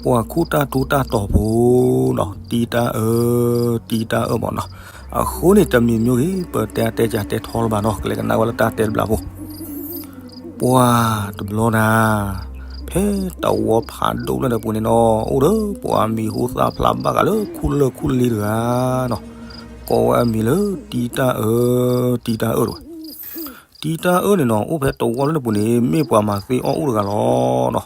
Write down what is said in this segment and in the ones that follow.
ပှၤခူၣ်တၢ်ထူတၢ်တီၤဖိနီၤ တံတၢ်အၢ, တံတၢ်အၢမ့ၢ်နီၤ. အဃိန့ၣ် တမံၤမ့ၢ်ဂ့ၤ ပတဲအတဲကတဲထီလၢၤဘၣ်နီၤ ကလဲၤကနၣ်ဝဲလၢတၢ်တဲတဘျီဖိ. ပှၤတဘျီနၤ, ဖဲတဝီဖးဒိၣ်လၢန့ၣ်ပူၤန့ၣ်နီၤ အိၣ်ဒီးပှၤမံၤဟူသၣ်ဖျါဘၣ်ဃးလၢခူၣ်လၢၢ်ခူၣ်လ့တဂၤနီၤ, ကိးဝဲအမံၤလၢတံတၢ်အၢ, တံတၢ်အၢတဝဲ. တံတၢ်အၢန့ၣ်နီၤ အိၣ်ဖဲတဝီလၢန့ၣ်ပူၤန့ၣ် မ့ၢ်ပှၤမၤသ့အီၣ်အိၣ်တဂၤလီၤနီၤ.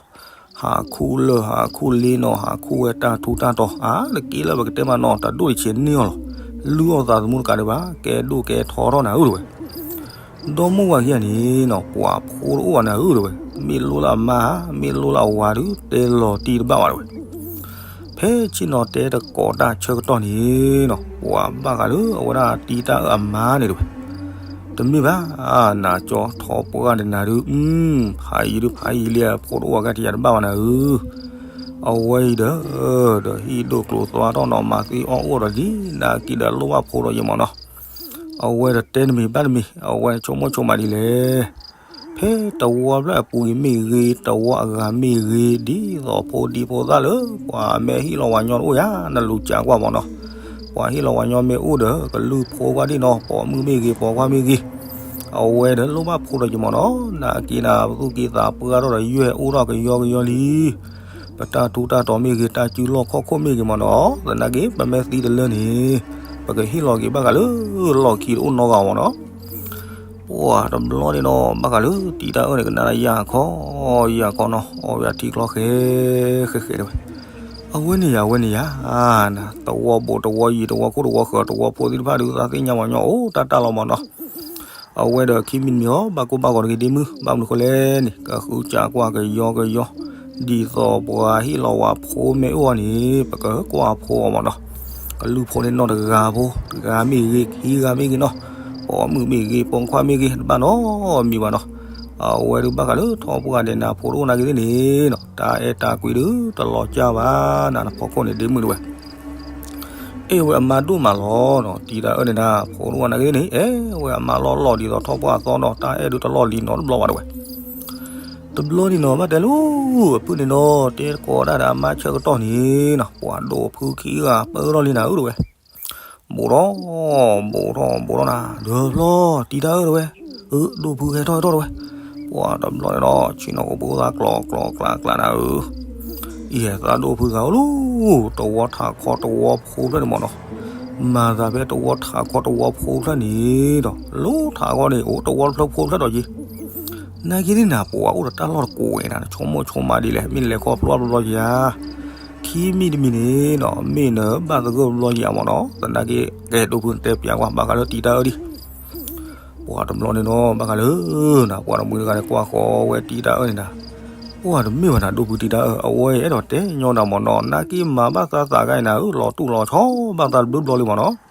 ဟးခူၣ်လၢၢ်ဟးခူၣ်လ့နီၤ ဟးခူၣ်ဝဲတၢ်ထူတၢ်တီၤ အါတက့ၢ်လၢပကတဲမးနီၤ တၢ်ဒိၣ်တဆံးန့ၢ်အီၤလီၤ. လုၢ်အီၣ်သးသမူတကးဒံးဘၣ် ကဲဒိၣ်ကဲထီထီၣ်နၤဧၢတဝဲ. ဒီမါဝၤခံဂၤန့ၣ်နီၤ ပှၤဖိတအိၣ်ဘၣ်နၤဧၢတဝဲ. မ့ၢ်လိၣ်လၢအမါ မ့ၢ်လိၣ်လၢအဝၤဒုး တဲလီၤတံၢ်တဘၣ်ဘၣ်တဝဲ. ဖဲဆ့ၣ်နီၤတဲတကိးတၢ်ဆၢကတီၢ်န့ၣ်နီၤ ပှၤဘၣ်ဃးလၢအဝဲဒၣ်တံတၢ်အၢအမါန့ၣ်တဝဲ. တမ့ၢ်ဘၣ်, နၤကၠီထီပှၢ်ဒဲးနၤဒုး, ဖးယံၤဒုးဖးယံၤလံ အဖိတအိၣ်ဘၣ်ကဲထံၣ်ယၤတဘၣ်ဘၣ်နၤဧၢ. အဝဲအံၤဒီး, ဒီးဟံၣ်ဒိၣ်ကျိၤသွါထီၣ်နီၤ မၤသ့အီၣ်အိၣ်ဒီးလံ, နာ်က့ဒီးလိၣ်ဘၣ်ဖိဒီးယမ့ၢ်နီၤ. အဝဲဒီးတဲတမံၤဘၣ်တမံၤ အဝဲဆိကမိၣ်ဆိကမးဒ်လဲၣ်. ဖဲတဝီဖျၢၣ်အပူၤအံၤမ့ၢ်ဂ့ၤ တဝီအဂၤမ့ၢ်ဂ့ၤ ဒ်သိးဖိဒံဖိသၣ်လၢ ပှၤမ့ၢ်ဟ့ၣ်လီၤဝၤညီတအိၣ်ယၤ နလူၤကးကွၢ်မ့ၢ်နီၤ. ပှၤဟ့ၣ်လီၤဝၤညီမ့ၢ်အိၣ်ဒီး ကလုၢ်ဖိကွၢ်ဒံၣ်နီၤ ပိာ်မုၣ်မ့ၢ်ဂ့ၤ ပိာ်ခွါမ့ၢ်ဂ့ၤ, အဝဲဒီးလိၣ်ဘၣ်ဖိဒီးယမ့ၢ်နီၤ. နာ်က့နၤ ပသူၣ်က့သးပှၢ်ထီၣ်ဒီးယွဲၢ်အိၣ်ထီၣ်ကယီကယီလံ. ပတၢ်ထူတၢ်တီၤမ့ၢ်ဂ့ၤ တၢ်စုလီၢ်ခီၣ်ခိၣ်မ့ၢ်ဂ့ၤမ့ၢ်နီၤ သနာ်က့ ပမ့ၢ်သံတလၢန့ၣ် ပကဟ့ၣ်လီၤက့ၤဘၣ်ဃးလၢလီၢ်ခံတအိၣ်နီတဂၤမ့ၢ်နီၤ. ပှၤတဘျီန့ၣ်နီၤ ဘၣ်ဃးလၢတံတၢ်အၢန့ၣ် ကနၣ်တၢ်ယၢ်ခီယၢ်ခီနီၤ အီၣ်ဝဲအထံကျီဃဲဃဲဃဲတဝဲ. အဝဲန့ၣ်ယၤ အဝဲန့ၣ်ယၤ, တဝီဘိးတဝီယံၤ တဝီခိၣ်တဝီဃၢၤ တဝီဖိသ့ၣ်တဖၣ်ဒုး သးသ့ၣ်ညါဝၤညီအိၣ်တၢ်တၢ်လီၤမ့ၢ်နီၤ. အဝဲဒီးခံမံၤတမံၤအီၤ ဘၣ်ကိၢ်ဘၣ်ဂီၤတဂ့ၤဒ့မုၢ် ဘၣ်မနုၤဃိလဲၣ်န့ၣ် ကဃုစၢ်ကွၢ်ကယီကယီ ဒ်သိးပှၤဟ့ၣ်လီၤဝၤဖိမ့ၢ်အိၣ်အီၤန့ၣ် ပကကွၢ်ဖိအီၤမ့ၢ်နီၤ. ကလုၢ်ဖိန့ၣ်နီၢ်တဂၤဖိ တဂၤမ့ၢ်ဂ့ၤ ခံဂၤမ့ၢ်ဂ့ၤနီၤ ပိာ်မုၣ်မ့ၢ်ဂ့ၤ ပိာ်ခွါမ့ၢ်ဂ့ၤ တဘၣ်နီတမံၤဘၣ်နီၤ. အဝဲဒုးဘၣ်ဃးလၢထီပှၢ်ဒဲးနၤ ဖိတအိၣ်နာ်က့သ့ၣ်န့ၣ်နီၤ တၢ်အဲၣ်တၢ်ကွံဒုးတလီၤကၢ်ဘၣ်နၤ နဖီခိၣ်န့ၣ်ဒ့မုၢ်တဝဲ. အဲၣ်ဝဲအမါဒိၣ်မးလီၤနီၤ တံတၢ်အၢန့ၣ်ဒၣ် ဖိတအိၣ်နာ်က့သ့ၣ်န့ၣ် အဲၣ်ဝဲအမါလီၤလီၤဒ်သိးထီပှၢ်အသီနီၤ တၢ်အဲၣ်ဒုးတလီၢ်လံၤနီတဘျီဘၣ်တဝဲ. တဘျီန့ၣ်နီၤ ဘၣ်တဲလၢ အပုၢ်န့ၣ်နီၤ တဲတကိးဒၣ်ဒီးအမါဆၢကတီၢ်န့ၣ်နီၤ ပှၤဒိၣ်ဖုခံဂၤပၢထီၣ်လံနၤဧၢတဝဲ. ဘူးထီၣ်, ဘူးထီၣ် ဘူးထီၣ်နၤ ဒီးဖျီ တံတၢ်အၢတဝဲ, အၢ ဒိၣ်ဖုဟဲထီၣ်ဟဲထီၣ်တဝဲ, ပှၤတဘျီန့ၣ်နီၤ ဆ့ၣ်နီၤကပူၤသးကျီကျီကျါကျါနၤဧၢ, အံၤဟဲသးဒိၣ်ဖုဂၤဧၢလီၤ, တဝီထးခီတဝီဖိဖျၢၣ်န့ၣ်မ့ၢ်နီၤ, မၤသးဖဲတဝီထးခီတဝီဖိဖျၢၣ်န့ၣ်ဒီး လၢထးခီန့ၣ် အိၣ်တဝီတဖျၢၣ်ဖိဖျၢၣ်ဒီးက့ၤ နာ်က့သ့ၣ်နၤ ပှၤအိၣ်ဒီးတၢ်လီၢ်တကိးဝဲနၤ နဆိကမိၣ်ဆိကမးဒ်လဲၣ် မ့ၢ်နလဲၤခီဖျိဘျီဘျီက့ၤဧါ, ခံမံၤတမံၤန့ၣ်နီၤ မ့ၢ်နဘၣ်သဂၢၢ်ဘျီက့ၤဧါမ့ၢ်နီၤ, သနာ်က့ ကဲဒိၣ်ဖုတဲပျးကွၢ် ဘၣ်ဃးလၢတံတၢ်အၢဒံး, ပှၤတဘျီန့ၣ်နီၤ ဘၣ်ဃးလၢနၤ ပှၤတမှံၤတဂၤန့ၣ် ကွၢ်ဃီဝဲတံတၢ်အၢန့ၣ်နၤ, ပှၤတမ့ၢ်ဘၣ်နၤ ဒိၣ်ဖုတံတၢ်အၢ အဝဲအဲၣ်ဒိးတဲညီနၤမ့ၢ်နီၤ နာ်က့မၤဘၣ်သးသးဂၤအံၤနၤဧၢ လီၤတူၢ်လီၤဆီဘၣ်သးတဘျုးဘျီလံမ့ၢ်နီၤ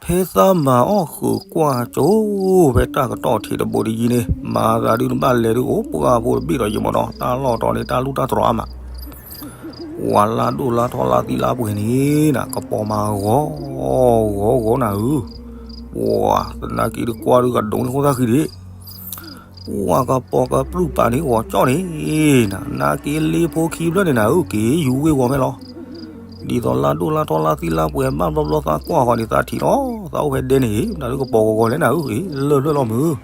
ဖဲသးမၤအီၣ်ဃုာ်ကွၢ်ကၠိ ဖဲတၢ်ကတီၢ်ထံးတဘိးတယံၤန့ၣ် မၤသးဒုးနဘၣ်လဲၤဒုးအိၣ်ပှၢ်ဖိတဘ့ၣ်ဒီးယံၤမ့ၢ်နီၤ, တၢ်လီၢ်တီၤန့ၣ် တၢ်လူၢ်တၢ်တြီၤအါမး, ပှၤလါဒိၣ်လါထီလါသံလါပှဲၤန့ၣ်နၤ ကပီၤမၤဂီၤဂီၤဂီၤနၤဧၢ, ပှၤသနာ်က့ဒုးကွၢ်ဒုးကဒိးန့ၢ်ခိၣ်သၣ်ဃံဒံး ပှၤကပီၤကပြုၢ်ပာ်န့ၣ်ဂီၤကၠီၣ်န့ၣ်နၤ, နာ်က့လ့ဖိခံဖျၢၣ်န့ၣ်နၤဧၢ က့ၤယူၤဝ့ၤဝီၤဖဲလီၤ, ဒ်သိးလါဒိၣ်လါထီလါသံလါပှဲၤဘၣ်ဘျီဘျီသးကွၢ်ဃီန့ၣ် သးထံၣ်လီၤ, သးအိၣ်ဖဲဒဲန့ၣ် နၤဒုးကပီၤဂီၤဂီၤလဲၣ်နၤဧၢ လၢၢ်ဖျၢၣ်လီၤမုၢ်,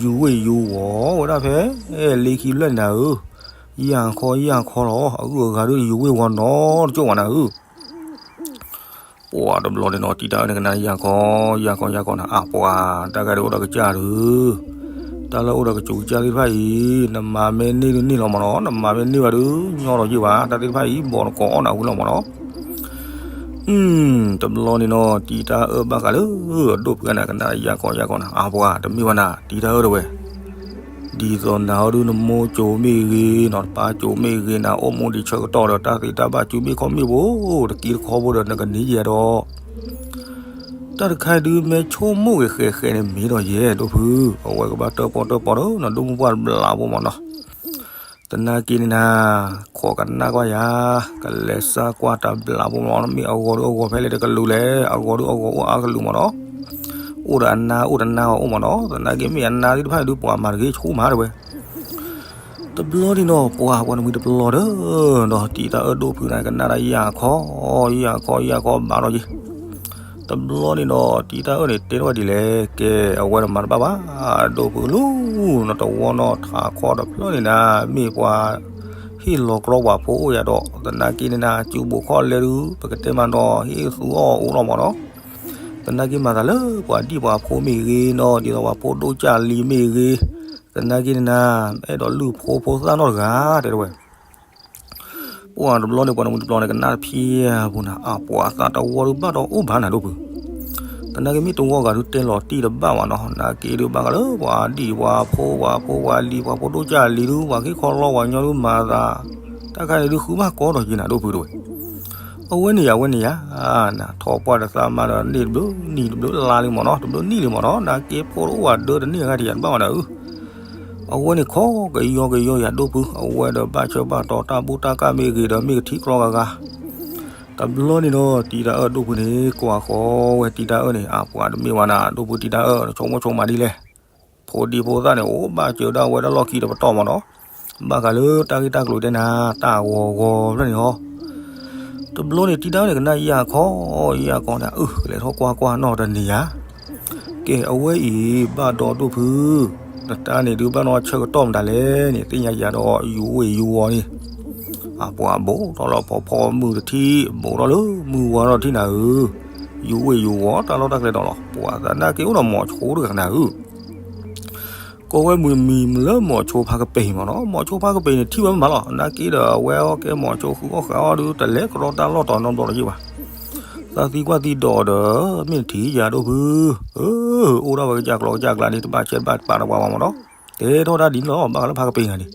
ယူၤဝ့ၤယူၤဝီၤဝဲဒၣ်ဖဲ လ့ခံဖျၢၣ်န့ၣ်နၤဧၢ, ယၢ်ခီယၢ်ခီလီၤ အဂုၤအဂၤဒုးယူၤဝ့ၤဝီၤနီတကၠိၣ်ဝဲနၤဧၢ ပှၤတဘျီန့ၣ်နီၤ တံတၢ်အၢန့ၣ်ကနၣ်ယၢ်ခီ ယၢ်ခီယၢ်ခီနၤ အါပှၤ တၢ်ဂၤဒုးအိၣ်ဒီးကစၢ်ဒုး, တၢ်လၢအိၣ်ဒီးကစူၤကစၢ်သ့ၣ်တဖၣ်အံၤ နမၤမ့ၢ်န့ၢ်ဒုးန့ၢ်လီၤမ့ၢ်နီၤ, နမၤမ့ၢ်န့ၢ်ဘၣ်ဒုး ညီဒီးယ့ၢ်ဘၣ်, တၢ်သ့ၣ်တဖၣ်အံၤ ဘီနကိးအီၣ်နၤဝံၤလီၤမ့ၢ်နီၤ. တဘျီန့ၣ်နီၤ တံတၢ်အၢဘၣ်ဃးလၢ ဒိၣ်ဖုဂၤန့ၣ် ကနၣ်ယၢ်ခီယၢ်ခီနၤ အါပှၤ တမ့ၢ်ဘၣ်နၤ တံတၢ်အၢတဝဲ ဒ်သိးနၤအီၤဒုးနမိၢ်စိၤမ့ၢ်ဂ့ၤနီၤ နပၢ်စိၤမ့ၢ်ဂ့ၤ နအိၣ်မူဒံးဆၢကတီၢ်ဒီး တၢ်သ့တၢ်ဘၣ်စုမ့ၢ်ခီမ့ၢ်ဖိ တက့တခီဖိဒီး နကန့ၢ်ယဲဒီး တၢ်တခါဒုးမ့ၢ်ဆိကမိၣ်ဂ့ၤဃဲးဃဲးန့ၣ် မ့ၢ်ဒီးယဲ ဒိၣ်ဖု အဝဲကဘၣ်တၢၣ်ပီၣ်တၢၣ်ပီၣ်ဒီး နဒိၣ်မူပှၢ်တဘျးဖိမ့ၢ်နီၤ သနာ်က့န့ၣ်နၤ ခိးကနၣ်ကွၢ်ယၤ ကလဲၤစၢ်ကွၢ်တဘျးဖိမ့ၢ်နီၤ မ့ၢ်အဂီၤဒုးအဂီၤဖဲလဲၣ်တကလုာ်လဲၣ် အဂီၤဒုးအဂီၤအိၣ်အါကလုာ်မ့ၢ်နီၤ အိၣ်ဒီးအနါအိၣ်တနါဂီၤအိၣ်မ့ၢ်နီၤ သနာ်က့မ့ၢ်အနါသ့ၣ်တဖၣ်ဒုးပှၤမၤတဂ့ၤဆိမးတဝဲ တ တဘျီန့ၣ်နီၤ ပှၤပှၤတမှံၤတပျီၤဒီး ဒီးတံၤတၢ်အၢၣ်ဒိၣ်ဖုန့ၣ် ကနၣ်တၢ်ယၢ်ခီ ယၢ်ခီ ယၢ်ခီဘၣ်ဒီးယံၤ. တဘျီန့ၣ်ဒီး တံၤတၢ်အၢၣ်န့ၣ် တဲထီၣ်ဝဲဒ်လဲၣ်, ကဲ အဝဲန့ၣ်မၤတဘၣ်ဘၣ်, ဒိၣ်ဖုလူၤ နတဝီနီၢ်ထးခီတဖျၢၣ်န့ၣ်နၤ မ့ၢ်ပှၤဟ့ၣ်လီၤကြီပှၤဖိအိၣ်ယၤဒီး သနာ်က့န့ၣ်နၤ စုဘိးခီၣ်လဲဒုး ပကတဲမးနီၤ ဟ့ၣ်သူအီၣ်အိၣ်လီၤမးနီၤ. သနာ်က့မၤသးလၢပှၤဒံၣ်ပှၤဖိမ့ၢ်ဂ့ၤနီၤ ဒ်သိးပှၤဖိဒိၣ်ကၢ်လံၤမ့ၢ်ဂ့ၤ, သနာ်က့န့ၣ်နၤ အဲၣ်ဒိးလုၢ်ဖိဖိသၣ်နီတဂၤ တဲဝဲ. ပှၤတဘျီန့ၣ် ပှၤတမှံၤတပျီၤန့ၣ် ကနၣ်တဖံးအပူၤနၤ အပှၤသးတဝီဒုးဘၣ်ဒီးအိၣ်ဘၣ်နၤဒိၣ်ဖု. သနာ်က့မ့ၢ်တဝီဂၤဒုးတဲလီၤတံၢ်တဘၣ်မးနီၤ, သနာ်က့ဒုးဘၣ်ဃးလၢပှၤဒံၣ်ပှၤဖိ ပှၤဖိပှၤလံၤ ပှၤဖိဒိၣ်ကၢ်လံၤဒုး ပှၤခ့ခီလီပှၤညီဒုးမၤသး တၢ်ခါန့ၣ်ဒုးဃုဘၣ်ကီဒီးယံၤနၤဒိၣ်ဖုတဲဝဲ. အဝဲန့ၣ်ယၤ အဝဲန့ၣ်ယၤ နထီၣ်ပှၢ်ဒီးသးမါဒီးန့ၢ်တဘျုးနံၣ်တဘျုးလါလံမးနီၤ တဘျုးနံၣ်လံမးနီၤ သနာ်က့ဖိတအိၣ်ဘၣ်ဒၢတန့ၢ်အဂၤတယၤတဘၣ်မးနၤဧၢ. အဝဲန့ၣ်ခီကယီကယီယၤဒိၣ်ဖု အဝဲဒီးဘၣ်ဆၢဘၣ်တီၤတၢ်ဘူၣ်တၢ်ကၢ်မ့ၢ်ဂ့ၤဒီးမ့ၢ်ကထံကျီဂၤဂၤ. တဘျီန့ၣ်ဒီး တံၤတၢ်အၢၣ်ဒိၣ်ဖုန့ၣ် ကွၢ်ဃီဝဲတံၤတၢ်အၢၣ်န့ၣ် အပှၤတမ့ၢ်ဝဲနၤ ဒိၣ်ဖုတံၤတၢ်အၢၣ် နဆိကမိၣ်ဆိကမးဒ်လဲၣ်. ဖိဒံဖိသၣ်န့ၣ် အိၣ်ဘၣ်စၢၤဒၣ်ဝဲဒၣ်လီၢ်ခံတပတီၢ်မးနီၤ, ဘၣ်ဃးလၢတၢ်ဂ့ၢ်တၢ်ကျိၤတဲနၤ တၢ်ဂီၤဂီၤဖျၢၣ်န့ၣ်ဟီ တဘျီန့ၣ် တံၤတၢ်အၢၣ်န့ၣ် ကနၣ်ယၢ်ခီ ယၢ်ခီန့ၣ် အၢ ကလဲၤထီၣ်ကွၢ်ကွၢ်နီၢ်တနံၤယၤ. ကဲ အဝဲအံၤ ဘၣ်ဒီးဒိၣ်ဖု, နတၢ်န့ၣ်ဒုးဘၣ်နီၢ်ဆၢကတီၢ်မတၤလဲၣ်န့ၣ် သ့ၣ်ညါယၤဒီး ယူၤဝ့ၢ်ယူၤဝီၤန့ၣ် အပှၤဘိးထီၣ်လၢဖီဖီမုၢ်တထံၣ် ဘိးထီၣ်လၢမုၢ်ဝါထီၣ်တထံၣ်နၤဧၢ, ယူၤဝ့ၢ်ယူၤဝီၤတၢ်လီၢ်တၢ်ကျဲဒီးလီၤ. ပှၤသနာ်က့အိၣ်ဒီးမိၤဆိတဂၤနၤဧၢ ကိးဝဲမုၢ်မံၤလၢမိၤဆိဖးကပ့ၤမးနီၤ, မိၤဆိဖးကပ့ၤန့ၣ် ထံၣ်ဝဲမးလီၤ. နာ်က့ဒီး အဝဲအီၣ်ကဲမိၤဆိဃုအီၣ်ဃာ်အီၣ်ဒုး တလဲၤကရီတၢ်လီၢ်တနီတဘျီဒီးယ့ၢ်ဘၣ်. သးသံကွၢ်သံဒိးဒီး မ့ၢ်တထံၣ်ယၤဒိၣ်ဖု, အိၣ်ဒၣ်ဝဲကစၢ်ကျီကစၢ်ကျါန့ၣ် တဘၣ်ဆဲးတဘၣ်ပာ်ဒီးပှၤဘၣ်မးနီၤ. တဲထီၣ်တၢ်ဒ်န့ၣ်လီၤ. ဘၣ်ဃးလၢဖးကပ့ၤဂၤန့ၣ်,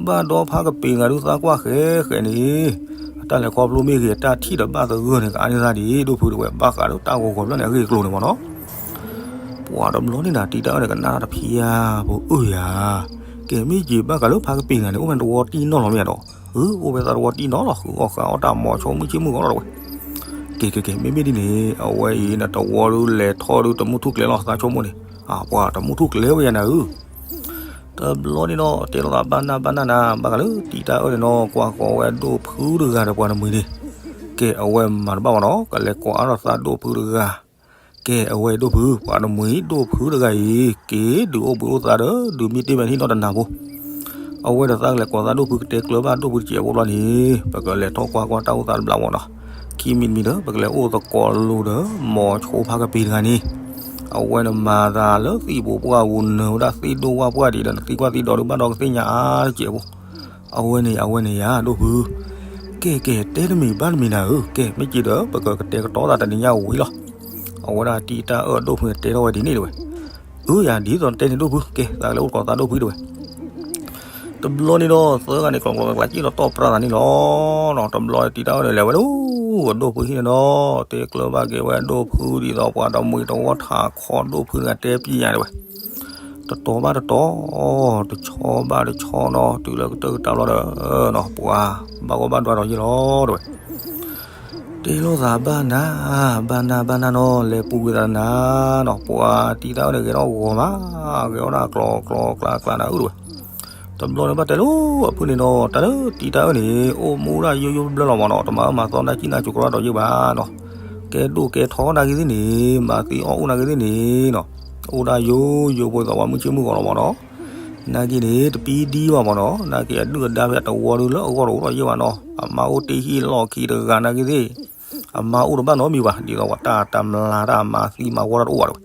ဘၣ်ဒီးဖးကပ့ၤဂၤဒုးသးကွၢ်ဃဲဃဲန့ၣ် အတၢ်လဲၤခီဖျိမ့ၢ်ဂ့ၤ အတၢ်ထံၣ်ဒီးဘၣ်သဂၢၢ်န့ၣ် ကအါန့ၢ်သးဒ်ဒိၣ်ဖုတဲဝဲ, ဘၣ်ဃးလၢတၢ်ဂီၤဂီၤဖျၢၣ်န့ၣ် အဂ့ၢ်အကျိၤန့ၣ်မးနီၤ. ပှၤတဘျီန့ၣ်နၤ တံၤတၢ်အၢၣ်န့ၣ် ကနၣ်တၢ်တဖံးဧါ, ပအၢၣ်ဧါ. ကဲ မ့ၢ်က့ၤဘၣ်ဃးလၢဖးကပ့ၤဂၤန့ၣ် အိၣ်ဝဲတဝီတံၢ်နီၢ်လီၤမ့ၢ်ဧါဒီး, အၢ အိၣ်ဝဲသးတဝီတံၢ်နီၢ်လီၤ, ဃုအီၣ်ဃာ်အီၣ်တၢ်မိၤဆိမုၢ်ဆ့ၣ်မုၢ်ဂီၤလီၤတဲဝဲ. ကဲ ကဲ ကဲ မ့မ့ၢ်ဒ်န့ၣ် အဝဲအံၤနတဝီဒုးလဲၤထီၣ်ဒုးတမုၢ်ထူၣ်ကျဲၤလီၤ သးဆိကမိၣ်န့ၣ်, ပှၤတမုၢ်ထူၣ်ကျဲၤဝဲယၤနၤဧၢ. တဘျီန့ၣ်ဒီး တဲလိာ်သးဘၣ်နၢ်ဘၣ်နၢ်နၤ ဘၣ်ဃးလၢတံၤတၢ်အၢၣ်န့ၣ်နီၤ, ကွၢ်ဃီၤဝဲဒိၣ်ဖုတဂၤဒီးပှၤတမှံၤန့ၣ်, ကဲ အဝဲမၤတဘၣ်ဘၣ်နီၤ, ကလဲၤကိးအါထီၣ်သးဒိၣ်ဖုတဂၤ. ကဲ အဝဲဒိၣ်ဖု ပှၤတမှံၤဒိၣ်ဖုတဂၤအံၤ က့ၤဒုးအိၣ်ဘှံးအိၣ်သါဒီး ဒုးမံတ့ၢ်ဝဲထံၣ်နီၣ်တနၤဖိ အဝဲဒီးသးကလဲၤကိးသးဒိၣ်ဖု ကတဲကျၢၤဘၣ်ဒိၣ်ဖုတစဲးဖိဘျီန့ၣ်, ပကလဲၤထီၣ်ကွၢ်ကွၢ်တၢ်အိၣ်သးတဘျီမးနီၤ. ခံမံၤတမံၤဒီး ပကလဲၤအိၣ်သကိးလိၤဒီး မိၤဆိဖးကပ့ၤတဂၤန့ၣ်, အဝဲန့ၣ်မၤသးလၢသံၣ်ဘိးပှၢ်ပူၤ နၢၤဝဲဒၣ်သ့ၣ်ဒိၣ်ဝၣ်ပှၢ်ဒံးဒီး နသံကွၢ်သံဒိးဒုးဘၣ်ဒီးကသ့ၣ်ညါအါတစဲးဖိ. အဝဲန့ၣ် အဝဲန့ၣ်ယၤဒိၣ်ဖု, ကဲ ကဲ တဲတမံၤဘၣ်တမံၤနၤဧၢ, ကဲ မ့ၢ်က့ၤဒီး ပကကတဲာ်ကတီၤသးတနံၤညါဝံၤလီၤ. အဝဲဒၣ်တံၤတၢ်အၢၣ်ဒိၣ်ဖုန့ၣ်တဲထီၣ်ဝဲဒ်န့ၣ်တဲဝဲ, အၢ ယၤဒ်သိးတဲန့ၣ်ဒိၣ်ဖု ကဲ သးကလဲၤအိၣ်သကိးသးဒိၣ်ဖုတဲဝဲ. တဘျီန့ၣ်ဒီး သၢဂၤန့ၣ် ကျီကျီကျါကျါ စံၣ်လီၤတီၢ်ပြၢသးန့ၣ်လီၤ. တဘျီတံၤတၢ်အၢၣ်န့ၣ် လဲၤဝဲဒၣ် အဒိၣ်ဖုဟံၣ်န့ၣ်ဒီး တဲကျၢၤဘၣ်က့ၤဝဲဒိၣ်ဖုဒ်သိးပှၤတမှံၤတဝီထးခီဒိၣ်ဖုတဂၤတဲပျံၤယၤတဲဝဲ. တတီၤဘၣ်တတီၤ, တဆီဘၣ်တဆီနီၤ, တုၤလၢကတၢၢ်ကတၢၢ်ဘျီဒီး ပှၤဘၣ်ဂီၢ်ဘၣ်ဒွးဒီးယ့ၢ်လီၤတဲဝဲ. တဲလိာ်သးဘၣ်နၤ, ဘၣ်နၤ ဘၣ်နၤနီၤ, လဲၤပူၤကွံာ်သးနၤနီၤ, ပှၤတံၤတၢ်အၢၣ်န့ၣ် ဂဲၤထီၣ်ဂီၤမး, ဂဲၤထီၣ်ဒၣ်ကျီကျီကျါကျါနၤဧၢတဲဝဲ. တဘျီန့ၣ်ဘၣ်တဲလိာ်အဖုန့ၣ်နီၤ, တၢ်လၢတံၤတၢ်အၢၣ်န့ၣ် အိၣ်မူဒၣ်ယိယိဘျၢလီၤမးနီၤ, တမၤအၢမၤသီနၢ်ကံၣ်နၢ်ကၠိၤကရီဒီးယ့ၢ်ဘၣ်နီၤ, ကဲဒိၣ်ကဲထီနာ်က့သ့ၣ်န့ၣ်, မၤသံအီၣ်အိၣ်နာ်က့သ့ၣ်န့ၣ်နီၤ, အိၣ်ဒၣ်ယိယိဖိသးပှၤမုၢ်ဆ့ၣ်မုၢ်ဂီၤလီၤမးနီၤ. နာ်က့န့ၣ် တပံဒံဘၣ်မးနီၤ, နာ်က့အဒုၣ်အဒါဖဲအတဝီဒုးလၢအဂီၢ်တအိၣ်ဒီးယ့ၢ်ဘၣ်နီၤ, အမါအိၣ်တ့ၢ်ဟံၣ်လီၢ်ခံတဂၤနာ်က့သ့ၣ်, အမါအိၣ်တဘၣ်နီတမံၤဘၣ်, ဒ်သိးပှၤတၢ်တမျၢ်တၢ်မၤသံမၤဝီတၢ်တအိၣ်ဘၣ်တဲဝဲ.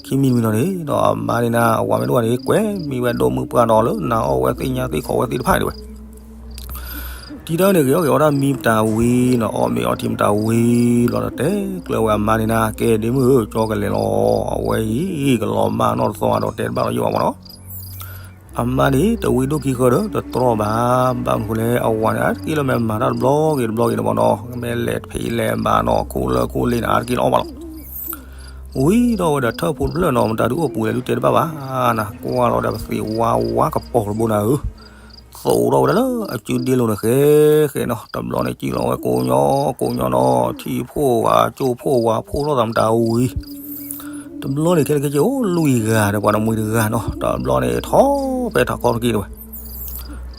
ခံမံၤတမံၤနီၤန့ၣ်ဒီး အမါန့ၣ်နၤ အဝၤမ့ၢ်တအိၣ်ဘၣ်န့ၣ် ကွဲမံဝဲဒိၣ်မုၢ်ပှၢ်ဒီးလၢနၤအီၣ်ဝဲသ့ၣ်ညါသ့ၣ်ခိးဝဲသ့ၣ်တဖၣ်န့ၣ်တဲဝဲ. တံၤတၢ်န့ၣ် ဂ့ၤအီၣ်ဂ့ၤအီတၢ်မံမတၤဝံၤနီၤ, အီၣ်မ့ၤအီထံမတၤဝံၤလီၤဒီး တဲကျၢၤဝဲအမါန့ၣ်နၤ, ကဲဒ့မုၣ်ဧၢ, ကၠီကလဲၤလီၤ, အဝဲအံၤ ကလီၤမၢ်နီၢ်တသီဒီးတဲတဘၣ်လီၤယ့ၢ်ဘၣ်မးနီၤ. အမါန့ၣ် တဝံဒိၣ်ခံဃၢဒီးတတြီဘၣ်, ဘၣ်မနုၤဃိလဲၣ် အဝၤန့ၣ် အါတက့ၢ်လၢမ့ၢ်မၤတၢ်တဘျီဂ့ၤတဘျီဂ့ၤန့ၣ်မးနီၤ, မ့ၢ်လဲၤဖံးလဲၤမၤနီၤ ခိၣ်လၢခိၣ်လ့န့ၣ် အါတက့ၢ်လၢအီၣ်ဘၣ်လီၤ. ဝံၤဒီးဝဲဒီးထၢၣ်ဖိတဖျၢၣ်နီၤ မတၤဒုးအိၣ်ပူၤလဲၣ်ဒုးတဲတဘၣ်ဘၣ်နၤ, ကွၢ်လီၤဒီးပသံးဝါဝါကပီၤတဘိနၤဧၢ, သိးထီၣ်ဝဲဒၣ်လၢအစုဒ့လိၤန့ၣ်ဃဲဃဲနီၤ, တဘျီန့ၣ် စံၣ်လီၤဝဲကိးညီ ကိးညီနီၤ, ထံၣ်ဖိၣ်ဝါ ကၠိၣ်ဖိၣ်ဝါ ဖိၣ်ထီၣ်သးမတၤဝံၤ တဘျီန့ၣ် ခဲလၢာ်ခဲဆ့ အိၣ်လွံၢ်ဂၤဒီးပှၤတမှံၤတဂၤနီၤ, တဘျီန့ၣ် ထီၣ်ဖဲထးခီတက့ၢ်တဲဝဲ.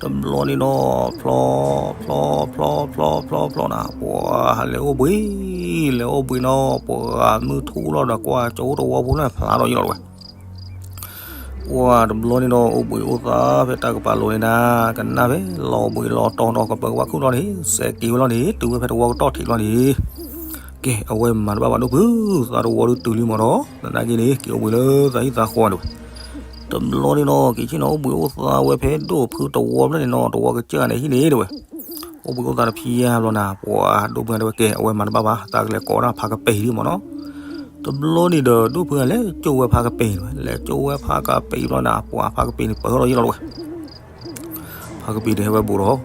တဘျီန့ၣ်ဒီး ဖျီ ဖျီ ဖျီ ဖျီ ဖျီ ဖျီနၤ ပှၤလဲၤအိၣ်ဘှံး, လဲၤအိၣ်ဘှံးနီၤ ပှၤဂၤမုၢ်ထူၣ်လီၤဒီး ကွၢ်ကၠိတဝီဖိန့ၣ်ဖျါထီၣ်ယံလီၤဝဲ. ပှၤတဘျီန့ၣ်ဒီး အိၣ်ဘှံးအိၣ်သါဖဲတၢ်ကပၤလိၤန့ၣ်နၤ ကနၣ်ဖဲလီၤဘှံးလီၤတီၤဒီး ကပၢၤကဘၣ်ခူၣ်ထီၣ်န့ၣ် စဲးက့ၤဝဲလီၤန့ၣ် တုၤဝဲဖဲတဝီကတီၢ်ထံးလီၤန့ၣ် ကဲ အဝဲမၤတဘၣ်ဘၣ်ဒိၣ်ဖု သးတဝီဒုးတုၤလံမ့ၢ်ဒီး သနာ်က့န့ၣ် က့ၤအိၣ်ဘှံးလၢသးဟံၣ်သးဃီဒၣ်ဝဲ. တဘျီန့ၣ်ဒီး က့ၤဆ့ၣ်နီၤအိၣ်ဘှံးအိၣ်သါဝဲဖဲဒိၣ်ဖုတဝီဖျၢၣ်န့ၣ်နီၤ တဝီကစၢၢ်န့ၣ်ဟံၣ်န့ၣ်ဒၣ်ဝဲ. အိၣ်ဘှံးအိၣ်သါတဖံးယါဘျီနၤ ပှၤဒိၣ်ဖုတဲဝဲကဲ အဝဲမၤတဘၣ်ဘၣ် သးကလဲၤကိးဒၣ်ဖါကပ့ၤဒ်မ့ၢ်နီၤ. တဘျီန့ၣ်ဒီး ဒိၣ်ဖုလဲၤကၠိဝဲဖါကပ့ၤဒၣ်ဝဲ လဲၤကၠိဝဲဖါကပ့ၤဘျီနၤ ပှၤဖါကပ့ၤန့ၣ်ပၢၢ်ထီၣ်ယံလီၤဒၣ်ဝဲ. ဖါကပ့ၤန့ၣ်ဟဲဝဲဘူးဒီး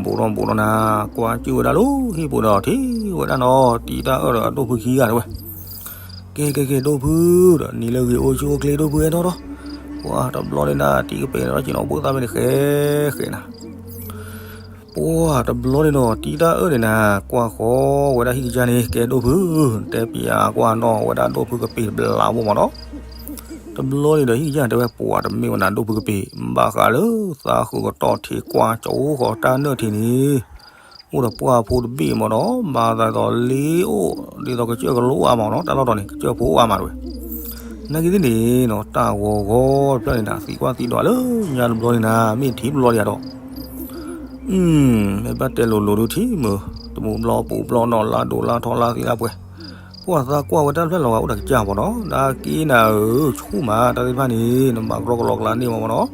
ဘူးဒီးဘူးဒီးနၤ ကွၢ်ကၠိဝဲဒၣ်လၢဟံၣ်ပူၤဒီးထံၣ်ဝဲဒၣ်နီၤ တံၤတၢ်အၢၣ်ဒီးအဒိၣ်ဖုခံဂၤဒၣ်ဝဲ. ကဲကဲကဲ ဒိၣ်ဖုဒီး နံၤလၢဂ့ၤအိၣ်ဆူၣ်အိၣ်ချ့ဒိၣ်ဖုဟဲထီၣ်ဒီး ပှၤတဘျီန့ၣ်နၤ တံၤကပ့ၤန့ၣ်ဒီး ဆ့ၣ်နီၤအိၣ်ဘှံးအိၣ်သါဖဲန့ၣ် ဃဲဃဲနၤ ပှၤတဘျီန့ၣ်ဒီး တံၤတၢ်အၢၣ်န့ၣ်နၤ ကွၢ်ဃီၤဝဲဒၣ်ဟံၣ်ကစၢ်န့ၣ် ကဲဒိၣ်ဖု တဲပၠးကွၢ်နီၣ်ဝဲဒၣ်ဒိၣ်ဖုကပ့ၤတဘျီဖိမ့ၢ်နီၤ. တဘျီန့ၣ်ဒီး ဟံၣ်ကစၢ်တဲဝဲ ပှၤတမ့ၢ်ဝဲနၤ ဒိၣ်ဖုကပ့ၤ ဘၣ်ဃးလၢသးဃုာ်ကတီၢ်ထံးကွၢ်ကၠိဃီၤတၢ်နၢၣ်ထံးန့ၣ် အိၣ်ဒီးပှၢ်ဖိတဘ့ၣ်မ့ၢ်နီၤ မၤသးဒ်သိးလ့အိၣ် ဒ်သိးကစၢၢ်ကလိအိၣ်အါမးနီၤ တၢ်လီၢ်တီၤန့ၣ် ကစၢၢ်ဖိအိၣ်အါမးတဝဲ. နာ်က့သ့ၣ်န့ၣ်နီၤ တၢ်ဂီၤဂီၤတဖျၢၣ်န့ၣ်နၤ သံကွၢ်သံဒိးလၢညါတဘျီန့ၣ်နၤ မ့ၢ်ထံဘျီဒံးဧါဒီး မ့ၢ်ဘၣ်တဲလိၤလိၤဒုးထံမုာ် တမူဘျီပူၤဘျီနီၤ လါဒိၣ်လါထီလါသံလါပှဲၤ ပှၤသးကွၢ်ဝဲတၢ်ဖျၢၣ်လီၤဂာ်အိၣ်ဒီးကစၢ်မ့ၢ်နီၤ နာ်က့နၤဧၢ ဆူၣ်မး တၢ်သ့ၣ်တဖၣ်န့ၣ် နမၤကရီကလီကလါန့ၢ်မးမ့ၢ်နီၤ.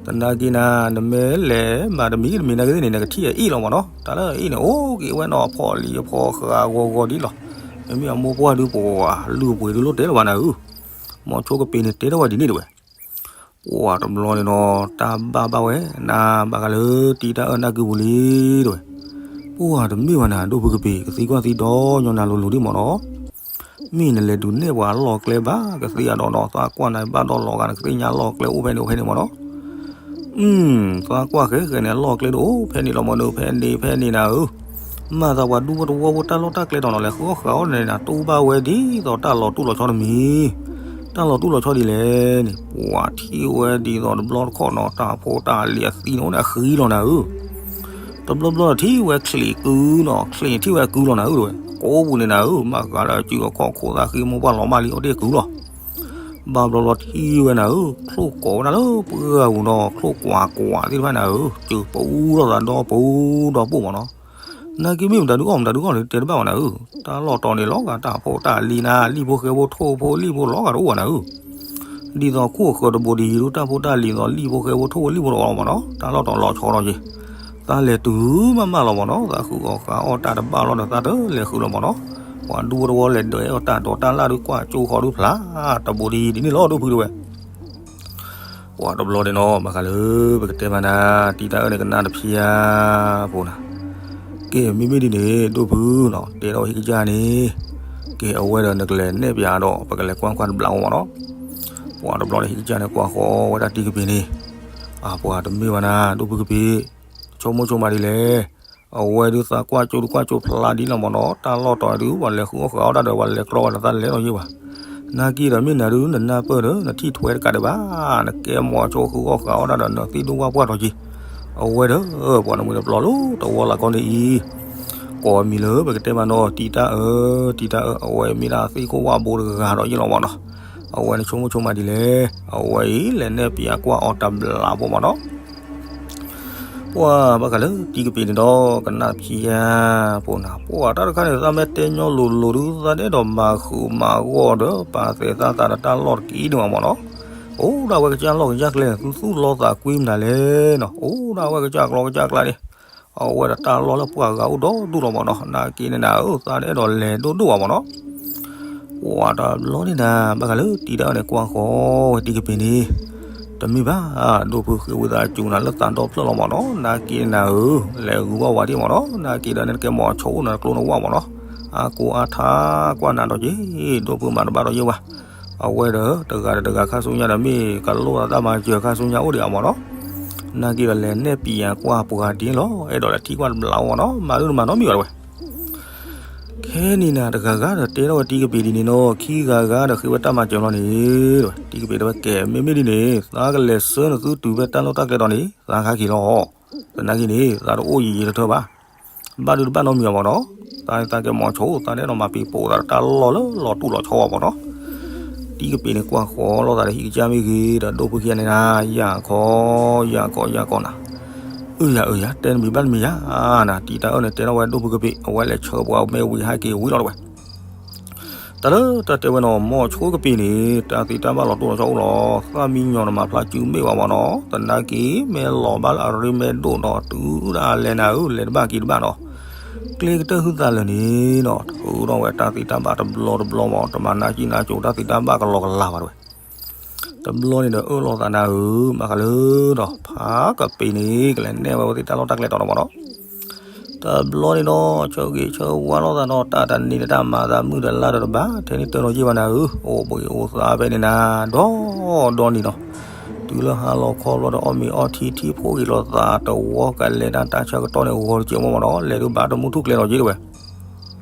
သနာ်က့နၤ နမ့ၢ်လဲၤမၤတမံၤတမံၤနာ်က့သ့ၣ်န့ၣ် နကထံၣ်အအ့ၣ်လီၤမ့ၢ်နီၤ တၢ်လၢအအ့ၣ်န့ၣ် အိၣ်က့ၤဝဲနီၤဖီၣ်လံၤဖီၣ်ဃာ်ဂီၤဂီၤဒ်လီၤ. မ့မ့ၢ်အမိၢ်ပှၢ်ဒုးပှၤလုၢ်ပှ့ၤဒုးလိၣ်တဲလီၤဘၣ်နၤဧၢ မိၤဆိကပ့ၤန့ၣ်တဲထီၣ်ဝဲဒ်န့ၣ်တဝဲ ပှၤတဘျီန့ၣ်ဒီး တၢ်ဘၣ်ဘၣ်ဝဲ နၤဘၣ်ဃးလၢတံၤတၢ်အၢၣ်နၢ်ကုပူၤလံတဝဲ. ပှၤတမ့ၢ်ဘၣ်နၤ ဒိၣ်ဖုကပ့ၤ ကသံကွၢ်သံဒိးညီနၤလိၤလိၤဒ်မ့ၢ်နီၤ. မ့ၢ်နလဲၤဒုးနဲၣ်ပှၤအလီၢ်ကျဲဘၣ် ကသံအဒိးဒီး သးကွၢ်နၤဘၣ်ဒီးလီၤဂာ် နကသ့ၣ်ညါလီၢ်ကျဲအိၣ်ဖဲန့ၣ်အိၣ်ဖဲန့ၣ်မ့ၢ်နီၤ. သးကွၢ်ဃဲဃဲန့ၣ် အလီၢ်ကျဲဒုးအိၣ်ဖဲန့ၣ်လီၤမ့ၢ်နုၤ ဖဲန့ၣ်ဖဲန့ၣ်နၤဧၢ. မၤသးပှၤဒူဖိတဝီဖိတၢ်လီၢ်တၢ်ကျဲဒီးနီၤ လဲၤဃုအီၣ်ဃုအီၣ်န့ၣ်နၤ တူၢ်ဘၣ်ဝဲဒ်သိးတၢ်လီၤတူၢ်လီၤဆီတမံၤ တၢ်လီၤတူၢ်လီၤဆီဒ်လဲၣ်န့ၣ် ပှၤထံၣ်ဝဲဒ်သိးတဘျီတခီၣ်နီၤ တၢ်ဖိတၢ်လံၤအသံန့ၣ်အိၣ်န့ၣ်အဃံလီၤနၤဧၢ. တဘျီဘျီထံၣ်ဝဲချံးကုနီၤ ချံးထံၣ်ဝဲကုလီၤနၤဧၢတဝဲ ကိးပူၤန့ၣ်နၤဧၢ မၤဃးလၢအစုအခီၣ်ခိၣ်သၣ်ဃံမိၢ်ပှၢ်လီၤမၢ်လံအိၣ်တ့ၢ်ကုလီၤ. ဘၣ်ဘျီဘျီထံၣ်ဝဲနၤဧၢ ချိၣ်ကိးဝဲဒၣ်လၢပှၢ်ပူၤနီၤ ချိၣ်ကွၢ်ကွၢ်သ့ၣ်တဖၣ်နၤဧၢ စုပူထီၣ်သးဒီပူဒီပိၢ်မ့ၢ်နီၤ. နာ်က့မ့ၢ်မတၤဒုးအီၣ်မတၤဒုးအီၣ်န့ၣ် တဲတဘၣ်ဝဲနၤဧၢ. တၢ်လီၢ်တီၤန့ၣ်လီၤဂာ်တၢ်ဖိတၢ်လံၤနၤ လံၣ်ဖိဃဲဖိထိၣ်ဖိလံၣ်ဖိလီၤဂာ်တအိၣ်ဝဲနၤဧၢ. ဒ်သိးခိၣ်ဃၢၤတဘိဒံးဒုး တၢ်ဖိတၢ်လံၤသိးလံၣ်ဖိဃဲဖိထိၣ်ဖိလံၣ်ဖိတအိၣ်လီၤမ့ၢ်နီၤ တၢ်လီၢ်တီၤလီၤဆီဒီးက့ၤ သးလဲၤတုၤမးမးလီၤမ့ၢ်နီၤ သးဃုအီၣ်ဃုအီၣ်တၢ်တဘၣ်လီၤဒီးသးတလဲၤဃုလီၤမ့ၢ်နီၤ. ပှၤဒူဖိတဝီလဲၤဒၢးအီၣ်တၢ်ဒိးတၢ်လၢ်ဒုးကွၢ်ကၠိဃီၤဒုးဖျါ တဘိဒံးဒ်န့ၣ်လီၤဒိၣ်ဖုတဝဲ ပှၤတဘျီန့ၣ်နီၤ ဘၣ်ဃးလၢ ပကတဲမးနၤ တံၤတၢ်အၢၣ်န့ၣ်ကနၣ်တဖံးဧါ ဖိနၤ. ကဲ မ့မ့ၢ်ဒ်န့ၣ် ဒိၣ်ဖုနီၤ တဲဒီးဟံၣ်ကစၢ်န့ၣ် ကဲ အဝဲဒီးနကလဲၤနဲၣ်ပၠးဒီး ပကလဲၤကွၢ်ကွၢ်တဘျီမ့ၢ်နီၤ. ပှၤတဘျီန့ၣ် ဟံၣ်ကစၢ်န့ၣ်ကွၢ်ဃီၤဝဲဒၣ်တံၤကပ့ၤန့ၣ် အပှၤတမ့ၢ်ဘၣ်နၤ ဒိၣ်ဖုကပ့ၤ ဆိကမိၣ်ဆိကမးဒ်လဲၣ် အဝဲဒုးသးကွၢ်ကၠိဒုးကွၢ်ကၠိဖျါဒ်လီၤမ့ၢ်နီၤ တၢ်လီၢ်တီၤဒုး ပှၤလဲၤဃုအီၣ်ဃုအီၣ်တၢ်ဒီး ပှၤလဲၤကြီဝဲဒီးသးလဲၤထီၣ်ယ့ၢ်ဘၣ်. နာ်က့ဒီးမ့ၢ်နၤဒုး နနၢ်ပၢၢ်ဒီး နထံၣ်ထွဲတကးဒံးဘၣ် နကဲမိၤဆိဃုအီၣ်ဃုအီၣ်တၢ်ဒီး နသံၣ်ဒိၣ်ဝၣ်ပှၢ်ထီၣ်က့ၤ အဝဲဒီး ပှၤနမှံၤတပျီၤလၢတဝီလၢ်ကီန့ၣ်အံၤ ကိးမံၤလၢပကတဲမးနီၤ တံၤတၢ်အၢ တံၤတၢ်အၢ အဝဲမ့ၢ်ဒၣ်သ့ၣ်ခိၣ်ဝၣ်ဘိတဂၤဒီးယ့ၢ်လီၤမ့ၢ်နီၤ. အဝဲန့ၣ်ဆိကမိၣ်ဆိကမးဒ်လဲၣ် အဝဲအံၤလဲၤနဲၣ်ပၠးကွၢ်အီၤတဘျီဖိမ့ၢ်နီၤ. ပှၤဘၣ်ဃးလၢတံၤကပ့ၤန့ၣ်ဒီး ကနၣ်ဖံးယါ ဖိနၤ ပှၤတၢ်တခါန့ၣ် သးမ့ၢ်တဲညီလိၤလိၤဒုး သးဒဲးဒီးမၤဃုာ်မၤဂီၢ်ဒီး ပာ်သဲးသးသးဒီးတၢ်လီၢ်တက့ၢ်န့ၣ်မ့ၢ်နီၤ. အိၣ်ဒၣ်ဝဲကစၢ်လီၢ်ကစၢ်ကျဲန့ၣ် သုသူၣ်လီသးကွံမနုၤလဲၣ်နီၤ အိၣ်ဒၣ်ဝဲကစၢ်ကျီကစၢ်ကျါန့ၣ် အဝဲဒီးတၢ်လီၢ်လၢပှၤဂၤအိၣ်ဒီဒူၣ်လီၤမ့ၢ်နီၤ. နာ်က့န့ၣ်နၤဧၢ သးဒဲးဒီးလဲၤဒိၣ်ဒိၣ်ဘၣ်မ့ၢ်နီၤ. ပှၤတဘျီန့ၣ်နၤ ဘၣ်ဃးလၢတံၤတၢ်အၢၣ်န့ၣ် ကွၢ်ဃီၤဝဲတံၤကပ့ၤန့ၣ် တမ့ၢ်ဘၣ် ဒိၣ်ဖုဃ့ဝံသးစူၤနၤလၢသးဒီဖျၢၣ်လီၤမ့ၢ်နီၤ. နာ်က့န့ၣ်နၤဧၢ လဲၤဂုာ်ဘၣ်ဝဲဒ်မ့ၢ်နီၤ. နာ်က့ဒီးနကဲမိၤဆိအိၣ်နကျိနဝၣ်မ့ၢ်နီၤ. အါကိအါထါကွၢ်နၤဒီးက့ၤ ဒိၣ်ဖုမၤတဘၣ်ဒီးယ့ၢ်ဝဲ အဝဲဒီးတဂၤဒီးတဂၤခါဆူညါဒီးမ့ၢ်ကလိၣ်သးတၢ်မၤစၢၤခါဆူညါအိၣ်ဒံးဧါမ့ၢ်နီၤ. နာ်က့ဒီးလဲၤနဲၣ်ပၠးကွၢ်ပှၤဒ်န့ၣ်လီၤ. အဲၣ်ဒိးလဲၤထံၣ်ကွၢ်တဘျီမ့ၢ်နီၤ. မၤဒုးတမၤနီတမံၤဘၣ်တဝဲ ခဲ ဖဲန့ၣ်နၤတဂၤဂၤဒီးတဲထီၣ်ဝဲတံၤကပ့ၤဒ်န့ၣ်နီၤ, ခံဂၤဂၤဒီးဃ့ဝဲတၢ်မၤစၢၤလီၤန့ၣ်, တံၤကပ့ၤတဲဝဲ ကဲ မ့မ့ၢ်ဒ်န့ၣ် သးကလဲၤဆှၢနသုတုၤဖဲတၢ်လီၢ်တၢ်ကျဲတီၤန့ၣ် သးခါက့ၤလီၤ. သနာ်က့န့ၣ် သးတအိၣ်ယံာ်ယံာ်ထၢထၢဘၣ်. ဘၣ်ဒုးတဘၣ်နီတမံၤအီၤမ့ၢ်နီၤ, သးန့ၣ်သးကဲမီၤဆိ သးဒဲးနီၤ မၤပ့ၤပိာ်သးတၢ်လီၢ်လၢလီၤတူၢ်လီၤဆီအီၤမ့ၢ်နီၤ. တံၤကပ့ၤန့ၣ်ကွၢ်ဃီလိာ်သးဒီးဟံၣ်ကစၢ်မ့ၢ်ဂ့ၤ ဒီးဒိၣ်ဖုခံဂၤန့ၣ်နၤ, ယၤခီ ယၤခီ ယၤခီနၤ, အၢယၤအၢယၤ တဲနမံၤဘၣ်နမံၤယၤနၤ, တံၤတၢ်အၢၣ်န့ၣ်တဲထီၣ်ဝဲဒိၣ်ဖုကပ့ၤ အဝဲလဲၤဆှၢပှၤမဲာ်ဝံၤဟဲက့ၤဝံၤလီၤတဝဲ တၢ်လၢတၢ်တဲဝဲနီၤ မီၤဆိကပ့ၤန့ၣ် တၢ်သ့တၢ်ဘၣ်လီၤတိၢ်လီၤဆီအိၣ်လီၤ, သၣ်မံညီၤနမၤဖျါစုမ့ၢ်ဘၣ်မ့ၢ်နီၤ, သနာ်က့ မ့ၢ်လီၤဘၣ်လၢအရ့မဲဒိၣ်ဒီးတုၤဒၣ်လဲာ်နၤဧၢ လဲၤတဘၣ်က့ၤတဘၣ်နီၤ, ကျဲကတၢၢ်ဟုသးလၢာ်န့ၣ်နီၤ ထုးထီၣ်ဝဲတၢ်သ့တၢ်ဘၣ်တဘျီတဘျီမ့ၢ် တမၤနၢ်ကံၣ်နၢ်ကၠိတၢ်သ့တၢ်ဘၣ်ကလီကလီဘၣ်တဝဲ တဘျီန့ၣ်ဒီးအၢၣ်လီၤသးနၤဧၢ ဘၣ်ဃးလၢဒီး ဖါကပ့ၤန့ၣ် ကလဲၤနဲၣ်ဝဲဝဲသ့ၣ်တၢ်လီၢ်တၢ်ကျဲတီၤဒီးမ့ၢ်နီၤ, တဘျီန့ၣ်ဒီး ဆၢဂ့ၤဆၢဝါလိာ်သးဒီး တၢ်တနံၤန့ၣ်တၢ်မၤသးမုၢ်တလါဒီးတဘၣ် ထဲန့ၣ်တၢ်နီၤယ့ၢ်ဘၣ်နၤဧၢ, အိၣ်ဘှံးအိၣ်သါဖဲန့ၣ်နၤ ဒီဒီနံၤနီၤ, တုၤလၢဟါလီၤခီဘျီဒီး အီၣ်မ့ၤအီထံထံဖိဂ့ၤလိာ်သးတဝီကလဲၤတၢ်တၢ်ဆၢကတီၢ်န့ၣ် ဂီၤတစဲးမ့ၢ်မ့ၢ်နီၤ လဲၤဒုးဘၣ်တမူထူၣ်ကျဲလီၤက့ၤတဝဲ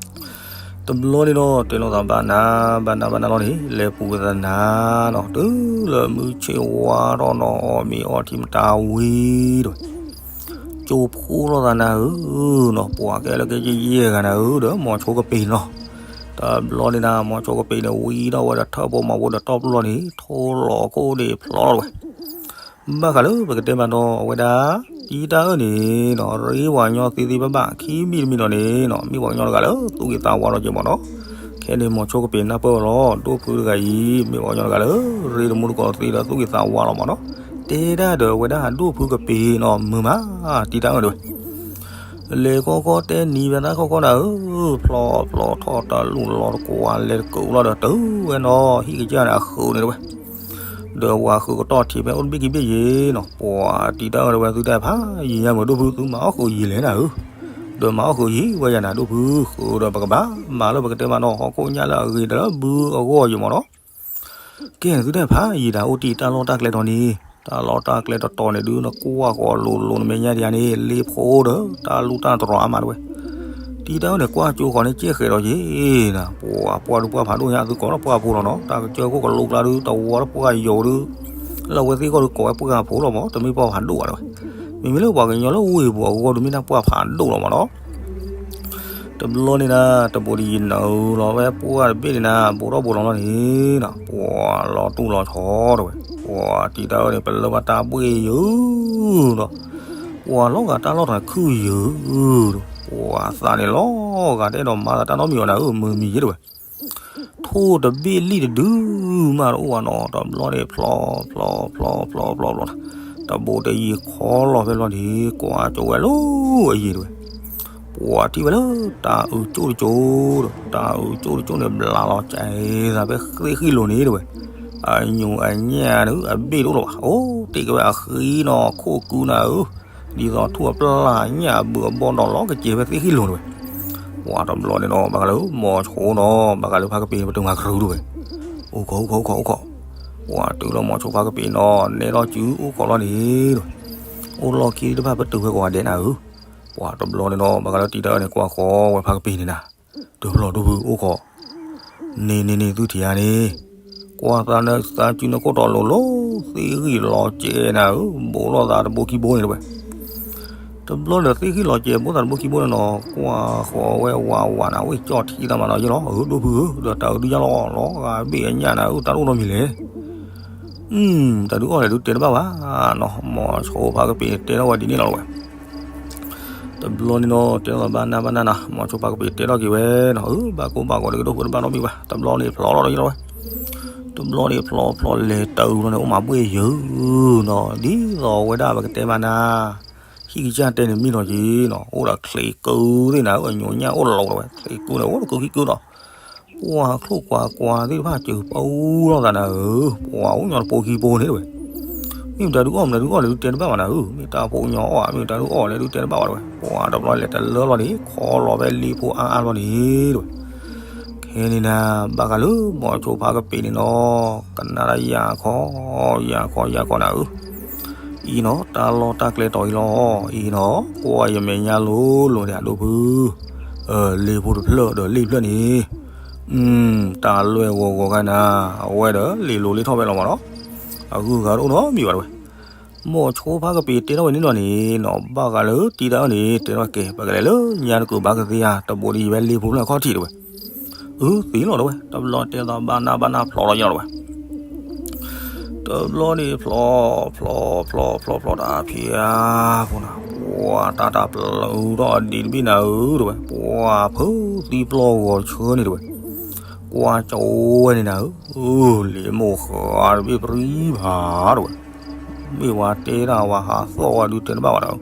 တဘျီန့ၣ်ဒီး တဲလိာ်သးဘၣ်နၤ ဘၣ်နၤဘၣ်နၤလီၤန့ၣ် လဲၤပူၤသနၤနီၤ တုၤလၢမုၢ်ဆ့ၣ်ဝါထီၣ်နီၤ အီၣ်မ့ၤအီထံမတၤဝံၤဒီး ကၠိဖှိၣ်လိာ်သးနၤဧၢနီၤ ပှၤကဲလၢကဲယဲၢ်ဂၤနၤဧၢ ဒီးမီၤဆိကပ့ၤနီၤ, တဘျီန့ၣ်နၤ မီၤဆိကပ့ၤန့ၣ် ဝံထီၣ်ဝဲဒီးထၢၣ်ဖိမၤဖိဒီးတီၢ်ပျီန့ၣ် ထိလီၤခိၣ်ဒ့ၣ်ဖျီထီၣ်ဝဲ ဘၣ်ဃးလၢပကတဲမးဒီး အဝဲဒၣ် တံၤတၢ်အၢၣ်န့ၣ်နီၤ ရ့ပှၤကညီသ့သ့ဘၣ်ဘၣ် ခံမံၤတမံၤဒီးန့ၣ်နီၤ မ့ၢ်ပှၤကညီတဂၤလၢသူၣ်ဂ့ၤသးဝါလီၤက့ၤမ့ၢ်နီၤ, ခဲန့ၣ်မီၤဆိကပ့ၤနၢ်ပၢၢ်ဝဲလီၤ ဒိၣ်ဖုတဂၤအံၤ မ့ၢ်ပှၤကညီတဂၤလၢ ရ့တမူတကိးသ့ဒီးသူၣ်ဂ့ၤသးဝါလီၤမ့ၢ်နီၤ, တဲဒၣ်ဒီးအဝဲဒၣ်ဒိၣ်ဖုကပ့ၤနီၤ မုာ်မး တံၤတၢ်အၢၣ်တဝဲ လဲၤခီခီတဲနံၤဖဲသၣ်ခီခီနၤဧၢ, ဖျီဖျီထီၣ်တၢ်လူၢ်လီၤတကွၢ်လဲၤတကုးလီၤဒီးတုၤဝဲနီၤ ဟံၣ်ကစၢ်န့ၣ်အဃုာ်န့ၣ်တဝဲ ဒီးပှၤဃုာ်ကတီၢ်ထံးဖဲအိၣ်တဘ့ၣ်ခံဘ့ၣ်ယ့ၤနီၤ ပှၤတံၤတၢ်အၢၣ်တဝဲသုတၢ်ဖးယံၤညါမ့ၢ်ဒိၣ်ဖုသုမၤအီၣ်ဃုာ်ယံၤလဲၣ်နၤဧၢ, ဒီးမၤအီၣ်ဃုာ်ယံၤဝဲယၤနၤဒိၣ်ဖု ဃုာ်ဒီးပကဘၣ်မၤလၢပကတဲမးနီၤ ဟီၣ်ခိၣ်ညၣ်လၢအဂ့ၤဒီးလၢဘုအဂီၢ်ယ့ၤမ့ၢ်နီၤ ကဲသုတၢ်ဖးယံၤတၢ်အိၣ်တံၢ်တၢ်လီၢ်တၢ်ကျဲတီၤန့ၣ် တၢ်လီၢ်တၢ်ကျဲတတီၤန့ၣ်ဒုးနကွၢ်ဃီၤလိၤလိၤနမဲာ်ညါဒံးဧါန့ၣ် လ့ဖိဒီးတၢ်လူၢ်တၢ်တြီၤအါမးတဝဲ တံၤတၢ်အၢၣ်န့ၣ် ကွၢ်ကၠိဃီၤန့ၣ်ကဲဃဲးဒီးယ့ၤနၤ ပှၤပှၢ်ဒုးပှၢ်ဖးဒိၣ်ညါသုကိးလၢပှၢ်ဖိလီၤနီၤ တၢ်ကစၢၢ်ခိၣ်ကလိကျါဒုး တဝီလၢပှၢ်ယိၤဒုး လၢအဝဲသ့ၣ်ဂီၢ်ဒုးကိးဝဲပှၢ်ဖိလီၤမး တမ့ၢ်ပှၢ်ဖးဒိၣ်ဘၣ်တဝဲ မ့မ့ၢ်လၢပှၤကညီလၢဝ့ၢ်ပူၤအဂီၢ်ဒုး မ့ၢ်ဒၣ်ပှၢ်ဖးဒိၣ်လီၤမးနီၤ တဘျီန့ၣ်နၤ တဘိးတယံာ်နုာ်လီၤဝဲပှၢ်တဘ့ၣ်န့ၣ်နၤ ဘိးထီၣ်ဘိးလီၤလီၤန့ၣ်နၤ ပှၤလီၤတူၢ်လီၤဆီတဝဲ ပှၤတံၤတၢ်အၢၣ်န့ၣ် ပလၢဘၣ်တၢ်ဘှ့ၣ်ယုၤဒီး ပှၤလီၤဂာ်တၢ်လီၢ်ထီၣ်န့ၣ်ခုၣ်ယုၤဒီး ပှၤသးန့ၣ်လီၤဂာ်တအဲၣ်ဒိးမၤသးတၢ်နီတမံၤအီၤနၤဧၢ မုာ်မံၤယ့ၤတဝဲ ထိၣ်တဘ့ၣ်လံၣ်တဒုမးတအိၣ်ဘၣ်နီၤ တဘျီန့ၣ် ဖျီ ဖျီ ဖျီ ဖျီ ဖျီ ဖျီ တဘိးတယံာ်ခီလီၤဖဲလီၤန့ၣ် ကွၢ်ကၠိဝဲလၢအယံၤတဝဲ ပှၤထံၣ်ဝဲလၢတၢ်အုးကၠိၣ်တကၠိၣ်ဒီး တၢ်အုးကၠိၣ်တကၠိၣ်န့ၣ် ဘျးလီၤကဲသးဖဲသ့ၣ်ဃံလိၤန့ၣ်တဝဲ အညိၣ်အညၣ်န့ၣ် အဘ့ၣ်တအိၣ်လၢၤဘၣ် အိၣ်တ့ၢ်က့ၤဝဲအဃံနီၤ ခိၣ်ကူနၤဧၢ ဒ်သိးထူၣ်အပျၢ်ညၣ်အဘုးအဘီဒီးလီၤကစဲၤဖဲသ့ၣ်ဃံလိၤတဝဲ ပှၤတဘျီန့ၣ်နီၤ ဘၣ်ဃးလၢမီၤဆိနီၤ ဘၣ်ဃးလၢဖါကပ့ၤန့ၣ် ပတုာ်မၤကရူၤတဝဲ အိၣ်ခိး အိၣ်ခိး အိၣ်ခိး အိၣ်ခိး ပှၤတုၤလၢမီၤဆိဖါကပ့ၤနီၤ နဲၣ်ထီၣ်စုအိၣ်ခိးလီၤန့ၣ်တဝဲ အိၣ်လီၢ်ခံတဖၣ်ပတုာ်ဝဲကိးဂၤဒဲးနၤဧၢ ပှၤတဘျီန့ၣ်နီၤ ဘၣ်ဃးလၢတံၤတၢ်အၢၣ်န့ၣ် ကွၢ်ဃီဝဲဖါကပ့ၤန့ၣ်နၤ တုၤဖျီၣ်ဒိၣ်ဖုအိၣ်ခိး န့ၣ်န့ၣ်န့ၣ် သုထံၣ်ဧါန့ၣ် ကွၢ်သးနသးစုနခိၣ်တီလိၤလိၤ သ့ၣ်ဂံၢ်လီၤကဲနၤဧၢ ဘိးလိာ်သးတဘိခံဘိန့ၣ်တဝဲ တဘျီန့ၣ် သ့ၣ်ဂံၢ်လီၤကဲ ဘိသးတဘိခံဘိန့ၣ်နီၤ ကွၢ်ဃီဝဲဝးဝးနၤ ဝ့ၢ်ကၠီၣ်ထံသးမးနီၤ ယလီၤ ဧၢ ဒိၣ်ဖုဧၢ ဒီးတၢ်အုးဒုးယါလီၤ လီၤဂာ်ဘ့ၣ်အညၣ်နၤဧၢ တၢ်တအိၣ်နီတမံၤလဲၣ် တၢ်ဒုးအီၣ်လဲၣ်ဒုးတဲတဘၣ်ဘၣ်နီၤ မီၤဆိဖါကပ့ၤတဲထီၣ်ဝဲဒ်န့ၣ်လီၤဝဲ တဘျီန့ၣ်နီၤ တဲထီၣ်ဘၣ်နၢ်ဘၣ်နၢ်နၤ မီၤဆိဖါကပ့ၤတဲထီၣ်က့ၤဝဲနီၤ အၢ ဘၣ်ကိၢ်ဘၣ်ဂီၤတကဒိၣ်ဖုတဘၣ်နီတမံၤဘၣ် တဘျီန့ၣ်ဖျီလီၤဒီးယလီၤဝဲ တဘျီန့ၣ်ဖျီဖျီလဲၤတၢ်အုးလီၤန့ၣ် အိၣ်မးဘှ့ၣ်ယုၤနီၤ ဒ်သိးဝဲဒၣ်ပကတဲမးနၤ ဟံၣ်ကစၢ်တဲန့ၣ်မ့ၢ်နီၤက့နီၤ အိၣ်ဒီးချံးကုသ့ၣ်နၤ အညိၣ်ညၣ်အိၣ်လီၤဝဲ ချံးကုန့ၣ် အိၣ်တကုခံကုနီၤ ပှၤချိၣ်ကွၢ်ကွၢ်သ့ၣ်တဖၣ်စၢၤပူလီၤသးနၤဧၢ ပှၤအိၣ်ညီတဖိခံဖိန့ၣ်တဝဲ မ့ၢ်မတၤဒုးအီၣ် မတၤဒုးအီၣ်န့ၣ် ဒုးတဲတဘၣ်ဘၣ်နၤဧၢ မ့ၢ်တၢ်ဖိညီအီၣ် မ့ၢ်တၢ်ဒုးအီၣ်န့ၣ် ဒုးတဲတဘၣ်ဘၣ်တဝဲ ပှၤတဘျီလဲၤတလၢလီၤန့ၣ် ခီလီၤဖဲလ့ဖိအါအါလီၤန့ၣ်တဝဲ ခဲန့ၣ်နၤ ဘၣ်ဃးလၢမီၤဆိဖါကပ့ၤန့ၣ်နီၤ ကနၣ်ဒၣ်ယၤခီ ယၤခီ ယၤခီနၤဧၢ အံၤနီၤ တၢ်လီၢ်တၢ်ကျဲတီၤအံၤလီၤ အံၤနီၤ ကွၢ်ယမဲာ်ညါလိၤလိၤန့ၣ် အဒိၣ်ဖု လ့ၢ်ဖိတဖျၢၣ်ဒီးလ့ၢ်ဖျၢၣ်န့ၣ်, တၢ်လွဲၢ်ဂီၤဂီၤခါနၤ, အဝဲဒီးလ့ၢ်လိၤလ့ၢ်ထီၣ်ဖဲလီၤမးနီၤ, အဂုၤအဂၤတအိၣ်နီတမံၤဘၣ်တဲဝဲ. မိၤဆိဖါကပ့ၤတဲထီၣ်ဝဲန့ၣ်နီၤန့ၣ်နီၤ, ဘၣ်ဃးလၢတံၤတၢ်အၢၣ်န့ၣ် တဲထီၣ်ကဲ ပကလဲၤလၢညါတကုာ်ဘၣ်ကသ့ဧါ, တဘိးဒ်ယဝဲလ့ၢ်ဖိဖျၢၣ်အခီၣ်ထံးတဲဝဲ. အၢ သ့လီၤတဲဝဲ, တဘျီတဲသးဘၣ်နၢ်ဘၣ်နၢ်ဖျိးလီၤညီတဲဝဲ. တဘျီန့ၣ်ဖျိး, ဖျိး, ဖျိး, ဖျိး, ဖျိးတၢ်ဖံးဧါ, ဖိနၤ, ပှၤတၢ်တၢ်ပျုးထီၣ်ဒံးတဘ့ၣ်နၤဧၢ တဲဝဲ, ပှၤဖုးသံပျီၢ်ဂီၤဆၢန့ၣ်တဲဝဲ, ကွၢ်ကၠီဝဲန့ၣ်နၤဧၢ, လ့ၢ်မိၢ်ဃါတဘ့ၣ်ပြံဖးတဲဝဲ, မ့ၢ်ဝဲတဲဒၣ်ဝဲဟးသီၣ်ဝဲဒုးတဲတဘၣ်ဝဲဒၣ်,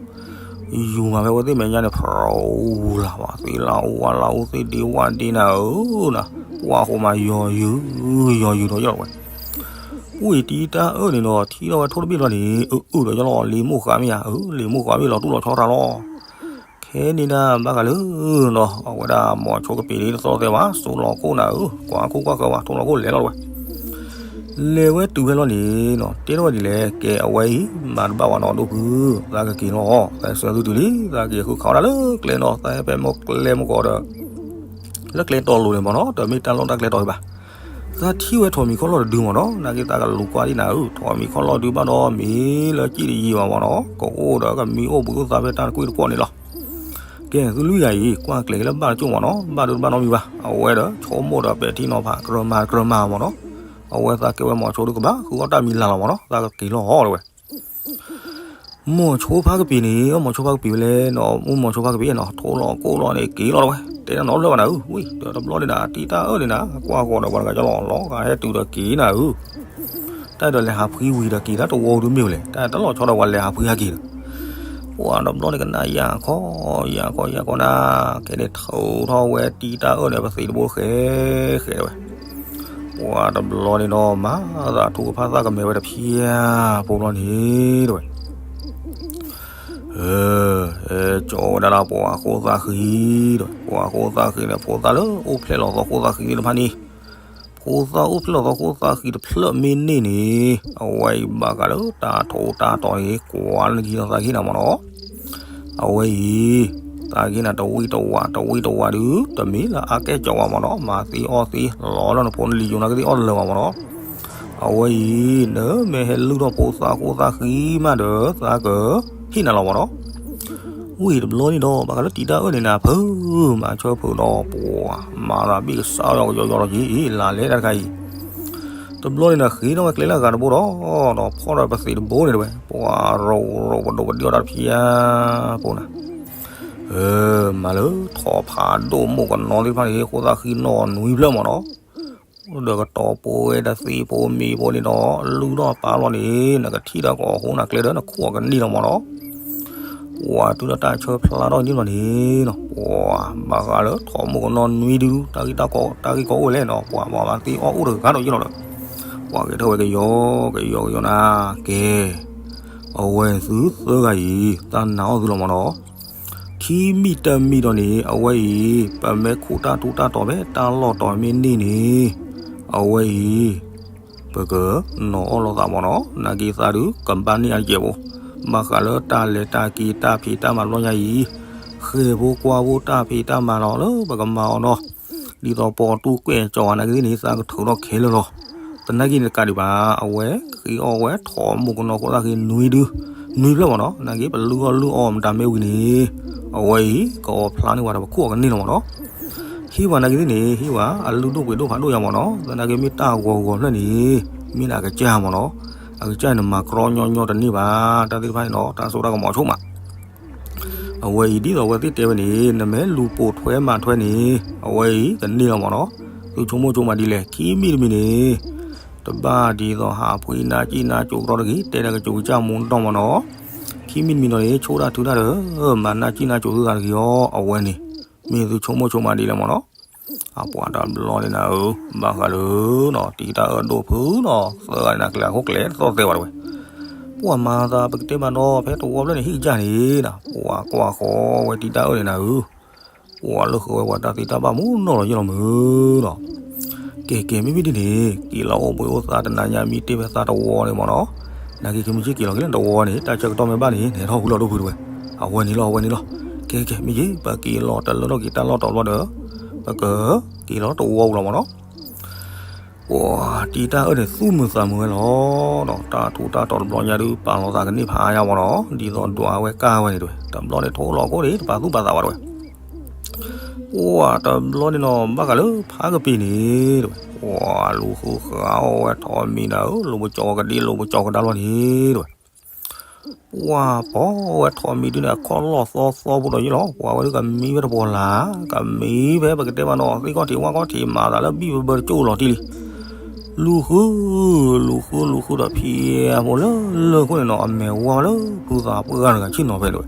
ယူၤမးဖဲဝဲသ့ၣ်မဲာ်ညါန့ၣ် ဖရူလၢ်ဝဲသ့ၣ်လၢအူဝဲလၢအူသ့ၣ်ဒ့ဝဲဒ့နၤဧၢနၤ, ကွၢ်ဃိမးယီၤယုာ်, ယီၤယုာ်ဒီးယီၤဝဲ ဝံၤတံၤတၢ်အၢၣ်န့ၣ်ဒီး ထံၣ်ထီၣ်ဝဲထိၣ်တဘ့ၣ်ဘျီန့ၣ် အအုၣ်ဒီးယီၤလီၤ လ့ၢ်မိၢ်ဃါမ့ၢ်ဧါ, အၢ လ့ၢ်မိၢ်ဃါမ့ၢ်လီၤတူၢ်လီၤဆီတၢ်လီၤ. ခဲန့ၣ်ဒၣ်ဘၣ်ဃးလၢနီၤ အဝဲဒၣ်မိၤဆိကပ့ၤန့ၣ်တသီၣ်သဲဘၣ် စိလီၤခိၣ်နၤဧၢ, ကွၢ်ခိၣ်ကွၢ်ဃၢၤဝဲ ထိၣ်လီၤခိၣ်လဲၤလီၤတဲဝဲ. လဲၤဝဲတုၤဖဲလီၤန့ၣ်နီၤ တဲထီၣ်ဝဲဒ်လဲၣ်, ကဲအဝဲအံၤ မၤတဘၣ်ဝဲနီၤဒိၣ်ဖု, သးကက့ၤလီၤ, သးဆၢသုတုၤလံ, သးက့ၤဃုခးဝဲဒၣ်လၢကျဲနီၤ, သးဟဲဖဲမိၢ်ကျဲမုၢ်ကီးဒီး လၢကျဲတီလိၤန့ၣ်မ့ၢ်နီၤ, တမ့ၢ်တၢ်လီၢ်တၢ်ကျဲတီဘၣ်. သးထံၣ်ဝဲထိးမံၤခီၣ်လီၢ်တဒုမ့ၢ်နီၤ, နာ်က့သးကလူၤကွၢ်ဒံးနၤဧၢ, ထိးမံၤခီၣ်လီၢ်ဒုဘၣ်ဒီး မ့ၢ်လၢကံၣ်တယံာ်ဘၣ်မ့ၢ်နီၤ, ကအိၣ်ဒီးကမံအိၣ်ဘှံးအိၣ်သါဖဲတၢ်တကွံတကွီၢ်န့ၣ်လီၤ. ကဲသုလွံၢ်ဂၤအံၤ ကွၢ်ကျဲၤက့ၤလၢဘၣ်တကၠိၢ်မ့ၢ်နီၤ, ဘၣ်ဒုတဘၣ်နီတမံၤဘၣ်, အဝဲဒီးဆိကမိၣ်ဒီးပဲာ်ထံနီၤဖး ကြၢးမၤတကြၢးမၤမ့ၢ်နီၤ, အဝဲသးကဲဝဲမိၤဆိဒုကဘၣ်ဃုအီၣ်တၢ်မံၤလၢ်လီၤမ့ၢ်နီၤ, သးကက့ၤလီၤတဲဝဲ မိၤဆိဖါကပ့ၤန့ၣ် မိၤဆိဖါကပ့ၤဝဲလဲၣ်နီၤ, မုၢ်မိၤဆိဖါကပ့ၤနီၤ ထိၣ်လီၤကိၣ်လီၤန့ၣ် က့ၤလီၤတဲဝဲ, တဲနီၤနီၤလၢဘၣ်နၤဧၢ, ဝံၤဒီးတဘျီန့ၣ်နၤ တံၤတၢ်အၢၣ်န့ၣ်နၤ ကွၢ်ဃီၤဒီးပှၤတဂၤကၠီလီၤ လီၤဂာ်ဟဲတုၤဒီးက့ၤနၤဧၢ, တၢ်ဒီးလဲၤဟးဖှံဝံၤဒီးက့ၤတၢ်တဝီဒုမ့ၢ်ဝဲလဲၣ်, တၢ်တလီၤဆီဒီးပှၤလဲၤဟးဖှံဟဲက့ၤဒီး ပှၤတဘျီန့ၣ်ကနၣ်ယၤခီ, ယၤခီယၤခီနၤ, ခဲန့ၣ်ထုးထီၣ်ဝဲတံၤတၢ်အၢၣ်န့ၣ် ပသံးတဘိဃဲဃဲတဲဝဲ ပှၤတဘျီန့ၣ်ဒီး မၤသးထူကဖၣ်သၣ်ကမဲာ်ဝဲတဖျၢၣ်ဖိဘျီန့ၣ်တဲဝဲ, ကၠီဝဲဒၣ်လၢပှၤဃိသးဃံဒီး ပှၤဃိသးဃံန့ၣ် ဖိသၣ်လၢအိၣ်ဖျဲၣ်လီၤသီဃိသးဃံသ့ၣ်တဖၣ်န့ၣ်, ဖိသၣ်အိၣ်ဖျဲၣ်လီၤသီဃိသးဃံတဖျၢၣ်မ့ၢ်န့ၢ်န့ၣ်, အဝဲအံၤဘၣ်ဃးလၢတၢ်ထီၣ်တၢ်တီၤန့ၣ် ကွၢ်လၢနကဟံးနီၤသးကဟံးနၤမ့ၢ်နီၤ အဝဲအံၤ သးကဟ့ၣ်နၤတဝံၣ်တဝး တဝံၣ်တဝးဒုး တမ့ၢ်လၢအကဲကၠီဝဲမ့ၢ်နီၤ, မၤသ့အီၣ်သ့ လီၤလၢနဖိနလံၤယိၤနာ်က့သ့ၣ်အီၣ်လၢာ်ဝဲမ့ၢ်နီၤ, အဝဲအံၤ နမ့ၢ်ဟဲလုၢ်ထီၣ်ဖိသၣ်ဃိသးဃံမးဒီး သးကဟ့ၣ်နၤလီၤမ့ၢ်နီၤ. ဝံၤတဘျီန့ၣ်ဒီး ဘၣ်ဃးလၢတံၤတၢ်အၢၣ်န့ၣ်နၤ ဖုမၤဆၢဖုးဒီးပှၤ မၤသးဘ့ၣ်ကစၢ်ယွၤကယီယီလီၤက့ၤ လၢလဲၤတၢ်တခါအံၤ တဘျီန့ၣ်ဒီး ဃ့ထီၣ်ဝဲကျဲလၢအဂၤတဘိဒီး ဒီးဖီၣ်ထီၣ်ပသံးတဘိန့ၣ်တဲဝဲ ပှၤရိၤရိၤပဒိၣ်ပဒံၣ်အီၣ်တၢ်တဖျၢၣ်ဖိနၤ, မၤလၢထိးဖးဒိၣ်မိၢ်ကနီၤသ့ၣ်တဖၣ်န့ၣ် ဃိသးဃံနီၢ်နွံဖျၢၣ်မ့ၢ်နီၤ, ဒီးကတီၤပိၤဝဲဒီးသံးဖိမ့ၤဖိန့ၣ်ဒီး လုၢ်ထီၣ်ပာ်လီၤန့ၣ် နကထံၣ်ဒီးကီးအဃိနၤကျဲဒီး နခိၣ်အကန့ၢ်လီၤမ့ၢ်နီၤ. ပှၤတုၤလၢတၢ်ဆၢဖျါထီၣ်န့ၣ်လီၤန့ၣ်နီၤ ပှၤဘၣ်ဃးလၢထိးမိၢ်ကနီၤနွံဒု တၢ်ဂ့ၢ်တၢ်ကီ တၢ်ဂ့ၢ်ကီအိၣ်လဲၣ်နီၤ ပှၤဘၣ်မၤသ့အီၣ်အိၣ်တဂၤဒီးယ့ၣ်လီၤဒီး ပှၤဂဲၤထီၣ်ဝဲကယီကယီကယီနၤ ကဲ အဝဲသုသၢဂၤအံၤ တၢ်နာ်အီၣ်သုလီၤမ့ၢ်နီၤ. ခံမံၤတမံၤဒီးန့ၣ် အဝဲအံၤ ပမ့ၢ်ခူၣ်တၢ်ထူးတၢ်တီၤဖဲတၢ်လီၢ်တီၤမ့ၢ်န့ၢ်န့ၣ် အဝဲအံၤ ပကနီၤအီၣ်လိာ်သးမ့ၢ်နီၤ နာ်က့သးဒုးကဘၣ်န့ၢ်အါကဲးဖိ ဘၣ်ဃးလၢတၢ်လဲၤတၢ်က့ၤတၢ်ဖံးတၢ်မၤတဘျီညါအံၤ ဃဲၤဖိကွၢ်ဖိတၢ်ဖံးတၢ်မၤလီၤလၢပကမၤအီၤနီၤ ဒ်သိးပိာ်တူၢ်ကွဲၢ်ကၠီၤဝဲနာ်က့သ့ၣ်န့ၣ် သးကထုးထီၣ်ခဲလၢာ်လီၤ. သနာ်က့န့ၣ်တကးဒံးဘၣ် အဝဲဃ့အီၣ်ဝဲထိးမိၢ်ကနီၤခိၣ်သၣ်ဃံနွံဒု နွံဖျၢၣ်မ့ၢ်နီၤ နာ်က့ပလုၢ်အီၣ်လုၢ်အီၣ်မတၤမ့ၢ်ဝံၤန့ၣ် အဝဲအံၤ ကအီၣ်ဖျါန့ၢ်ဝဲဒီးပခိၣ်အကန့ၢ်လီၤမ့ၢ်နီၤ. ဟံးဝဲနာ်က့သ့ၣ်န့ၣ် ဟံးဝဲအလုၢ်ဒိၣ်ပှ့ၤဒိၣ်ဖးဒိၣ်ယါမ့ၢ်နီၤ သနာ်က့မ့ၢ်တၢ်ဂီၤဂီၤဖျၢၣ်န့ၣ် မ့ၢ်ဒၣ်အကစၢ်မ့ၢ်နီၤ အကစၢ်န့ၣ်မၤကြီညီညီတန့ၢ်ဘၣ် တၢ်သ့ၣ်တဖၣ်န့ၣ်နီၤ တၢ်စိတၢ်ကမီၤဆိကမး အဝဲအံၤဒ်သိးအဝဲသ့ၣ်တဲဝဲန့ၣ် နမ့ၢ်လူၤပိာ်ထွဲမၤထွဲန့ၣ် အဝဲအံၤကန့ၢ်လီၤမ့ၢ်နီၤ. သုဆိကမိၣ်ဆိကမးဒ်လဲၣ် ခံမံၤတမံၤန့ၣ် တဘၣ်ဒ်သိးဟးဖှံနါစံၣ်နါစိၤကရီတဂ့ၤ တဲဒီးကစူၤကစၢ်မူတတီၢ်မ့ၢ်နီၤ. ခံမံၤတမံၤဒီးန့ၣ် ဆိၣ်တၢ်ထုတၢ်ဒီး မၤနါစံၣ်နါစိၤသုသးတဂ့ၤအီၤ အဝဲန့ၣ် မ့ၢ်သုဆိကမိၣ်ဆိကမးဒ်လဲၣ်မ့ၢ်နီၤ. အပှၤတဘျီန့ၣ်နၤဧၢ ဘၣ်ဃးလၢ တံၤတၢ်အၢၣ်ဒိၣ်ဖုနီၤ သၢဂၤန့ၣ်နၤ ကျဲၤအခိၣ်ကျဲၤတသီၣ်သဲဘၣ်တဝဲ ပှၤမၤသးပကတဲဘၣ်ဒီး ဖဲတဝီဖျၢၣ်န့ၣ် ဟံၣ်ကစၢ်န့ၣ်နၤ ပှၤကွၢ်ဃီဝဲတံၤတၢ်အၢၣ်န့ၣ်နၤဧၢ ပှၤလၢဃုာ်ဝဲပှၤတၢ်သံတၢ်ဘၣ်မူနီၢ်လီၤယဲၢ်လီၤမုၢ်နီၤ. ကဲကဲ မ့မ့ၢ်ဒ်န့ၣ် က့ၤလီၤအိၣ်ဘှံးအိၣ်သါတနၤညါ မံတ့ၢ်ဖဲသးတဝီန့ၣ်မ့ၢ်နီၤ. နာ်က့ ကမ့ၢ်က့ၤလီၤက့ၤလၢတဝီန့ၣ် တၢ်ဆၢကတီၢ်မ့ၢ်ဘၣ်န့ၣ် နဟဲထီၣ်ဝံၤလီၤဒိၣ်ဖုတဝဲ အဝဲန့ၣ်လီၤ အဝဲန့ၣ်လီၤ. က ကဲ မ့ၢ်ယ့ ပက့ၤလီၤတလၢထီၣ်က့ၤတၢ်လီၢ်တဘျီဒီး ပကက့ၤလီၤတဝီပူၤလီၤမၢ်နီၤ. ပှၤတံၤတၢ်အၢၣ်န့ၣ် သူၣ်မုာ်သးမုာ်ဝဲလီၤဒီး တၢ်ထူးတၢ်တီၤတဘျီညါဒုး ပာ်လီၤသးကန့ၢ်ဖးအါယါမၢ်နီၤ, ဒ်သိးဒွးဝဲကၢ်ဝဲန့ၣ်တဲဝဲ, တဘျီန့ၣ်ထိၣ်လီၤခိၣ်န့ၣ် တပာ်သူၣ်ပာ်သးဘၣ်တဲဝဲ. ပှၤတဘျီန့ၣ်နီၤ ဘၣ်ဃးလၢဖးကပ့ၤန့ၣ်တဲဝဲ, ပှၤလူၤဃုဃးအီၣ်ဝဲထိးမံၤနၤဧၢ, လိာ်ပကၠီၤကဒံ လိာ်ပကၠီၤကဒါလီၤန့ၣ်တဲဝဲ. ပှၤဖီဝဲထိးမံၤဒုန့ၣ် အခီၣ်လီၢ်သီသီဖိဒီးယ့ၣ်လီၤ, ပှၤဝဲဒုကမံဝဲတပှီၤလၢ်, ကမံဖဲပကတဲဘၣ်နီၤ သ့ၣ်ခီၣ်ထံးဝၣ်ခီၣ်ထံး မၤသးလၢဘံၣ်ဘၢဘၢတကၠိၢ်လီၤတံၢ်လံ. လူၤဃု လူၤဃုလူၤဃုဒီး ဖံးအဖိလၢလၢၢ်ခိၣ်န့ၣ်နီၤ အမဲာ်ဝါဝဲလၢဖုသးပှၢ်တဂၤဆ့ၣ်နီၤဖဲတဲဝဲ.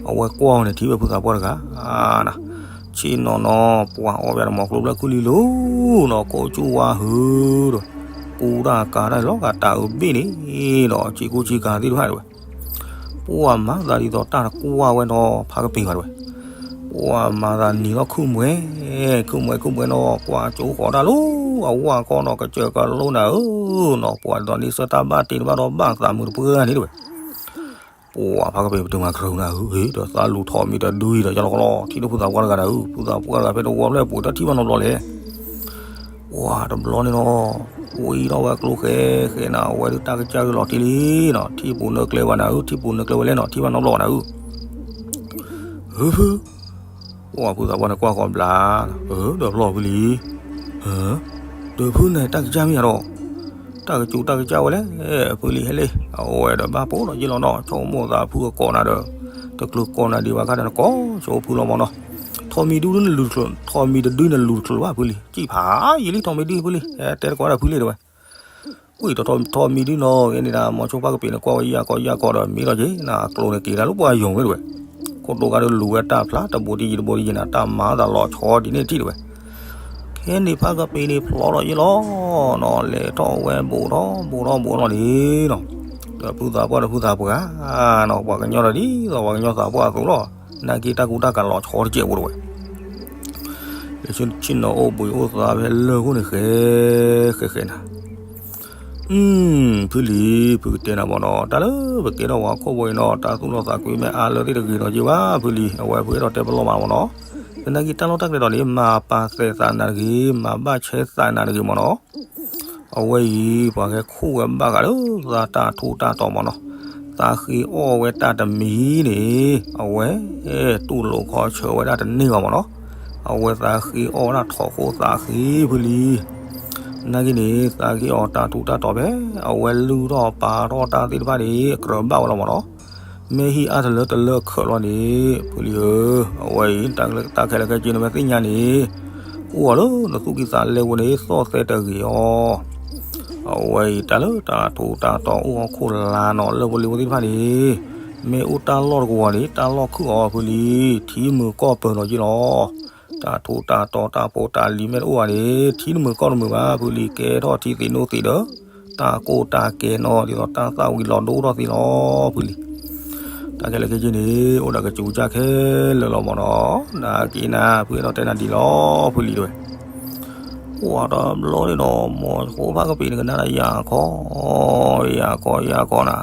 အဝဲကွၢ်ဝဲန့ၣ် ထံၣ်ဝဲဖုသးပှၢ်တဂၤ ဆ့ၣ်နီၤနီၤ ပှၤအီၣ်ဘၣ်တမီၤကျိၤဖျၢၣ်ခုလံၤလီၤနီၤ, ခိၣ်ကၠူၣ်ဝါဟုဒီး ကူတၢ်ကၤတၢ်လီၤဂာ်တၢ်အုးဘ့ၣ်န့ၣ်ဒီး ဆံးကူဆံးကၤသ့ၣ်တဖၣ်တဲဝဲ. ပှၤမၤသးဒ်သိးတၢ်တကွၢ်ဝဲဒီးဖးကပ့ၤဘၣ်တဲဝဲ. ပှၤမၤသးနံၤထီၣ်ခုၣ်မှဲ, ခုၣ်မှဲခုၣ်မှဲနီၤ ကွၢ်ကၠိဃီၤတၢ်လီၤ အဝဲကီနီၤ ကစၢၢ်ကလိနၤဧၢနီၤ, ပှၤဒ်သိးန့ၣ်ဆၢတၢ်ဘၣ်တ့တဘၣ်ဒီးဘၣ်သးမုာ်တပှၢ်န့ၣ်တဲဝဲ. ပှၤဖးကပ့ၤပတုာ်မၤကရၢနၤဧၢ, ဒီးသးလူၤထိးမံၤတဒုအံၤဒီး ယလီၤကလီ ထံၣ်ဒီးဖုသးပှၢ်တဂၤနၤဧၢ, ဖုသးပှၢ်တဂၤဖဲတဝီဖျၢၣ်ပှဲၤတၢ်ထံၣ်ဘၣ်နီတဘျီလဲၣ်. ပှၤတဘျီန့ၣ်နီၤ ဝံထီၣ်ဝဲကျိဃဲဃဲနၤ အဝဲဒုးတၢ်ကစၢ်ဒုးလီၤတံၢ်လံနီၤ, ထံၣ်ပူၤနၢကျဲဝဲနၤဧၢ, ထံၣ်ပူၤနၢကျဲဝဲလဲၣ်နီၤ, ထံၣ်ဘၣ်နီတဘျီဘၣ်နၤဧၢ. ဧၢ ဖု, ပှၤဖုသးပှၢ်န့ၣ်ကွၢ်ဃီၤဘျါ, အၢ ဒီးဖျီၣ်ဖုလံ, ဒီးဖုန့ၣ်တၢ်ကစၢ်မ့ၢ်ဧါဒီး, တၢ်ကစူၤတၢ်ကစၢ်ဝဲလဲၣ်, ဖုလံဟဲလံ, အဝဲဒီးဘၣ်ပိာ်ဒီးယ့ၣ်လီၤနီၤ, ဆိကမိၣ်သးဖုကကိးနၤဒီး တချုးကိးနၤဒံးဘၣ်ခါဒီးနကိးဆိဖုလီၤမၢ်နီၤ. ထိးမံၤဒုန့ၣ်လူၤတချုး, ထိးမံၤတဒုန့ၣ်လူၤတချုးဘၣ်ဖုလံ, စံၣ်ဖးယံာ်လံထိးမံၤဒုဖုလံ, ဟဲတဲတကိးဒၣ်ဖုလံတဲဝဲ. ကွံာ်ဒီးထိးမံၤဒုနီၤ ဂ့ၤန့ၣ်ဒၣ် မီၤဆိဖးကပ့ၤန့ၣ် ကွၢ်ဝဲယၢ်ကီယၢ်ကီဒီးမ့ၢ်လီၤက့ၤ နကျိန့ၣ်က့ၤဒၣ်လၢပှၤယိၤဝဲတဲဝဲ. ခိၣ်တိၤဂၤဒီးလူၤဝဲတၢ်ဖျါတဘိးတယံၤတဘိးတယံၤနၤ တၢ်မၤသးလီၤဆီဒ်န့ၣ်ထံၣ်တဲဝဲ. ခဲန့ၣ်ဖးကပ့ၤန့ၣ်ဖျီဒီးယ့ၣ်လီၤနီၤ, လဲၤထီၣ်ဝဲဘူးထီၣ်ဘူးထီၣ်ဘူးထီၣ်န့ၣ် ဒီးဖုသးပှၢ်ဒီးဖုသးပှၢ်နီၤ ပှၤကညီဒီးဒ်သိးပှၤကညီသးပှၢ်အသိးလီၤ, နာ်က့တၢ်ကူတၢ်ကၤလီၤဆီတကဲးဖိတဲဝဲ. လၢဆ့ၣ်နီၤအိၣ်ဘှံးအိၣ်သါဖဲလၢၢ်ခိၣ်န့ၣ်ဃဲဃဲဃဲနၤ ဖုလံၤ ဖုကတဲနၤဘၣ်နီၤ တၢ်လၢပကဲထီၣ်ပှၤခိၣ်ဘိအံၤနီၤ တၢ်သူၣ်လီသးကွံမ့ၢ်အါလၢသ့ၣ်တဂ့ၤနီၤက့ၤဘၣ် ဖုလံၤ အဝဲဖုအဲၣ်ဒိးတဲပလီၢ်မးမ့ၢ်နီၤ. သနာ်က့တၢ်လီၢ်တၢ်ကျဲဒီးန့ၣ် မၤပာ်သဲးသးနၤတဂ့ၤ မၤဘၣ်ဆဲသးနၤတဂ့ၤမ့ၢ်နီၤ. အဝဲအံၤ ပှၤဟဲခိၣ်ဝဲဘၣ်ဃးလၢ သးတၢ်ထူးတၢ်တီၤမ့ၢ်နီၤ. သးဃ့အီၣ်ဝဲတၢ်တမံၤန့ၣ် အဝဲ တူၢ်လိာ်ခီဆၢဝဲဒၣ်တန့ၢ်ဘၣ်မ့ၢ်နီၤ. အဝဲသးဃ့အီၣ်ဝဲဒၣ်ထိးခိၣ်သးဃ့ဖုလံၤ နာ်က့န့ၣ် သးဃ့အီၣ်တၢ်ထူးတၢ်တီၤဖဲ အဝဲလုၢ်ထီၣ်ပာ်ထီၣ်တၢ်သ့ၣ်တဖၣ်န့ၣ် အကြၢးဘၣ်ဝဲလီၤမ့ၢ်နီၤ. မ့ၢ်ဟံၣ်အါတလၢတလၢခၢးလီၤန့ၣ် ဖုလံၤဧၢ, အဝဲအံၤ တၢ်ခဲလၢာ်ခဲဆ့န့ၣ် မ့ၢ်သ့ၣ်ညါန့ၣ် အိၣ်အီၤလၢနသူၣ်ကံၢ်သးလဲပူၤန့ၣ် သီၣ်သဲတဂ့ၤအီၤ. အဝဲအံၤ တၢ်လၢတၢ်ထူးတၢ်တီၤအိၣ်ဟီၣ်ခိၣ်လာ်နီၤ လၢပလံၤပူၤသ့ၣ်တဖၣ်န့ၣ် မ့ၢ်အိၣ်တၢ်လီၢ်တကဝီၤန့ၣ် တၢ်လီၢ်ခုၣ်အီၤဖုလံၤ ထံမုာ်ကီၢ်ပၢၤလီၤက့လီၤ. တၢ်ထူးတၢ်တီၤတၢ်ဖိတၢ်လံၤမ့ၢ်တအိၣ်ဘၣ်န့ၣ် ထံတမုာ်ကီၢ်တမုာ်ဘၣ်ဖုလံၤ ကဲထီၣ်ထံသ့ၣ်နိသ့ၣ်ဒီး တၢ်ကိၢ်တၢ်ကဲနီၤ ဒ်သိးတၢ်သၣ်ဝံၤလီၤဒိၣ်ထီၣ်သ့လီၤဖုလံၤ. တၢ်ခဲလၢာ်ခဲဆ့န့ၣ် အိၣ်ဒီးကစူၤကစၢ်ခဲလၢာ်လီၤမ့ၢ်နီၤ နာ်က့နၤ ဖုအဲၣ်ဒိးတဲနၤဒ်လီၤဖုလံၤတဲဝဲ. ပှၤတဘျီန့ၣ်ဒီး မိၤဆိဖးကပ့ၤန့ၣ်ကနၣ်ဒီးယၤခီ ယၤခီယၤခီနၤ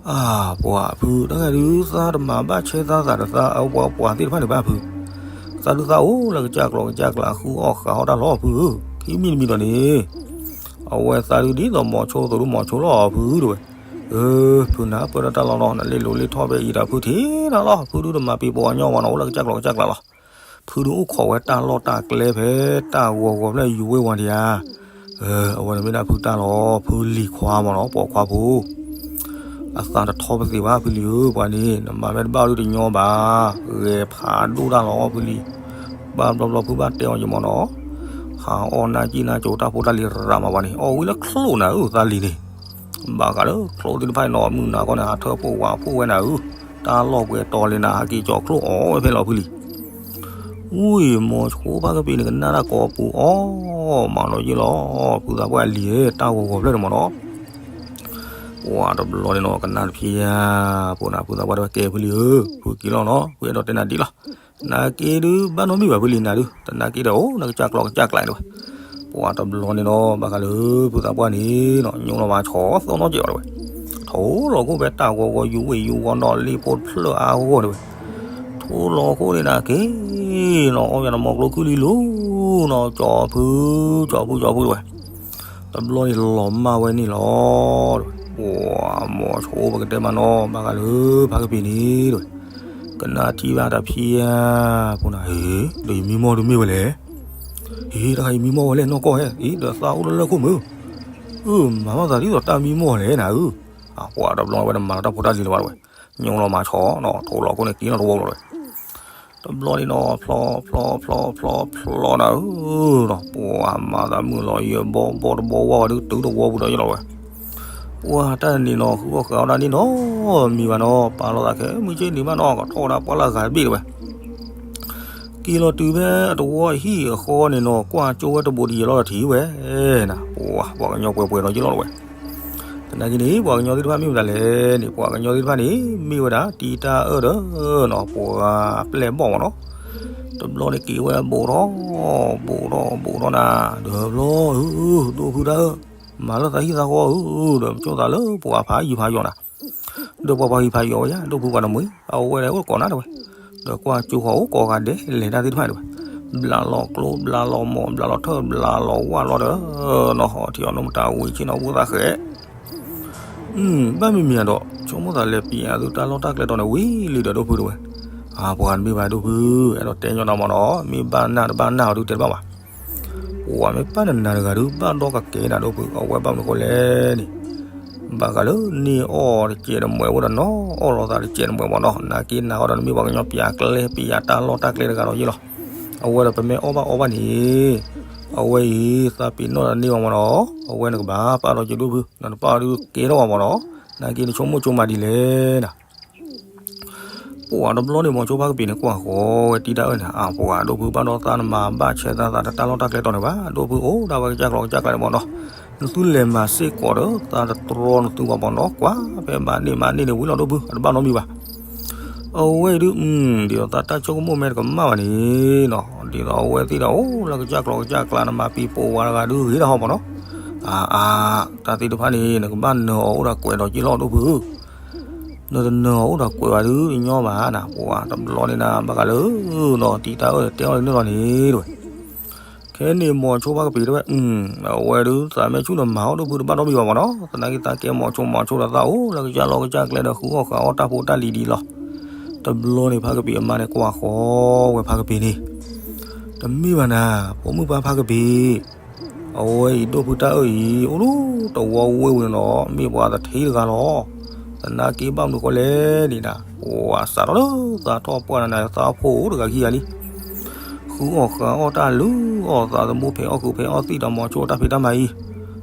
အၢ ပှၤဖု တၢ်ဂၤဒုးသးတမၤဘၣ်ဆဲသးသးဒီးသးအပှၤပှၤသ့ၣ်တဖၣ်န့ၣ်ဘၣ်ဖု, သးဒုးသးအိၣ်လၢကစၢ်ကျိၤကစၢ်ကျး ဃုအီၣ်ဃုအီၣ်တၢ်လီၤဖုဧၢ, ခံမံၤတမံၤဒီးန့ၣ် အဝဲသးဒုးဒ်သိးမိၤဆိသိးဒုးမိၤဆိလီၤဖုတဲဝဲ. အၢ ဖုနၤ ပၢၢ်ဒီးတၢ်လီၢ်လီၤ နလ့ၣ်လိၤလ့ၣ်ထီၣ်ဖဲအံၤဒီးဖုထံၣ်နၤလီၤ ဖုဒုးတမၤပံၤပိာ်အညီမ့ၢ်နီၤ အိၣ်လၢကစၢ်ကျိၤကစၢ်ကျးလီၤ. ဖုဒုးအိၣ်ခိးဝဲတၢ်လီၢ်တၢ်ကျဲဖဲတၢ်ဂီၤဂီၤဖျၢၣ်ယူၤဝ့ၢ်ဝီၤဒံးဧါ အဝဲန့ၣ်မ့ၢ်ဒၣ်ဖုတၢ်လီၤ ဖုလံၤခွါမ့ၢ်နီၤ ပိာ်ခွါဖိ အသးတထီပသ့ၣ်ဘၣ်ဖုလံၤဧၢ ပှၤန့ၣ် နမၤမ့ၢ်တဘၣ်ဒုးတညီဘၣ် ဂဲၤဖးဒိၣ်တၢ်လီၤဖုလံၤ. ဘၣ်ဘျီဘျီဖုဘၣ်တဲအီၤယမ့ၢ်နီၤ ဟးအီၣ်နါကံၢ်နါကိၤတၢ်ဖိတၢ်လံၤရၤမးပှၤန့ၣ် အီၣ်ဝံၤလၢချိၣ်နၤဧၢ သးလံၤန့ၣ် ဘၣ်ဃးလၢချိၣ်သ့ၣ်တဖၣ်န့ၣ်နီၤ မုၢ်နၤခီန့ၣ် ဟးထၢဖှိၣ်ဝးဖှိၣ်ဝဲနၤဧၢ တၢ်လီၢ်ပှဲၤတီၤလံနၤ ဟးက့ၤကၠီၤချိၣ်အီၣ်ဝဲဖဲလီၤဖုလံၤ. ဝံၤ မိၤဆိဖးကပ့ၤန့ၣ် ကနၣ်တၢ်ကိးပူၤအီၣ်မးနီၤယ့ၢ်လီၤ ဖုသးပှၢ်လံၤဧၢ တၢ်ဂီၤဂီၤဖျၢၣ်န့ၣ်မ့ၢ်နီၤ. ပှၤတဘျီန့ၣ်နီၤ ကနၣ်တဖျၢၣ်ယါ ပှၤနၤ ဖုသးပှၢ်တဲဝဲ ကဲဖုလံၤဧၢ ဖုက့ၤလီၤနီၤ ဖုအဲၣ်ဒိးတဲနၤဒ်လီၤ. နၤက့ဒုး ဘၣ်နီတမံၤဘၣ်ဖုလံၤနၤဒုး တနၤက့ဒီးအိၣ် နကစၢ်ကျိၤကစၢ်ကျးတဲဝဲ. ပှၤတဘျီန့ၣ်နီၤ ဘၣ်ဃးလၢဖုသးပှၢ်န့ၣ်နီၤ ညိလီၤဘၣ်ဆီသီနီၢ်ကဲးအီၤတဲဝဲ. ထိၣ်လီၤခိၣ်ဖဲတၢ်ဂီၤဂီၤ ယူၤဝ့ၢ်ယူၤဝီၤနီၤ လ့ၣ်ဖိတဖျၢၣ်အါဂီၢ်ဂီၢ်တဲဝဲ. ထိလီၤခိၣ်န့ၣ်နၤက့ၤနီၤ အီၣ်ယၤနမီၤကျိခုၣ်လံလိၤနီၤ ကၠီဖု ကၠီဖု ကၠီဖုတဝဲ, တဘျီန့ၣ်လီၤမၢ်ဝဲန့ၣ်လီၤ. ပှၤမီၤဆိပကတဲမးနီၤ ဘၣ်ဃးလၢဖါကပ့ၤန့ၣ်တဝဲ, ကနၣ်ထံၣ်ဘၣ်တၢ်ဖံဧါ ဖိနၤ ဟ့ ဒီးယမံမီၢ်ဒုးမ့ၢ်ဝဲလဲၣ်. ဟ့ တခါယမံမီၢ်ဝဲလဲၣ်နီၢ်ကီၢ်ဟဲ အံၤဒီးသးအိၣ်လၢလၢခိၣ်မုၢ်, အၢ မၤဘၣ်သးဒ်သိးတၢ်မံမီၢ်လဲၣ်နၤဧၢ. ပှၤတဘျီဝဲတမၤလီၤတၢ်ဖိတၢ်လံၤလၢၤဘၣ်တဝဲ, ညိလီၤမၤဆိနီၤ ထိလီၤခိၣ်န့ၣ်က့ၤနီၤတဝီလီၤဝဲ တဘျီန့ၣ်နီၤ ဖျီ ဖျီ ဖျီ ဖျီ ဖျီနၤဧၢနီၤ ပှၤမၤသးမုာ်လီၤယဲဘီဘီတဘီဝါဝဲဒုးတုၤတဝီပူၤဒီးယလီၤဝဲ, ပှၤတၢ်န့ၣ်နီၤ ဃုအီၣ်ဃုအီတၢ်န့ၣ်နီၤ မံဘၣ်နီၤ ပာ်လီၤသးခဲမုၢ်ဆ့ၣ်န့ၣ်ဘၣ်နီၤ ကထီၣ်ဝဲဒၣ်ပှၢ်လၢဂၤတဘ့ၣ်တဝဲ က့ၤလီၤတုၤဖဲအတဝီအဟံၣ်အဃီန့ၣ်နီၤ ကွၢ်ကၠိဝဲတဘိးဒံးယလီၤတထံၣ်ဝဲနၤ ပှၤပှၤကညီပှဲၤပှဲၤဒီးယလီၤတဝဲ သနာ်က့န့ၣ် ပှၤကညီသ့ၣ်တဖၣ်မ့ၢ်မတၤလဲၣ်န့ၣ် ပှၤကညီသ့ၣ်တဖၣ်န့ၣ် မ့ၢ်ဝဲဒၣ်တံၤတၢ်အၢၣ်ဒီးနီၤ ပှၤပျဲၢ်ဘီၣ်မးနီၤ, တဘျီန့ၣ်က့ၤဝဲဘူးထီၣ် ဘူးထီၣ် ဘူးထီၣ်နၤ ဒီးဘျီဧၢ ဒိၣ်ဖုတၢ်အၢၣ် မၤလၢသးဟံၣ်သးဃီဧၢ ဒီးကၠိသးလၢပှၤဖးယံၤဖးယီၤနၤ ဒီးပှၤဖးယံၤဖးယီၤဝဲယါ ဒိၣ်ဖုပှၤတမှံၤ အဝဲဒၣ်အိၣ်တကိးနၤတဝဲ, ဒီးကွၢ်ကၠိဃီၤအိၣ်ကိးဂၤဒဲးလဲၤတၢ်သ့ၣ်တဖၣ်တဝဲ, ဘျးလီၤကျိ ဘျးလီၤမီၢ် ဘျးလီၤထၢၣ် ဘျးလီၤဝၣ်လီၤဒီး နီၢ်ဟီထံအီၤနိမတၤဝံၤဆ့ၣ်နီၤဝူသးဃဲး ဘၣ်မံၤမံၤဒီး ဆိကမိၣ်သးလဲၤပံးအသုတၢ်လီၢ်တၢ်ကျဲတီၤန့ၣ်ဝံၤလံဒီးဒိၣ်ဖုတဝဲ, အပှၤတမ့ၢ်ဘၣ်ဒိၣ်ဖု အဲၣ်ဒိးတဲညီနၤမးနီၤ မ့ၢ်ဘၣ်နၢ်တဘၣ်နၢ်အီၤဒုးတဲတဘၣ်ဘၣ် ပှၤမ့ၢ်ပၢ်နနၤတဂၤဒုး ဘၣ်ဒီကကဲနၤဒိၣ်ဖု အဝဲဘၣ်မနုၤဃိလဲၣ်န့ၣ်, ဘၣ်ဃးလၢန့ၢ်အီၣ်တစဲးတမှဲးဝဲဒီးနီၤ အီၣ်လီၤသးတစဲးတမှဲးမးနီၤ နာ်က့နၤအီၤဒီးနမ့ၢ်ပှၤကညီပၠးကျဲပၠးတၢ်လီၢ်တၢ်ကျဲတဂၤဒီးယ့ၢ်လီၤ, အဝဲဒီးပမ့ၢ်အီၣ်ဘၣ်အီဘၣ်န့ၣ် အဝဲအံၤ သးပ့ၤနီၣ်ဒီးန့ၢ်အီၤမးနီၤ အဝဲနကဘၣ်ပာ်ဒီးက့ၤဒိၣ်ဖု နတပာ်အီၤဒုးကဲထီၣ်အီၤမးနီၤ နာ်က့နဆိကမိၣ်ဆိကမးဒ်လဲၣ်နၤ ပှၤတဘျီန့ၣ် မီၤဆိဖါကပ့ၤန့ၣ် ကွၢ်ဃီၤဝဲတံၤတၢ်အၢၣ်န့ၣ် အပှၤဒိၣ်ဖုဘၣ်ဒီးသးနမၤဘၣ်ဆဲးသးသးတၢ်လီၢ်တၢ်ကျဲတီၤန့ၣ်ဘၣ် ဒိၣ်ဖုအိၣ်ဒၣ်ဝဲကစၢ်ကျီကစၢ်ကျဲန့ၣ်မးနီၤ, နသုလဲၤမၤစ့ၢ်ကီးဒီး သးတတြီနသုဘၣ်မးနီၤ ကွၢ်ဖဲဘၣ်န့ၢ်မၤန့ၢ်န့ၣ်ဝံၤလီၤဒိၣ်ဖု အတဘၣ်နီတမံၤဘၣ် အဝဲအံၤဒုး ဒ်သိးသးတၢ်ဆိကမိၣ်မ့ၢ်တကမၣ်ဘၣ်န့ၣ်နီၤ ဒ်သိးအဝဲသ့ၣ်ဒီးအိၣ်လၢကစၢ်ကျီကစၢ်ကျဲ နမၤပံၤပိာ်ဝဲတဂၤဒုးဂ့ၤဒၣ်ဟီမးနီၤ, အါအါ တၢ်သ့ၣ်တဖၣ်န့ၣ် နကဘၣ်နၢၤအီၤအိၣ်ဒီးကွဲးဒီးက့ၤလီၤဒိၣ်ဖု နတနၢၤအီၤအိၣ်ဒီးကွဲးဘၣ်ဒုးတညီဘၣ်နၤ ပှၤတဘျီန့ၣ်နၤ ဘၣ်ဃးလၢ နီၤ တံၤတၢ်အၢၣ်တဲအီၤလၢန့ၣ်လီၤန့ၣ်တဝဲ ခဲန့ၣ်မီၤဆိဖါကပ့ၤတဝဲ အဝဲဒုးသးမ့ၢ်ဆူၣ်န့ၣ်မၤအီၣ်ဒိၣ်ဖုတဘၣ်ဒီဘ့ၣ်ဘၣ်မးနီၤ သနာ်က့သးကဲမီၤဆိမီၤဆိဒီးသးအိၣ်လၢကစၢ်လီၢ်ကစၢ်ကျဲဒီးဃုအီၣ်ဃုအီတၢ်ဖိတၢ်လံၤဒ်လီၤ တဘျီန့ၣ်ဖါကပ့ၤအမါန့ၣ်ကွၢ်ဃီၤဝဲဖါကပ့ၤန့ၣ် တမ့ၢ်ဘၣ်နၤ ဖိမုၣ်ပၢ်ဖါကပ့ၤ အဝဲအံၤဒိၣ်ဖုတၢ်အၢၣ်အံၤ အိၣ်လၢတဝီဝ့ၢ်ဝံၤန့ၣ်နီၤ မ့ၢ်ပှၤသထ့တဂၤလီၤ. သနာ်က့ဘၣ်မနုၤဃိလဲၣ်န့ၣ်နၤ ပှၤစးထီၣ်လၢသးထီၣ်ပှၢ်နၤနၤ သးဖိတဂၤခံဂၤလံ. ဃုအီၣ်ဃုအီၣ်တၢ်လုၢ်အီၣ်သးသမူဖဲးအီၣ်ဃုာ်ဖဲးအီၣ်သံၣ်ဒီးမီၤဆိတၢ်ဖံးတၢ်မၤအံၤ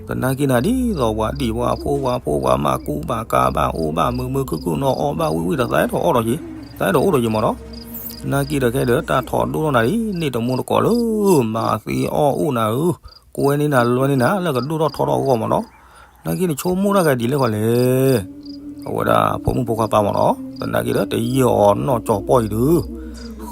သနာ်က့နၤဒ်သိးပှၤဒံၣ်ပှၤဖိပှၤဖိ ပှၤမၤကူဘၣ်ကၤဘၣ်အိၣ်ဘၣ်မုာ်မုာ်ခုၣ်ခုၣ်နီၤ အီၣ်ဘၣ်ဝံၣ်ဝံၣ်ဒီးသးအဲၣ်ဒိးအီၣ်ဒီးက့ၤ သးအဲၣ်ဒိးအိၣ်ဒီးက့ၤမးနီၤ. သနာ်က့ဒီးခဲဒီးတၢ်ထီၣ်ဒိၣ်ထီၣ်နၤဒ်န့ၣ်တမူတကိးလၢ မၤသံအီၣ်အိၣ်နၤဧၢ ကွဲန့ၢ်နၤလွဲန့ၢ်နၤလၢကဒိၣ်ထီၣ်ထီထီၣ်အဂီၢ်မးနီၤ. သနာ်က့နဆိကမိၣ်တၢ်ဂၤဒ်လဲၣ်ဃီလဲၣ် အဝဲဒၣ်ဖိမုၣ်ဖိခွါပၢ်မးနီၤ. သနာ်က့ဒီးတယံာ်အီၤနီၢ်ကၠီၤပီၢ်အံၤဒုး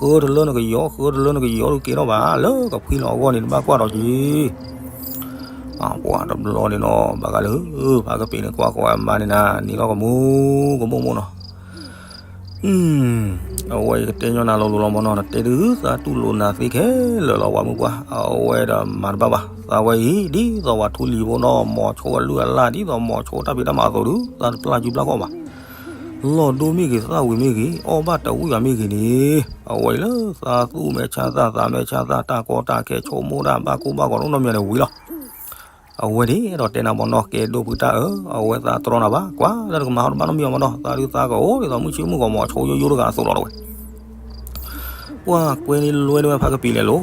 ဃၢတလၢနကယီၤ ဃၢတလၢနကယီၤဒုးကဲထီၣ်ဘၣ် လၢကဖှံလီၤအဂီၢ်န့ၣ် နဘၣ်ကွၢ်ဒီးက့ၤ ပှၤတဘျီန့ၣ်နီၤ ဘၣ်ဃးလၢ ဖါကပ့ၤန့ၣ်ကွၢ်ဃီအမါန့ၣ်နၤ န့ၣ်လီၤကမူကမူၣ်မူၣ်နီၤ. အဝဲအံၤကတဲညီနၤလိၤလိၤလီၤမးနီၤ နတဲဒုးသးတူၢ်လိာ်နၤသ့ခဲလၢာ်လီၤ ပှၤမုၣ်ပှၢ် အဝဲဒီးမၤတဘၣ်ဘၣ် သးဝဲအံၤ ဒ်သိးပှၤထူလံၤဖိနီၤ မီၤဆိအလုၢ်အလၢ် ဒ်သိးမီၤဆိတၢ်ဖံးတၢ်မၤအသိးဒုး သးတပျၢ်စုပျၢ်ခီၣ်ဘၣ် လီၢ်ဒိမ့ၢ်ဂ့ၤ သၣ်ဝံၤမ့ၢ်ဂ့ၤ အီၣ်ဘၣ်တဝံၣ်ဂၤမ့ၢ်ဂ့ၤန့ၣ် အဝဲအံၤလၢသးသူၣ်မဲာ်ဆါသၣ် သးမဲာ်ဆါသၣ် တၢ်ကီတၢ်ခဲ ဆိကမိၣ်တၢ်ဘၣ်ကိၢ်ဘၣ်ဂီၤ တအိၣ်နီတမံၤန့ၣ်ဝံၤလီၤ. အဝဲန့ၣ်အဲၣ်ဒိးတဲနၤမ့ၢ်နီၢ် ကဲဒိၣ်ဖုတၢ်အၢ အဝဲသးတြီနၤဘၣ် ကွၢ်လၢတကမၤဟီတဘၣ်နီတမံၤအီၤမ့ၢ်နီၢ် သးဒုးသးကအိၣ်ဒ်သိးမုၢ်ဆ့ၣ်မုၢ်ဂီၤမီၤဆိယိယိတဂၤအသိးလီၤတဝဲ ပှၤကွဲန့ၣ်လွဲန့ၢ်ဝဲဖါကပံၤလဲၣ်လိၤ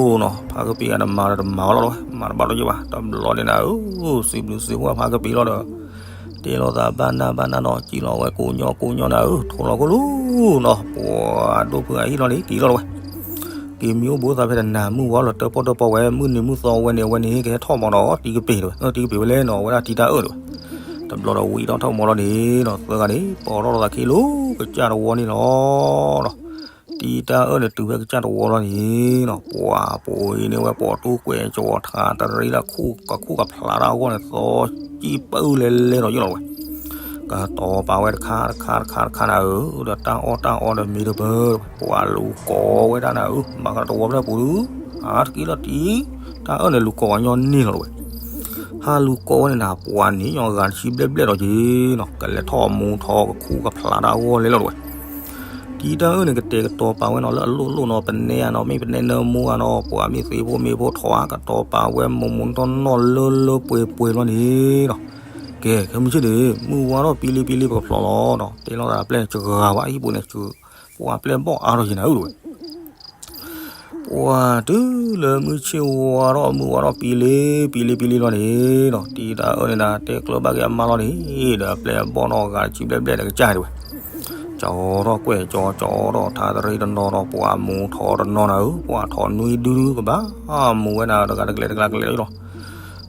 နီၤ ဖါကပံၤဂၤတမၤဒီးတမၤအီၤလီၤတဝဲ မၤတဘၣ်လီၤယဘၣ် တဘျီန့ၣ်နၤဧၢ စံးဘျုးစံးဖှိၣ်ဖါကပံၤလီၤဒီး တဲလိာ်သးဘၣ်နၢ်ဘၣ်နၢ်နီၤ စံးလီၤဝဲကိးညီကိးညီနၤဧၢ ထိၣ်လီၤခိၣ်လူၤနီၤ ပှၤဒိၣ်ဖုအဟံၣ်လီၤန့ၣ် က့ၤလီၤတဝဲ က့ၤမံအိၣ်ဘိသးဖဲတနၤ မုၢ်ဝါလီၤတၢၢ်ပီၢ်တၢၢ်ပီၢ်ဝဲ မုၢ်နံၤမုၢ်သီဝဲန့ၣ် အဝဲန့ၣ် ကဟဲထီၣ်မးနီၤ တံၤကပ့ၤတဝဲ တံၤကပ့ၤဝဲလဲၣ်နီၤ အဝဲဒၣ်တံၤတၢ်အၢၣ်တဝဲ တဘျီဒီးဝံၤဒီးထီၣ်မးလီၤန့ၣ်နီၤ သၢဂၤန့ၣ် ပိာ်ထီၣ်လိာ်သးခံလၢကစၢ်တဝီန့ၣ်လီၤ. တံၤတၢ်အၢၣ်န့ၣ်တုၤဖဲကစၢ်တဝီလီၤန့ၣ်နီၤ ပှၤပှ့ၤန့ၢ်ဝဲပိာ်တူၢ်ကွဲးကဝီၤထးတရံးလၢ ကခူၣ်ကဖျးတၢ်အဂီၢ်န့ၣ် သီကံၢ်ပၢၢ်လဲၤလဲၤဒီးယိၣ်လီၤဝဲ ကတီၤပာ်ဝဲတခါတခါတခါတခါနၤဧၢ, ဒီးတၢ်အီၣ်တၢ်အီဒီးမ့ၢ်တပၢၢ်, ပှၤလူၤကိးဝဲဒၣ်နၤဧၢ, ဘၣ်ဃးတဝီဖျၢၣ်ပူၤဒုး, အါတက့ၢ်လီၤတံၢ်, တၢ်အၢၣ်န့ၣ်လူၤကိးဝဲညီနုၢ်လီၤတဝဲ, ဟးလူၤကိးဝဲန့ၣ်နၤ ပှၤန့ၣ်ညီဂၤတဆံဘျဲၣ်ဘျဲၣ်ဒီးက့ၤနီၤ, ကလဲၤထီၣ်မူထီၣ်ကခူၣ်ကဖျးတၢ်အဂီၢ်လဲၤလီၤတဝဲ တံၤတၢ်အၢၣ်န့ၣ် ကတဲာ်ကတီၤပာ်ဝဲနီၤလၢအလိၣ်လိၣ်နီၤ, ပနဲဧါနီၤ, မ့ၢ်ပနဲနၢမူဧါနီၤ, ပှၤမ့ၢ်သ့ဖိမ့ၢ်ဖိထီၣ်ဧါ, ကတီၤပာ်ဝဲမိၢ်မိၢ်နီၢ်နီၢ်လၢလၢပှဲၤပှဲၤလီၤန့ၣ်နီၤ. ကဲ ခဲမုၢ်ဆ့ၣ်န့ၣ် မုၢ်ဝါထီၣ်ပံလံပံလံ ပကဖျိးလီၤနီၤ, တဲလီၤသးပျဲၢ်စှၤဘၣ်အံၤပူၤန့ၣ်, ပှၤပျဲၢ်ဘီၣ်အါထီၣ်က့ၤနၤဧၢတဝဲ ပှၤတုၤလၢမုၢ်ဆ့ၣ်ဝါထီၣ် မုၢ်ဝါထီၣ်ပံလံပံလံပံလံလီၤန့ၣ်နီၤ, တံၤတၢ်အၢၣ်န့ၣ်နၤ တဲကျၢၤဘၣ်က့ၤအမါလီၤန့ၣ်, ဒီးအပျဲၢ်အဘီၣ်နီၤ ဂၤတဆံဘျဲၣ်ဘျဲၣ်ဒီးကစၢ်တဝဲ ကၠီထီၣ်ကွဲၢ်ကၠီ ကၠီထီၣ်ထါတရံးတနီၤဒီး ပှၤမူထီၣ်တနီၤနၤဧၢ, ပှၤထီၣ်နွံဒုဒုကဘၣ်မူဝဲနၤ တဂၤတကျဲတကျဲတကျဲလီၤ.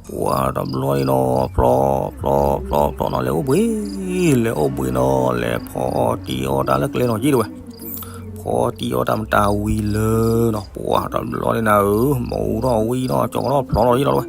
ပှၤတဘျီန့ၣ်နီၤ ဖျီ ဖျီ ဖျီ ဖျီနီၤ လဲၤအိၣ်ဘှံး လဲၤအိၣ်ဘှံးနီၤ လဲၤဖီအီၣ်တံၤအီၣ်တၢ်လၢကျဲနီၤက့တဝဲ ဖီတံၤအီၣ်တၢ်မတၤဝံၤလၢနီၤ, ပှၤတဘျီန့ၣ်နၤဧၢ, မူထီၣ်ဝံထီၣ် ကၠီထီၣ်ဖျီလီၤယ့ၣ်လီၤတဝဲ,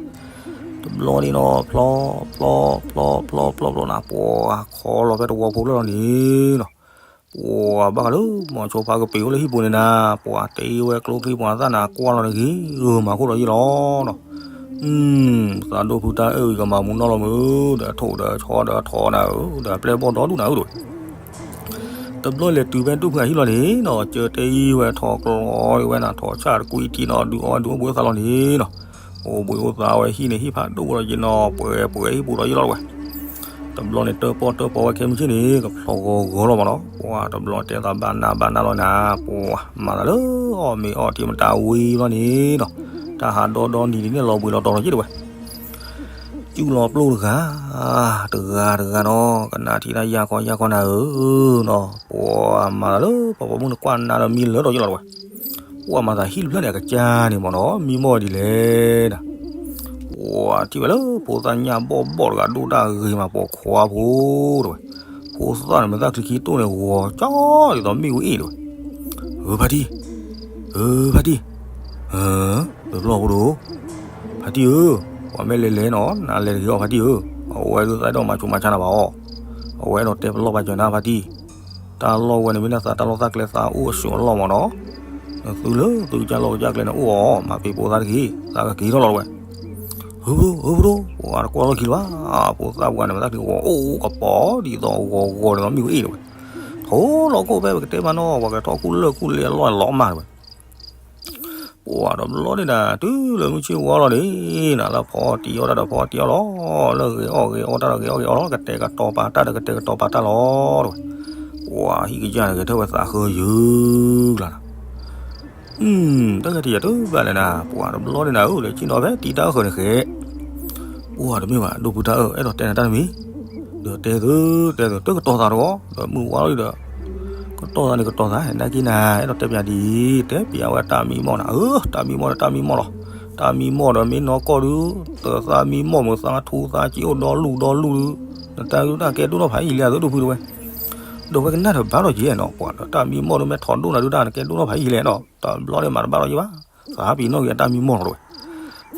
တဘျီန့ၣ်နီၤ ဖျီ ဖျီ ဖျီ ဖျီ ဖျီ ဖျီ ဖျီနၤ, ပှၤခီလီၤဖဲတဝီဖိလၢလီၤန့ၣ်နီၤ, ပှၤဘၣ်ဃးလၢ မီၤဆိဖါကပ့ၤအိၣ်လၢဟံၣ်ပူၤန့ၣ်နၤ, ပှၤတဲဝဲကျိချံပှၤသၣ်နၤ ကွၢ်လီၤတဂ့ၤ ဂၢၢ်မၤခိၣ်လီၤယ့ၣ်လီၤနီၤ သးဒိၣ်ဖုတၢ်အၢၣ်ဝံၤကမၤမူနီၢ်လီၤမုၢ်, ဒီးထိၣ်ဒီးဆီဒီးထိးနၤဧၢ, ဒီးအပျဲၢ်ဘီၣ်ဒီဒူၣ်နၤဧၢတဝဲ တဘျီလဲၤတုၤဖဲဒိၣ်ဖုအဟံၣ်လီၤန့ၣ်နီၤ, ကၢတဲအံၤဝဲထီၣ်ကျီဝဲနၤ ထီၣ်ဆၣ်တကွံထံနီၤ ဒုးအီၣ်ဒုးအိၣ်ဘှံးအိၣ်သးလီၤန့ၣ်နီၤ, အိၣ်ဘှံးအိၣ်သးဝဲဟံၣ်န့ၣ် ဟံၣ်ဖးဒိၣ်လီၤယ့ၣ်နီၤ, ပှဲၤပှဲၤဟံၣ်ပူၤလီၤယ့ၣ်လီၤတဝဲ တဘျီန့ၣ် တၢၣ်ပီၣ်တၢၣ်ပီဝဲခဲမုၢ်ဆ့ၣ်န့ၣ် ကဖျီဂီၤဂီၤလီၤမးနီၤ, ပှၤတဘျီတဲသးဘၣ်နၢ်ဘၣ်နၢ်လီၤနၤ, ပှၤမၤသးလၢအီၣ်မ့ၤအီထံမတၤဝံၤလီၤန့ၣ်နီၤ, တၢ်ဟးဒီဒီနံၤဒ်န့ၣ် လီၤဘှံးလီၤတီၤလီၤယ့ၣ်တဝဲ ယူၢ်လီၤပျိၢ်တဂၤ, တဂၤတဂၤနီၤ, ကနၣ်ထံၣ်တၢ်ယၢ်ခီယၢ်ခီနၤဧၢနီၤ, ပှၤမၤသးလၢ ပှၤပိာ်မုၣ်န့ၣ်ကွၢ်နါဒီးမံလၢာ်ဒီးယ့ၣ်လီၤတဝဲ, ပှၤမၤသးဟံၣ်တဖျၢၣ်န့ၣ် အကစၢ်န့ၣ်မးနီၤ မံမီၢ်ဝဲဒ်လဲၣ်နၤ, ပှၤထံၣ်ဝဲလၢဖိသၣ်ညၣ်ဘီၣ်ဘီၣ်တဂၤ ဒိၣ်တၢ်ဂ့ၤမး ပိာ်ခွါဖိတဝဲ, ဖိသၣ်န့ၣ် မဲာ်သၣ်ချံခံတိၢ်န့ၣ် ဂီၤကၠီဒ်သိးမ့ၣ်အူအ့ၣ်တဝဲ ဧၢ ဖါတံၢ်, ဧၢ ဖါတံၢ်, ဧၢ တဘျီဖိဒိၣ်, ဖါတံၢ်ဧၢ, ပှၤမ့ၢ်လဲၤလဲၤနီၤ နၤလဲၤတဂ့ၤအီၤ ဖါတံၢ်ဧၢ, အဝဲဒုးသးဒီးမၤဆူးမၤဆါနၤဘၣ်အီၤ, အဝဲအဲၣ်ဒိးတဲပလီၢ်ပာ်စၢၤနၤ ဖါတံၢ်, တၢ်လီၢ်ဝဲန့ၣ် မ့ၢ်နသးတၢ်လီၢ်တၢ်ကျဲသးအိၣ်အဆူၣ်အလီၢ်မးနီၤ, နသုလၢသုကစၢ်လီၢ်ကစၢ်ကျဲန့ၣ်အိၣ်အီၤ မၤပ့ၤပိာ်သးတဂ့ၤ သးကက့ၤထီၣ်လီၤတဝဲ ဧၢ ဧၢ ပဒိၣ် ပှၤတကွၢ်လီၢ်ခံလၢၤဘၣ်, ဖိသၣ်ပှၤန့ၣ် မ့ၢ်တၢ်က့ၤဂီၤအိၣ်ကပီၤ ဒ်သိးဂီၤဂီၤန့ၣ်လီၤ မ့ၣ်အူအ့ၣ်တဝဲ, ထိးလီၤခိၣ်ဖဲပကတဲမးနီၤ ပှၤကထီၣ်ခိၣ်လၢၢ်ခိၣ်လဲအလီၢ်လီၤမးတဝဲ, ပှၤတဘျီန့ၣ်ဒၣ် တုၤလၢမုၢ်ဆ့ၣ်ဝါလီၤန့ၣ် နၤလၢဖီတံၤအီၣ်တၢ်ဒီးဖီတံၤအီၣ်လီၤ, လၢဂဲၤအီၣ်ဂဲၤအီတၢ်ဒီးဂဲၤအီၣ်ဂဲၤအီလီၤ, ကတဲာ်ကတီၤပာ်တၢ်ဒီးကတဲာ်ကတီၤပာ်တၢ်လီၤတဝဲ, ပှၤဟံၣ်ကစၢ်န့ၣ် ဂဲၤထၢၣ်ဝဲသးဃၢယုၤကျါနၤ တၢ်ဂ့ၢ်တယၤတဘၣ်လဲၣ်နၤ, ပှၤတဘျီန့ၣ်နၤဧၢ လဲၤဆ့ၣ်နီၤဖဲတံၤတၢ်အၢၣ်ဃၢၤန့ၣ်ဃဲ, ပှၤတမ့ၢ်ဘၣ် ဒိၣ်ဖုတၢ်အၢၣ် အဲၣ်ဒိးတဲနၤတၢ်တမံၤ, ဒီးတဲသု တဲသု တကတီၤသးတဂီၤ ဒီးမုၢ်ဝါလီၤဒီး, ကတီၤသးန့ၣ်ကတီၤသး နာ်က့နၤ အဲၣ်ဒိးတဲပျးဒ်အံၤ, တဲပျးဝဲတၢ်မံမီၢ်နၤဧၢ, တၢ်မံမီၢ်ဒီးတၢ်မံမီၢ်လီၤ, တၢ်မံမီၢ်ဒီးမ့ၢ်နီၢ်ကီၢ်ဒုး, တသးမံမီၢ်မုၢ်သးထူသးက့အိၣ်ဒီလူၢ်ဒီလူၢ်ဒုး, နတၢ်ဒုးတၢ်ကဲဒိၣ်နီၢ်ဖးယံာ်လဲၣ် သုဒိၣ်ဖုတဝဲ ဒီးဝဲကနၣ်တဘၣ်ဒီးက့နီၤ ပှၤဒီးတၢ်မံမီၢ်ဒုး မ့ၢ်ထီၣ်ဒိၣ်နၤဒုးတၢ်နကဲဒိၣ်နီၢ်ဖးယံာ်လဲၣ်နီၤ, တဘျီန့ၣ်မၤတဘၣ်ဒီးက့ဘၣ်, သးပ့ၤနီၣ်က့ၤဝဲတၢ်မံမီၢ်လီၤတဝဲ,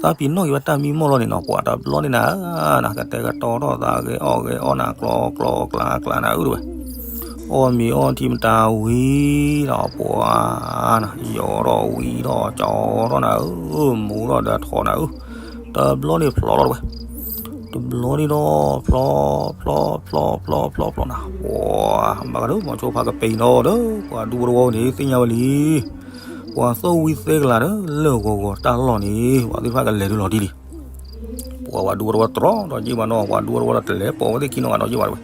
သးပ့ၤနီၣ်က့ၤဝဲတၢ်မံမီၢ်လီၤန့ၣ်နီၤ ပှၤတဘျီန့ၣ်နၤ, နကတဲာ်ကတီၤထီၣ်သးဂဲၤအီၣ်ဂဲၤအီနၤ ကျီကျီကျါကျါနၤဧၢတဝဲ, အီၣ်မ့ၤအီထံမတၤဝံၤလီၤ ပှၤနၤ, ယီၤထီၣ်ဝံၤထီၣ်ကၠီထီၣ်နၤဧၢ, မူထီၣ်ဒီးထီၣ်နၤဧၢ, တဘျီန့ၣ်ဖျိးလီၤတဝဲ တဘျီန့ၣ်ဒီး ဖျိ ဖျိ ဖျိ ဖျိ ဖျိ ဖျိ ဖျိနၤ, ပှၤဘၣ်ဃးဒီး မီၤစိဖါကပ့ၤနီၤဒီး ပှၤဒူဖိတဝီန့ၣ် သ့ၣ်ညါဝဲလံ, ပှၤသီၣ်ဝံသဲကလၤဒီး လၢဂီၤဂီၤတၢ်လီၢ်န့ၣ် ပှၤသ့ၣ်တဖၣ်ကလဲၤဒုးလီၤတံၢ်လံ, ပှၤပှၤဒူဖိတဝီတြီဒီးယ့ၢ်ဘၣ်နီၤ ပှၤဒူဖိတဝီဒီးတလဲၤပိာ်ဝဲသ့ၣ်ခံနီတဂၤဒီးယ့ၢ်ဘၣ်တဝဲ,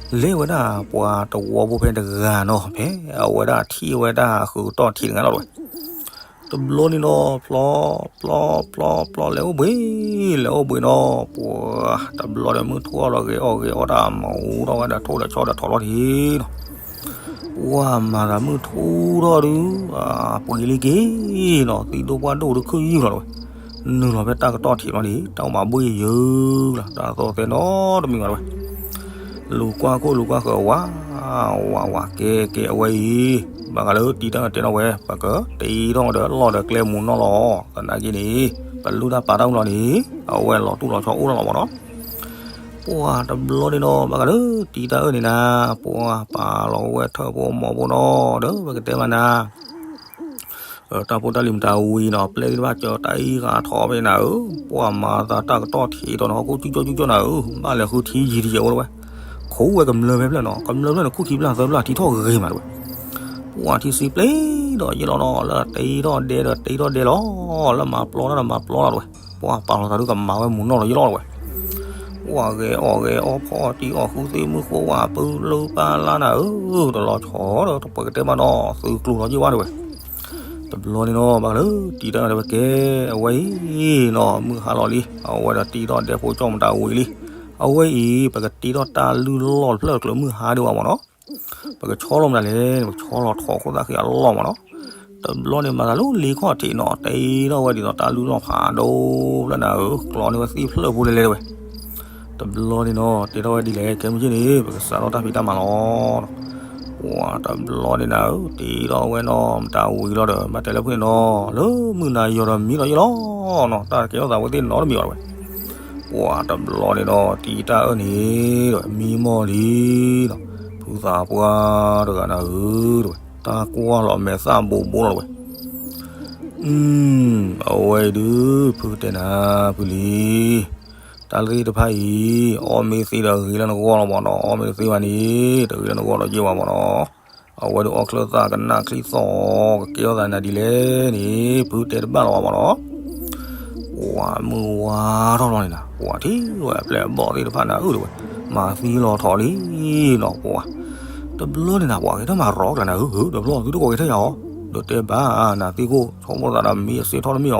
လဲၤဝဲဒၣ်ပှၤတဝီဖိဖဲတဂၤနီၤ ဖဲအဝဲဒၣ်ထံၣ်ဝဲဒၣ်ဃုာ်ကတီၢ်ထံးတဂၤလီၤတဝဲ တဘျီန့ၣ်ဒီး ဖျီ ဖျီ ဖျီ ဖျီ လဲၤအိၣ်ဘှံး လဲၤအိၣ်ဘှံးဒီး ပှၤတဘျီဒီးမုၢ်ထူၣ်ထီၣ်ဒီးဂဲၤအီၣ်ဂဲၤအီတၢ် မူထီၣ်ဝဲဒီးထိၣ်ဒီးဆီဒီးထီၣ်လီၤတံၢ်နီၤ, ပှၤမၤသးမုၢ်ထူၣ်ထီၣ်ဒုး ပှ့ၤလံက့ၤနီၤ သံဒိၣ်ပှၢ်ဒိၣ်ဒုးခုၣ်ယုၢ်လီၤတဝဲ, နုာ်လီၤဖဲတၢ်ကတီၢ်ထံးလီၤန့ၣ် တၢ်အိၣ်မးဘှံးယုၢ်လီၤ တၢ်သီၣ်သဲနီတမံၤဘၣ်တဝဲ လူၤကွၢ်ခိၣ်လူၤကွၢ်ဃၢၤဝး ဝးဝး ကဲကဲအဝဲအံၤ ဘၣ်ဃးလၢတံၤတၢ်တဲနီၣ်ဝဲ ပကတ့ထီၣ်ဒီးလီၢ်ဒီးကျဲမူနီၢ်လီၤ သနာ်က့န့ၣ် ပလုၢ်တၢ်ပာ်တၢ်မူလီၤန့ၣ် အဝဲလီၤတူၢ်လီၤဆီအိၣ်ထီၣ်လီၤမးနီၤ ပှၤတဘျီန့ၣ်နီၤ ဘၣ်ဃးလၢတံၤတၢ်အၢၣ်န့ၣ်နၤ, ပှၤပာ်လီၤဝဲထၢၣ်ဖိမီၤဖိနီၤ ဒီးပကတဲမးနၤ တၢ်ဖိတၢ်လံၤမတၤဝံၤနီၤ ပျဲၢ်သ့ၣ်တဖၣ်ကၢၤတၢ်အံၤဂၤထီၣ်ဖဲနၤဧၢ, ပှၤမၤသးတၢ်ကတီၢ်ထံးဒီးနီၤ ဟီၣ်ခိၣ်ကၠူကၠီကၠူကၠီနၤဧၢ, ဘၣ်လဲၤဃုထံယံၤတယံၤအိၣ်လၢၤဝဲ, ခိးဝဲကမျၢၢ်ဖဲဖျၢၣ်နီၤ ကမျၢၢ်ဖျၢၣ်န့ၣ် ခိၣ်ခံဖျၢၣ်သၢဖျၢၣ်ထံထီၣ်ဂ့ၤမးတဝဲ, ပှၤထံစံပျ့ဒီးယဲၢ်လီၤနီၤ လၢတ့ထီၣ်ဒဲဒီးတ့ထီၣ်ဒဲလီၤ, လၢမၤပျီတၢ်ဒီးမၤပျီလီၤတဝဲ, ပှၤပာ်လီၤသးဒုကမၤဝဲမုၢ်နီၢ်လီၤယဲၢ်လီၤတဝဲ ပှၤဂဲၤအီၣ်ဂဲၤအီဖီအီၣ်တံၢ်အီၣ်ဃုသ့ၣ်မုၢ်ဃိဝဲ ပုၢ်လၢပၢ်လၢနၤဧၢ, တလီၤဆီဒီးတပှဲၤကတဲမးနီၤ သုးကျိၤလီၤယဲၢ်ဝဲတဝဲ, တဘျီန့ၣ်နီၤ ဘၣ်ဃးလၢတံၤတၢ်အၢၣ်န့ၣ်ဝဲကဲ, အဝဲအံၤနီၤ မုၢ်ဟါလီၤလံ အဝဲဒီးတ့ထီၣ်ဒဲဖိကၠီၣ်မတၤဝံၤလံ, အဝဲအံၤ ပကတ့ထီၣ်တၢ်လုၢ်လီၢ်တဖျၢၣ်တကျၢၤမုၢ်ဟါဒံးဝဲမးနီၤ ပကဆီလီၤမတၤလဲၣ် ပကဆီလီၤထီၣ်ခိၣ်သၣ်ဃံအလီၢ်မးနီၤ, တဘျီန့ၣ်မၤသးလၢလ့ခီၣ်ထံးနီၤ တ့ထီၣ်ဝဲဒ်သိးတၢ်လုၢ်လီၢ်ဖးဒိၣ်ဖျၢၣ်နၤဧၢ, ကျီန့ၢ်ဝဲသ့ၣ်ဖျၢၣ်ဖိလဲၤလဲၤတဝဲ, တဘျီန့ၣ်နီၤ တ့ထီၣ်ဝဲဒ်လဲၣ် ခဲမုၢ်ဆ့ၣ်န့ၣ် ပကစးထီၣ်တၢ်ဖံးတၢ်မၤလီၤ ပှၤတဘျီန့ၣ်နၤဧၢ တ့ထီၣ်ဝဲနီၤ မတၤဝံၤလီၤဒီး ဘၣ်တဲလၢဖုၣ်န့ၣ်နီၤ လၢမုၢ်နၤယီၤဒီးမံလီၤယဲၢ်လီၤနီၤ တၢ်ကဲထီၣ်သးဝဲသ့ၣ်နီတမံၤဘၣ်တဝဲ, ပှၤတဘျီန့ၣ်နီၤ တံၤတၢ်အၢၣ်န့ၣ်ဒီး မံမီၢ်လံနီၤ, ဖုသးပှၢ်တဂၤနၤဧၢ တဝဲ, တၢ်ကွၢ်လီၤမဲာ်သၣ်ဘိးဘိလီၤတဝဲ အဝဲအံၤဒုး ဖုကတဲနၤ ဖုလံ, တၢ်လၢသ့ၣ်တဖၣ်အံၤ အီၣ်မ့ၢ်သ့ဒီးဂ့ၤလၢနဂီၢ်လီၤမးနီၤ, အီၣ်မ့ၢ်တသ့ဘၣ်န့ၣ် တဂ့ၤလၢနဂီၢ်ဒီးယ့ၢ်ဘၣ်မးနီၤ, အဝဲဒုးအီၣ်ချၢၣ်သၣ်ကနၣ်ချံသီၣ် ကကဲထီၣ်သးနၤဒ်လဲၣ်န့ၣ် ဖုတဲတဘၣ်လီၤဘၣ်မးနီၤ ပှၤမုၢ်ဝါထီၣ်လီၤန့ၣ်နၤ ပှၤထံၣ်ဝဲအပျဲၢ်အဘီၣ်သ့ၣ်တဖၣ်နၤအုၣ်တဝဲ, မၤသံလီၤထီၣ်လံနီၤ ပှၤ, တဘျီန့ၣ်နၤ ပှၤကဲထီၣ်မၤရီကျါနၤဧၢ, တဘျီသုတကိးကဲထီၣ်ယၤအီၤ, ဒီးတဲဘၣ်နၤသံကိၣ် ဆိကမိၣ်သးဒီးမံအစ့ထီၣ်တမံၤအီၤ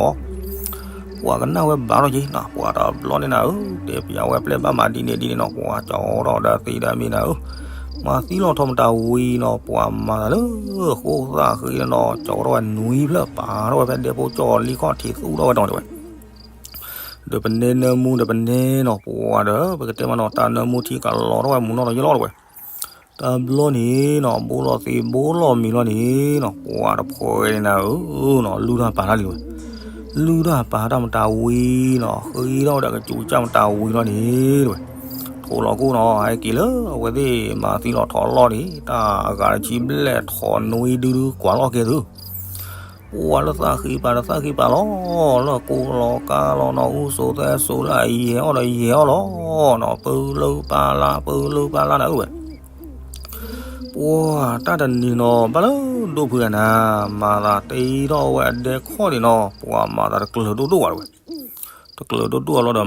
ပှၤကနၣ်ဝဲဘၣ်ထီၣ်က့ၤနီၤ ပှၤတဘျီန့ၣ်နၤဧၢ, တဲပျးဝဲအပျဲၢ်ဘၣ်မၤဒ်န့ၣ်ဒ်န့ၣ်နီၤ ပှၤကၠီထီၣ်ဒီးသံဒီးမ့ၢ်နၤဧၢ, မၤသံလီၤထီၣ်မတၤဝံၤနီၤ ပှၤမၤသးလၢဃိသၣ်ဃံန့ၣ်နီၤ ကၠီထီၣ်ဝဲနွံဖျၢၣ် ပာ်ထီၣ်ဝဲဖဲဒဲဖိကၠီလံခီၣ်ထံးသူၣ်ထီၣ်ဝဲဒီးန့ၣ်ဝဲ ဒီးပနဲနၢမူဒီးပနဲနီၤ ပှၤဒီး ပကတဲမးနီၤ တၢ်နၢမူထံကလီၤထီၣ်ဝဲမုၢ်နီၢ်ဒီးယလီၤတဝဲ, တဘျီန့ၣ်နီၤ ဘိလီၤသ့ဘိလီၤမံၤလီၤန့ၣ်နီၤ ပှၤတဖှဲးန့ၣ်နၤဧၢနီၤ လုၢ်တၢ်ပာ်တၢ်လံဝဲ, လုၢ်တၢ်ပာ်တၢ်မတၤဝံၤနီၤ ဃ့ထီၣ်ဝဲဒၣ်ကစူၤကစၢ်မတၤဝံၤလီၤန့ၣ် တဝဲ, ထိၣ်လီၤကိၣ်နီၤ ဟဲက့ၤလၢအဝဲသ့ၣ်မၤသံလီၤထီၣ်လီၢ်န့ၣ် တၢ်အဂၤတဆံဘျဲၣ်ထီၣ်နွံဒုဒုကွၢ်လီၤကဲသု ပှၤလၢသးဃံပာ်ဒီးသးဃံပာ်လီၤ, လၢကိလီၤကါလီၤနီၤ အူစိၤသဲစိၤလၢအယဲၤအီၣ်ဒီးယဲၤအီၣ်လီၤနီၤ ပၢလၢပၢလၢ ပၢလၢပၢလၢနၤဧၢဝဲ, ပှၤတၢ်တနံၤနီၤ ဘၣ်လၢဒိၣ်ဖုဂၤနၤ မၤသးတ့ထီၣ်ဝဲအဒဲခီၣ်န့ၣ်နီၤ ပှၤမၤသးတကျၢၤဒိၣ်ဒိၣ်ဝဲတဝဲ, တ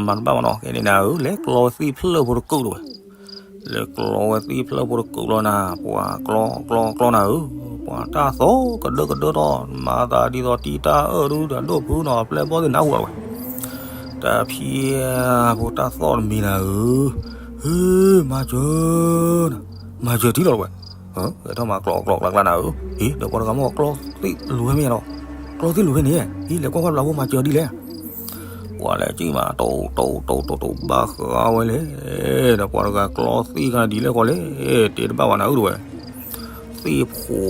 ကျၢၤဒိၣ်ဒိၣ်အလီၢ်ဒီးမၤတဘၣ်မးနီၤ ကဲန့ၣ်နၤဧၢ လဲၤကျီသံၣ်ဖျၢၣ်ဖိတကုာ်တဝဲ လဲၤကျီဝဲသံၣ်ဖျၢၣ်ဖိတကုာ်လီၤနၤ ပှၤကျီကျီကျီနၤဧၢ, ပှၤတၢ်သီၣ်ကဒၢကဒၢထီၣ် မၤသးဒ်သိးတံၤတၢ်အၢၣ်ဒုဒီးဒိၣ်ဖုနီၤ အပျဲၢ်ဘီၣ်သ့ၣ်နၢ်ဟူလီၤတဝဲ, တၢ်ဖံးဖိတၢ်သီၣ်တမံၤနၤဧၢ, ဟ့ မၤစၢၤနၤ, မၤစၢၤထံလီၤတဝဲ, ဟဲထီၣ်မၤကျီကျီကျီကျီနၤဧၢ, ဟ့ ဒီးပှၤတဂၤမ့ၢ်ကျီသံၣ်လူၤဖဲမ့ၢ်ဧါဒီး, ကျီသံၣ်လူၤဖဲန့ၣ်, ဟ့ လဲၤကွၢ်ကွၢ်ဘျးဖိမၤစၢၤဒ်လဲၣ် ပှၤလဲၤကံၣ်မး တိၣ်တိၣ်တိၣ်တိၣ်တိၣ် ဘၣ်ဃးဝဲလဲၣ်, ဒီးပှၤတဂၤကျီသံၣ်ခါဒ်လဲၣ်ဃီလဲၣ်, တဲတဘၣ်ဘၣ်နၤဧၢတဝဲ, သ့ၣ်ဖှီၣ်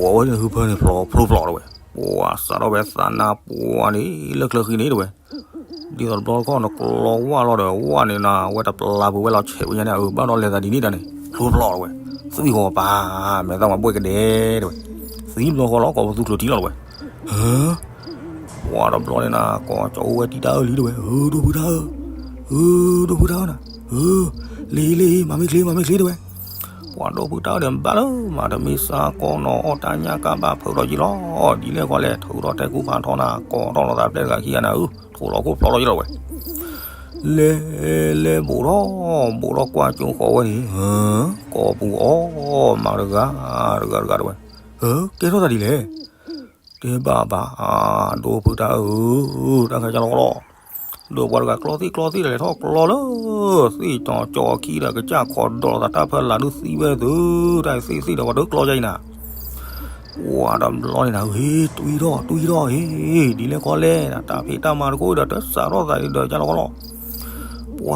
ဝဲန့ၣ် ဟုဖၢန့ၣ်ဖျိဖျိဖျိတဝဲ, ပှၤစးထီၣ်ဖဲသးနါပှၢ်န့ၣ် လၢချၢဃံန့ၣ်တဝဲ, ဒ်သိးတဘျီတခီၣ်နကျီဝၣ်လီၤဒီး ဝၣ်န့ၣ်နၤ ဝဲတပျၢ်ပူၤဝဲလီၤဆဲးဝဲညါန့ၣ် အဘၣ်ဒီးလဲၤသးဒ်န့ၣ်တၢ်န့ၣ် ဖျိဖျိတဝဲ, သွံၣ်ဃီၤပာ် မဲာ်သၣ်မၤဘှဲၣ်ကဒဲတဝဲ, သံဘျီဃီလီၤ ကိးပသူကျိၤထံလီၤတဝဲ ဟၢ ပှၤတဘျီန့ၣ်နၤ ကိးကၠီအိၣ်ဝဲတံၤတၢ်အၢၣ်လံတဝဲ, ဧၢ ဒိၣ်ဖုတၢ်အၢၣ်, ဧၢ ဒိၣ်ဖုတၢ်အၢၣ်နၤ, ဧၢ လ့ၤလ့ၤ မၤမ့ၢ်ချ့ မၤမ့ၢ်ချ့တဝဲ, ပှၤဒိၣ်ဖုတၢ်အၢၣ်ဒီးဘၣ်လၢ မၤတမ့ၢ်စးကီးနီၤ အီၣ်တၢ်ညၣ်ကၢ်ဘၣ်ဖုးဒီးယံာ်လီၤ, ဒ်လဲၣ်ဃီလဲၣ် ထုးထီၣ်တဲကူဖးထီနၤ ကိးထီၣ်လီၤသးပျဲၢ်တဂၤခံဂၤနၤဧၢ, ထိၣ်လီၤခိၣ်ဖျိးလီၤယံာ်လီၤဝဲ လဲၤလဲၤဘိးထီၣ် ဘိးထီၣ်ကွၢ်ကၠိဃီၤဝဲန့ၣ် ဟၢ ကိးပူၤအီၣ်မးတဂၤ တဂၤတဂၤတဝဲ, ဟၢ ကဲထီၣ်သးဒ်လဲၣ်, တဲဘၣ်ဘၣ် ဒိၣ်ဖုတၢ်အၢၣ်ဧၢ, တၢ်ခါကၢ်လီၤကီလီၤ, ဒီးပှၤတဂၤကျီသံၣ်ကျီသံၣ်ဒီးလဲၤထီၣ်ကျီလၢ သ့ၣ်ကၠီကၠီခံဒီးကစၢ်ခီဒီးသးတၢ်ဖၢလၢဒုးသံဝဲသု, တၢ်သ့ၣ်သ့ၣ်ဒီးပှၤတကျီယါအံၤနၤ ပှၤတဘျီန့ၣ်နၤ ဟ့ တွံၢ်ထီၣ် တွံၢ်ထီၣ် ဟ့ ဒ်လဲၣ်ဃီလဲၣ် တၢ်ဖံးတၢ်မၤတကိးဒီး တစးထီၣ်သးဒီးယါလီၤကီလီၤ, ပှၤ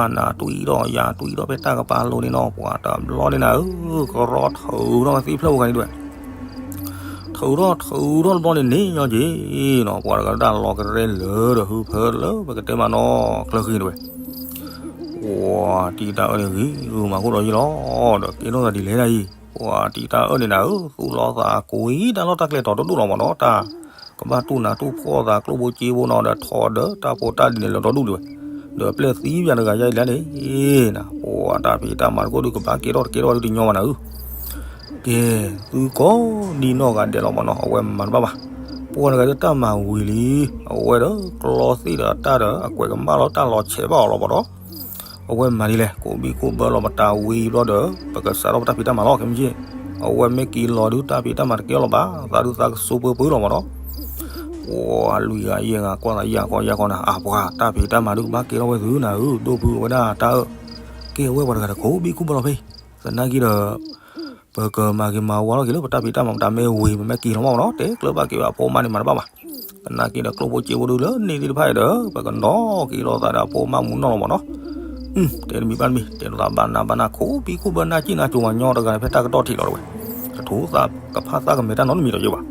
နၤတွံၢ်ထီၣ်ယါ တွံၢ်ထီၣ်ဖဲတၢ်ကပၤလိၤန့ၣ်နီၤ ပှၤတဘျီန့ၣ်နၤဧၢ, ကရီထုးထီၣ်ဝဲသံၣ်ဖျၢၣ်ဖိဂၤန့ၣ်တဝဲ, ထုးထီၣ်ထုးထီၣ်တဘျီန့ၣ်န့ၣ်ညီက့ၤနီၤ ပှၤတဂၤဒၣ်လီၤကရဲလၢာ်ဒီး ဟုဖၢလၢပကတဲမးနီၤ ချၢဃံတဝဲ, ပှၤတံၤတၢ်အၢန့ၣ်ဂ့ၤဂ့ၤမးခိၣ်ဒီးယံၤလီၤ, ဒီးကဲထီၣ်သးဒ်လဲၣ်ဒၣ်အံၤ, ပှၤတံၤတၢ်အၢန့ၣ်နၤဧၢ, သူၣ်လီၤသးကွံတၢ်လီၢ်တၢ်ကျဲတီၤတဒိၣ်လီၤမးနီၤ, တၢ်ကဘၣ်တူၢ်နးတူၢ်ဖှီၣ်သးကျိၣ်ဖိစ့ဖိနီၤ, ဒီးထီၣ်ဒီးတၢ်ဖိတၢ်လံၤန့ၣ်လီၤဒီဒူၣ်ဒံးဝဲ, ဒီးပျဲၢ်သံပၠးတဂၤယါအံၤလဲၣ်န့ၣ်, နၤ ပှၤတၢ်ဖံးတၢ်မၤတခိၣ်ဒုးကဘၣ်ကဲထီၣ်တကဲထီၣ်ဒုးတညီဘၣ်နၤဧၢ ကဲ, သုကိးဒံနီၢ်ဂၤဒဲးလီၤမးနီၤ, အဝဲမၤတဘၣ်ဘၣ်. ပှၤတဂၤဒုးတၢ်မၤဝံၤလံ, အဝဲဒီးကျီသ့ၣ်ဒီးတၢ်ဒီးအကွဲးကမၣ်လီၤတၢ်လီၤဆဲးဘၣ်အီၤလီၤမးနီၤ. အဝဲမၤဒ်လဲၣ်, ကိးဘံၣ်ကိးဘၢလီၤမတၤဝံၤဘျီဒီး ပကစးထီၣ်ပတၢ်ဖံးတၢ်မၤလီၤ ခဲမုၢ်ဆ့ၣ်. အဝဲမ့ၢ်က့ၤလီၤဒုးတၢ်ဖံးတၢ်မၤတကဲလီၤဘၣ်, သးဒုးသးကစိၤပၢၤပၢၤလီၤမးနီၤ. ပှၤလွံၢ်ဂၤယဲၢ်ဂၤကွၢ်သးယၤခီယၤခီနၤ, အပှၤတၢ်ဖံးတၢ်မၤဒုးကဘၣ်ကဲထီၣ်ဝဲသုနၤဧၢ, ဒိၣ်ဖုအဝဲဒၣ်တၢ်အၢ, ကဲအဝဲပှၤတဂၤဒီးကိးဘံၣ်ကိးဘၢလီၤဖဲ သနာ်က့ဒီး ပကမၤက့ၤမၤဝါထီၣ်က့ၤလၢပတၢ်ဖံးတၢ်မၤ ပတၢ်မ့ၢ်ဝံၤ ပမ့ၢ်က့ၤလီၤမးနီၤ, တဲကျၢၤဘၣ်က့ၤဝဲအဖိအမါန့ၣ်မၤတဘၣ်ဘၣ်. သနာ်က့ဒီးကျိၣ်ဖိစ့ဖိဒုးလၢန့ၢ်သ့ၣ်တဖၣ်အံၤဒီး ပကနီၣ်က့ၤလိာ်သးဒီးအဖိအမါမူနီၢ်လီၤမးနီၤ. တဲတမံၤဘၣ်တမံၤ တဲလိာ်သးဘၣ်နးဘၣ်နး ခိးဘံၣ်ခိၣ်ဘၢနၢ်ကံၣ်နၢ်ကၠိၤမးညီတဂၤန့ၣ် ဖဲတၢ်ကတီၢ်ထံးလီၤတဝဲ, တထိးသးကဖၣ်သးကမဲာ်တၢ်နီတမံၤဒီးယဲဘၣ်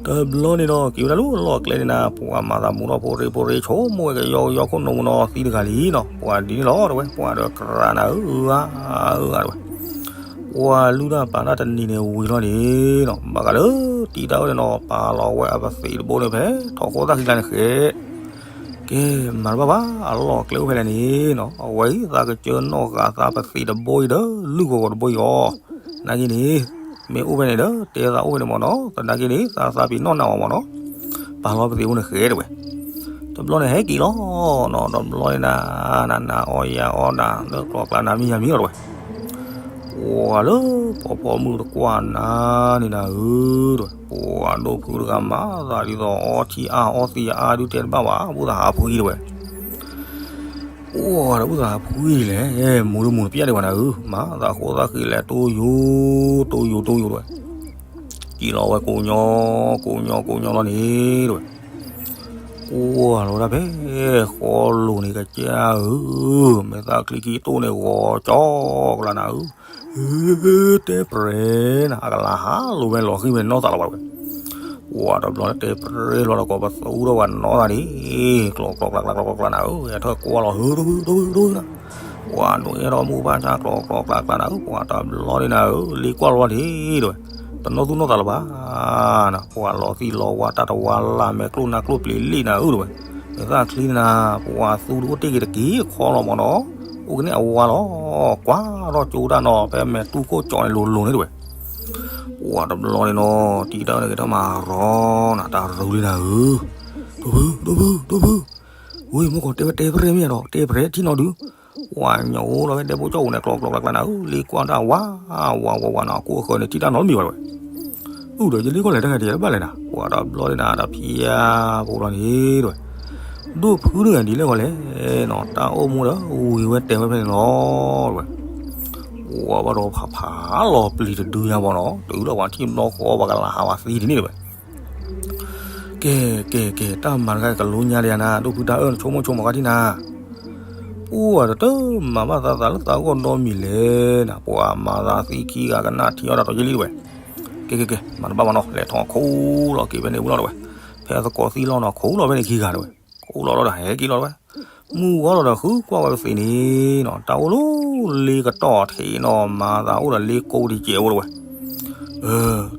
တဘျီန့ၣ်ဒီး က့ၤဝဲဒၣ်လၢလီၢ်ကျဲန့ၣ်နၤ, ပှၤမၤသးမူထီၣ်ဖိရ့ဖိရ့ ဆိကမိၣ်ဝဲကယီကယီခိၣ်နူာ်မူနီၤသံတဂၤလံနီၤ, ပှၤဒ်န့ၣ်လီၤတဝဲ, ပှၤဒီးကြၢးနၤဧၢဧါဧါတဝဲ, ပှၤလုၢ်တၢ်ပာ်တၢ်တနံၤန့ၣ်ဝံၤလီၤန့ၣ်နီၤ, ဘၣ်ဃးလၢတံၤတၢ်အၢန့ၣ်နီၤ ပာ်လီၤဝဲအပသံးတဘိန့ၣ်ဖဲ ထီၣ်ခိၣ်သၣ်ဃံကျါန့ၣ်ဃဲ, ကဲ, မၤတဘၣ်ဘၣ် အလီၢ်ကျဲအိၣ်ဖဲလဲၣ်န့ၣ်နီၤ, အဝဲအံၤသးကစၢနီၢ်ဃာ်သးပသံးတဘိအံၤဒီး လုၢ်ဂီၤဂီၤတဘိအံၤအီၤ နာ်က့န့ၣ်, မ့ၢ်အိၣ်ဖဲန့ၣ်ဒီး တဲသးအိၣ်ဖဲန့ၣ်မ့ၢ်နီၤ, သနာ်က့န့ၣ် သးသးပ့ၤနီၣ်နၤအီၤမ့ၢ်နီၤ, ပာ်လီၤပသံးအိၣ်န့ၣ်ဃဲတဝဲ, တဘျီန့ၣ်ဟဲက့ၤလီၤနီၤ, တဘျီန့ၣ်နၤ, နၤနၤအီယၤအီနၤ လၢကျီကျါနၤမံယၤမံလီၤတဝဲ, ပှၤလၢဖီဖီမုၢ်တကွၢ်နၤန့ၣ်နၤဧၢ, တဝဲ, ပှၤဒိၣ်ဖုတဂၤမၤသးဒ်သိးအီထံအါအီသံးအါဒုးတဲတဘၣ်ဘၣ်, ဘူၣ်သးဟးဖှံတဝဲ အိၣ်ဒီးဘူၣ်သးဖှံလဲၣ်, မူၤတမူၤတပျဲၢ်ဒံးဘၣ်နၤဧၢ, မၤသးဃိသးဃံလဲၣ် တိယိၤ, တိယိၤ တိယိၤတဝဲ, ကံၣ်လီၤဝဲကိးညီ, ကိးညီ ကိးညီလီၤန့ၣ်တဝဲ, ကွၢ်လီၤဝဲဒၣ်ဖဲ, ဃီလိၤန့ၣ်ကစၢ်ဧၢ, မဲာ်သၣ်ချံခံတိၢ်န့ၣ်ဂီၤကၠီကျါနၤဧၢ, တဲပြဲၤနၤ အကလၤဟးလိၤဝဲလီၤဃံၤဝဲနီၢ်သးလီၤဘၣ်ဝဲ ပှၤတဘျီတဲပြဲၤလီၤဒီးကိးပသူထီၣ်ဝဲနီၢ်သးန့ၣ်, ကျီကျီကျါကျါကျီကျါနၤဧၢ, အထၢၣ်ကွၢ်လီၤ ဟုတဟုတဟုတဟုနၤ, ပှၤဒိးအဲၣ်ထီၣ်မူဘၣ်ဆၣ်ကျီကျီကျါကျါနၤဧၢ, ပှၤတဘျီန့ၣ်နၤဧၢ, လ့ကွၢ်လီၤန့ၣ်တဝဲ, တနီၢ်သူၣ်နီၢ်သးလၢၤဘၣ်နၤ, ပှၤလီၤသံလီၤဝါတၢ်တဝါလၢ်မဲာ်ကျိၣ်နါကျိၣ်ပျ့ၤလံနၤဧၢတဝဲ, မဲာ်သၣ်ချံနၤ, ပှၤသူတအိၣ်တ့ၢ်က့ၤတက့ၢ်ခီလီၤမ့ၢ်နီၤ, အိၣ်ကန့ၢ်အဝါလီၤ, ကွၢ်ထီၣ်ကၠိတၢ်နီၤ ဖဲမဲာ်တူၢ်ခိၣ်ကၠီန့ၣ်လိၤလိၤန့ၣ်တဝဲ ပှၤတဘျီန့ၣ်နီၤ တံၤတၢ်အၢန့ၣ်က့ၤထီၣ်မၤရီနၤ တၢ်ရူလံနၤဧၢ, ဒိၣ်ဖု ဒိၣ်ဖု ဒိၣ်ဖု, ဝံၤမ့ၢ်ကီးတဲဝဲတဲပြဲမ့ၢ်ဒီး တဲပြဲထံၣ်နီၤဒုး, ပှၤညိးအိၣ်လီၤဖဲဒဲဖိကၠီပူၤန့ၣ် ကျီကျီကျါကျါနၤဧၢ, လ့ကွၢ်တၢ်ဝါ ဝါဝါဝါနၤ ကိးဃၢၤန့ၣ် ထံၣ်တၢ်နီတမံၤဘၣ်တဝဲ အိၣ်ဒီးယလ့ကွၢ်လဲၤတၢ်ဂၤတယၤတဘၣ်လဲၣ်နၤ, ပှၤတဘျီန့ၣ်နၤ တၢ်ဖံးယါဖိလီၤန့ၣ်တဝဲ, ဒိၣ်ဖုတဂၤဒ်လဲၣ်ဂီၤလဲၣ်နီၤ, တၢ်အိၣ်မူဒီးဝံၤဝဲတဲဝဲဖဲန့ၣ်လီၤတဝဲ, ပှၤဘၣ်ဒီးဖးဖးလီၤပျံၤတဒုညါဘၣ်နီၤ, တုၤလီၤပှၤထံၣ်ဘျီဃီပှၤကလၤဟးဝဲသံဒ်န့ၣ်တဝဲ ကဲ ကဲ ကဲ တၢ်မၤတခါကလိညါဒံးနၤ ဒိၣ်ဖုတၢ်အၢ နဆိကမိၣ်ဆိကမိၣ်ခါထံၣ်နၤ, ပှၤတတမၤဘၣ်သးသးလၢသးဂီၢ်ဒီမံၤလဲၣ်နၤ, ပှၤမၤသးသံခံဂၤကနၣ်ထံအီၣ်တၢ်တီယဲလံတဝဲ, ကဲ ကဲ ကဲ မၤတဘၣ်ဘၣ်နီၤ လဲၤထီၣ်ခိၣ်လီၤက့ၤဖဲန့ၣ်ဝံၤလီၤတဝဲ, ဖဲသကိးသံလီၤနီၤ ခိၣ်လီၤဖဲန့ၣ်ခံဂၤတဝဲ, ခိၣ်လီၤလီၤဒီးဟဲက့ၤလီၤတဝဲ မုၢ်ဂီၤလီၤဒီးဃုကွၢ်ဝဲပသံးန့ၣ်နီၤ, တၢ်အိၣ်လၢလ့ကတီၢ်ထံးနီၤ မၤသးအိၣ်ဒီးလ့ကိးတစဲးဖိတဝဲ,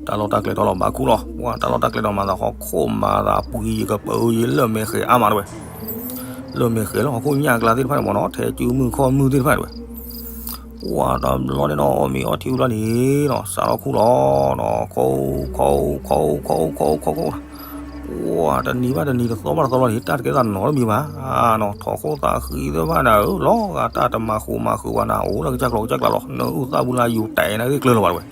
တၢ်လီၢ်တၢ်ကျဲထီၣ်လီၤဘၣ်ခူၣ်လီၤ, ပှၤတၢ်လီၢ်တၢ်ကျဲဒီးမၤသးဟီၣ်ခိၣ်မၤသးပှံၤယကပၢယလၢၢ်မဲာ်ဃဲၤအါမးတဝဲ, လၢၢ်မဲာ်ဃဲၤလၢဟီၣ်ခိၣ်ညၣ်အကျါသ့ၣ်တဖၣ်န့ၣ်မ့ၢ်နီၤ ထဲစုမုၢ်ခီၣ်မုၢ်သ့ၣ်တဖၣ်တဝဲ ပှၤတဘျီန့ၣ်နီၤ အီၣ်မ့ၤအီထံဝံၤလီၤန့ၣ်နီၤ စးထီၣ်ခူၣ်လီၤနီၤ ခိၣ် ခိၣ် ခိၣ် ခိၣ် ခိၣ် ခိၣ် ခိၣ် ခိၣ် ပှၤတနံၤဘၣ်တနံၤ တသီဘၣ်တသီလီၤန့ၣ် တၢ်တကဲသးနီတမံၤဘၣ်နီၤ ထီၣ်ခိၣ်သးဃံသ့ၣ်တဖၣ်နၤဧၢ လီၤဂာ်တၢ်တမၤဃူမၤဃုာ်ဘၣ်နၤ အိၣ်လၢကစၢ်ကျိၤကစၢ်ကျါလီၤ နအုၣ်သၣ်ဘုလါယူၤတဲာ်နၤသ့ၣ်ကျၢၤလီၤဘၣ်တဝဲ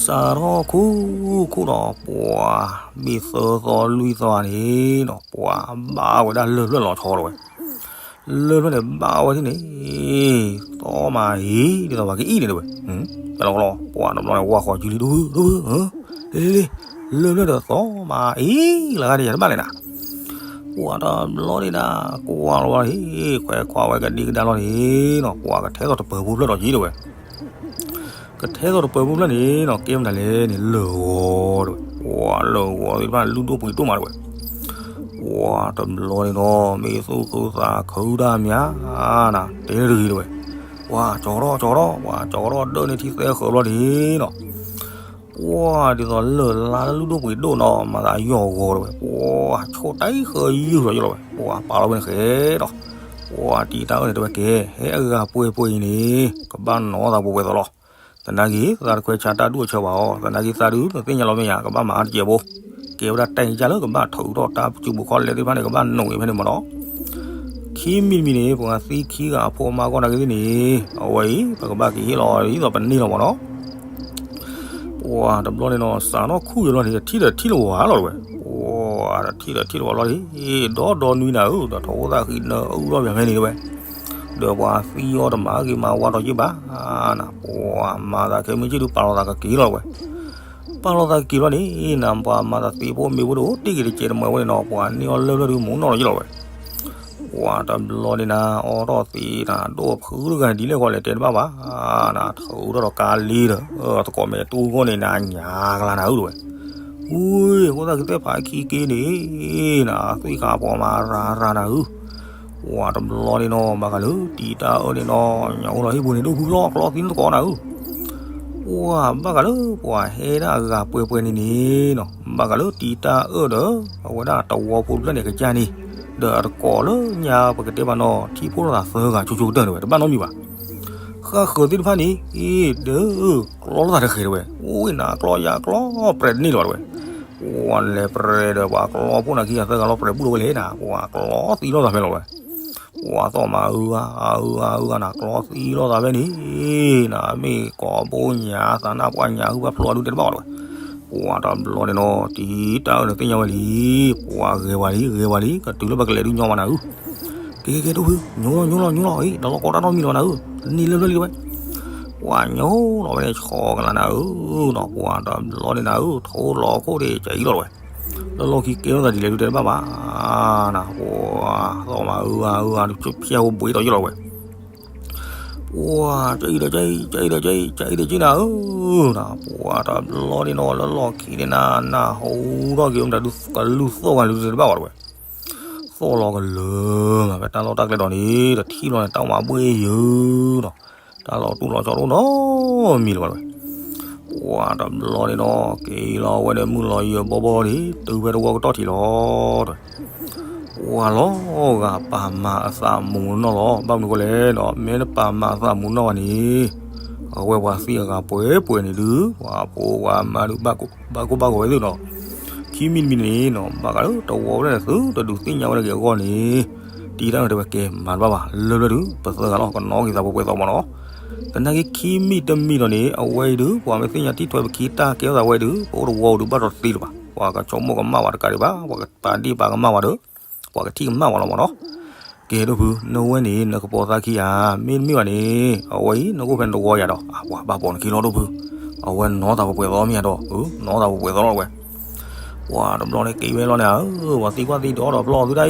စးထီၣ်ခူၣ်ခူၣ်ဒီး ပှၤဘ့ၣ်သၢသီလွံၢ်သီန့ၣ်နီၤ ပှၤဘၣ်ဝဲဒၣ်လၢၢ်ဖျၢၣ်လီၤဆီတဝဲ လၢၢ်ဖျၢၣ်န့ၣ် ဘၣ်ဝဲဒၣ်န့ၣ် သီမးအံၤ ဒ်သိးပှၤကအံၣ်န့ၣ်တဝဲ ပျဲလီၤကလီ ပှၤတဘျီန့ၣ် ဝါဃီၤစုလံ ဒိၣ်ဖု ဒိၣ်ဖု လ့လ့လ့ လၢၢ်ဖျၢၣ်ဒီးသီမးအံၤ လၢဂၤဒ်ယၤတဘၣ်လဲၣ်နၤ ပှၤတဘျီန့ၣ်နၤ ကွၢ်လီၤဝဲလံ ခွဲးခွါဝဲကဒံကဒါလီၤန့ၣ်နီၤ ပှၤကထဲသိးတပၢၤဖိဖျၢၣ်ဒီးက့ၤတဝဲ ကထဲသိးတပၢၤဖိဖျၢၣ်န့ၣ်နီၤ ကဲမတၤလဲၣ်န့ၣ် လၢၢ်ဂီၤတဝဲ ပှၤလၢၢ်ဂီၤသ့ၣ်တဖၣ်လုၢ်ဒိၣ်ပှ့ၤဒိၣ်မးတဝဲ ပှၤတဘျီန့ၣ်နီၤ မ့ၢ်သူၣ်ခုသးခုတၢ်မးနၤ တဲတဂ့ၤတဝဲ, ပှၤကၠီထီၣ်ကၠီထီၣ် ပှၤကၠီထီၣ်ဒၢးန့ၢ်ထံသၢဃၢၤဘျီန့ၣ်နီၤ, ပှၤဒ်သိးလၢၢ်လါလၢလုၢ်ဒိၣ်ပှ့ၤဒိၣ်နီၤ မၤသးယီၢ်ဂီၤတဝဲ, ပှၤဆိၣ်တၢ်ဃၢၤယုၢ်လီၤယလီၤဝဲ, ပှၤပာ်လီၤဝဲန့ၣ်ဃဲဒီး, ပှၤတံာ်တၢ်အၢၣ်န့ၣ်တဲဝဲကဲ ဟဲအဂၤပှဲၤပှဲၤအံၤန့ၣ် ကဘၣ်နီၢ်သးပှဲၤပှဲၤသိးလီၤ. သနာ်က့ သးတခွဲးဆါတၢ်ဒူၣ်အဆၢဘၣ်အီၤ, သနာ်က့သးဒုး နသ့ၣ်ညါလီၤမ့ၢ်ဧါ, ကဘၣ်မၤအါတကဲးဖိ, ကဲဝဲဒၣ်တၢ်အံၤကၢ်လၢ ကဘၣ်ထုးထီၣ်တၢ်စူးပူၤခီၣ်လဲသ့ၣ်တဖၣ်န့ၣ် ကဘၣ်နိးအံၤဖဲန့ၣ်မ့ၢ်နီၤ. ခံမံၤတမံၤန့ၣ် ပှၤသံခံဂၤအဖိအမါဂီၢ်နာ်က့သ့ၣ်န့ၣ် အဝဲအံၤ ပကဘၣ်က့ၤဟ့ၣ်လီၤဒ်သိးပန့ၢ်လီၤမ့ၢ်နီၤ. ပှၤတဘျီန့ၣ်နီၤ စးထီၣ်ခူၣ်ယဘျီန့ၣ် တထံၣ်ဒီးထံၣ်လၢၤဝဲလီၤတဝဲ, ပှၤတထံၣ်ဒီးထံၣ်လၢၤဝဲလီၤဒီး ဒီဒီနွံနၤဧၢ, ဒီးထီၣ်အိၣ်သးဃံနၢအုၣ်ထီၣ်ပၠးဖဲန့ၣ်တဝဲ, ဒီးပှၤသံအီၤတမၤဂ့ၤမၤဝါထီၣ်က့ဘၣ်နၤ, ပှၤမၤသးခဲမုၢ်ဆ့ၣ်ဒုးပာ်လီၤသးကက့ၤလီၤတဝဲ, ပာ်လီၤသးကက့ၤလီၤန့ၣ် နၤပှၤမၤသးသ့ဖိမ့ၢ်ဝဲတအိၣ်တ့ၢ်က့ၤတကဲးတမှဲၤဝဲန့ၣ်နီၤ ပှၤန့ၢ်အီၤလၢလၢဒုးမူနီၢ်လီၤယလီၤဝဲ ပှၤတဘျီန့ၣ်နၤ အီထီၣ်သ့နၤ ဒိၣ်ဖုတဂၤဒ်လဲၣ်ဃီလဲၣ်တဲတဘၣ်ဘၣ်နၤ, ထုးထီၣ်ဒီးကါလ့ဒီး သကိးမဲာ်တူၢ်ဂီၢ်န့ၣ်နၤ ညါကလါနၤဧၢတဝဲ, ဝံၤ အဃိသတးကသ့ၣ်ဖးခံက့န့ၣ်နၤ သွံၣ်ဃာ်ပှၤမၤရၤရၤနၤဧၢ, ပှၤတဘျီန့ၣ်နီၤ ဘၣ်ဃးလၢတံာ်တၢ်အၢၣ်န့ၣ်နီၤ ညၣ်အိၣ်လီၤဟံၣ်ပူၤန့ၣ် ဒိၣ်ဖုလီၤကျီသံနသကိးနၤဧၢ ပှၤဘၣ်ဃးလၢပှၤဟဲဒၣ်အဂၤပှဲၤပှဲၤန့ၣ်န့ၣ်နီၤ ဘၣ်ဃးလၢတံာ်တၢ်အၢၣ်ဒီး အဝဲဒၣ်တဝီဖိတဖျၢၣ်န့ၣ်ကစၢ်န့ၣ်, ဒီးအတကိးလၢညါပကတဲဘၣ်နီၤ ထံၣ်ဖှိၣ်လိာ်သးသၢဂၤဆိဆိကတၢၢ်န့ၣ်ဝဲ တဘၣ်နီတမံၤဘၣ်. ဃၣ်ဃၢၤသ့ၣ်တဖၣ်န့ၣ် အ့ ဒုး ကျီလိာ်သးတဃဲၤတဝဲ, အိၣ်ဝဲနၤကျီယၤကျီ ပြဲးတန့ၢ်လၢၤဘၣ်တဝဲ, ပှၤလဲၤပြဲးဒီးပှၤကျီဖှိၣ်နၤခံဂၤသၢဂၤလီၤ ပြဲးဘူၣ်လီၤဝဲလဲၣ်နၤ ပှၤကျီသံလိာ်သးဖဲလီၤဝဲ ပှၤသီၣ်မၤအုဂၤ အုဂၤအုဂၤနၤ ကျီသံလိာ်သးဖဲန့ၣ်, နမ့ၢ်ကိးဘိညါသးနၢ်ပှၢ်ညါဟုၣ်ဘၣ်ဖျိအဒုတဲတဘၣ်အီၤတဝဲ, ပှၤတဘျီန့ၣ်နီၤ တံာ်တၢ်အၢၣ်န့ၣ်သ့ၣ်ညါဝဲလံ, ပှၤဂဲၤဝဲလံ ဂဲၤဝဲလံ ကတုၤလၢပကလဲၤဒုးညီမးနၤဧၢ, ကဲကဲကဲ ဒိၣ်ဖု ညိလီၤညိလီၤညိလီၤအံၤ တလီၢ်ကီတၢ်နီတမံၤလီၤနၤဧၢ, နံၤလၢဖျၢၣ်လံတဝဲ ပှၤညိလီၤဝဲန့ၣ် ဆီကလၤနၤဧၢနီၤ ပှၤတဘျီန့ၣ်နၤဧၢ ထိလီၤခိၣ်ဒ့ၣ်ကၠအံၤလီၤတဝဲ, လၢလီၢ်ခံကဲထီၣ်သးဒ်လဲၣ်ဒုးတဲတဘၣ်ဘၣ်နၤ, ပှၤသီၣ်မၤအုဂၤအုဂၤ ဖၠၣ်ဖိဘှံးဒီးယလီၤဝဲ ပှၤ ကၠအံၤဒီးကၠအံၤ ကၠအံၤဒီးကၠအံၤ ကၠအံၤဒီးကၠအံၤနၤဧၢ, ပှၤတဘျီန့ၣ်နီၤ လၢလီၢ်ခံန့ၣ်နၤ နၢ်ဟူထီၣ်က့ၤမတၤဒုး ကလူၢ်သီၣ်ဝဲလၢတဘၣ်ဘၣ်တဝဲ, သီၣ်လီၤကလၢာ်မး ဖဲတၢ်လီၢ်တၢ်ကျဲဒီးန့ၣ် တထံၣ်လီၤန့ၣ် တၢ်မၤဘှ့ၣ်ယုာ်နီၤ, တၢ်လီၤတူၢ်လီၤဆီတအိၣ်နီတမံၤလၢၤဘၣ်တဝဲ ပှၤတဘျီန့ၣ်နီၤ က့ၤလီၤဝဲဒီးမုၢ်လီၤယၢၤဘီဘီန့ၣ် တုၤဖဲတဝီကတီၢ်ထံးလီၤတဝဲ, ပှၤလီၤဂာ်ပာ်မၤအသးမူးနီၢ်လီၤ, ဘၣ်မနုၤဃိလဲၣ်နီၤ မ့ၢ်နပာ်မၤအသးမူးနီၢ်ဘၣ်န့ၣ်, အဝဲပှၤသံအဂၤပှဲၤပှဲၤန့ၣ်ဒုး ပှၤဖိပှၤမါဒုး ဘၣ်ကိၢ်ဘၣ်ဂီၤဝဲသ့ၣ်နီၤ, ခံမံၤတမံၤန့ၣ်နီၤ ဘၣ်ဃးလၢတဝီဖျၢၣ်န့ၣ် သုတဒုးသ့ၣ်ညါဝဲဒၣ်က့ၤအဂီၢ်န့ၣ်, တံာ်တၢ်အၢၣ်န့ၣ်တဲဝဲကဲမၤတဘၣ်ဘၣ် လၢလၢဒုး ပသၢဂၤလီၤ ကနီၣ်က့ၤသးပှဲၤပှဲၤသိးမးနီၤ, သနာ်က့ခံမံၤတမံၤဒီးန့ၣ် အဝဲအံၤဒုး ပှၤမ့ၢ်သ့ၣ်ညါတံၢ်ထွဲပခံတၢ်ကဲထီၣ်သးဝဲဒုး ပအိၣ်တဝီဒုးဘၣ်ဒီးတသ့လၢၤဘၣ်, ပှၤကဆိကမိၣ်ကမၣ်ဝဲတကးဒံးဘၣ် ပှၤကပာ်ဒ့ၣ်ပာ်ကမၣ်ဝဲဒီး ပှၤကထံၣ်ကမၣ်ဝဲလီၤမးနီၤ, ကဲဒိၣ်ဖု နဝဲန့ၣ် နကပိာ်သးခံဧါ, မ့တမ့ၢ်ဘၣ်န့ၣ် အဝဲအံၤ နကအိၣ်ဖဲနတဝီယၤဒီး ပှၤဘၣ်ပိာ်နခံလီၤဒိၣ်ဖု, အဝဲနီၢ်သးပှဲၤပှဲၤသိးမ့ၢ်ဧါဒီး နီၢ်သးပှဲၤပှဲၤသိးလီၤဝဲ ပှၤတဘျီန့ၣ်က့ၤဝဲလီၤန့ၣ်ဧၢ, ပှၤသံကွၢ်သံဒီးဒီးဖျီအီၤသုတၢ်အံၤ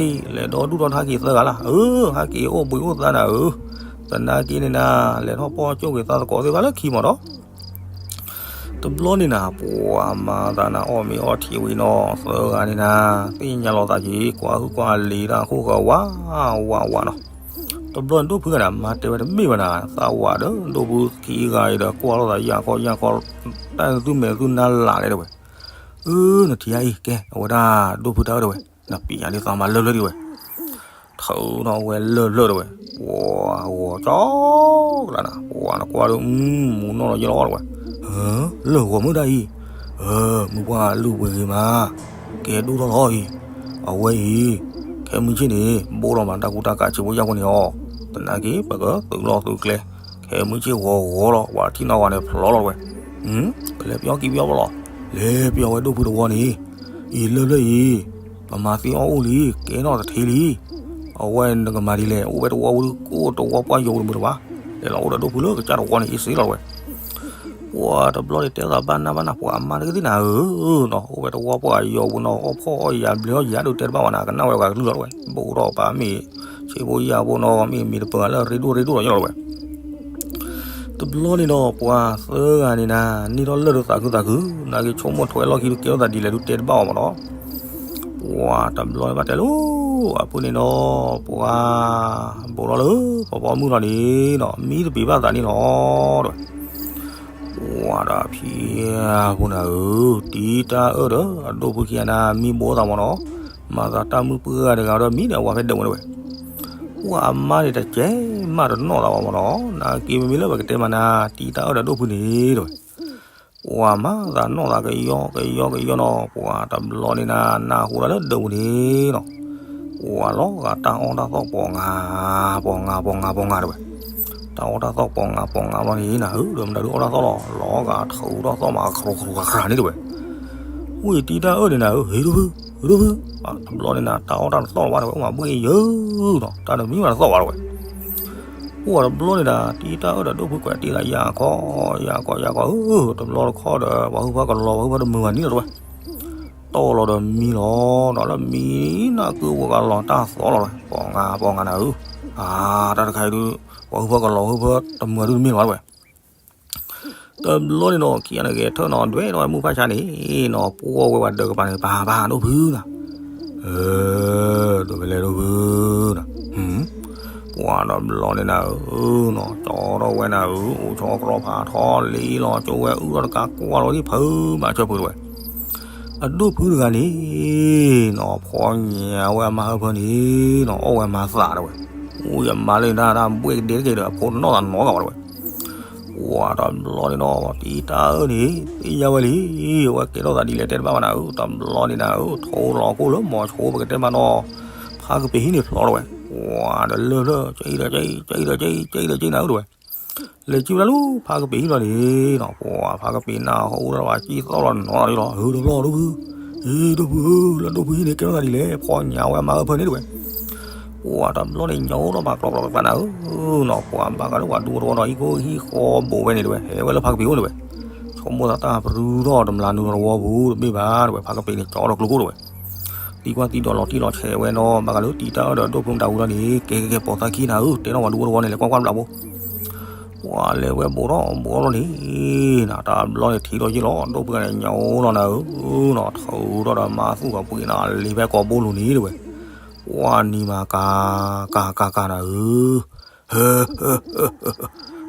လဲၤဒီဒူၣ်ဒီထါက့ၤသၢဂၤလၢ်, အၢ ဟးက့ၤအိၣ်ဘှံးအိၣ်သါနၤဧၢ, သနာ်က့န့ၣ်နၤ လဲၤထီၣ်ပီၢ်ကၠိၣ်က့ၤသးသကိးသ့ၣ်တဖၣ်လၢခံမးဒီး တဘျီန့ၣ်နၤ ပှၤမၤသးနၤအီၣ်မ့ၤအီထံဝံၤနီၤ သၢဂၤန့ၣ်နၤ သ့ၣ်ညါလီၤသးက့ၤ ကွၢ်ဟုၣ်ကွၢ်လံၤတၢ်အခိၣ်ဃၢၤဝးဝးဝးနီၤ, တဘျီန့ၣ်ဒိၣ်ဖုဂၤန့ၣ် မၤတဲဝဲတမ့ၢ်ဘၣ်နၤ သးဝးဒီး ဒိၣ်ဖုခံဂၤအံၤဒီး ကွၢ်လိာ်သးယၢ်ခီယၢ်ခီ တၢ်သုမဲာ်သုနါလၢ်လဲၣ်တဲဝဲ အၢ နထံၣ်ဧါအံၤ ကဲ အဝဲဒၣ်ဒိၣ်ဖုတၢ်အၢၣ်တဲဝဲ နပျံၤယၤဒ်သိးမၤလၢၢ်ဖျၢၣ်ဒံးဝဲ, ထုးထီၣ်ဝဲလၢၢ်ဖျၢၣ်တဲဝဲ, ပှၤဂီၤကၠီကလးနၤ ပှၤနကွၢ်ဒီး မူနီၢ်လီၤယလီၤတဲဝဲ, လၢၢ်ဂီၤမုၢ်ဒၣ်အံၤ, မုၢ်ပှၢ်လုၢ်ပှ့ၤဂ့ၤမး, ကဲဒိၣ်ထီၣ်လီၤအံၤ, အဝဲအံၤ, ခဲမုၢ်ဆ့ၣ်န့ၣ် ဘိၣ်ထီၣ်မးတၢ်ကူတၢ်ကးဆံးဖိယာ်ဖိန့ၣ်အီၤ, သနာ်က့ ပကသုးလီၢ်သုးကျဲ, ခဲမုၢ်ဆ့ၣ်ဂီၤဂီၤလီၤ ပှၤထံၣ်နီၣ်ဂီၤန့ၣ်ဖျီလီၤတဲဝဲ, ကလဲၤပျီက့ၤပျီလီၤ, လဲၤပျီဝဲဒိၣ်ဖုတဝီန့ၣ်, အံၤလၢၢ်ဖျၢၣ်အံၤ, ပမၤသ့အီၣ်အိၣ်လံ, ကဲနီၣ်တထံလံ, အဝဲနကမၤဒ်လဲၣ်, အိၣ်ဝဲတဝီဝဲဒုး ကအိၣ်တဝီပှၢ်ယိာ်ဝဲတမုာ်လၢၤဘၣ်, လဲၤလီၤအိၣ်ဒီးဒိၣ်ဖုလၢကစၢ်တဝီန့ၣ်အ့ၣ်စ့လီၤတဲဝဲ ပှၤတဘျီန့ၣ်တဲသးဘၣ်နၢ်ဘၣ်နၢ် ပှၤမါတကသ့ၣ်နၤဧၢ, နီၤ အိၣ်ဝဲတဝီပှၢ်ယိာ်ပူၤနီၤ အီၣ်ဖှီၣ်အီၣ်ယာ်ဘျ့အီၣ်ယာ်ဒုးတဲတဘၣ်ဝဲနၤ ကနၣ်ဝဲပှၤကလုၢ်လီၤတဲဝဲ, ဘူးထီၣ်ပာ်မ့ၢ်ဆ့ဖိယာ်ဖိနီၤ မ့ၢ်မံၤတပၢၤလၢအရ့ဒိၣ်ရ့ဒိၣ်လီၤယလီၤတဲဝဲ, တဘျီန့ၣ်ဒီး ပှၤသၢဂၤန့ၣ်နၤ န့ၢ်ထီၣ်လၢၢ်ဒုးသးခုသးခု, နာ်က့ဆိကမိၣ်ထွဲလီၢ်ခံဒုးကဲထီၣ်သးဒ်လဲၣ်ဒုးတဲတဘၣ်အီၤမးနီၤ ပှၤတဘျီန့ၣ်ဘၣ်တဲလၢ အဖုန့ၣ်ဒီး ပှၤ ဘူးထီၣ်လၢ ပှၤပိာ်မုၣ်လီၤန့ၣ်နီၤ မံတပ့ၤဘၣ်သးန့ၣ်လီၤ တဲဝဲ. ပှၤဒီးဖံအဖိနၤဧၢ, တံၤတၢ်အၢၣ်ဒီး အဒိၣ်ဖုခံဂၤန့ၣ် မံဘိသးမ့ၢ်နီၤ, မၤသးတၢ်မုၣ်ပှၢ်တဂၤဒီး မံဒီးအဝၤဖဲဒၢးဝဲတဲဝဲ. ပှၤအမါန့ၣ်တကဲမးတနီၣ်သးဘၣ်မ့ၢ်နီၤ, နာ်က့မ့မ့ၢ်လၢပကတဲမးနၤ တံၤတၢ်အၢၣ်ဒီးဒိၣ်ဖုန့ၣ်တဲဝဲ. ပှၤမၤသးနီၣ်သးကယီကယီကယီနီၤ, ပှၤတဘျီန့ၣ်နၤ နၢ်ဟူဒၣ်လၢဒၢးပူၤန့ၣ်နီၤ, ပှၤလီၤဂာ်တၢ်အီၣ်တၢ်သီၣ်ပှၤငါ ပှၤငါ ပှၤငါ ပှၤငါတဲဝဲ. တၢ်အီၣ်တၢ်သီၣ်ပှၤငါ ပှၤငါဘျီန့ၣ်နၤဧၢ, ဒီးမတၤဒုးအီၣ်တၢ်သီၣ်လီၤ, လီၤဂာ်ထူးထီၣ်သီၣ်မး ခရူခရူခရၢန့ၣ်တဲဝဲ. ဝံၤတံၤတၢ်အၢၣ်န့ၣ်နၤဧၢ, ဟ့ၣ်ဒိၣ်ဖု, ဟ့ၣ်ဒိၣ်ဖု, တဘျီန့ၣ်နၤ တၢ်အီၣ်တၢ်တသီၣ်လီၤဘၣ်တဲဝဲ, အိၣ်မးဘှ့ၣ်ယၢၤနီၤ, တၢ်တမံၤမးတသီၣ်ဘၣ်တဲဝဲ. အိၣ်ဝဲတဘျီန့ၣ်ဒီး တံၤတၢ်အၢၣ်ဒီးဒိၣ်ဖုကွဲးတ့ၢ်သးယၤခီ, ယၤခီ ယၤခီဧၢ, တဘျီတခီဒီး ပှၤဟုၣ်ဖၢကလီၤ ပှၤဟုၣ်ဖၢတမုာ်ဘၣ်န့ၣ်လီၤတဲဝဲ. တီၢ်လီၤဒီးမံလီၤ, ဒီးလၢမံနၢ်ကုဝဲကလီၤတၢ်သီၣ်လီၤတဲဝဲ, ပှၤငါ ပှၤငါနၤဧၢ, အါ တၢ်တခါအံၤဒုး ပှၤဟုၣ်ဖၢကလီၤ ပှၤဟုၣ်ဖၢတမုာ်ဘၣ်ဒုးတမ့ၢ်လီၤတဲဝဲ. တဘျီန့ၣ်နီၤ ခံဂၤန့ၣ်ဂဲၤထၢၣ်နီၤ ဒွဲၣ်ထီၣ်ဝဲမုၢ်ဖၣ်ဆါန့ၣ်နီၤ ပှီၢ်ဝဲပှၤဒၢးကပၤန့ၣ် ပၢ်ပၢ်ဒိၣ်ဖုနီၤ, အၢ ဒိၣ်ဖဲလဲၣ်ဒိၣ်ဖုနီၤ, ပှၤတဘျီန့ၣ်နၤဧၢနီၤ ကၠီထီၣ်ဝဲနၤဧၢ, အိၣ်ဆီကြီဖးထီလံလီၤ ကၠိဝဲအုၣ်ထီၣ်တကးကွၢ်လီၤဒ်ဖုမးဆၢဖုတဲဝဲ. အဒိၣ်ဖုတဂၤန့ၣ်နီၤ ဖီညါဝဲအမါဟၢဖၢန့ၣ်နီၤ အီၣ်ဝဲမၤသးတဲဝဲ, အိၣ်ယမါလၢနတၢ်တၢ်ဘှ့ၣ်ကဒဲတက့ၢ်ဒီး အဖိတနီၣ်သးနီတဂၤဘၣ်တဲဝဲ. ပှၤတဘျီန့ၣ်နီၤ တံၤတၢ်အၢၣ်န့ၣ် သ့ၣ်ညါဝဲလံ, အဝဲကဲထီၣ်သးဒ်လဲၣ်တဲတဘၣ်ဘၣ်နၤဧၢ, တဘျီန့ၣ်နၤဧၢ ထိလီၤခိၣ်လၢမိၤဆိပကတဲမးနီၤ ဖါကပ့ၤဟံၣ်န့ၣ်ဖျိးတဲဝဲ. ပှၤတလၢၢ်ဖျၢၣ် ကၠံဒီးကၠံ ကၠံဒီးကၠံ ကၠံဒီးကၠံနၤဧၢတဲဝဲ. လဲၤကၠံဝဲဒၣ်လၢဖါကပ့ၤဟံၣ်လီၤန့ၣ်နီၤ ပှၤဖါကပ့ၤနၢ်ဟူဒီး ပှၤကံၣ်သီၣ်လီၤနီၤလီၤလီၤ, အၢ တဘျီဒိၣ်ဖု, အ့ ဒိၣ်ဖုဧၢ လၢဒိၣ်ဖုဟံၣ်န့ၣ် ကဲထီၣ်သးဒ်လဲၣ် ဖီညါဝဲအမါဟၢဖၢန့ၣ်တဲဝဲ. ပှၤတဘျီန့ၣ် ညိးထီၣ်ပာ်ကျီပာ်ကျီနၤဧၢနီၤ, ပှၤဘၣ်ဃးလၢပှၤဒူဖိသဝီဒီး ဟံၣ်ဃီဟံၣ်ဃီဘိးဝဲန့ၣ်တဲဝဲ, ဟဲဝဲလၢဖါကပ့ၤအိၣ်န့ၣ်တဲဝဲ. ဆိကမိၣ်သးတၢ်ပရူထီၣ်တမျးနုာ်လီၤသဝီပူၤ တမ့ၢ်ဘၣ်တဲဝဲ, ဖါကပ့ၤန့ၣ် ကၠီထီၣ်ကျိခိၣ်တဲဝဲ. သံကွၢ်သံဒိးလီၤတံၢ်လီၤဆဲးဝဲနီၤ, ဘၣ်ဃးလၢတံၤတၢ်အၢၣ်ဒီးဒိၣ်ဖုမတၤဝံၤလီၤန့ၣ် ကဲကဲကဲပိာ်သးခံနၤဧၢ, တဲထီၣ်ပှၤဒူဖိသဝီန့ၣ် လဲၤကွၢ်ကွၢ်တဘျီဖိ. ပှၤလဲၤဝဲဘိးထီၣ်ဘိးထီၣ်လံနီၤ, တဘျီန့ၣ်ထံၣ်လီၤယ့ၣ်လီၤ, ဒိၣ်ဖုန့ၣ်ညိးလီၤနၤဧၢနီၤ, ထူးထီၣ်ဒီးမါသူၣ်ကပှ့ၤနၤလံဖဲကိာ်ဘိလူၤန့ၣ်တဲဝဲ. ပှၤနံၤမးကၤ ကၤ ကၤ ကၤနၤဧၢ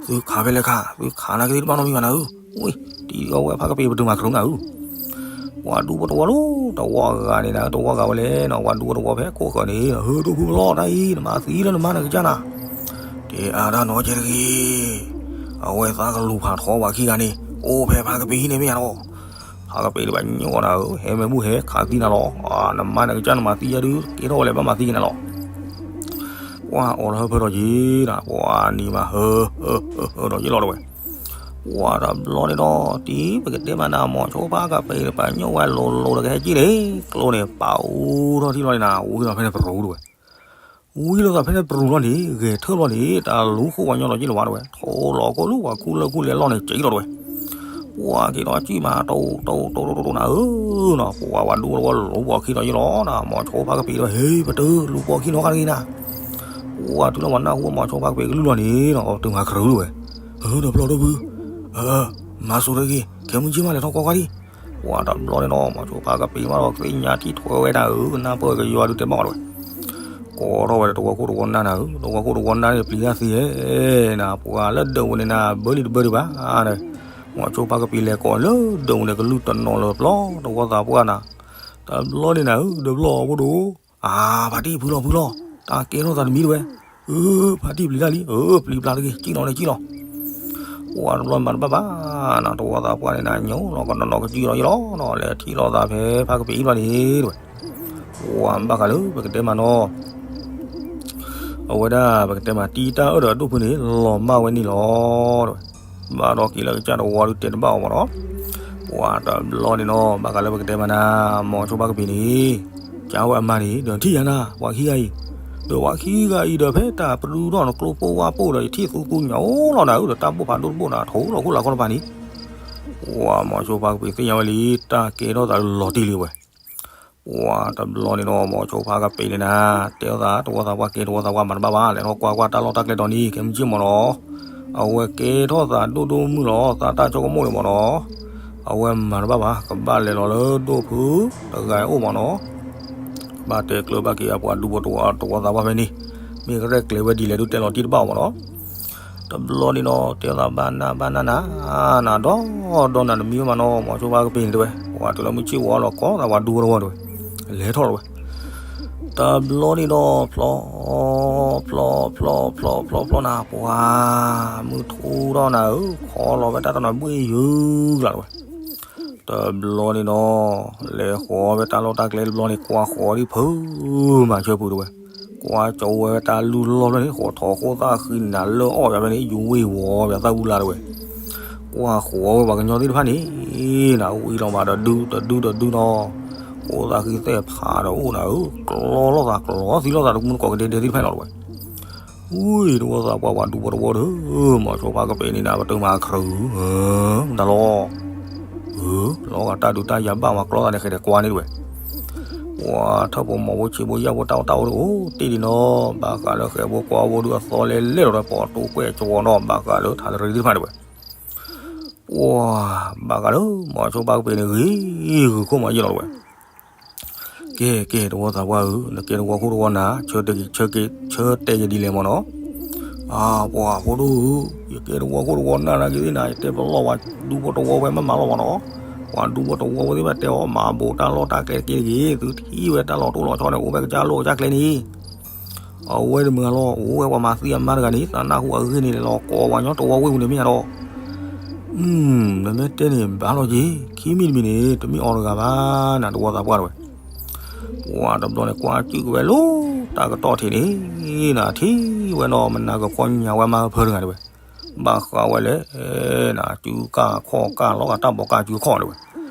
သုခးဖဲလဲၣ်ခး, သုခးနာ်က့တဘၣ်နီတမံၤဘၣ်နၤဧၢ, ဝံၤ တံၤအီၣ်ဝဲဖါကပ့ၤပတုာ်မၤခရူနၤဧၢ. ပှၤဒူဖိသဝီလၢတဝီဂၤန့ၣ်နၤ, တဝီဂၤဝဲလဲၣ်နီၤ, ပှၤဒူဖိသဝီဖဲခိၣ်ဃၢၤန့ၣ်, ဟၢ ဒိၣ်ဖုလီၤတၢ်အံၤ နမၤသံလၢနမါနကစၢ်နၤ, တဲအါတၢ်နီၤကဲတဂ့ၤ, အဝဲသးကလူၤဖးထီပှၤခံဂၤန့ၣ် အိၣ်ဖဲဖါကပ့ၤဟံၣ်န့ၣ်မ့ၢ်ဧါနီၤ. ဖါကပ့ၤတဘၣ်ညိးနၤဧၢ, ဟဲမ့ၢ်ဘူၣ်ဟဲခးသံနၤလီၤ, နမါနကစၢ်နမၤသံယါဒုး ကဲထီၣ်ဝဲလဲၣ် ဘၣ်မၤသံက့ၤနၤလီၤ. ပှၤအီၤလၢဟၢဖၢဒီးယ့ၣ်နၤ, ပှၤနံၤမးဟၢ ဟၢ ဟၢ ဟၢဒီးယ့ၣ်လီၤတဲဝဲ. ပှၤတဘျီန့ၣ်ဒီး တံၤပကတဲမးနၤ မိၤဆိဖါကပ့ၤတဘၣ်ညိးဝဲလိၤလိၤဒီးကဟဲက့ၤန့ၣ် ကျိန့ၣ် ပာ်အူထီၣ်ထံလီၤန့ၣ်နၤ, ဝံလိာ်သးဖဲန့ၣ်ပရူၤတဲဝဲ. ဝံလိာ်သးဖဲန့ၣ်ပရူၤလီၤန့ၣ် ဂဲၤထၢၣ်လီၤန့ၣ် တၢ်လူၤဃိဝဲညီလီၤယ့ၣ်လီၤဘၣ်တဲဝဲ, ထိလီၤခိၣ်လၢပှၤခူလၢခူလဲၤလီၤန့ၣ် က့ၤလီၤတဲဝဲ. ပှၤက့ၤဒီးကံၣ်မး တိၢ်တိၢ်တိၢ်တိၢ်နၤဧၢနီၤ, ပှၤဝၤဒူသဝီလူၤပိာ်ခံဒီးယ့ၣ်လီၤနၤ, မိၤဆိဖါကပ့ၤတဲဝဲ ဟ့ၣ် ပတုာ်လူၤပိာ်ခံနီတဂၤတဂ့ၤနၤ. ပှၤတုၤလီၤပှၤနၢ်ဟူမိၤဆိဖါကပ့ၤကလုၢ်လီၤန့ၣ်နီၤ, တုၤမၤခရူတဲဝဲ. အၢ တဘျီဒိၣ်ဖု, အၢ မၤစိၤတဂ့ၤ, ခဲမုၢ်ဆ့ၣ်မးလဲၤထီၣ်ကွၢ်ကွၢ်ဒံး. ပှၤတဘျီန့ၣ်နီၤ မိၤဆိဖါကပ့ၤမးဒီး သ့ၣ်ညါထံၣ်ထွဲဝဲနၤဧၢ, နၢ်ပၢၢ်ကယွၤဒုးတဲဘၣ်အီၤတဲဝဲ. ကိးထီၣ်ဝဲဒီးတဝီခိၣ်တဝီနၢ်နၤဧၢ, တဝီခိၣ်တဝီနၢ်န့ၣ် ပျံၤတၢ်သ့ဧဲနၤ, ပှၤလၢဒၢးဝဲန့ၣ်နၤ ဘၢလံတဘၢဒံးဘၣ်နၤ. မိၤဆိဖါကပ့ၤလဲၤကိးလၢဒၢးဝဲန့ၣ် ကလုၢ်တနီၤလၢပျီ တဝီသးပှၢ်နၤ, တဘျီန့ၣ်နၤဧၢ တဘျီဖိဒိၣ် အါ ဖါတံၢ်ဖုလီၤဖုလီၤ, တၢ်ကဲထီၣ်သးတမံၤတဲဝဲ. အၢ ဖါတံၢ်ပျံၤတၢ်လံ, အၢ ပျံၤပျါတဂ့ၤ, ကံၣ်လီၤန့ၣ်ကံၣ်လီၤ. ပှၤတဘျီမၤတဘၣ်ဘၣ်နၤ, တဝီသးပှၢ်န့ၣ်နၤ ညိလီၤကနီၤနီၤကစံၣ်လီၤယ့ၣ်လီၤနီၤ, လဲၤထံၣ်လိာ်သးဖဲဖါကပ့ၤအံၤလီၤန့ၣ်တဲဝဲ. ပှၤဘၣ်ဃးလၢပကတဲမးနီၤ အဝဲဒၣ်ပကတဲမး တံၤတၢ်အၢၣ်ဒီးအဒိၣ်ဖုန့ၣ် လီၤမၢ်ဝဲန့ၣ်လီၤတဲဝဲ. ဘၣ်ဒီးက့ၤလၢကစၢ်တဝီဒုးတဲတဘၣ်အီၤမးနီၤ. ပှၤတဘျီန့ၣ်နီၤ ဘၣ်ဃးလၢပကတဲမးနၤ မိၤဆိဖါကပ့ၤန့ၣ် ကၢဝဲအမါန့ၣ် ဒီးထံၣ်ယၤနၤ ပှၤခံဂၤအံၤ, ဒီးပှၤခံဂၤအံၤဒီးဖဲတၢ်ပရူထီၣ်နကျိဖိဝါဖိဒီး ယထံၣ်သူသူညိလီၤနၤဧၢ, ဒီးတၢ်ဘိၣ်ဖးဒိၣ်တဘိၣ်နၤ ထိလီၤခိၣ်လၢခီၣ်တဖၣ်န့ၣ်. ပှၤမိၤဆိဖါကပ့ၤသ့ၣ်ညါဝဲလံ တၢ်ကဲထီၣ်သးလီၤတံၢ်လံဝဲ. ပှၤတဘျီန့ၣ်နီၤ မိၤဆိဖါကပ့ၤန့ၣ်နၤ တဲအီၤသး တဝီသးပှၢ်ကဲ တဝီသးပှၢ်မၤတဘၣ်ဘၣ် လဲၤထီၣ်ကွၢ်ကွၢ်တၢ်လီၢ်တၢ်ကျဲဒီးန့ၣ် ခဲမုၢ်ဆ့ၣ်မးနီၤ. အဝဲကဲထီၣ်သးဒိၣ်ဒိၣ်မုၢ်လီၤ သးတၢ်ဆိကမိၣ်န့ၣ်မးနီၤ. အဝဲမၤတဘၣ်ဘၣ် ကဘၣ်လဲၤလီၤလၢဒိၣ်ဖုတဂၤအိၣ်မးနီၤ. ဘၣ်တဲကျၢၤဘၣ်က့ၤအပှၤဒူဖိတဝီသးပှၢ်ဖဲန့ၣ်, မ့ၢ်ရဲၣ်ကျဲၤဝဲဒ်လဲၣ်ဒုးတဲလီၤတံၢ်တဘၣ်အီၤမးနီၤ. တဘျီန့ၣ်နီၤ တဲသးဘၣ်နၢ်ဘၣ်နၢ်နၤ, နၤဒီဒီနၤတမံၤမးနီၤ မိၤဆိဖါကပ့ၤန့ၣ်တဲဝဲ, ပှၤတုၤလၢမုၢ်ဆ့ၣ်ဝီလီၤကိးသးပှၤဒူဖိတဝီတဲဝဲ, လဲၤထီၣ်လီၤဝဲ. တဘျီန့ၣ်ဒီး ဖျီ ဖျီ ဖျီ ဖျီ ဖျီ ဖျီနၤ ပှၤ မုၢ်ထူထီၣ်နၤဧၢ, ခီလီၤဝဲတၢ်တနီၤဘှ့ၣ်ယုၤကျါတဲဝဲ. တဘျီန့ၣ်နီၤ လဲၤဃီၤဝဲတၢ်လီၢ်တၢ်ကျဲတဘျီန့ၣ် ကွၢ်ဃီၤဒံးဖုးမၤဆၢဖုးတဲဝဲ, ကွၢ်ကၠီဝဲတၢ်လုၢ်လီၢ်ဖဲန့ၣ် ဃီၤထီၣ်ဃိသၣ်ဃံနၤလၢအီၣ်ယၤဖဲန့ၣ် ယူၤဝ့ၤဝီၤယၤသၣ်ဘူလါတဲဝဲ. ကွၢ်ဃီၤဝဲပှၤကညီသ့ၣ်တဖၣ်န့ၣ် နၤဝံၤလီၤမးဒီးဒုတဒုတဒုနီၤ, ဃိသၣ်ဃံသဲၣ်ဖးဒီးအိၣ်နၤဧၢ, ကျီလိာ်သးကျီသံလိာ်သးတမူတကိးကဒဲဒဲသ့ၣ်တဖၣ်န့ၣ်လီၤတဲဝဲ. ဝံၤ တဝီသးပှၢ်ပှၤဒူဖိတဝီဒီး မိၤဆိဖါကပ့ၤန့ၣ်နၤ ပတုာ်မၤခရူၣ် မတၤလီၤ, လီၤဂာ်တၢ်ဒုးတၢ်ယၤဘၣ်မၤကျီသးန့ၣ် ဃဲၤဒီးကွၢ်န့ၣ်တဲဝဲ. ပှၤထၢၣ်ဖိမီၤဖိဆံးဖိယၢ်ဖိတၢ်အိၣ်တၢ်အိၣ်ဒီးအိၣ်တ့ၢ်ဒံးနီၤ, ဘၣ်ဃးလၢဃဲၤဖိကွၢ်ဖိဒုးအသီလဲလဲၣ်လီၤဒီး ပိာ်တိၢ်ကွဲၢ်ကဝီၤနီၤ ဘၣ်ဃးလၢထးတရံးသ့ၣ်တဖၣ်တဲဝဲ. ပှၤ ဘၣ်ဃးလၢမိၤဆိဖါကပ့ၤန့ၣ် ဂ့ၤဂုာ်ခိၣ်မးယဲၢ်လီၤတဲဝဲ. ကဲ ကဲ တဝီသးပှၢ်ဧၢ, နကဲတဝီခိၣ်တဝီနၤ ဆၢတဲာ်က့ၤဒ်လဲၣ်မးနီၤ. အၢ ပှၤဖိဒိၣ်ဧၢ, ယကဲတဝီခိၣ်တဝီနၤနာ်က့ၤသ့ၣ်နၤ ယတဲပလီၢ်ပှၤဒူဖိတဝီဝဲမ့ၢ်မၤလီၤမးနီၤ. ပှၤဒူဖိတဝီဝဲသ့ၣ်ဘၣ်တဲအီၤ မၤဘိးတၢ်လီၢ်တၢ်ကျဲတက့ၢ်တဂ့ၤ, သုထံၣ်ဝဲတၢ်လီၤတိၢ်လီၤဆီန့ၣ် အိၣ်ဖဲကစၢ်လီၢ်ကစၢ်ကျဲန့ၣ် အဝဲတမုာ်လီၤ အိၣ်ဝဲပှၤမၤသံအမါတဂၤန့ၣ် သးနၢ်ဟူအဂ့ၢ်န့ၣ်လီၤ ကိးပှၤကညီတဝီဝ့ၢ်ပူၤန့ၣ်မ့ၢ်ဧါဒီး. နမ့ၢ်တဲန့ၣ်ဘၣ်လီၤက့ၤ ခံမံၤတမံၤန့ၣ် တမ့ၢ်အီၤတဂၤဘၣ် နၤတဝီသးပှၢ်တဲဝဲ. ပှၤတဘျီန့ၣ် ကွၢ်ကၠူၣ်က့ၤဝဲလၢတၢ်ကတီၢ်ထံးန့ၣ် နၤထံၣ်ဝဲနီၤ မနၤကဖီညါဝဲမါဖၢတဂၤတဲဝဲ. ဘၣ်ဃးဝဲလဲၣ် နၤကၠူကၢ်ခီၣ်ကၢ်လီၤဂာ်တၢ်ဘီးကၢ်ကၠူခီၣ်တဲဝဲ.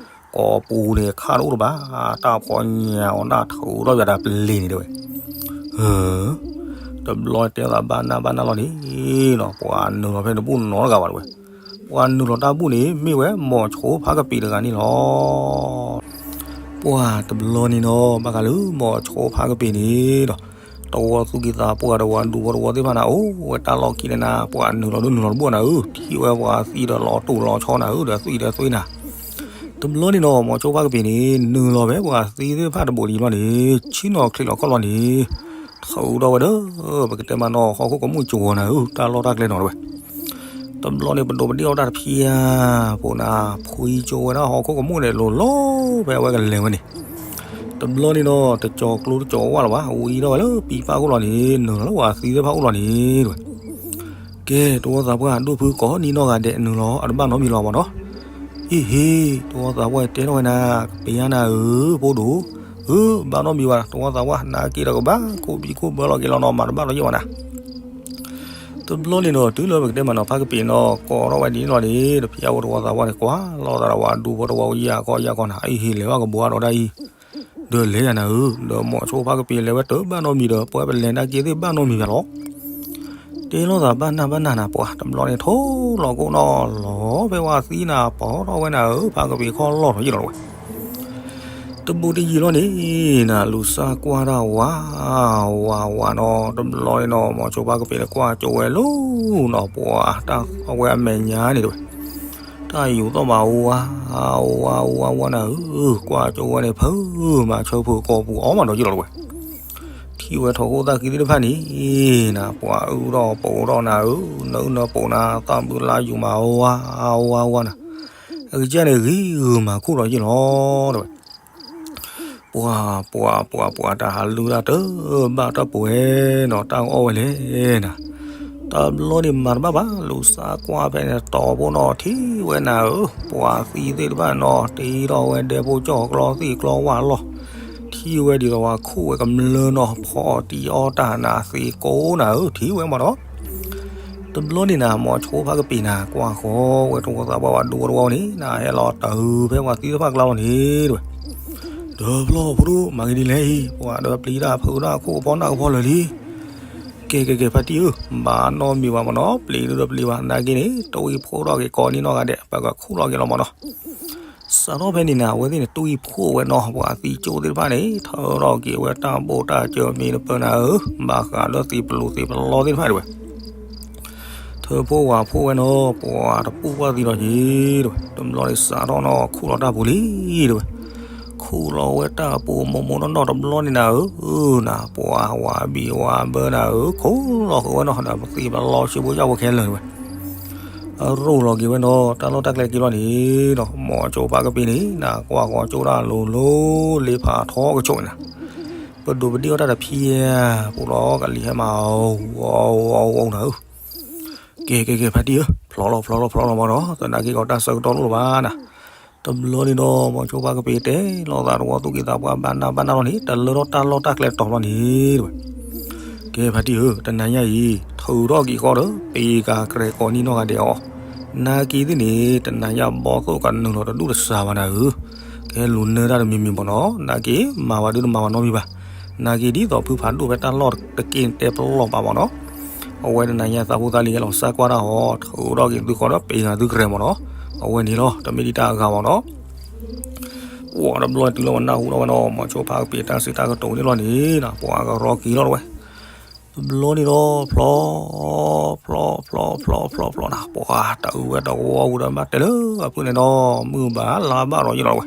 ကိးပူၤန့ၣ်ခးတအိၣ်တဘၣ် တၢ်ဖီညါအီၤတၢ်ထုးထီၣ်ယၤတၢ်ပလ့ၤန့ၣ်တဲဝဲ. တဘျီတဲသးဘၣ်နၢ်ဘၣ်နၢ်လီၤန့ၣ်နီၤ ပှၤနုာ်လီၤဖဲတဘူၣ်နီတဂၤဘၣ်တဲဝဲ. ပှၤနုာ်လီၤတၢ်ဘူၣ်န့ၣ် မ့ၢ်ဝဲမိၤဆိဖါကပ့ၤတဂၤန့ၣ်လီၤ. ပှၤတဘျီန့ၣ်နီၤ ဘၣ်ဃးလၢမိၤဆိဖါကပ့ၤန့ၣ်ဒီး တဝီသူၣ်ကံၢ်သးပှၢ်ဒီးပှၤဒူဖိတဝီသ့ၣ်တဖၣ်န့ၣ် အိၣ်ဝဲတၢ်လီၢ်ခံန့ၣ်နၤ ပှၤနုာ်လီၤဒုနုာ်လီၤတဘူၣ်နၤဧၢ, ထံၣ်ဝဲပှၤသံဒီးလီၤတိၢ်လီၤဆီနၤဧၢ ဒီးသွံၣ်ဒီးသွံၣ်နၤ. တဘျီန့ၣ်နီၤ မိၤဆိဖါကပ့ၤန့ၣ် နုာ်လီၤဖဲပှၤသံသ့ၣ်တဖၣ်တဘိးဒံးဘျီန့ၣ် ဆ့ၣ်နီၤချံးလီၤခီၣ်လီၤန့ၣ် ထုးထီၣ်ဝဲဒီး ပကတဲမးနီၤ ဟီၣ်ခိၣ်ကမူၣ်ကဝီၤနၤဧၢ တၢ်လီၢ်တၢ်ကျဲနီၤတဲဝဲ. တဘျီန့ၣ် ပဒိးပဒ့ၣ်အီၣ်တၢ်တဖျၢၣ်ဖိနၤ ဖှံကၠိဝဲဒၣ်ဟီၣ်ခိၣ်ကမူၣ်န့ၣ် လိၤလီၤဖဲအဝဲကလဲၤဝဲန့ၣ်. တဘျီန့ၣ်နီၤ တကၠီၤကျိတကၠီၤဝၣ်လၢၤဘၣ် ဝံၤထီၣ်ဝဲလၢပံပၢ်ခိၣ်လီၤန့ၣ် နုာ်လီၤလၢပှၤသံသ့ၣ်တဖၣ်အိၣ်လီၤန့ၣ်တဲဝဲ. ကဲ တဝီသးပှၢ် ဒိၣ်ဖုကိးနံၤနီၢ်ဂၤဒဲး နုာ်လီၤအတဘၣ်နီတမံၤလီၤမးနီၤ. အ့ဟ့ တဝီသးပှၢ်တဲထီၣ်ဝဲနၤ ကပ့ၤညါနၤဧၢ ဖိဒိၣ်ဧၢ, ဘၣ်နီတမံၤဘၣ် တဝီသးပှၢ် နာ်က့ဒီးကဘၣ်ခိၣ်ဘံၣ်ခိၣ်ဘၢလီၤက့ၤလီၤနီၤ မၤတဘၣ်လီၤယဲၢ်ဘၣ်နၤ. တဘျီန့ၣ်ဒီး တုၤလၢပကတဲမးနီၤ ဖါကပ့ၤနီၤ ကိးထီၣ်ဝဲဒ်န့ၣ်လီၤန့ၣ် တဖျၢၣ်ဖိတဝီသးပှၢ်န့ၣ် ကွၢ်လီၤသးဒီးပှၤဒူဖိတဝီယၤကီယၤကီနၤ အ့ဟ့ လဲၤဘၣ်ကဘှါဒီးဒ်အံၤ ဒီးလဲၤယၤနၤဧၢ, ဒီးမိၤဆိဖါကပ့ၤလဲၤဝဲတဘၣ်နီတမံၤဒီး ပှၤပလဲၤနာ်က့သ့ၣ်ဘၣ်နီတမံၤဘၣ်လီၤ. တဲလိာ်သးဘၣ်နၢ်ဘၣ်နၢ်နၤ ပှၤတဘျီန့ၣ် ထိၣ်လီၤကိၣ်နီၤလီၤဖဲဝဲသံနၤ ပိာ်ထီၣ်ဝဲနၤဧၢ ဖါကပ့ၤခီၣ်လီၢ်ထီၣ်ယံာ်လီၤဝဲ. တဘူးတယံာ်လီၤန့ၣ် နၤ လူၤစၢ်ကွၢ်တၢ်ဝး ဝးဝးနီၤ တဘျီန့ၣ်နီၤ မိၤဆိဖါကပ့ၤန့ၣ် ကွၢ်ကၠိဝဲလီၤနီၤ ပှၤတၢ်အဝဲအမဲာ်ညါန့ၣ်တဲဝဲ တၢ်ယူၤသီၣ်မးဝး ဝးဝးဝးနၤဧၢ, ကွၢ်ကၠိဝဲန့ၣ် ဖုးမၤဆၢဖုးကိာ်ပူၤအီၣ်မးဒီးယံာ်လီၤဝဲ. ထံၣ်ဝဲထိၣ်ခိၣ်သၣ်ဃံသ့ၣ်တဖၣ်န့ၣ် နၤ ပှၤအုၣ်ထီၣ်ပိာ်ထီၣ်နၤဧၢ, နအုၣ်နပိာ်နၤ သၣ်ဘုလါယူၤမးဝးဝးဝးနၤ, အကစၢ်န့ၣ်ဂ့ၤဂုာ်မၤခိၣ်ဒီးယံာ်လီၤတဲဝဲ. ပှၤ ပှၤ ပှၤ ပှၤ တၢ်ဟးလူၤတၢ်တဘၣ်တၢ်ပှဲၤနီၤ တၢ်အီၣ်ဝဲလဲၣ်နၤ, တဘျီန့ၣ်မၤတဘၣ်ဘၣ် လူၤစၢ်ကွၢ်ဖဲန့ၣ် တီၤဖိနီၤ ထံၣ်ဝဲနၤဧၢ, ပှၤသံသ့ၣ်တဖၣ်နီၤ တ့ထီၣ်ဝဲဒဲဖိကၠီၣ်ကျီသ့ၣ်ကျီဝၣ်လီၢ်, ထံၣ်ဝဲဒ်သိးပှၤခိၣ်ဝဲကမျၢၢ်နီၤ ဖီအီၣ်တံၢ်အီၣ်တၢ်နၤသ့ကိးနၤဧၢ, ထံၣ်ဝဲမးဒီး တဘျီန့ၣ်နၤ မိၤဆိဖါကပ့ၤနၤ ကွၢ်ဃီဝဲတဝီသးပှၢ်ဝဲဒူဖိတဝီန့ၣ် နၤဟဲလီၤတၢ်ဖဲပှၤသံသ့ၣ်တဖၣ်ကျါလီၤန့ၣ်တဲဝဲ. ဒီးဖျီဖိဒိၣ် မၤဂ့ၤဒ်လဲၣ်အံၤ ပှၤဒီးပျံၤတၢ်ဖုးတၢ်ခိၣ်ကဖီနၢ်ကဖီလၢာ်လံ. ကဲ ကဲ ကဲ ဖါတံၢ်ဧၢ, ဘၣ်နီတမံၤဘၣ်မးနီၤ, ပျံၤဒုဒီးပျံၤဘၣ် နာ်က့န့ၣ် တဝံဖိထီၣ်က့ၤကိးနံၤနီၢ်ဂၤဒဲး ပကခူၣ်လီၤက့ၤလီၤမးနီၤ. စးထီၣ်ဖဲန့ၣ်နၤ အဝဲသ့ၣ်န့ၣ် တဝံဖိဝဲနီၤ, ပှၤသံကၠိသ့ၣ်တဖၣ်န့ၣ် ထၢထီၣ်က့ၤဝဲတၢ်ဘိၣ်တၢ်စၢၤမ့ၢ်တပၢၢ်နၤဧၢ, ဘၣ်ဃးလၢသံပလူၤသံပလီသ့ၣ်တဖၣ်တဲဝဲ ထၢဖိဝၤဖိဝဲနီၤ, ပှၤတပူၣ်ဘၣ်သံလီၤက့ၤတဲဝဲ, တဘျီန့ၣ်စးထီၣ်နီၤ ခူၣ်လီၤတၢ်ပူၤလံတဲဝဲ. ခ ခူၣ်လီၤဝဲတၢ်ပူၤမိၢ်မိၢ်နီၢ်နီၢ်တဘျီန့ၣ်နၤဧၢ, နၤ ပှၤဝၤဘံၣ်ဝၤဘၢနၤဧၢ, ခိၣ်လီၤဃုာ်ဝဲနီၤ ဒီးပသံးပလီဆံဖိယၢ်ဖိခဲလၢာ်ဝဲ, အရူၢ်လီၤက့ၤဝဲနီၤ တၢ်လီၢ်တၢ်ကျဲက့ၤလီၤန့ၣ်နီၤ, မိၤဆိဖါကပ့ၤန့ၣ် နကွၢ်ဃီကၠိတၢ်လိၤလိၤ လ့ဖးထီကဆိးနၤ, ပဒိးပဒ့ၣ်အီၣ်တၢ်တဖံယဲၢ် ပူၤလီၤကလံၤဟဲမး အအိၣ်နၤဧၢ, ကဲကဲကဲ ဖါတံၢ်ဧၢ, ဖျီလီၤဖျီလီၤဖျီလီၤမးနီၤ, သနာ်က့ကီးတၢ်ဆၢကတီၢ်လိၣ်လၢၤဘၣ်နၤ, တဘျီန့ၣ်ဒီး မိၤဆိဖါကပ့ၤတဲလီၤသးတဝီသူၣ်က့သးပှၢ်ဘၣ်နၢ်ဘၣ်နၢ်လီၤန့ၣ် တလၢထီၣ်တၢ်လီၢ်တၢ်ကျဲတီၤလီၤန့ၣ်တဝဲ, ကဲဖါတံၢ်ဧၢ, တနၤညါအံၤ ထုးထီၣ်က့ၤဃီဒီး ပ့ၤကၤကြဲးကိးနံၣ်နီၢ်ဂၤဒဲးအီၤ, နာ်က့သ့ၣ်န့ၣ် တနၤညါဘီသိၣ်ကနုာ်လီၤတဒူၣ်တစှၤဘၣ်နၤဧၢ, ကဲလူၤနၢတၢ်တမံၤမံၤမးနီၤ, နာ်က့မၤဝဲဒုးတမၤဝဲနီတမံၤဘၣ်, နာ်က့ဒ်သိးဖုဖးဒိၣ်ဖဲတၢ်လီၢ်တက့ၢ်တဲပလီၢ်ပာ်မးနီၤ, အဝဲတနၤညါသးဖိသးလံၤဟဲလီၤစၢ်ကွၢ်တၢ်အီၤ ထုးထီၣ်က့ၤသုဃီဒီး ပ့ၤကၤသုကြဲးမးနီၤ, အဝဲန့ၣ်လီၤ တမ့ၢ်ဒ်တၢ်အဂၤမးနီၤ ပှၤတဘျီတုၤလၢပနၢ်ဟူထီၣ်ဝဲနီၤ မိၤဆိဖါကပ့ၤတၢ်စံးတၢ်ကတိၤန့ၣ်လီၤန့ၣ် ပှၤကရီက့ၤလီၤတဝဲ, တဘျီန့ၣ်ဒီး ဖျီ ဖျီ ဖျီ ဖျီ ဖျီ ဖျီနၤ ပှၤတအုးဝဲတဝီပူၤဒီး ဘၣ်တဲလၢအဖုၣ်န့ၣ်နီၤ မုၢ်ဘၣ်လါဘၣ်ဒီးယ့ၢ်လီၤတဝဲ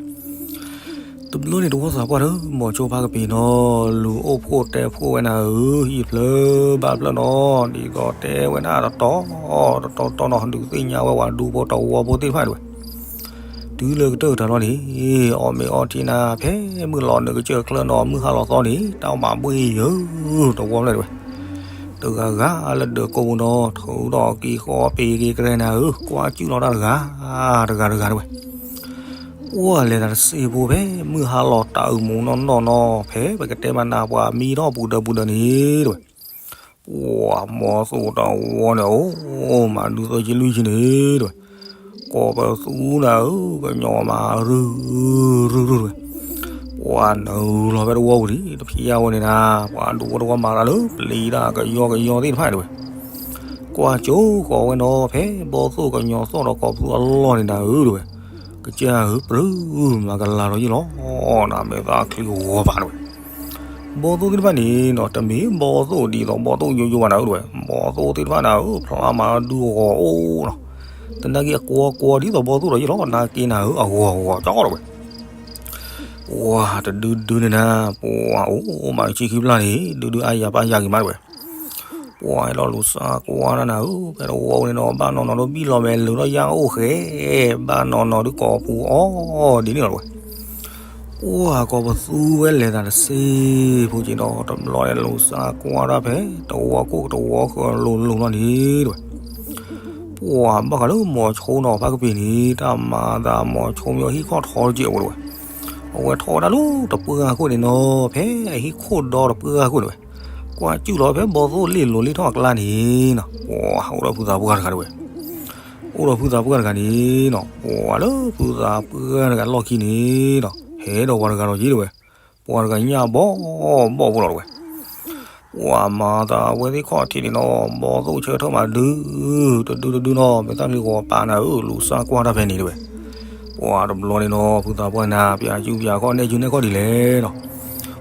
တဘျီန့ၣ်တဝီသးပှၢ်ဒီး မိၤဆိဖါကပ့ၤနီၤ လူၤအိၣ်ဖှိၣ်တဲဖှိၣ်ဝဲနၤဧၢ, ဟံၣ်ဖျၢၣ်ဘၣ်ဖျၢၣ်နီၤ ဒ်သိးတဲဝဲဒၣ်တတီၤတတီၤတတီၤနီၤ ဒုးသ့ၣ်ညါဝဲပှၤဒူဖိတဝီဖိသ့ၣ်တဖၣ်တဝဲ, တုၤလၢကတၢၢ်ကတၢၢ်လီၤန့ၣ် အီၣ်မ့ၤအီထံနၤ ဖဲမုၢ်လီၤနုာ်ကစၢၢ်ချၢနီၤ မုၢ်ဟါလီၤသီန့ၣ် တၢ်မၤဘှ့ၣ်ယၢၤတဝီဖျၢၣ်တဝဲ တဂၤဂၤလၢဒၢးကိးပူၤနီၤ ထုးထီၣ်က့ၤဃီပ့ၤက့ၤကြဲးနၤဧၢ, ကွၢ်စုၣ်လီၤတၢ်တဂၤ တဂၤတဂၤတဝဲ, ပှၤလဲၤသးတစ့ဖိဖဲမုၢ်ဟါလီၤတၢ်အုၣ်မူးနီၢ်နီၢ်နီၤ ဖဲပကတဲမၤနၤပှၤမံထီၣ်ပူၤဒၢးပူၤဒၢးန့ၣ် တဝဲ, ပှၤဘီသိၣ်တဝီန့ၣ် အိၣ်မးဒုးသၢဆံလွံၢ်ဆံန့ၣ် တဝဲ, ကိးပသူနၤဧၢ ကညီမး ရုၢ်ရုၢ်ရုၢ်တဝဲ, ပှၤနုာ်လီၤဖဲတဝီပူၤလံ တဖံးယၢ်ဝဲန့ၣ်နၤ ပှၤဒူဖိတဝီမၤတၢ်လၢပျံၤတၢ်ကယီကယီသ့ၣ်တဖၣ်တဝဲ, ကွၢ်ကၠိဃီဝဲနီၤ ဖဲဘီသိၣ်ကညီသီၣ်ဒီးကိးပသူအလီၢ်န့ၣ်နၤဧၢ တဝဲ, ကစၢ်ဧၢ ပြၢမၤကလၤလီၤယ့ၢ်လီၤ နမဲာ်သၣ်ချံဂီၤပာ်တဝဲ ဘီသိၣ်သ့ၣ်တဖၣ်န့ၣ်နီၤ တမ့ၢ်ဘီသိၣ်ဒ်သိးဘီသိၣ်ယိယိဘၣ်နၤဧၢတဝဲ, ဘီသိၣ်သ့ၣ်တဖၣ်နၤဧၢ ဖျါမးဒုးဂီၤအိၣ်နီၤ, သနာ်က့အကွီကွီဒ်သိးဘီသိၣ်ဒီးယ့ၢ်လီၤ နာ်က့နၤဧၢ အဂီၤဂီၤကၠီတဝဲ, ပှၤတဒုဒုန့ၣ်နၤ ပှၤအိၣ်မးဆံခံဖျၢၣ်န့ၣ် ဒုဒုအါယၤပၢ်ယၤက့ၤမးတဝဲ ပှၤဟဲလီၤလူၤစၢ်ကွၢ်တၢ်နၤဧၢ ဖဲတဝီန့ၣ်နီၤ ဘၣ်နီၢ်နီၢ်ဒုးဘံၣ်လီၤမဲာ်လၢာ်ထီၣ်ယၢ်အိၣ်ဃဲ, ဘၣ်နီၢ်နီၢ်ဒုးကိးပူၤအီၣ်ဒ်န့ၣ်လီၤတဝဲ, ပှၤကိးပသူဝဲလဲၤသးတစ့ဖိက့ၤဒီး တဘျီန့ၣ်လူၤစၢ်ကွၢ်တၢ်ဖဲ တဝီကိၣ်တဝီဃၢၤလိၤလိၤလီၤန့ၣ်တဝဲ ပှၤဘၣ်ဃးလၢမိၤဆိနီၤဖါကပ့ၤန့ၣ် တၢ်မၤသးမိၤဆိမ့ၢ်အီၤဟံၣ်ခီၣ်ထီတက့ၢ်အဝဲတဝဲ, အဝဲထီၣ်ဝဲဒၣ်လၢတပှၢ်ခိၣ်န့ၣ်နီၤ ဖဲအဟံၣ်ခိၣ်ဒီတပှၢ်ခိၣ်တဝဲ, ကွၢ်စုၣ်လီၤဖဲဘီသိၣ်လ့ၣ်လိၤလ့ၣ်ထီၣ်အကျါန့ၣ်နီၤ ပှၤအိၣ်ဒီးဖုသးပှၢ်တဂၤတဝဲ, အိၣ်ဒီးဖုသးပှၢ်တဂၤန့ၣ်နီၤ ပှၤလၢဖုသးပှၢ်တဂၤလီၢ်ခံန့ၣ်နီၤ ဟဲဒီးပှၤတဂၤဒီးယ့ၢ်တဝဲ, ပှၤတဂၤညၣ်ဘီဘီဖိလီၤတဝဲ ပှၤမၤသးဝဲသ့ၣ်ခီၣ်ထံးန့ၣ်နီၤ ဘီသိၣ်ဆၢထၢၣ်မးဒု တဒုတဒုနီၤ မဲာ်သၣ်ချံဂီၤပာ်နၤဧၢ လူၤစၢ်ကွၢ်တၢ်ဖဲန့ၣ်တဝဲ, ပှၤတဘျီန့ၣ်နီၤ ဖုသးပှၢ်နၤ ပျးစုပျးခီၣ် နဲၣ်စုနဲၣ်ခီၣ်ဒ်လဲၣ်နီၤ,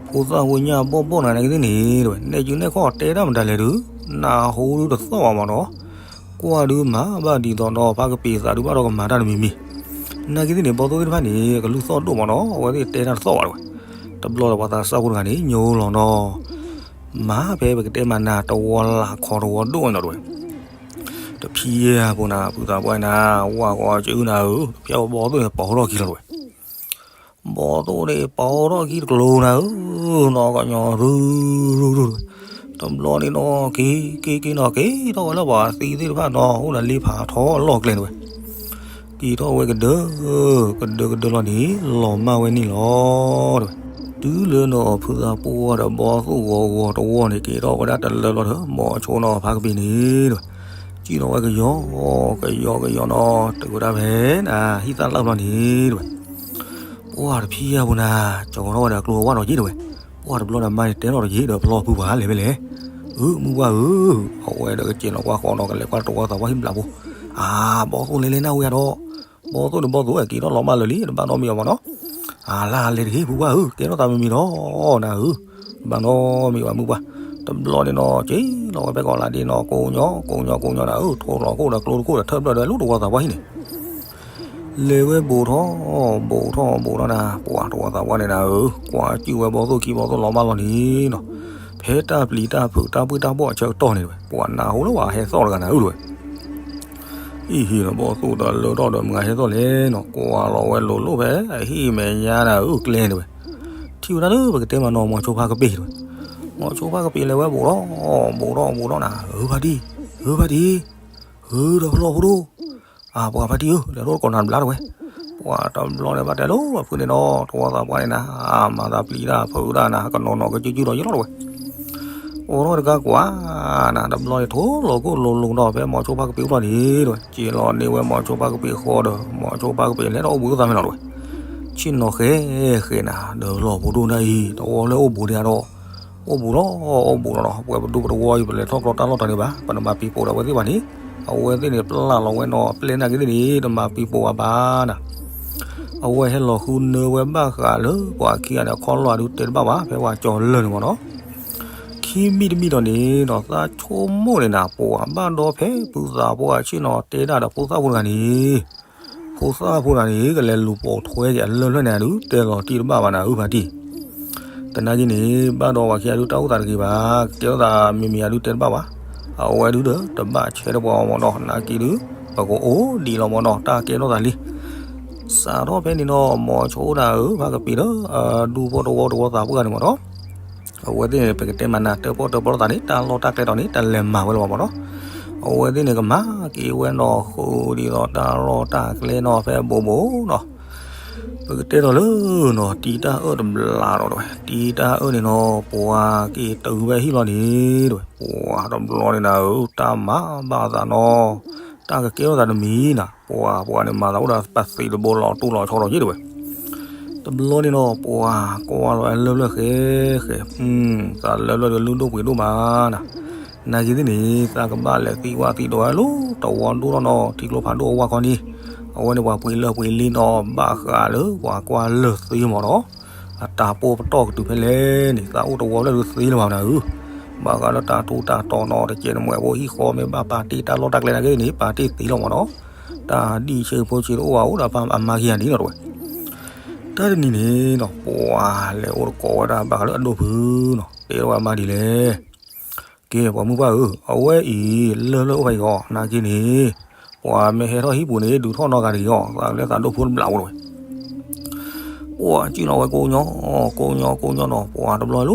ဖိသၣ်ဝဲညၣ်ဘီဘီနၤန့ၣ်ကသ့ၣ်န့ၣ်တဝဲ နဲၣ်စုနဲၣ်ခီၣ်တဲတၢ်မတၤလဲၣ်ဒု နၢ်ဟူဒုတသီၣ်ဘၣ်မးနီၤ ကွၢ်ဒုမၤဘၣ်ဒ်သိးဒီးဖါကပ့ၤသးဒုဘၣ်ဒီးကမၤတၢ်တမံၤမံၤ, နာ်က့သ့ၣ်န့ၣ် ဘီသိၣ်သ့ၣ်တဖၣ်န့ၣ် ကလုၢ်သီၣ်ဒိၣ်မးနီၤ အဝဲသ့ၣ်တဲတၢ်တသီၣ်ဘၣ်တဝဲ, တဘျီဒီးပှၤသးစၢ်ဖိတဂၤန့ၣ် ညိလီၤနီၤ, မၤဖဲပကတဲမးနၤတဝီလၢခီတဝီဒိၣ်ဝဲနီၤတဝဲ, တဖံးယဲၢ်ဖိနၤ ဖုသးပှၢ်နၤ ဝၢ်ကီးစုနၤဧၢ တဖံးယဲၢ်ဘီသိၣ်န့ၣ် ပီထီၣ်ခံလီၤတဝဲ ဘီသိၣ်န့ၣ် ပီထီၣ်ခံတကျိၤနၤဧၢ, နီၢ်ကညီရူရူရူတဝဲ, တဘျီန့ၣ်နီၤ က့ၤက့ၤက့ၤနီၤ က့ၤထီၣ်ဝဲလၢပှၤသံသ့ၣ်တဖၣ်နီၤ အိၣ်ဒီးလ့ဖးထီအလီၢ်ကျဲတဝဲ, က့ၤထီၣ်ဝဲကဒၢ ကဒၢကဒၢလီၤန့ၣ် လီၤမၢ်ဝဲန့ၣ်လီၤတဝဲ, တုၤလၢနီၤဖုသးပှၢ်ဒီးဘီသိၣ်ဂီၤဂီၤတဝီန့ၣ် က့ၤထီၣ်ဝဲဒၣ်တလၢလီၤဒီး မိၤဆိနီၤဖါကပ့ၤန့ၣ်တဝဲ, စံၣ်ထီၣ်ဝဲကယီ ကယီကယီနီၤ တုၤဝဲဒၣ်ဖဲနၤ ဟံၣ်သၣ်လၢ်ဖျီန့ၣ်တဝဲ ပှၤတဖံးယဲၢ်ဖိနၤ ကၠီထီၣ်ဝဲဒီးကျိဝဲၢ်ဒီးယ့ၢ်တဝဲ, ပှၤတဘျီဒီးမါန့ၣ်တဲထီၣ်ဒီးယ့ၢ်ဒီးဖျီဖုပှၤလဲၤဖဲလဲၣ်, အု မုၢ်ပှၢ်ဧၢ, အဝဲဒီးကစဲးလီၤကွၢ်ဃီနီၤ ကလဲၤကွၢ်တဝီသးပှၢ်ဟံၣ်ဘျးဖိ, အါ ဘီသိၣ်လဲၤလဲၤနၢ်ဝဲဒီး, ဘီသိၣ်န့ၣ်ဘီသိၣ် က့ၤထီၣ်လီၤမၢ်လၢာ်လံ တဘၣ်နီတမံၤအီၤမးနီၤ, အါ လၢလဲၤတဂ့ၤ ဖုပှၢ်ဧၢ ကဲထီၣ်သးမံၤမံၤဒီး နၤဧၢ, တဘၣ်နီတမံၤဘၣ်မုၢ်ပှၢ်, တဘျီန့ၣ်နီၤ က့ၤလီၤဝဲဖဲကီးလၢဒ်နီၤ ကိးညီ ကိးညီ ကိးညီနၤဧၢ ထိၣ်လီၤခိၣ်ဒီးကျိတခိၣ်ဒီးထၢၣ်ဖျၢၣ်ဒီးလၢတဝီသးပှၢ်ဟံၣ်န့ၣ် လဲၤဝဲဘူးထီၣ်, ဘူးထီၣ်ဘူးထီၣ်နၤ, ပှၤတဝီသးပှၢ်န့ၣ်နၤဧၢ, ကွၢ်စူၣ်ဝဲဘီၣ်သိၣ်ခံဘီၣ်သိၣ်လီၤဘၣ်လီၤန့ၣ်နီၤ, ဖဲတၢ်ပျံၤတၢ်ဖုးတၢ်ဘှ့ၣ်တၢ်ဘီၣ်အဆၢကတီၢ်န့ၣ်ဝဲ ပှၤနၢ်ဟူလၢပှၤဟဲသီၣ်တဂၤနၤဧၢဝဲ, အံၤဟံၣ်ဒီးဘီၣ်သိၣ်ဒီးလၢထီၣ်ဒီးမုၢ်ဂၤဟဲသီၣ်လဲၣ်နီၤ, ကွၢ်လီၤဝဲလိၤလိၤဖဲအဟံၣ်မဲာ်ညါနၤဧၢကျဲန့ၣ်ဝဲ, ထံၣ်ဝဲဒၣ်လၢပကတဲမးနီၤ မိၤဆိဖါကပ့ၤတဝဲ, မိၤဆိဖါကပ့ၤလဲၤဝဲဘူးထီၣ်, ဘူးထီၣ်ဘူးထီၣ်နၤ, ဧၢဖါတံၢ်, ဧၢဖါတံၢ်, ဧၢဒီးဖျီၣ်ဖိဒိၣ် အၢ ပှၤဖါတံၢ်ဧၢ, လဲၤထီၣ်တကိးနၤတဘျါတဝဲ, ပှၤတဘျီန့ၣ်ဘၣ်တဲလိၤအဖုန့ၣ်နီၤ, တဝီသးပှၢ်န့ၣ်နၤ, မၤသးပျံၤတၢ်ဖုးတၢ်နၤ, ကနီၤနီၤကစုၢ်စုၢ်ဒီးယလီၤတဝဲ, အိးထီၣ်တကါကွၢ်နၤ, တဘျီန့ၣ်ထိၣ်လီၤကိၣ်လိၤလိၤဒီး ဖဲမိၤဆိဖါကပ့ၤအိၣ်ထီၣ်န့ၣ်တဝဲ, က့ၤလီၤန့ၢ်ဝဲမိၤဆိဖါကပ့ၤဃီဒီး မိၤဆိဖါကပ့ၤလဲၤထီၣ်အိၣ်ဘှံးအိၣ်သါဖဲလီၤတဝဲ, ဆ့ၣ်နီၤဃဲဃဲနၤ, ဒီးလီၤဖိဒိၣ်နၤအံၤ တဝီလၢအိၣ်ဘူးဒံးဒီး အိၣ်ဘူးလီၤ, အိၣ်ဘူးလီၤနီၤ, ပှဲၤပဒူပတဝီအံၤ ပလဲၤထီၣ်ကျီတၢ်လီၢ်တၢ်န့ၣ်ဘၣ်, ပနမၤပံၤပိာ်ဒီးအဝဲသ့ၣ်ဘၣ်န့ၣ်, အဝဲသ့ၣ်န့ၣ် ပျၢ်လီၤဝဲနီၤ, ပျဲနာ်က့သ့ၣ်န့ၣ် တမၤပံၤပိာ်အဘၣ်နၤ, အဝဲဟဲလီၤဃုနၢဝဲဘၣ်ဃးလၢပှၤခံဂၤန့ၣ် အခီၣ်လီၢ်အဒုးတဲတဘၣ်ဘၣ်, ဖဲပှၤကၠီၤလၢာ်န့ၣ်မ့ၢ်နီၤ, ခံမံၤတမံၤဒီးန့ၣ်နီၤ, သးဆိကမိၣ်န့ၣ်နၤ, ပှၤဘၣ်ဒီးဖဲဖုသးပှၢ်ဆ့ၣ်နီၤတဲဒၣ်ဒီးဖိသၣ်ဖိတဂၤန့ၣ် ဖိသၣ်ဖိတဂၤန့ၣ် ကလဲၤလူၤပိာ်ထွဲက့ၤအလၢၢ်လၢၢ်န့ၣ် အဒုးတဲလီၤတံၢ်တဘၣ်ဘၣ်နၤဧၢဖါတံၢ်, သနာ်က့န့ၣ် ဘၣ်ဒီးပှၤခံဂၤဒုးတၢ်အိၣ်သးတဂ့ၤဘၣ်, ကကဲထီၣ်သးမံၤမံၤအဒုးတဲတဘၣ်ဘၣ်, အဝဲဒုးဒီးတဘၣ်ဆဲးတပှၤအီၤမ့ၢ်နီၤ, နာ်က့ဒုး ပကအိၣ်ဒံးလီၤမ့ၢ်နီၤ, တၢ်ကဲထီၣ်သးလံ, စးထီၣ်ဖဲန့ၣ်နီၤ, မိၤဆိနၤဧၢ ဖါကပ့ၤဒီး ဒူဖိတဝီတဝီသးပှၢ်န့ၣ်မ့ၢ်နီၤ အဝဲသ့ၣ်န့ၣ် ပကတဲမးနၤ တၢၣ်ပီၣ်တၢၣ်ပီၣ်လိာ်သးန့ၣ် တၢ်လီၢ်တၢ်ကျဲဒီးန့ၣ် တၢ်လဲၤမၤဝဲလီၤမ့ၢ်နီၤ, အဝဲသ့ၣ်န့ၣ် ကမၤက့ၤဝဲနီၤ ဃုာ်ဒ်သိးတၢ်လီၢ်တၢ်ကျဲနီၤ ဖဲဘူးဘူးနီၤ, ပကတဲဒီးလၢနီၤ တံၤတၢ်အၢၣ်တဘျါဒီးတဝဲ တံၤတၢ်အၢၣ်န့ၣ်နီၤ ပှၤက့ၤတုၤဝဲဟံၣ်လီၤန့ၣ်တဝဲ ပှၤတဘျီန့ၣ်နၤဧၢ တၢ်မၤဘၣ်သးနီၤ တၢ်ကကဲထီၣ်သးတမံၤနၤ ပှၤပှၤန့ၣ် မၤသးအိၣ်ဒီးပသံးတဘိလီၤတူၢ်လီၤဆီဒီးက့တဝဲ တဘျီန့ၣ်နီၤ ပှၤကွၢ်လီၤဝဲလၢၢ်လၢၢ်ဃဲဃဲ, သးလၢၢ်လၢၢ်ဒီးလုၢ်ဒိၣ်ပှ့ၤဒိၣ်မးနၤ, နာ်က့သ့ၣ်န့ၣ် သးကဘၣ်လဲၤသံကွၢ်သံဒိးဝဲလၢတဝီဒိၣ်ထီၣ်နီၤ ထံကျိဖးဒိၣ်အဝၢ်ခီန့ၣ်, အဝဲန့ၣ်ပှၤပှ့ၤလၢၢ်ပှ့ၤလံနီၤ ဘၣ်ဃးလၢပှၤကွၢ်လၢၢ်သ့မ့ၢ်နီၤ, အတၢ်ပိၢ်ပတီၢ်ကတုၤဖဲလဲၣ်န့ၣ် သးအိၣ်တဝီလၢၢ်ဒုးသ့လၢၤဘၣ်နၤဧၢ, ဘၣ်ဃးလၢတၢ်ထူးတၢ်တီၤနီၤ တကဲးတမှဲးဖိဟံၣ်ဃီမ့ၢ်ဘၣ်ပာ်တ့ၢ်တၢ်လီၢ်တၢ်ကျဲနာ်က့န့ၣ် ပာ်တ့ၢ်သ့လီၤမ့ၢ်နီၤ တၢ်ဒံၣ်ဆၢဖိဆၢတအိၣ်ဘၣ်အိၣ်ဒီးပှၤအမါခံဂၤဒ်နီၤတဝဲ, တၢ်တနံၤန့ၣ်နီၤ ပှၤလဲၤအိၣ်တကိးဝဲဒၣ်ဘၣ်ဃးလၢအဒိၣ်ဖုနီၤ တဲထီၣ်ဝဲအမါဒ်လဲၣ်, ကဲ ပှၤမုၣ်ပှၢ်ဧၢ, အဝဲအံၤ လၢၢ်လၢၢ်အိၣ်ဖဲအံၤဂီၢ် နာ်က့န့ၣ်, ပှၤမ့ၢ်ဟဲထီၣ်ဟံၣ်ပူၤန့ၣ် ဒုးထီၣ်နီတဂၤတဂ့ၤအီၤ သးလၢသးဒိၣ်ဖိတဘျးဖိတဝဲ ပှၤစံၣ်လီၤဝဲကိးညီ, ကိးညီကိးညီနီၤ ပှၤတဘျီလၢ တဝ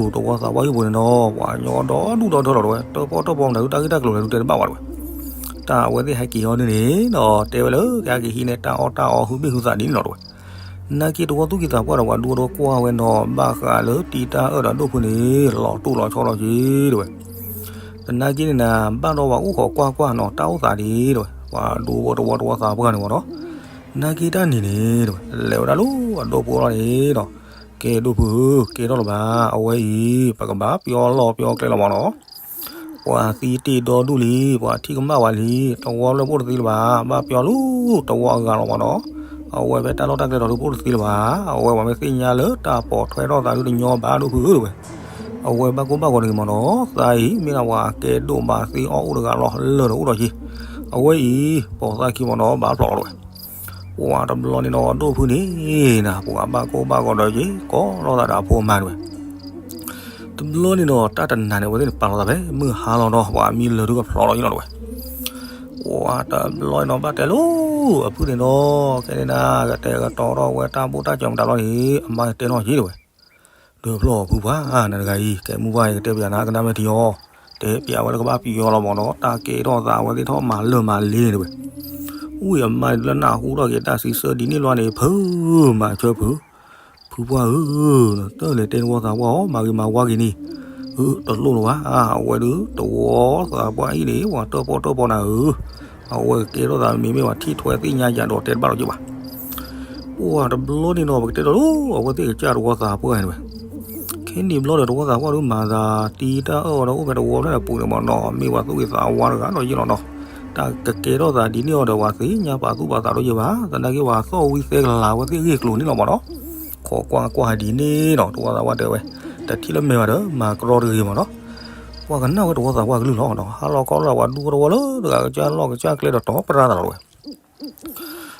ီသးပှၢ်ဟံၣ်ပူၤန့ၣ်နီၤ ပှၤညီဒီဒူၣ်ဒီထၢလီၤတဝဲ တၢၣ်ပီၣ်တၢၣ်ပီၣ်မတၤဒုးတၢ်ဂ့ၢ်တၢ်ကျိၤလၢဒုးတဲတဘၣ်ဝဲတဝဲ, တၢ်အဝဲသ့ၣ်ဟဲက့ၤအီၤဒ်န့ၣ်နီၤ တဲဝဲလၢကဟဲက့ၤဟံးန့ၢ်တၢ်အီၣ်တၢ်အီဟုဘ့ၣ်ဟုသးဒ်န့ၣ်လီၤတဝဲ, နာ်က့တဝီသူၣ်ကံၢ်သးပှၢ်ဒီးပှၤဒူဒီကွၢ်ဝဲနီၤ ဘၣ်ဃးလၢတံၤတၢ်အၢၣ်ဒီးဒိၣ်ဖုန့ၣ် လီၤတူၢ်လီၤဆီလီၤက့ၤတဝဲ သနာ်က့န့ၣ်နၤ ဘၣ်ဒီးပှၤအိၣ်ခိးကွၢ်ကွၢ်နီၤ တၢ်အိၣ်သးဒ်တဝဲ ပှၤဒူဖိတဝီတဝီသးပှၢ်န့ၣ်မ့ၢ်နီၤ, နာ်က့တၢ်နံၤန့ၣ်တဝဲ လဲၤဝဲဒၣ်လၢအဒိၣ်ဖုအလီၢ်န့ၣ်နီၤ, ကဲဒိၣ်ဖုဧၢ ကဲထီၣ်လၢၤဘၣ် အဝဲအံၤ ပကဘၣ်ပျီလီၢ်ပျီကျဲလီၤမ့ၢ်နီၤ, ပှၤသံတ့ၢ်ဒီဒူၣ်လံ ပှၤထံၣ်ကမၣ်ဝဲလံ တဝီလၢပအိၣ်တသ့လၢၤဘၣ် ဘၣ်ပျီလၢတဝီအဂၤလီၤမ့ၢ်နီၤ, အဝဲဖဲတၢ်လီၢ်တၢ်ကျဲဒီးဒုးပအိၣ်တသ့လၢၤဘၣ် အဝဲပှၤမ့ၢ်သ့ၣ်ညါလၢတၢ်ပိာ်ထွဲထီၣ်သးဒုးတညီဘၣ်ဒိၣ်ဖုဧၢတဝဲ အဝဲဘၣ်ကိၢ်ဘၣ်ဂီၤတဂ့ၤမ့ၢ်နီၤ, သးအံၤမ့ၢ်ဒၣ်ပှၤကဲဒိၣ်ဘၣ်သ့အီၣ်အိၣ်တဂၤလီၤ လၢၢ်ဒီးအိၣ်ဒီးက့ၤ, အဝဲအံၤ ပိာ်သးခံမ့ၢ်နီၤ ဘၣ်ဖျိးလီၤတဝဲ, ပှၤတဘျီန့ၣ်နီၤ ဒိၣ်ဖုန့ၣ်နၤ ပှၤဘၣ်ကိၢ်ဘၣ်ဂီၤဒီးက့ၤ ကိးထီၣ်သးဒီးအဖိအမါတဝဲ တဘျီန့ၣ်နီၤ တၢ်တနၤန့ၣ် အဝဲသ့ၣ်န့ၣ်ပာ်လီၤသးဖဲမုၢ်ဟါလီၤဒီး ပှၤမံလၢာ်ဒုးကဖျိးလီၤအံၤလီၤတဝဲ ပှၤတဘျီန့ၣ်နီၤ ဘၣ်တဲလၢ အဖုန့ၣ်နီၤ ခဲန့ၣ်နၤ ကတဲာ်ကတီၤထီၣ်ဝဲတၢ်ဘူၣ်တၢ်စၢၤမတၤလီၤန့ၣ် အမါတဲနီၣ်က့ၤတဝဲ ဒီးဖျီၣ်ဖုပှၢ် နတဂၤအံၤ ကဲမုၢ်ပှၢ်အံၤ ကတဲပယၤနၤ ကနၣ်မ့ၢ်ထံအီၤ, တဲပျးဝဲလၢကဘၣ်ပယီၤလီၤမ့ၢ်နီၤ တၢ်ကဲထီၣ်သးအဝဲသ့ၣ်ထီၣ်မၤလၢာ်မၤလ့န့ၣ်တဝဲ, ဝံၤအမါန့ၣ်လၢနၢ်ဟူထီၣ်က့ၤတၢ်စံးဆၢဒ်န့ၣ်လီၤန့ၣ် ဖုမၤဆၢဖု, ဖုပှၢ်ဧၢ, တၢ်လဲၤတဲတဝီသးပှၢ်အီၤ မၤဂ့ၤမၤဝါဂ့ၤန့ၣ်, အၢ တလိၣ်လၢၤဘၣ်, အဝဲဒုးတဝီသးပှၢ်အံၤန့ၣ် ပှၤတၢၣ်ပီၣ်တၢၣ်ပီၣ်နၤဧၢ, အဝဲကကဲထီၣ်သးမ့မ့ၢ်ပှၤထံၣ်ထွဲသ့ၣ်ညါယၤဒီးတဲတဘၣ်လီၤက့ၤဘၣ် ပှၢ်တဘျီန့ၣ်နီၤ ပကတဲဒီးလၢ အဝဲသ့ၣ်ကစၢ်တဝီသးပှၢ်န့ၣ်ဝဲ, ခဲန့ၣ်ဘျီဒီးတဝီသးပှၢ်ဒုးမၤသး တံၤတၢ်အၢၣ်ဝဲဒီးအိၣ်ဖဲတဝီဖျၢၣ်န့ၣ်ပူၤန့ၣ်မ့ၢ်နီၤ မ့ၢ်ပှၤသူၣ်ဂ့ၤသးဝါတဂၤဒီးယ့ၢ်လီၤနီၤ, တၢ်ကကဲထီၣ်သးဒ်န့ၣ်အီၤဒီးပှၤသ့ၣ်ညါပာ်သူၣ်ပာ်သးဒီးယ့ၢ်ဘၣ် သနာ်က့ပှၤသီၣ်ဝံသဲကလၤဝဲသ့ၣ်ဂ့ၢ်ကျိၤန့ၣ်လီၤမ့ၢ်နီၤ, ခိးကွၢ်ကွၢ်ဒ်န့ၣ်နီၤ တဝီသးပှၢ်တဲဝဲ, တထံၣ်လၢမဲာ်ဘၣ်ဒီး မၤကြီတဂ့ၤမ့ၢ်နီၤ, ပှၤကနၣ်ဝဲတဝီသးပှၢ်ကလုၢ်လီၤနီၤ ဟါလီၤခီလီၤပှၤဒူတဝီလၢတဂၤကစၢ်လီၢ်ကစၢ်ကျဲဒီးတီၤပရၢ်သးလီၤတဝဲ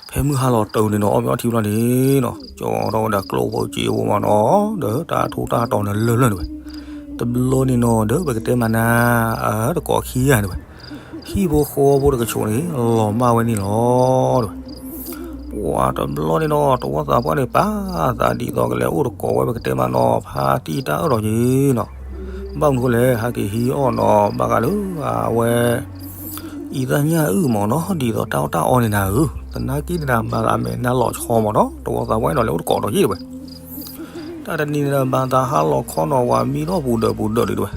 ပ ဖဲမုၢ်ဟါလီၤတုၤန့ၣ်နီၤ အီၣ်မ့ၤအီထံဘျီန့ၣ်နီၤ ကၠီထီၣ်ဝဲဒၣ်ကျိၣ်ဖိစ့ဖိမ့ၢ်နီၤ ဒီးတၢ်ထူးတၢ်တီၤန့ၣ်လၢာ်လၢာ်န့ၣ်ဝဲ. တဘျီန့ၣ်နီၤ ဒီးပကတဲမးနၤ အတကိးခံဂၤန့ၣ်ဝဲ ဟံၣ်ဖိဃီဖိတကဆိးန့ၣ် လီၤမၢ်ဝဲန့ၣ်လီၤ တဲဝဲ. ပှၤတဘျီန့ၣ်နီၤ တဝီသးပှၢ်န့ၣ် ပာ်သးဒ်သိးကလဲၤအိၣ်တကိးဝဲ ပကတဲမးနီၤ ဖါတံၢ်တၢ်အၢၣ်ဒီးက့ၤနီၤ. ဘၣ်မနုၤဃိလဲၣ် ဟဲက့ၤဟံးအီၣ်နီၤ ဘၣ်ဃးလၢအဝဲ အံသၣ်ညၣ်အုၣ်မ့ၢ်နီၤ ဒ်သိးတၢ်အီၣ်တၢ်အီန့ၣ်နၤဧၢ, သနာ်က့န့ၣ်နၤ မၤသးမဲာ်နါလီၤဆီမ့ၢ်နီၤ တဝီသးပှၢ်န့ၣ်ဒီး လဲၤအိၣ်တကိးဒီးယ့ၣ်တဲဝဲ. တၢ်တနံၤန့ၣ်ဒီး မၤသးဟါလီၤခီနီၤ ဝၤမံထီၣ်ပူၤဒၢးပူၤဒၢးဒံးတဲဝဲ.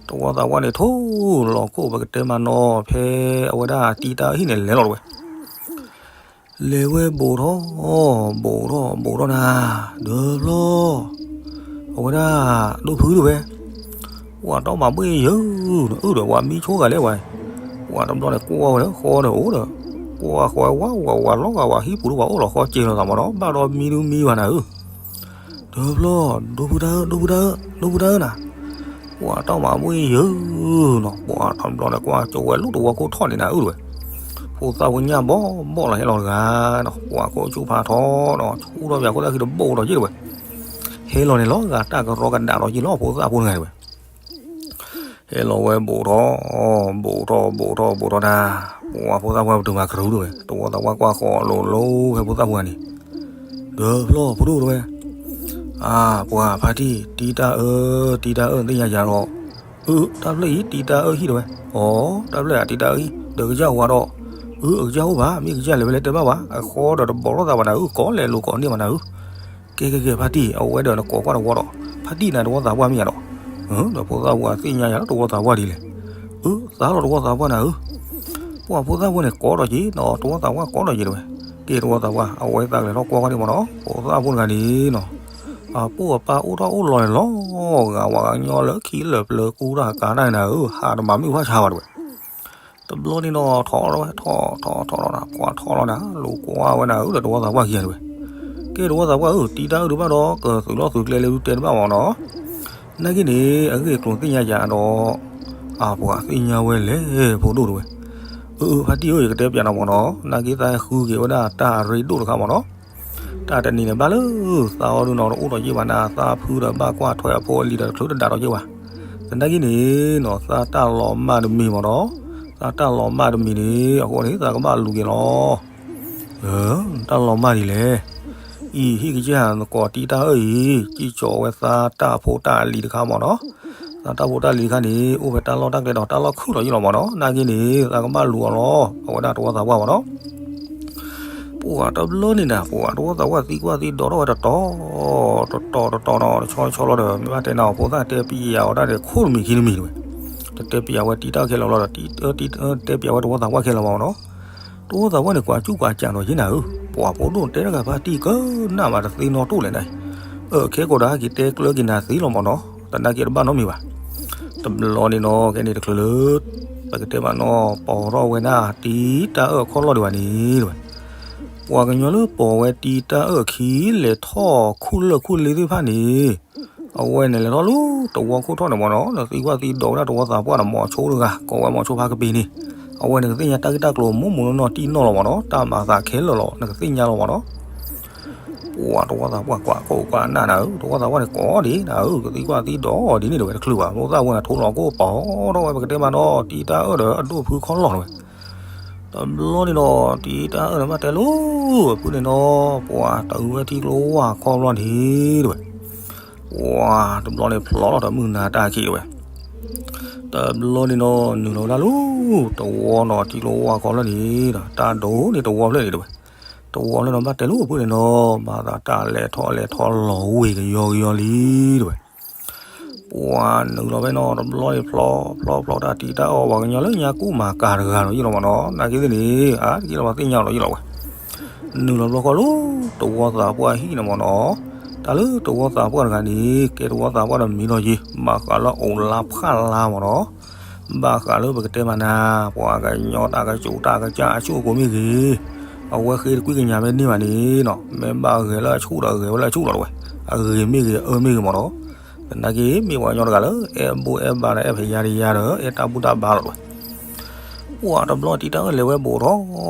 တဝီသးပှၢ်န့ၣ်ထိၣ်လီၤခိၣ် ပကတဲမးနီၤ ဖဲအဝဲဒၣ်တံၢ်တၢ်အၢၣ်ဟံၣ်န့ၣ်လဲၤလီၤတဲဝဲ. လဲၤဝဲဘူးထီၣ် ဘူးထီၣ် ဘူးထီၣ်နၤ, ဒီးဖျီၣ် အဝဲဒၣ်ဒိၣ်ဖုတဲဝဲ. ပှၤတီၢ်မၤဘှ့ၣ်ယုာ် အုၣ်ဒီးဝၤမံဆိဂၤလဲၣ်ဝဲ. ပှၤတဘျီန့ၣ်ကွၢ်ဝဲလၢဃီဒီးအိၣ်ဒီး ကွၢ်ဃီဝဲဝၤ ဝၤ ဝၤလီၤဂာ်ဝၤဟံၣ်ပူၤဒီး ပှၤအိၣ်လီၤဃီစဲၤလီၤသးမ့ၢ်နီၤ ဘၣ်ဒီးမံဒုမံဝဲနၤဧၢ. ဒီးဖျီၣ် ဒိၣ်ဖုတၢ်အၢ ဒိၣ်ဖုတၢ်အၢ ဒိၣ်ဖုတၢ်အၢနၤ, ပှၤတီၢ်မၤဘှ့ၣ်ယုာ်နီၤ ပှၤတဘျီန့ၣ်ကွၢ်ကၠိဝဲလၢတဝီခိၣ်ထီၣ်န့ၣ်နၤဧၢတဲဝဲ. ဖိသၣ်ဖိညၣ်ဘီၣ်ဘီၣ်လီၤဟဲလီၤတဂၤနီၤ ပှၤခိၣ်ဆူၣ်ဖးထီဒီး ဆူၣ်ထီၣ်ပၠးခိၣ်သၣ်ခံတဘိဒီးယ့ၣ်တဲဝဲ. ဟဲလီၤန့ၣ်လီၤဂာ်တၢ်ကရီကဒးဒီးယ့ၣ်လီၤ ဖိသၣ်ဖိတဂၤတဲဝဲ. ဟဲလီၤဝဲဘူးထီၣ် ဘူးထီၣ် ဘူးထီၣ် ဘူးထီၣ်နၤ, ပှၤဖိသၣ်ပှၢ်ပတုာ်မၤကရူၢ်တဲဝဲ တဝီသးပှၢ်ကွၢ်ဃီလိၤလိၤဖဲဖိသၣ်ဖိတဂၤန့ၣ်. ဒီးဖျီၣ်ဖိဒိၣ်တဲဝဲ. အါ ပှၤဖါတံၢ် တံၢ်တၢ်အၢ တံၢ်တၢ်အၢ သ့ၣ်ညါယၤဒီး, အၢ တၢ်ဖျၢၣ်အံၤ တံၢ်တၢ်အၢဟံၣ်တဲဝဲ. အီ တၢ်ဖျၢၣ်အံၤ တံၢ်တၢ်အၢဟံၣ် ဒီးကစၢ်ဝၤဒီး, အၢ အကစၢ်အိၣ်ဘၣ် မ့ၢ်ကစၢ်လဲၤဝဲလဲၤတဲဘၣ်ဝဲ အဃီဒီးတဘီၣ်လိာ်သးဘၣ်နၤဧၢ ကိးလဲၤလိာ်ကိးန့ၢ်ဘၣ်နၤဧၢ. ကဲကဲကဲ ဖါတံၢ် အဝဲဒီးနကိးကွၢ်တဝီဒီး, ဖါတံၢ်နၤတဝီသးပှၢ်မ့ၢ်ယၤဒီး, ဒီးဖိသၣ်ဖိအသ့ၣ်ညါယၤလၢတဝီသးပှၢ်ဒ်လဲၣ်. အၢ သးလီၤတဝီသးပှၢ်နၤဧၢ. ပှၤဖိသၣ်ဖိန့ၣ်ကိးဒီးက့ၤနီၤ တဝီသးပှၢ်ကိးဒီးက့ၤတဲဝဲ. ကဲတဝီသးပှၢ် အဝဲသးကလဲၤထီၣ်ကွၢ်ကွၢ်န့ၣ်မ့ၢ်နီၤ ဖိသၣ်ဖိတဂၤန့ၣ်နီၤ, အပိၢ်အပၢ်အိၣ်ထီၣ်အိၣ်လီၤန့ၣ်လီၤဂာ်ဝၤကညီလၢခံလၢာ်ပျၢၤကူတၢ်ကါတၢ်န့ၣ်နၤဧၢ ဟးတမၤမုၢ်ဖၣ်ဆါဘၣ်တဲဝဲ. တဘျီန့ၣ်နီၤ ထီၣ်ထီၣ်ထီၣ်ထီၣ်ထီၣ်နၤ ပှၤထီၣ်လီၤနၤ လူၤကွၢ်ဝဲနၤဧၢဒီးတဝီသးပှၢ်ခံဂၤတဲဝဲ. ကဲတဝီသးပှၢ်ဧၢ တံၢ်တၢ်အၢဒုးဘၣ်ဒီး ကသုးလီၢ်သုးကျဲလၢဒုးတဲတဘၣ်မ့ၢ်နီၤ. နာ်က့န့ၣ် အဂ့ၢ်အကျိၤသ့ၣ်ညါယၤဒီး, အပှၤသ့ၣ်ညါဝဲလဲၣ်ဖိဒိၣ်တဲဝဲ. အၢ အၢ ဖါတံၢ်ဧၢ ယကတဲပျးနၤမ့ၢ်နီၤ နာ်က့သးဟဲဃုက့ၤဝဲဒၣ်တၢ်အရ့ဒိၣ်တခါမ့ၢ်နီၤ. တၢ်တနံၤန့ၣ်ဘၣ်လၢ သးအီၤဒုးနီၤတအိၣ်ဒီးယ့ၣ်ဘၣ်နၤ သးဖုဒီးဘၣ်ကွၢ်ထွဲအဖိအလံၤဒီးတချုးတဒးဒီးယ့ၣ်ဘၣ်. သနာ်က့န့ၣ်နီၤ သးတၢ်လီၤမၢ်တမံၤမ့ၢ်နီၤ, သးတၢ်လီၤမၢ်တမံၤန့ၣ် အဃိန့ၣ် သးကဘၣ်လူၤက့ၤလီၤ. တၢ်လီၤမၢ်ဒ်လဲၣ်. အံၤ ဟံၣ်ကစၢ်နကိးတံၢ်တၢ်အၢအံၤ စံၣ်စိးဝဲသးတၢ်ဖိတၢ်လံၤတခါမ့ၢ်နီၤ. သးတၢ်ဖိတၢ်လံၤတခါန့ၣ် အိၣ်ဖဲတၢ်လီၢ်တၢ်ကျဲဒီးတၢ်လီၢ်ခုၣ်ဒီးယ့ၣ်လီၤမ့ၢ်နီၤ. နာ်က့န့ၣ် သးကဘၣ်လူၤအီၤလီၤ အဝဲဒၣ်တဝီသးပှၢ်မ့ၢ်နီၤ. ပှၤတဘျီန့ၣ်နၤ ပှၤတဝီသးပှၢ်သံကွၢ်သံဒိးထီၣ်ဝဲတတီၤ, တတီၤတတီၤနီၤ တဆီဆီလီၤဒီး မ့ၢ်ဘၣ်တဲနၤအီၤ ဖိသၣ်တဲပျးအီၤဒၣ်န့ၣ် ခိၣ်တမံၤခံတမံၤတဲဝဲ. တတဲပျးဝဲတံၢ်တၢ်ခဲလၢာ်လီၤဒီး တတဲပျးဝဲတဝီသးပှၢ်ခဲလၢာ်မ့ၢ်နီၤ. တဝီသးပှၢ်န့ၣ် ကွၢ်ကၠူၣ်ကွၢ်ကၠးဒီးယ့ၣ်နၤဧၢ, ပှၤဖိဒိၣ်တဲတဂၤဖါတံၢ်ကနၣ်မးတသ့နီတအိၣ်လဲၣ်နၤ. အခဲကိးဒၣ် က့ၤတဲကျၢၤက့ၤနၤသ့လီၤမ့ၢ်နီၤ, သနာ်က့တဘၣ်နီတမံၤဘၣ်. တဘျီန့ၣ်နီၤ ခဲန့ၣ်တချုးလၢ ပကတဲမးနီၤ ပိာ်ထီၣ်ဝဲဒၣ်တံၢ်တၢ်အၢၣ်ခီၣ်လီၢ်ဒံးဘၣ်န့ၣ်တဲဝဲ. ပှၤကညီလၢပိာ်ဝဲတံၢ်တၢ်အၢၣ်အခံ လဲၤထီၣ်ခူၣ်လၢၢ်ခူၣ်လ့သ့ၣ်တဖၣ်န့ၣ် အဝဲန့ၣ်လဲၤထီၣ်လၢတဝီခိၣ်ထီၣ်န့ၣ်မ့ၢ်နီၤ နသံကွၢ်သံဒိးဝဲဒၣ်တဝီသးပှၢ်န့ၣ် မိၤဆိတဂၤ ကိးဝဲမိၤဆိဖါကပ့ၤန့ၣ်, အဝဲန့ၣ်ကသ့ၣ်ညါတၢ်ဂ့ၢ်တၢ်ကျိၤမိၢ်မိၢ်နီၢ်နီၢ်တံၢ်နီၢ်လီၤမ့ၢ်နီၤ, တၢ်မၤသးခဲလၢာ်လီၤ နကသ့ၣ်ညါလီၤမ့ၢ်နီၤ. ပှၤတဝီသးပှၢ်ကွၢ်ကိးကွၢ်နၢ်နၤဧၢ, တဝီသးပှၢ်န့ၣ်ကိးဒံးနၤဧၢ, ကသံကွၢ်သံဒိးဒ်န့ၣ်တဲဝဲတချုးဘၣ်, မိၢ်သၣ်ဝဲန့ၣ်ထိလီၤကိၢ်ပီၤထီၣ်ဝဲ ပကတဲမးနီၤ တံၢ်တၢ်အၢၣ်ဒီးအဒိၣ်ဖုခီလီၤတဲဝဲ. တဘျီန့ၣ်ဒီး တံၢ်တၢ်အၢၣ်ဒီးဘၣ်တဲလိၤ အဖုန့ၣ်နီၤ, ပှၤတဝဲထံကျိဝၢ်ခီဘျီန့ၣ်တဲဝဲ. ပှၤတဘျီန့ၣ်ဖျိးလီၤဒီးမုၢ်နၤတၢ်ခံတဲဝဲ. တဘျီန့ၣ်နီၤ နုာ်လီၤဝဲဒၣ်လၢ တဝီနီၤ ထံကျိဝၢ်ခီဘျီန့ၣ်ဒီး တၢ်ဒိၣ်န့ၢ်တဝီဖျၢၣ်န့ၣ်တဲဝဲ. တဝီလၢနီၤဘၣ်တဲလိၤအဖုန့ၣ်နီၤ, မၤသးတၢ်လဲၤထီၣ်လဲၤထီလီၤဝ့ၢ်ကယီကယီလံတဲဝဲ. ပှၤနုာ်လီၤဖဲနီၤ တဘျီန့ၣ်ဖျိးဖျိးဖျိးတၢ်တံၢ်တၢ်အၢၣ် ပှၤကညီလၢညါကူၣ်မၤကၤတဂၤဒီးယ့ၣ်လီၤမ့ၢ်နီၤ, နာ်က့သ့ၣ်န့ၣ် အါတက့ၢ်လီၤပှၤသ့ၣ်ညါလီၤယ့ၣ်လီၤဝဲ. နုာ်လီၤဘျီဃီလၢ တဝီသးပှၢ်ဟံၣ်န့ၣ်မ့ၢ်နီၤ, တၢ်လၢတဝီသးပှၢ်တဂၤန့ၣ် ကဲတဝီသးပှၢ်ဒီးမံၤလီၤယ့ၤ ဘၣ်ဃးလၢအိၣ်လါဖးလါမ့ၢ်နီၤ, ဘၣ်ဃးလၢပကတဲမးနၤ ပှၤကညီတၢ်ကစူးတၢ်ကစၢ်အဆူၣ်အကိၤမ့ၢ်ဂ့ၤ, အဝဲဃ့တကွံကညးမ့ၢ်န့ၢ်ဘၣ်န့ၣ်နီၤ မ့ၢ်ဘၣ်ဂဲၤလၢအဆူၣ်ဒီးဂဲၤဝဲလၢအဆူၣ်လီၤတဲဝဲ, အဂ့ၤမ့ၢ်ဂ့ၤအၢမ့ၢ်ဂ့ၤမ့ၢ်နီၤ, သနာ်က့မ့ၢ်ပှၤကညီတဂၤလၢ အဲၣ်ဘူၣ်အဲၣ်ဘါဒီးအဲၣ်ဖဲယါတယါဒီး အဲၣ်တၢ်ဘူၣ်တၢ်ဘါလီၤတဲဝဲ. ပှၤတဘျီတံၤတၢ်အၢၣ်လဲၤဝဲဘူးထီၣ်,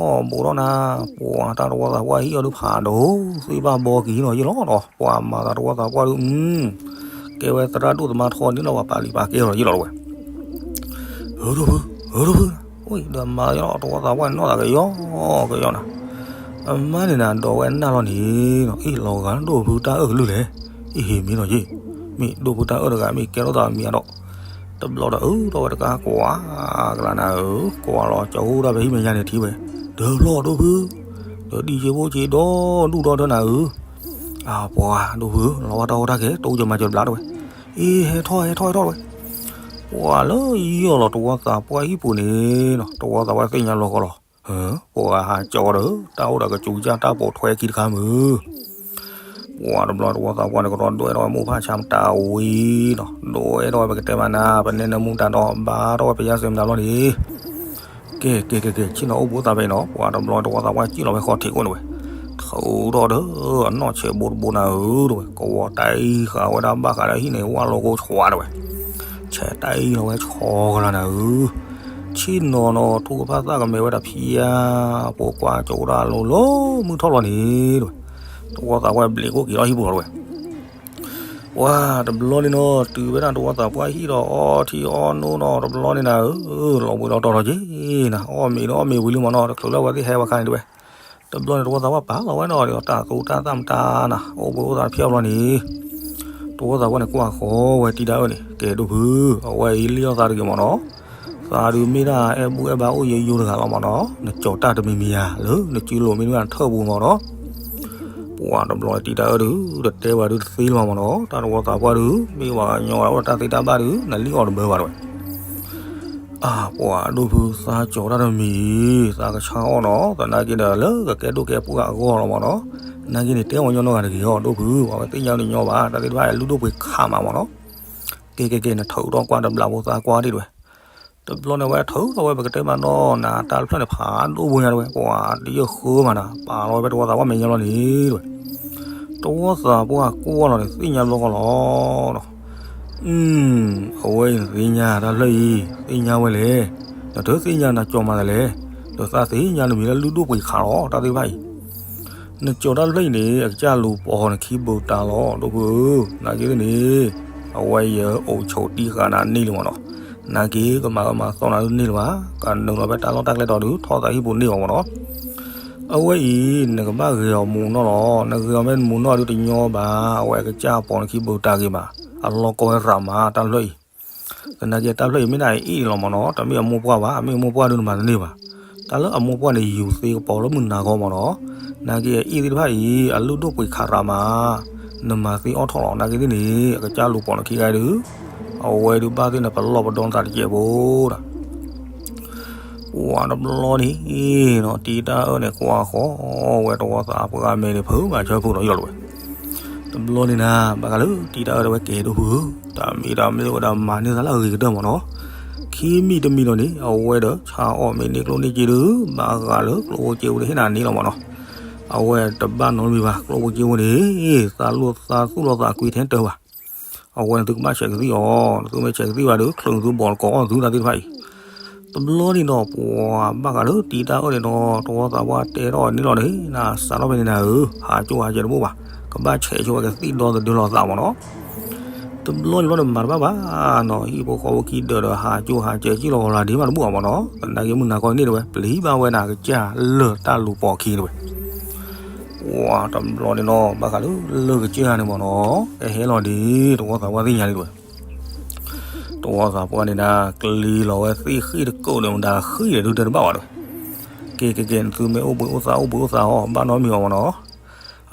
ဘူးထီၣ်နၤ, ပှၤတၢ်တဝီသးပှၢ်ဟံၣ်အီၤဒုးဖးဒိၣ်, သ့ၣ်ဘၣ်ဘီက့ၤဟံၣ်လီၤယ့ၢ်လီၤဒီး ပှၤမၤသးတဝီသးပှၢ်ဒုး, ကဲဝဲသရၣ်ဒိၣ်သမါထီန့ၣ်လီၤ ပှၤပာ်လံၤပာ်ကဲလီၤယ့ၢ်လီၤဝဲ, ဧၢဒိၣ်ဖု, ဧၢဒိၣ်ဖု, အိၣ်ဒီးမၤယလီၤ တဝီသးပှၢ်န့ၣ်နီၢ်သးကယီကယီနၤ, အမါန့ၣ်နၤ ဒီးဝဲနၢ်လီၤန့ၣ်, အ့ၣ်လီၤဂာ်ဒိၣ်ဖုတၢ်အၢၣ်ကလုၢ်လဲၣ်, အ့ၣ်ဟ့ၣ်မ့ၢ်လီၤယ့ၢ်, မ့ၢ်ဒိၣ်ဖုတၢ်အၢၣ်တဂၤမ့ၢ်ကဲထီၣ်သးမံၤအဒီး တဘျီဒီးအၢထီၣ်ဝဲတကးကွၢ်ကလၤနၤဧၢ, ကွၢ်လီၤကၠီဟူတၢ်ဖဲဟံၣ်မဲာ်ညါန့ၣ်ထံၣ်ဝဲ, တဘျီဒိၣ်ဖု, ဒီးဒံၣ်က့ၤဘိက့ၤဒီဒူၣ်ဒီထၢနၤဧၢ, အပှၤဒိၣ်ဖု လီၤဝဲတၢ်အိၣ်တၢ်ကဲ တိကၢၤမၤစၢၤတဘျီတဝဲ, အ့ၣ်ဟဲထီၣ်ဟဲထီၣ်ဟဲထီၣ်တဝဲ, ပှၤလၢယီၢ်လီၤတဝီသးပှၢ်ဟံၣ်ပူၤန့ၣ်နီၤ တဝီသးပှၢ်သ့ၣ်ညါလီၤကီလီၤ, ပှၤဟးကၠီဒီး တၢ်အိၣ်ဒီးကစူၤကစၢ်တၢ်ပိာ်ထွဲခံတခါမုၢ် ပှၤတဘျီတဝီသးပှၢ်န့ၣ်ကဒီးဒွဲၣ်ထီၣ်ဝဲမိၢ်ဖးဆါမတၤဝံၤနီၤ, ဒွဲၣ်ထီၣ်ဝဲပကတဲမးနၤ ပနဲနမူတၢ်ဒီးဘါထီၣ်ဝဲပယါစဲးမတၤဘျီန့ၣ်, ကဲကဲကဲကဲ ဆ့ၣ်နီၤအိၣ်ဘှံးအိၣ်သါဖဲအံၤနီၤ ပှၤတဘျီတဝီသးပှၢ်စံၣ်လီၤဝဲဃီထံးကိးန့ၣ်ဝဲ, ထုးထီၣ်ဒီး အနီၢ်ဆဲးဘိတဘိနၤဧၢတဝဲ ကဝီၤတၢ်အံၤဃာ်ဝဲဒၣ်ဘၣ်ဃးဒီးဟံၣ်န့ၣ် ဝၣ်လီၤကိၢ်ဆွးတဝဲ ဆဲးတၢ်အံၤလီၤဝဲဆီကလၤနၤဧၢ, ဆ့ၣ်နီၤနီၤထူကဖၣ်သၣ်ကမဲာ်ဝဲဒၣ်ဖံယါ, ပိာ်ကွၢ်ကၠိဒၣ်လိၤလိၤမုၢ်ထီၣ်လီၤန့ၣ်တဝဲ, တဝီသးပှၢ်ဘျ့းကိၣ်က့ၤထီၣ်ဟံၣ်ပူၤလီၤတဝဲ, ပှၤတဘျီန့ၣ်နီၤ တုၤဝဲဒၣ်တဝီသးပှၢ်ဟံၣ်ဒီးအီထံအီနိနီၤ တဘျီန့ၣ်နၤဧၢ, လီၤဘှံးလီၤတီၤလီၤက့ၤနၤ အီၣ်မ့ၤဒီးအီၣ်မ့ၤဝံၤလံမ့ၢ်နီၤ တချုးလၢအဝဲသ့ၣ်ဟဲဝဲခါန့ၣ်တဝဲ, တဘျီန့ၣ်တဝီသးပှၢ်ပာ်လီၤဝဲနီၤဒီးတၢ်သူတၢ်သၣ်မတၤနၤ အိၣ်ဘှံးအိၣ်သါတဖျၢၣ်ဘျီန့ၣ် တဝီသးပှၢ်န့ၣ်ကွၢ်ဃီဝဲတံၤတၢ်အၢၣ်န့ၣ် ကဲဒိၣ်ဖု, အဝဲအံၤလံၣ်အီၣ်သးတဂ့ၤမ့ၢ်နီၤ, သးဒုးမ့ၢ်ဒၣ်အဲၣ်ဘူၣ်အဲၣ်ဘါအိၣ်ယိယိတဂၤလီၤမ့ၢ်နီၤ, နကၠီၤတၢ်တမံၤမံၤဧါ လၢနစုလိၤမ့ၢ်တမ့ၢ်နထၢၣ်ပူၤမ့ၢ်နီၤ, ပှၤတဘျီတံၤတၢ်အၢၣ်ဒုး တတဲဝဲဒုးတသ့လၢၤဘၣ်မ့ၢ်နီၤ, တၢ်တဝီသးပှၢ်ဒုး မ့ၢ်ပှၤကညီအိၣ်ဒီးတၢ်သ့တၢ်ဘၣ်ဒုး နလံၣ်အီၣ်တဘၢဘၣ်တဝဲ အၢ ပှၤဒိၣ်ဖုသးကၠီၤတၢ်တမံၤ, သးကဆါအီၣ်နီၤ, သနာ်က့ဒီးလၢကကဲဒိၣ်ကဲပှၢ်အဂီၢ်လီၤမ့ၢ်နီၤ, နာ်က့န့ၣ် တဲအီၤညီနီတဂၤတဂ့ၤအီၤ ဒိၣ်ဖု, ပှၤဝဲသ့ၣ်ညါတညီဘၣ်, တၢ်သ့ၣ်တဖၣ်အလုၢ်ဒိၣ်ပှ့ၤခးမးမ့ၢ်နီၤ, ကဲကဲကဲ နထုးထီၣ်ကွၢ်တဘျီဖိသးကွၢ်ဒံးတဝဲ, တဘျီန့ၣ်ဝဲထုးထီၣ်ဝဲပကတဲမးနီၤ နတၢ်တဖျၢၣ်န့ၣ်ဖးဒိၣ်ဖိညါတဝဲ, ပှၤတယၢၢ်ဃၢမးနၤ, ပာ်လီၤဝဲပတဝီသးပှၢ်မဲာ်ညါလီၤန့ၣ်တဝဲ, တဝီသးပှၢ်ကွၢ်လီၤန့ၣ် သ့ၣ်ညါဘျီကီလီၤ အဝဲအံၤနသ့ၣ်ညါတၢ်ဖျၢၣ်အံၤ, သ့ၣ်ညါဝဲလဲၣ်, နတသ့ၣ်ညါနကၠီၤမးတလဲၣ်, ဒီးသးသ့ၣ်ညါနမံၤလၢလုၢ်ဒိၣ်ပှ့ၤခးလီၤ တၢ်သ့ၣ်တဖၣ်အံၤ, နကၠီၤတၢ်ဖျၢၣ်အံၤန့ၣ် အကစၢ်လူၤပိာ်နခံဘိးတၢ်လီၤ ဒိၣ်ဖုဧၢ, နာ်က့သ့ၣ်န့ၣ်, အဝဲယအိၣ်ဆိးတံၢ်ဃာ်နၤန့ၢ်လံမ့ၢ်နီၤ, နာ်က့ကမၤအၢမၤသီနၤဒုးန့ၢ်လၢၤဘၣ်, ကနုာ်လီၤဖဲတၢ်လီၢ်တၢ်ကျဲတီၤဒုး ထီၣ်သးဟံၣ်ပူၤန့ၢ်အီၤမ့ၢ်နီၤ အဝဲအံၤ နကဘၣ်ဂဲၤအီၤမူးနီၢ်လီၤ, နဂဲၤအီၤမ့ၢ်မူးနီၢ်ဒုးတညီဘၣ်, အဝဲအကစၢ်ပိာ်နခံဘိးတၢ်ဂ့ၤမး, အလီၢ်ကီဝဲရးမး တၢ်ဖျၢၣ်အံၤ, သနာ်က့တၢ်ဖျၢၣ်အံၤမ့ၢ်ဒၣ်အအ့ၣ်လီၤမ့ၢ်နီၤ, တမ့ၢ်အမိၢ်ပှၢ်ဘၣ်, အမ့ၢ်အမိၢ်ပှၢ်ဒုးနမၤတန့ၢ်ဘၣ်, တၢ်လၢအမိၢ်ပှၢ်န့ၣ် ယူၤသ့ကပီၤလၢမုၢ်နၤခီမ့ၢ်နီၤ, နာ်က့အအ့ၣ်သ့ၣ်တဖၣ်အံၤ အလုၢ်ဒိၣ်ပှ့ၤခးရးမး, နမၤသ့အီၣ်ထီၣ်လီၤ, နာ်က့သ့ၣ်န့ၣ် အကစၢ်လူၤပိာ်နခံဂၤဒုး, အဝဲဒုးဘၣ်သ့ၣ်န့ၣ် ပလီၢ်ပဒီနသးတကဲးဖိဒၣ် ပှၤတဘျီန့ၣ်နီၤ တံၤတၢ်အၢၣ်န့ၣ် ကွၢ်ဃီဝဲတဝီသးပှၢ်မဲာ်န့ၣ် ဖုးဘၣ်ဆၢဖုးလီၤယီၢ်လီၤဝဲ, တဘျီန့ၣ်နၤ ဘၣ်ဃးလၢတံၤတၢ်အၢၣ်ဒၣ်ဝဲကဲဒိၣ်ဖုဧၢ, တၢ်မ့ၢ်တၢ်မ့ၢ်ဝဲဒၣ်မၤန့ၢ်သးလၢအဂ့ၤကတၢၢ်မ့ၢ်နီၤ, ခံမံၤတမံၤလီၤန့ၣ် အဝဲဒီးဆါအီၣ်မ့ၢ်န့ၢ်ကျိၣ်န့ၢ်စ့ဒုး ဘၣ်ဃးလၢကျိၣ်ဖိစ့ဖိန့ၣ်ဟ့ၣ်နၤန့ၢ်လီၤမ့ၢ်နီၤ, အဝဲတဘၣ်နီတမံၤဘၣ် ကျိၣ်ဖိစ့ဖိန့ၣ်, သးလိၣ်သးသူၣ်လီၤသးကွံထဲတၢၢ်ဘၣ် အဝဲနသုကဘၣ်ဆဲးကသံၣ်အီၤ, နသုမ့ၢ်ဆဲးကသံၣ်ဘၣ်ဒီး ချုးနသုဘီၣ်တကိးအီၣ်သုတၢ်သ့ၣ်တဖၣ်အံၤ, တဘျီန့ၣ်ဒီး ပှၤဘၣ်ဃးလၢတံၤတၢ်အၢၣ်န့ၣ်ဒီး တဝီသးပှၢ်တဲထီၣ်န့ၣ်လီၤန့ၣ် နစးထီၣ်ဖဲန့ၣ်နၤဧၢ, ဟးကၠိဟးစဲးတဘိၣ်ဘၣ်, ကဘၣ်ဆဲးဆိဝဲကသံၣ်ဒီသဒၢလီၤသးမ့ၢ်နီၤ တဘျီန့ၣ်ဘျီန့ၣ်မၤတဘၣ်ဘၣ်နီၤ, ဟံၣ်ဖိဃီဖိခံဒၢးဒီးဟးကၠိဟးစဲးကံၣ်လီၤဂီၤလၢဒ့မးတဘူၣ်အီၤမ့ၢ်နီၤ, သနာ်က့မုၢ်နၤခီန့ၣ်တဝဲ ပျံၤဘၣ်ဝဲဒၣ်ကစၢ်လၢၢ်တၢ်လူၤပိာ်ခံတဝဲ ပှၤတဘျီန့ၣ်နီၤ ဘၣ်ဃးလၢလၢၢ်ကစၢ်န့ၣ်မ့ၢ်နီၤ, ကဟဲလီၤဒ် တဝီသးပှၢ်သ့ၣ်ညါန့ၣ်တဝဲ, တဝီသးပှၢ်န့ၣ်ဒၣ် ကျံၤလီၤဝဲသ့ၣ်ဃံၣ်တကိးန့ၣ်မတၤဃံၣ်ဒီးဒုးတဲတဘၣ်ဘၣ်တဝဲ, ကဲကဲကဲ နသုမ့ၢ်အိၣ်ဘှံးအိၣ်သါအိၣ်ဘှံးအိၣ်သါအီၤ ဘၣ်နီတမံၤအီၤမ့ၢ်နီၤ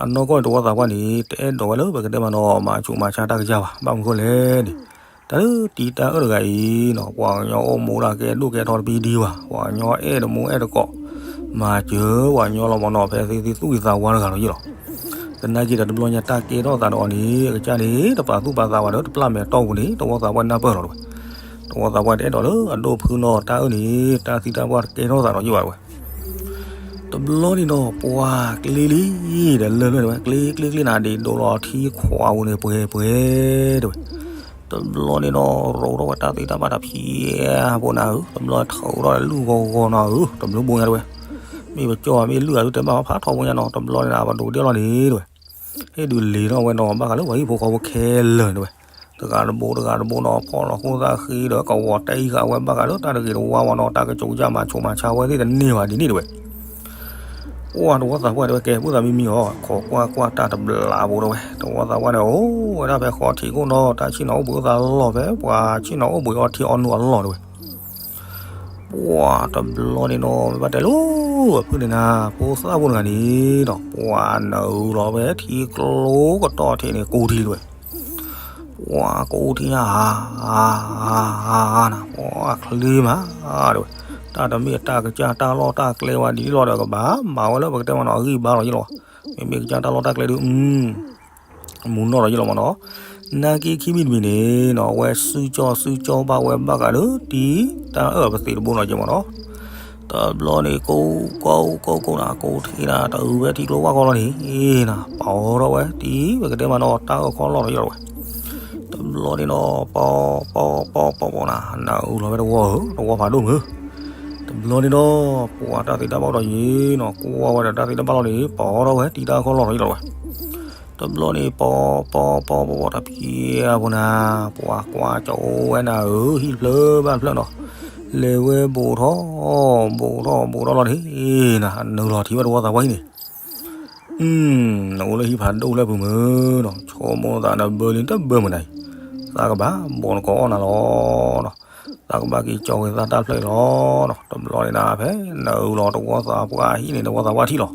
အနီၢ်ကီၢ်န့ၣ် တဝီသးပှၢ်န့ၣ် တအဲၣ်ဒိးဝဲလၢပကတဲမးနီၤ မၤဆူးမၤဆါတၢ်ကစၢ်ဘၣ်, ဘၣ်မနုၤဃိလဲၣ်န့ၣ်, တၢ်လၢတံၤတၢ်အၢၣ်တဂၤအံၤနီၤ ပှၤကညီအိၣ်မူဒၣ်ကဲဒိၣ်ကဲထီတပံဒံဘၣ်, ပှၤကညီအဲၣ်တမူအဲၣ်တကိး, မၤစၢၤပှၤကညီလီၤမ့ၢ်နီၤ ဖဲသ့သ့သူၣ်ဂ့ၤသးဝါတဂၤလီၤယ့ၢ်လီၤ. သနာ်က့ဒီးတဘျီညါတၢ်ကဲထီၣ်သးဒီးအီၤန့ၣ် အကစၢ်န့ၣ် တပာ်သူၣ်ပာ်သးဘၣ်ဒီး တပျၢ်မဲာ်တီၢ်ပူၤန့ၣ် တဝီသးပှၢ်နၢ်ပၢၢ်လီၤတဝဲ, တဝီသးပှၢ်တအဲၣ်ဒိးလၢအဒိၣ်ဖုနီၤ တၢ်အၢၣ်န့ၣ် တၢ်သံတၢ်ပှၢ်တကဲထီၣ်သးဒီးယ့ၢ်ဘၣ်တဝဲ တဘျီန့ၣ်ဒီး ပှၤကျ့လံ, ဒီးလၢၢ်လၢၢ်တဝဲ ကျ့ကျ့ကျ့နၤဒ်ဒိးလီၤထံခွးပူၤန့ၣ် ပှဲၤပှဲၤတဝဲ, တ တဘျီန့ၣ်ဒီး ရိးထီၣ်ဝဲတၢ်သ့တၢ်ဘၣ်တၢ်ဖံးအါဖိနၤဧၢ, တဘျီထီၣ်ထီၣ်ဒီးလုၢ်ဂီၤဂီၤနၤဧၢ, တဘျီဘိညါတဝဲ, မ့ၢ်ပကၠီမ့ၢ်လုၢ်အါဒုးတဲဘၣ်ဖးထီဘိညါနီၤ, တဘျီန့ၣ်နၤ ပဒိးဒဲလီၤန့ၣ်တဝဲ, ဟ့ၣ်ဒုးလ့ၤထီၣ်ဝဲနီၤ ဘၣ်ဃးလၢပှၤဟံၣ်ဖိဃီဖိခဲလၢာ်န့ၣ်တဝဲ, တဂၤတဘိတဂၤတဘိနီၤ ဖီၣ်လီၤဃိသးဃ့ဒီးကဝီၤတဲအံၤဃာ်ဝဲဘၣ်ဃးလၢတၢ်တဂ့ၤတဝါဝဲနီၤ, တၢ်ကစီၤကစၢ်မၤဆိမၤဆါဝဲသ့ၣ်တန့ၢ်ဘၣ်ဒ်န့ၣ်တဝဲ ပှၤတဝီသးပှၢ်တဲဝဲ ကဲ ပုၢ်သးမံမံအီၤ ခိးကွၢ်ကွၢ်တၢ်တဘျးဘိတဲဝဲ, တဝီသးပှၢ်န့ၣ် အိၣ်ဝဲဒၣ်ဖဲဃီထံးခိၣ်နီၤ တၢ်ဆ့ၣ်နီၤအိၣ်ဘှံးအိၣ်သးလီၢ်ဖဲ ပှၤဆ့ၣ်နီၤအိၣ်ဘှံးအီထံအီနိအလီၢ်တဲဝဲ, ပှၤတဘျီန့ၣ်နီၤ မ့ၢ်ဘၣ်တဲလိၤ အဖုၣ်န့ၣ်နၤ ဖိသၣ်ဖိတဂၤန့ၣ်ဒီး ပှၤနုာ်လီၤဖဲထံကျိကတီၢ်ထံးန့ၣ် ကိးထံတဲဝဲ ပှၤကိးထံဧါ နၤ ပှၤချ့မးတဲဝဲ, တၢ်တမ့ၢ်တၢ်ကစၢ်တၢ်လီၢ်တၢ်ကျဲဝဲဒ်လီၤဒီး ကဘၣ်မၤဝဲလၢပကတဲမးနီၤ အဂံၢ်ဘါလီၤယ့ၣ်လီၤ, မ့မ့ၢ်ကစၢ်တၢ်လီၢ်တၢ်ကျဲဒုး မူနီၢ်လီၤယ့ၣ်လီၤမးနီၤ, နာ်က့ခံမံၤတမံၤန့ၣ်နီၤ အဝဲစုကၠီစုကၠီဘၣ်ဝဲဘၣ်ဃးဒီး တံၤတၢ်အၢၣ်ပသ့ၣ်တဘိနီၤယ့ၣ်မးနီၤ, တဘျီန့ၣ် ကိးကိးကိးကိးနၤ ကိးထံနၤ တအုးဖဲထံကျိဝၢ်ခီလီၤန့ၣ်နၤ ပီထီၣ်ဝဲ တံၤပကတဲမးနီၤ တၢ်အၢၣ်ခီလီၢ်လီၤယ့ၣ်လီၤဝဲ, တဘျီန့ၣ်နီၤ ပီပီပီပီပီနၤ နုာ်လီၤဖဲတဝီဧၢ တဝီဖးဒိၣ်မုၢ်, တဘျီန့ၣ်နီၤ ပှၤတၢ်သ့တၢ်ဘၣ်ဒီးယ့ၣ်နီၤ ကွၢ်ဝဲဒီးတၢ်သ့တၢ်ဘၣ်လီၤန့ၣ် ပီထီၣ်ဝဲ တံၤတၢ်အၢၣ်ခီလီၢ်လီၤယ့ၣ်လီၤဝဲ တဘျီန့ၣ် ပီပီပီပီတဖံးအါဖိနၤ, ပှၤကွၢ်ကၠီဝဲနၤဧၢ ဟံၣ်တဖျၢၣ်ဘၣ်တဖျၢၣ်နီၤ, လဲၤဝဲဘူးထီၣ် ဘူးထီၣ်ဘူးထီၣ်လီၤန့ၣ်နၤ နုာ်လီၤထံၣ်ဝဲတဝီသးပှၢ်ဟံၣ်န့ၣ်, နအိၣ်လၢဟံၣ်ဖးဒိၣ်လၢပူၤမုၢ်နီၤ ဆိကမိၣ်သးနဘၢလံတဘၢမုၢ်နၤအံၤ, သးကဘၣ်ဘူးနကိးအီၣ်နၤလီၤနီၤ သးကဘၣ်က့ၤကၠီဝဲသးတၢ်ဖျၢၣ်အံၤလီၤနီၤ, တဘျီန့ၣ်နၤ ဖဲနုာ်လီၤတဝီသးပှၢ်ဟံၣ်န့ၣ် တဝီသးပှၢ်ထံၣ်လီၤ,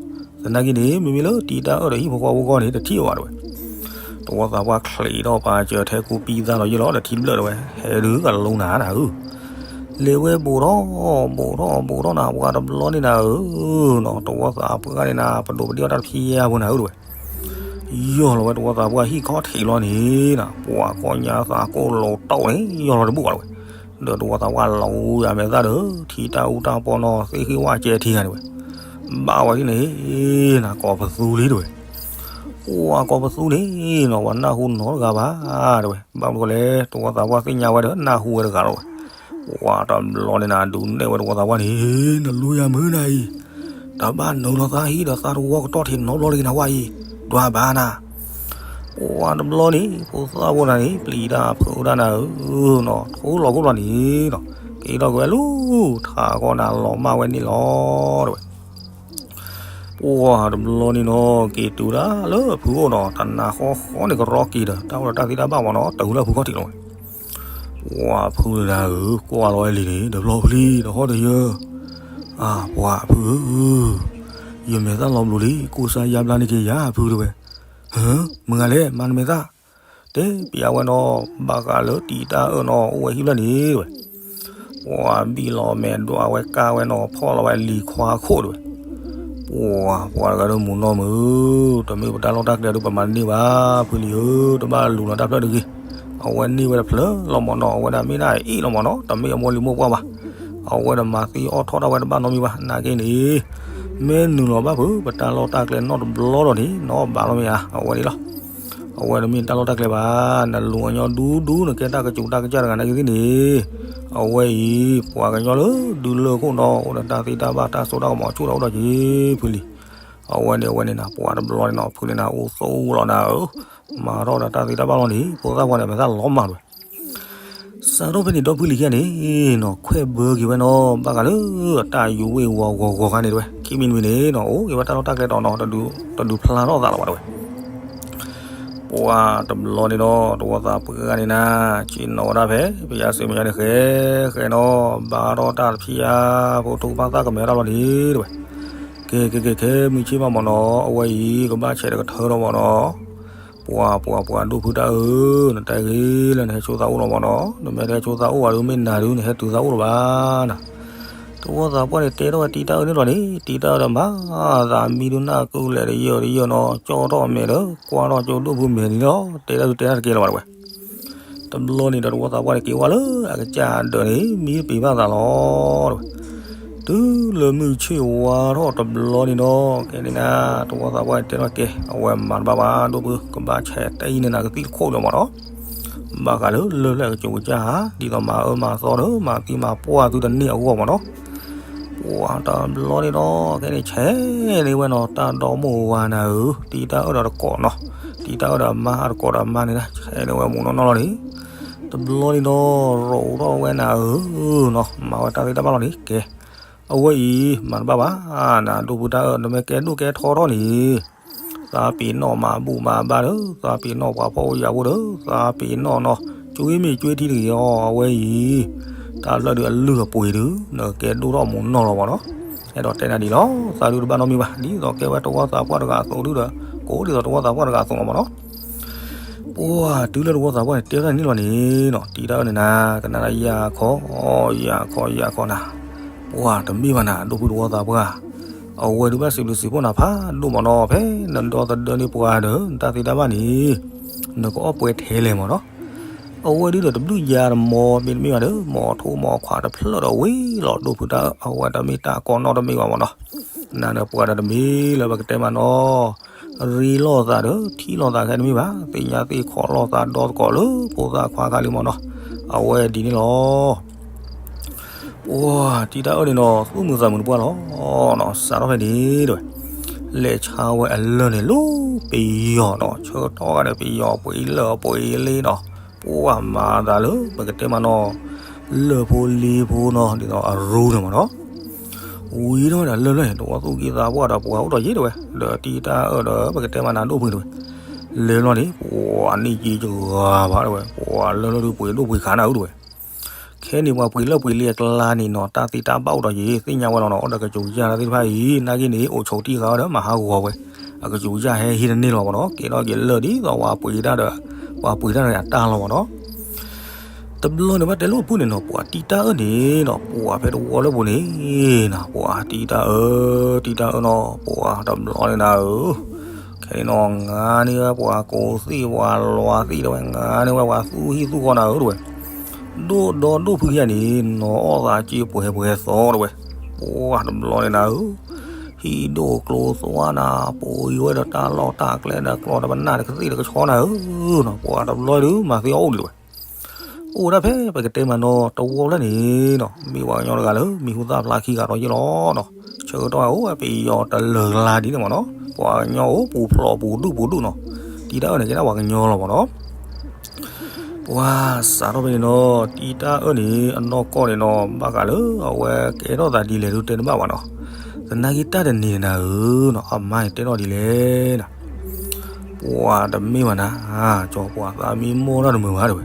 သနာ်က့န့ၣ် မ့မ့ၢ်လၢတံၤတၢ်အၢၣ်ဒီးဟံၣ်ဖိဃီဖိအဂီၢ်န့ၣ် တထံၣ်အီၤဘၣ်တဲဝဲ, တဝီသးပှၢ်ချံးထီၣ်ပာ်စၢၤထဲကူပံသၣ်လီၤယ့ၣ်လီၤ တထံၣ်တဖျၢၣ်တဲဝဲ ဟဲဒုးကလူနၤနၤဧၢ လဲၤဝဲဘူးထီၣ် ဘူးထီၣ်ဘူးထီၣ်နၤ ပှၤတဘျီန့ၣ်နၤဧၢ, နီၤ တဝီသးပှၢ်န့ၣ်နၤ ပဒိးပဒ့ၣ်အီၣ်တၢ်တဖံးအါဖိနၤဧၢတဲဝဲ, ယီၢ်လီၤဝဲတဝီသးပှၢ်ဟံၣ်ခီၣ်ထံးလီၤန့ၣ်နၤ ပှၤကီၢ်ညါသးကိၢ်လိာ်တီၢ်န့ၣ် ယီၢ်လီၤတဘူၣ်ဘၣ်တဲဝဲ, ဒီးတဝီသးပှၢ်လီၤယၤမဲာ်သၣ်ဒီး ထံတၢ်အူတၢ်ပီနီၤ သ့ၣ်ဃံဝၣ်ကဲထံဂၤတဲဝဲ, ဘၣ်ဝဲဒ်န့ၣ်နၤ ကိးပသူလံတဲဝဲ ပှၤကိးပသူန့ၣ်နီၤ ပှၤနၢ်ဟူနီတဂၤဘၣ်တဲဝဲ, ဘၣ်မနုၤဃိလဲၣ် တဝီသးပှၢ်သ့ၣ်ညါဝဲဒီး နၢ်ဟူဝဲတဂၤလီၤဝဲ, ပှၤတဘျီန့ၣ်နၤ ဒုးနဲၣ်ဝဲတဝီသးပှၢ်န့ၣ်, နလူယၤမုၢ်နၤအံၤ, တဘၣ်နုာ်လီၤသးဟံၣ်ဒီးသးတဝီကတီၢ်ထံးနီတဘျီတဂ့ၤနၤဝဲအံၤ, ဒွးဘၣ်နၤ ပှၤတဘျီန့ၣ် ဖိသၣ်ဖိနၤန့ၣ် ပျံၤတၢ်ဖုးတၢ်နၤဧၢနီၤ ထိလီၤခိၣ်ဘျီန့ၣ်နီၤ, က့ၤထီၣ်က့ၤဝဲလၢ ထးကီၢ်နၤလီၤမၢ်ဝဲန့ၣ်လီၤတဲဝဲ ပှၤတဘျီန့ၣ်နီၤ က့ၤတုၤဒၣ်လၢအဖုအိၣ်နီၤ တနၤဃီဃီန့ၣ်ကရီက့ၤဒီး တၢ်အိၣ်ဒီးတၢ်သ့တၢ်ဘၣ်မးနီၤ တၢ်ဟူလၢအဖုခီၣ်ထံးလီၤဝဲ, ပှၤဖုနၤဧၢ ကွၢ်လီၤဝဲလံန့ၣ် တဘျီဖုလံ တဟီၣ်တယၢၢ်, အါ ပှၤဖုဧၢ, ယမဲာ်သၣ်လီၤဘျီလံ ကိးစါယါဘျါန့ၢ်က့ၤယၤဖုတဲဝဲ, ဟၢ မုၢ်ဂၤလဲၣ် မၤနမဲာ်သၣ် တဲပျးဝဲနီၤ ဘၣ်ဃးလၢတံၤတၢ်အၢၣ်နီၤ အိၣ်ဝဲဟံၣ်ဖျၢၣ်န့ၣ်တဲဝဲ, ပှၤဘံၣ်လီၤမဲာ်ဒွးဝဲကၢ်ဝဲနီၤ ဖီၣ်လီၤဝဲလံၤခွါခိၣ်တဲဝဲ, ပှၤ ပှၤတဂၤဒီးမူနီၢ်မုၢ်, တမ့ၢ်ပတၢ်လီၢ်တၢ်ကျဲဒီးပမၤတန့ၢ်ဘၣ် ဖုလံၤဧၢ, တဘၣ်လူၤလီၤတၢ်ဖျၢၣ်တဂ့ၤ, အဝဲန့ၢ်ဝဲတဖျၢၣ်လီၤမးနီၤ အဝဲဒၣ်မ့ၢ်ဒၣ်အအ့ၣ်လီၤမးနီၤ တမ့ၢ်အမိၢ်လံၤမိၢ်ပှၢ်ဘၣ်, အဝဲဒၣ်မၤသံအီၣ်ထီၣ်တၢ်ဝဲတဘၣ်နီတမံၤဘၣ် နာ်က့န့ၣ် မ့ၢ်နုာ်လီၤဘၣ်ဖု ပတၢ်လီၢ်တၢ်ကျဲနီတဘျီလီၤန့ၣ် နအီၣ်ဘၣ်လီၤမ့ၢ်ဧါ အဝဲန့ၣ်လီၤ. အဝဲတမ့ၢ်တၢ်လီၢ်တၢ်ကျဲဘၣ်, နလူၤကညီဒူဒူ နကဲတၢ်ကစူးတၢ်ကစၢ်တဂၤနာ်က့သ့ၣ်န့ၣ်, အဝဲအံၤ ပှၤကညီလၢဒုးလၢခိၣ်ဒီး အိၣ်ဒီးတၢ်သ့တၢ်ဘၣ်တၢ်စိတၢ်ကမီၤဆူၣ်ဒီးအိၣ်ဒီးက့ၤဖုလံၤ, အဝဲန့ၣ်အဝဲန့ၣ်နၤ ပှၤတဘျီန့ၣ်နီၤ ဖုန့ၣ်နၤ အိၣ်သူၣ်လီၤနၤဧၢ, မၤထီၣ်ဒီးတၢ်သ့တၢ်ဘၣ်လီၤန့ၣ် ဖိသၣ်ပှၢ်န့ၣ်မဲာ်သၣ်လီၤမးတဲဝဲ စးထီၣ်ဖဲန့ၣ်ဒီဖုလံၤခံဂၤန့ၣ်နီၤ ခွဲးဘၢက့ၤဝဲနီၤ ဘၣ်ဃးလၢတၢ်ယူၤဝ့ၢ်ဝီၤဂီၤဂီၤခါန့ၣ်တဲဝဲ, ခံမံၤတမံၤန့ၣ်နီၤ အိၣ်က့ၤဝဲတၢ်လီၢ်တၢ်ကျဲတီၤနီၤ တဒုးဖျါထီၣ်သးလၢၤဘၣ်တဲဝဲ. ပှၤတဘျီန့ၣ်နီၤ တဝီသးပှၢ်န့ၣ်နၤ ဆ့ၣ်နီၤဝဲဒၣ်ဖဲ ပယါစံးမယါန့ၣ် ဃဲဃဲနီၤ ဘါထီၣ်တၢ်တဖံးအါ ဖိထူကဖၣ်သၣ်ကမဲထီၣ်လီၤန့ၣ်တဲဝဲ, ကဲကဲကဲ ခဲမုၢ်ဆ့ၣ်မးမးနီၤ အဝဲအံၤ ကဘၣ်ဆဲးတကထၢထီၣ်မးနီၤ ပှၤပှၤပှၤဒိၣ်ဖုတၢ်ဧၢ, နတဲဂ့ၤလၢနဟဲဆိသးအိၣ်လီၤမးနီၤ, နမ့ၢ်တဟဲဆိသးအိၣ်ဘၣ်ဒီး မ့ၢ်နၤဒုး နဟဲတုၤသးအိၣ်လၢၤဘၣ်နၤ. တဝီသးပှၢ်န့ၣ် တဲထီၣ်ဝဲတံၤတၢ်အၢန့ၣ်လီၤန့ၣ် တံၤတၢ်အၢဒီးမၤသးမံဒုးနၢ်ကုလဲာ် တယၢၢ်တယၢၢ်နီၤ ကၠီထီၣ်အမဲာ်ဒီး ကွၢ်ထီၣ်ကၠိဒိၣ်ဖုမဲာ်န့ၣ်လီၤ တဲတၢ်ဒုးတဲတၢ်တကဲလၢၤဘၣ်တဲဝဲ. တဘျီန့ၣ်ဒီးတဝီသးပှၢ်န့ၣ် က့ၤဝဲလၢအကစၢ်ဒၢးန့ၣ် မံပံၤဘၣ်သးလီၤတဲဝဲ. တုၤလၢမုၢ်ဆ့ၣ်ဝါထီၣ်တဘျီန့ၣ်နီၤ ကဲန့ၣ်နၤ တဝီသးပှၢ်တဲထီၣ်ကဲ အဝဲမၤတဘၣ်ဘၣ် ဒိၣ်ဖု ကဘၣ်ဆဲးတအံၤန့ၣ်နၤ ကသံၣ်တခိၣ်လၢၤမးနီၤ. ဘၣ်ဃးလၢလၢၢ်ဖျၢၣ်အကစူၤကစၢ်ဧါ, ဒ်သိးမၤအၢမၤသီဒီး မၤသံမၤပှၢ်သုတန့ၢ်အဂီၢ်မ့ၢ်နီၤ. ပှၤတဘျီန့ၣ်ဒီး ခဲန့ၣ်ဆဲးန့ၢ်ဝဲနီၤ တၢ်ဒီမိၢ်ဝၤနၤဧၢ, တံၤတၢ်အၢၣ်ဒီးတကိးနီၤ, တံၤတၢ်အၢၣ်ဒီးအမါ အတကိးဒီးအမါန့ၣ် ဆဲးန့ၢ်ဝဲမူးနီၢ်နီၢ်လီၤန့ၣ်, တဘျီန့ၣ်ဒီး ရိးထီၣ်ဝဲနၤဧၢနီၤ, မၤဝဲတၢ်သ့ၣ်တၢ်ဘၣ်လီၤန့ၣ် ကဲ, အဝဲအံၤ မၤတဘၣ်ဘၣ်, နဒိၣ်ဖုတၢ်အၢၣ် နမ့ၢ်ကဲဒိၣ်ကဲထီထီၣ်န့ၣ် သးပ့ၤနီၣ်မၤဘူၣ်မၤဘါဒီး သးပ့ၤနီၣ်ပှၤဖှီၣ်ဖိယာ်ဖိဒီး သးပ့ၤနီၣ်နီၤ, ကွ့မ့ၢ်ကွ့ထံတဂ့ၤအီၤ အဝဲအံၤ တၢ်ဖျၢၣ်ဒုးအလုၢ်အပှ့ၤဒုး နကဲဒိၣ်ထီၣ်မူးနီၢ်လီၤမ့ၢ်နီၤ. အဲၣ်ဒိးတဲနၤဒ်လီၤ, သးဒုးတဘၣ်နီတမံၤဘၣ်, ဒ်သိးကဲဝဲတဝီသးပှၢ်တဂၤအသိးဒုးဒီး ကိးဒ်သိးတဝီသးပှၢ်တဂၤအသိးလီၤမ့ၢ်နီၤ. ပှၤတုၤလၢတဝီသးပှၢ်န့ၣ် တဲထီၣ်န့ၣ်လီၤန့ၣ်နီၤ, တံၤတၢ်အၢၣ်န့ၣ်နၤ ကနၣ်ဒီးယၤခီ, ယၤခီယၤခီနၤ, ပှၤတမ့ၢ်ဘၣ်နၤ ဒိၣ်ဖုတဝီသးပှၢ်, အဝဲဒုးဘၣ်စံးဘျုးစံးဖှိၣ်နၤဖးဒိၣ်မ့ၢ်နီၤ, ဖဲနဒီသဒၢန့ၢ်ပှၤဒီး နတၢ်သ့တၢ်ဘၣ်န့ၣ် နကအီၣ်ပှဲၤထဲလဲၣ်မ့ၢ်နီၤ. အဝဲဒုးဒီးတဘျုးယၤတမီၤ မ့တမ့ၢ်ဘၣ်ဒီး မီၤထိမီၤခွးတဖျၢၣ်ဒီးဝံၤလီၤ ဒိၣ်ဖုတၢ်အၢၣ် အဝဲတမ့ၢ်တၢ်ကီနီတမ့ၢ်ဘၣ်မ့ၢ်နီၤ. နၤဒီးပှၤဒီးတမ့ၢ်လၢပကတဲမ့ၢ်နီၤ, ရ့လိာ်သးဒီး ထံၣ်လိာ်သးခဲတမ့ၢ်ဘၣ်, သ့ၣ်ညါသ့ၣ်ခီၣ်လိာ်သးဒီသကိးလၢဖိသၣ်ခွါခါလံမ့ၢ်နီၤ, အဝဲဒ်န့ၣ်လီၤ. ပှၤတံၤတၢ်အၢၣ်န့ၣ်နီၤ သူၣ်မုာ်သးမုာ်တပှၢ်လီၤနီၤ, စးထီၣ်ဖဲန့ၣ်တဲဝဲ, လဲၤဆါဝဲအလၢၢ်န့ၣ်လၢပယီၤနီၤ, ဆၢကတီၢ်ခါန့ၣ် ပယီၤပှ့ၤလၢၢ်ပှ့ၤလ့နီၤ, ပှၤမၤသးလၢပကတဲမ့ၢ်နီၤ, လၢၢ်ဖိလ့ဖိနီၤ ဒ်သိးအရူန့ၣ်မ့ၢ်နီၤ. ဝံၤထီၣ်ဝဲဒၣ်လၢၢ်လၢၢ်န့ၣ် တဝီသူၣ်က့သးပှၢ်ဒီးပှၤအိၣ်ဒီးယ့ၢ်တဲဝဲ, ဒီးတံၤတၢ်အၢၣ်ဒီးပကတဲမ့ၢ်နၤဒိၣ်ဖုတဲဝဲ, လဲၤလီၤန့ၣ် ပှၤန့ၢ်က့ၤယဂၤဘၣ်တဲဝဲ, ပှၤလၢၢ်လၢၢ်ဒုးပှ့ၤဒိၣ်ပှ့ၤခးနၤဧၢတဲဝဲ. ခဲန့ၣ်ပှၤပှ့ၤလၢၢ်ပှ့ၤလ့အကျါန့ၣ်နီၤ တၢ်သ့တၢ်ဘၣ်အိၣ်ဒီးယ့ၢ် သ့ၣ်ညါဝဲလီၤနီၤ, အိၣ်ဒီးကစူၤယၢ်တၢ်သ့ၣ်တဖၣ်အံၤ နာ်က့န့ၣ် အိၣ်ဆိးတံၢ်ဃာ်ဝဲဒီးမၤဟးဂီၤဝဲ, အကစူၤယၢ်ဟဲဟံးတန့ၢ်လီၤမ့ၢ်နီၤ, ကဲထီၣ်က့ၤလၢၢ်ဒ်သိးပှၤပှ့ၤတၢ်ဒီး ပှၤပှ့ၤတၢ်ဒီးအတၢ်လီၤမ့ၢ်နီၤ. တဘျီန့ၣ်ဘၣ်တဲလိာ်ဖုၣ်န့ၣ်နီၤ ပှၤတံၤတၢ်အၢၣ်န့ၣ်နီၤ ပှၤဖဲတဝီလၢပူၤန့ၣ်နီၤ ပှၤတံၤတၢ်အၢ တံၤတၢ်အၢနီၤ ပှၤတဘျီန့ၣ်နၤဧၢ, ခဲန့ၣ်နီၤ ငါန့ၢ်ဝဲပှၤကိးသ့ၣ်ပှၤလွၤသ့ၣ်တဲဝဲ ငါန့ၢ်ဝဲပှၤသူၣ်ဟံၣ်သူၣ်ဃီနၤဧၢတဲဝဲ, ဒိၣ်ဒီဒိၣ်ဖုၣ်ယဲၢ်န့ၣ် နီၤအီၣ်သးက့ပှဲၤပှဲၤသီတဲဝဲ, ပှၤတဘျီန့ၣ်နၤဧၢ ဟံၣ်ဒိၣ်ကျိသွါနၤ ပှ့ၤဝဲဒီးတၢ်လီၢ်တၢ်ကျဲဒီးကျီၢ်ဒီးပနၢ်တကသ့ၣ်တကဆီနၤဧၢနီၤ ပှၤတဘျီဒုးမၤသ့အီၣ်အိၣ်ဒံးတဲဝဲ အိၣ်ဒၣ်ဖဲပကတဲမ့ၢ်နီၤ တဝီဖျၢၣ်န့ၣ်နီၤ မ့ၢ်ပှၤကညီတဂၤလၢ မံၤဟူသၣ်ဖျါခံဂၤဒီးယ့ၢ်လီၤနီၤ, ဆၢကတီၢ်အိၣ်ဝဲပယီၤတလၢၤကလါဒ်န့ၣ်မ့ၢ်နီၤ ပှၤကညီအိၣ်ပူၤဖျိးပူၤဒူၣ်ပူၤဒူၣ်နီၤ, တံၤတၢ်အၢၣ်န့ၣ် ကဲဒၣ်ပှၤကညီလီၤမ့ၢ်နီၤ. ပှၤစးထီၣ်ဖဲန့ၣ်နီၤ တံၤတၢ်အၢၣ်န့ၣ် အနီၢ်ကီၢ်န့ၣ်နီၤ ဘၣ်ဃးလၢအဝဲကဲထီၣ်သးဒ်လဲၣ်ဒုးတဲတဘၣ်ဘၣ်နီၤ, သနာ်က့တၢ်တနံၤန့ၣ်နၤဧၢနီၤ အမါန့ၣ်တဲထီၣ်ဒ်လဲၣ်နီၤ ပှၤတမ့ၢ်ဘၣ်နၤ, ကၠီပှၤသးမံမီၢ်တၢ်တမုာ်ဘၣ်တဲဝဲ,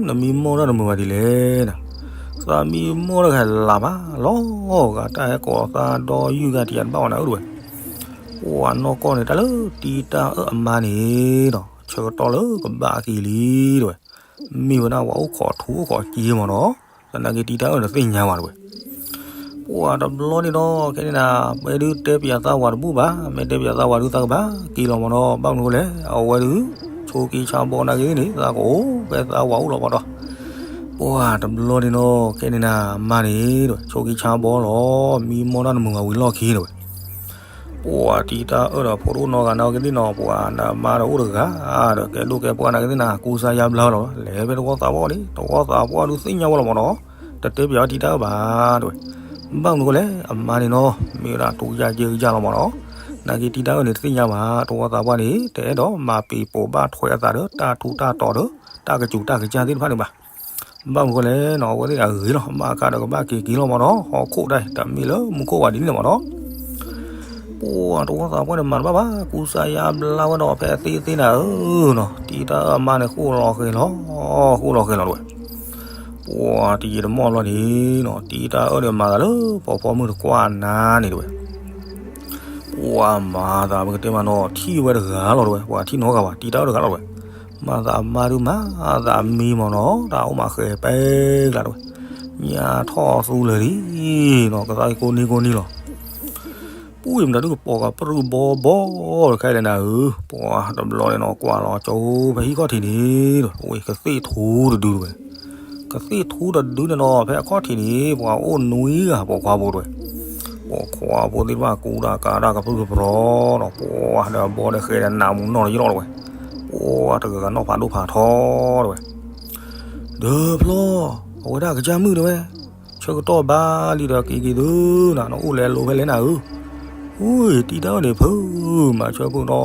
နမံမီၢ်တၢ်တမုာ်ဘၣ်ဒ်လဲၣ်နီၤ, သးမံမီၢ်တၢ်ဂၤလၢ်ဘၣ်လီၤဂာ် တၢ်ဟဲကိးသးဒီယုၢ်ဂၤတယၤတဘၣ်ဘၣ်နၤဧၢတဲဝဲ, ပှၤနီၢ်ကီၢ်န့ၣ် တၢ်လၢတံၤတၢ်အၢၣ်အမါန့ၣ်နီၤ ဆၢကတီၢ်လၢကဘၣ်က့ၤလံတဲဝဲ, မ့ၢ်ဝဲဒၣ်ပှၤအိၣ်ခိးထူအိၣ်ခိးစ့မ့ၢ်နီၤ, သနာ်က့တံၤတၢ်အၢၣ်န့ၣ်သ့ၣ်ညါဘၣ်တဲဝဲ ပှၤတဘျီန့ၣ်ဒီး ခဲန့ၣ်နၤ မ့ၢ်ဒုးတဲပယၤသးဝၤတဘူၣ်ဘၣ်, မ့ၢ်တဲပယၤသးဝၤဒုးသးကဘၣ်က့ၤလီၤမ့ၢ်နီၤ, ဘၣ်မနုၤဃိလဲၣ် အဝဲဒုး ဆိးက့ဆါဘီနာ်က့န့ၣ် သးကအိၣ်ဖဲသးဝၤအိၣ်လီၤမ့ၢ်နီၤ, ပှၤတဘျီန့ၣ်ဒီး ခဲန့ၣ်နၤ မါန့ၣ် ဆိးက့ဆါဘီလီၤ, မံမီၢ်တၢ်တမုာ်ဘၣ်ဝံၤလီၢ်ခံတဲဝဲ ပှၤတံၤတၢ်အၢၣ်ဒီးဖိဒိၣ်နီၢ်ဂၤနာ်က့သ့ၣ်နီၤ, ပှၤနမါဒီးအိၣ်တဂၤဒီး ကဲဒိၣ်ကဲပှၢ်နာ်က့သ့ၣ်နၤ ကူစါယါဘျါလီၤ, လဲၤဖဲတဝီသးပှၢ်န့ၣ် တဝီသးပှၢ်ဒုးသ့ၣ်ညါဝဲလီၤမ့ၢ်နီၤ, တတဲပယၤတံၤတၢ်အၢၣ်ဘၣ် တဲဝဲ, ဘၣ်မနုၤဃိလဲၣ် အမါန့ၣ်နီၤ မ့ၢ်ဝဲဒၣ်ထူကစၢ်က့ကစၢ်လီၤမ့ၢ်နီၤ, နာ်က့တံၤတၢ်အၢၣ်န့ၣ် တသ့ၣ်ညါဘၣ် တဝီသးပှၢ်န့ၣ် တအဲၣ်ဒိးမၤပံာ်ပိာ်ဘၣ်ထွဲအသးဒီး တၢ်ထူးတၢ်တီၤဒီး တၢ်ကစူၤတၢ်ကစၢ်သ့ၣ်တဖၣ်န့ၣ်ဘၣ်. ဘၣ်မနုၤဃိလဲၣ်နီၤ အဝဲသ့ၣ်အဂ့ၤလီၤ ဘၣ်အခါဒီးကဘၣ်က့ၤက့ၤလီၤမ့ၢ်နီၤ, ဟီၣ်ခိၣ်တၢ်တမ့ၢ်လၢမူခိၣ်ဘၣ်ဒ်န့ၣ်မ့ၢ်နီၤ, ပှၤတဝီသးပှၢ်န့ၣ်မၤတဘၣ်ဘၣ် ကူစါယါဘျါဝဲဒီးဖဲသ့သ့နၤဧၢနီၤ, တံၤတၢ်အၢၣ်အမါန့ၣ်ဃိၣ်လီၤဃဲၤလီၤ, ဃိၣ်လီၤဃဲၤလီၤတဲဝဲ ပှၤတယံာ်တမီၢ်လီၤန့ၣ်နီၤ တံၤတၢ်အၢၣ်ဒီးမၤသးလၢ ပိာ်ခွါမုၣ်တကွၢ်နၤန့ၣ်တဲဝဲ, ပှၤမၤသးပကတဲမ့ၢ်နီၤ ထံၣ်ဝဲတဂၤလီၤတဲဝဲ, ပှၤထံၣ်နီတဂၤဘၣ် တံၤတၢ်အၢၣ်တဂၤလီၤတဲဝဲ, မၤသးအမါဒုးမၤသးမံမ့ၢ်နီၤ တၢ်အိၣ်မးဃဲၤပဲကျါတဲဝဲ, ညါထီၣ်သူလၢာ်လံနီၤ ကသးကိးနံၤကိးနံၤလီၤ ပူၣ်အံၤမတၤဒုးကပိာ်ကပြုၢ်ဘီဘီ တခဲလဲၣ်နၤဧၢ, ပှၤတဘျီန့ၣ်နီၤ ကွၢ်လီၤကၠိဖဲဟံၣ်ခီၣ်ထံးန့ၣ် ဝဲကသ့ၣ်ထူတဒုတဲဝဲ, ကသ့ၣ်ထူတဒုန့ၣ်နီၤ ဖဲအခီၣ်ထံးန့ၣ် ပှၤအိၣ်နွံဂၤပိာ်ခွါဖိတဲဝဲ, ပိာ်ခွါဖိသ့ၣ်တဖၣ်ကူတၢ်ကၤတၢ်ကပြုၢ်ကပြီၤနီၤ ပှၤဒီးအဘီဒီးဃဲၤဒီးနးမူးနီၢ်လီၤယလီၤတဲဝဲ, တ ပှၤတဂၤဂၤနီၣ်ဖးဒိၣ်ဖးထီတဲဝဲ, ဒီးဖျီ, အဝဲဒၣ်ကစၢ်မုၣ်တဲဝဲ, ဆၢကတီၢ်ဘၣ်လံဒီးက့ၤက့ၤသုနၤ, နအိၣ်လဲၤလိဖဲလဲၣ်နၤဧၢ. အူ, တံၤတၢ်အၢၣ်န့ၣ် ဖုမၤဆၢဖုနီၤ,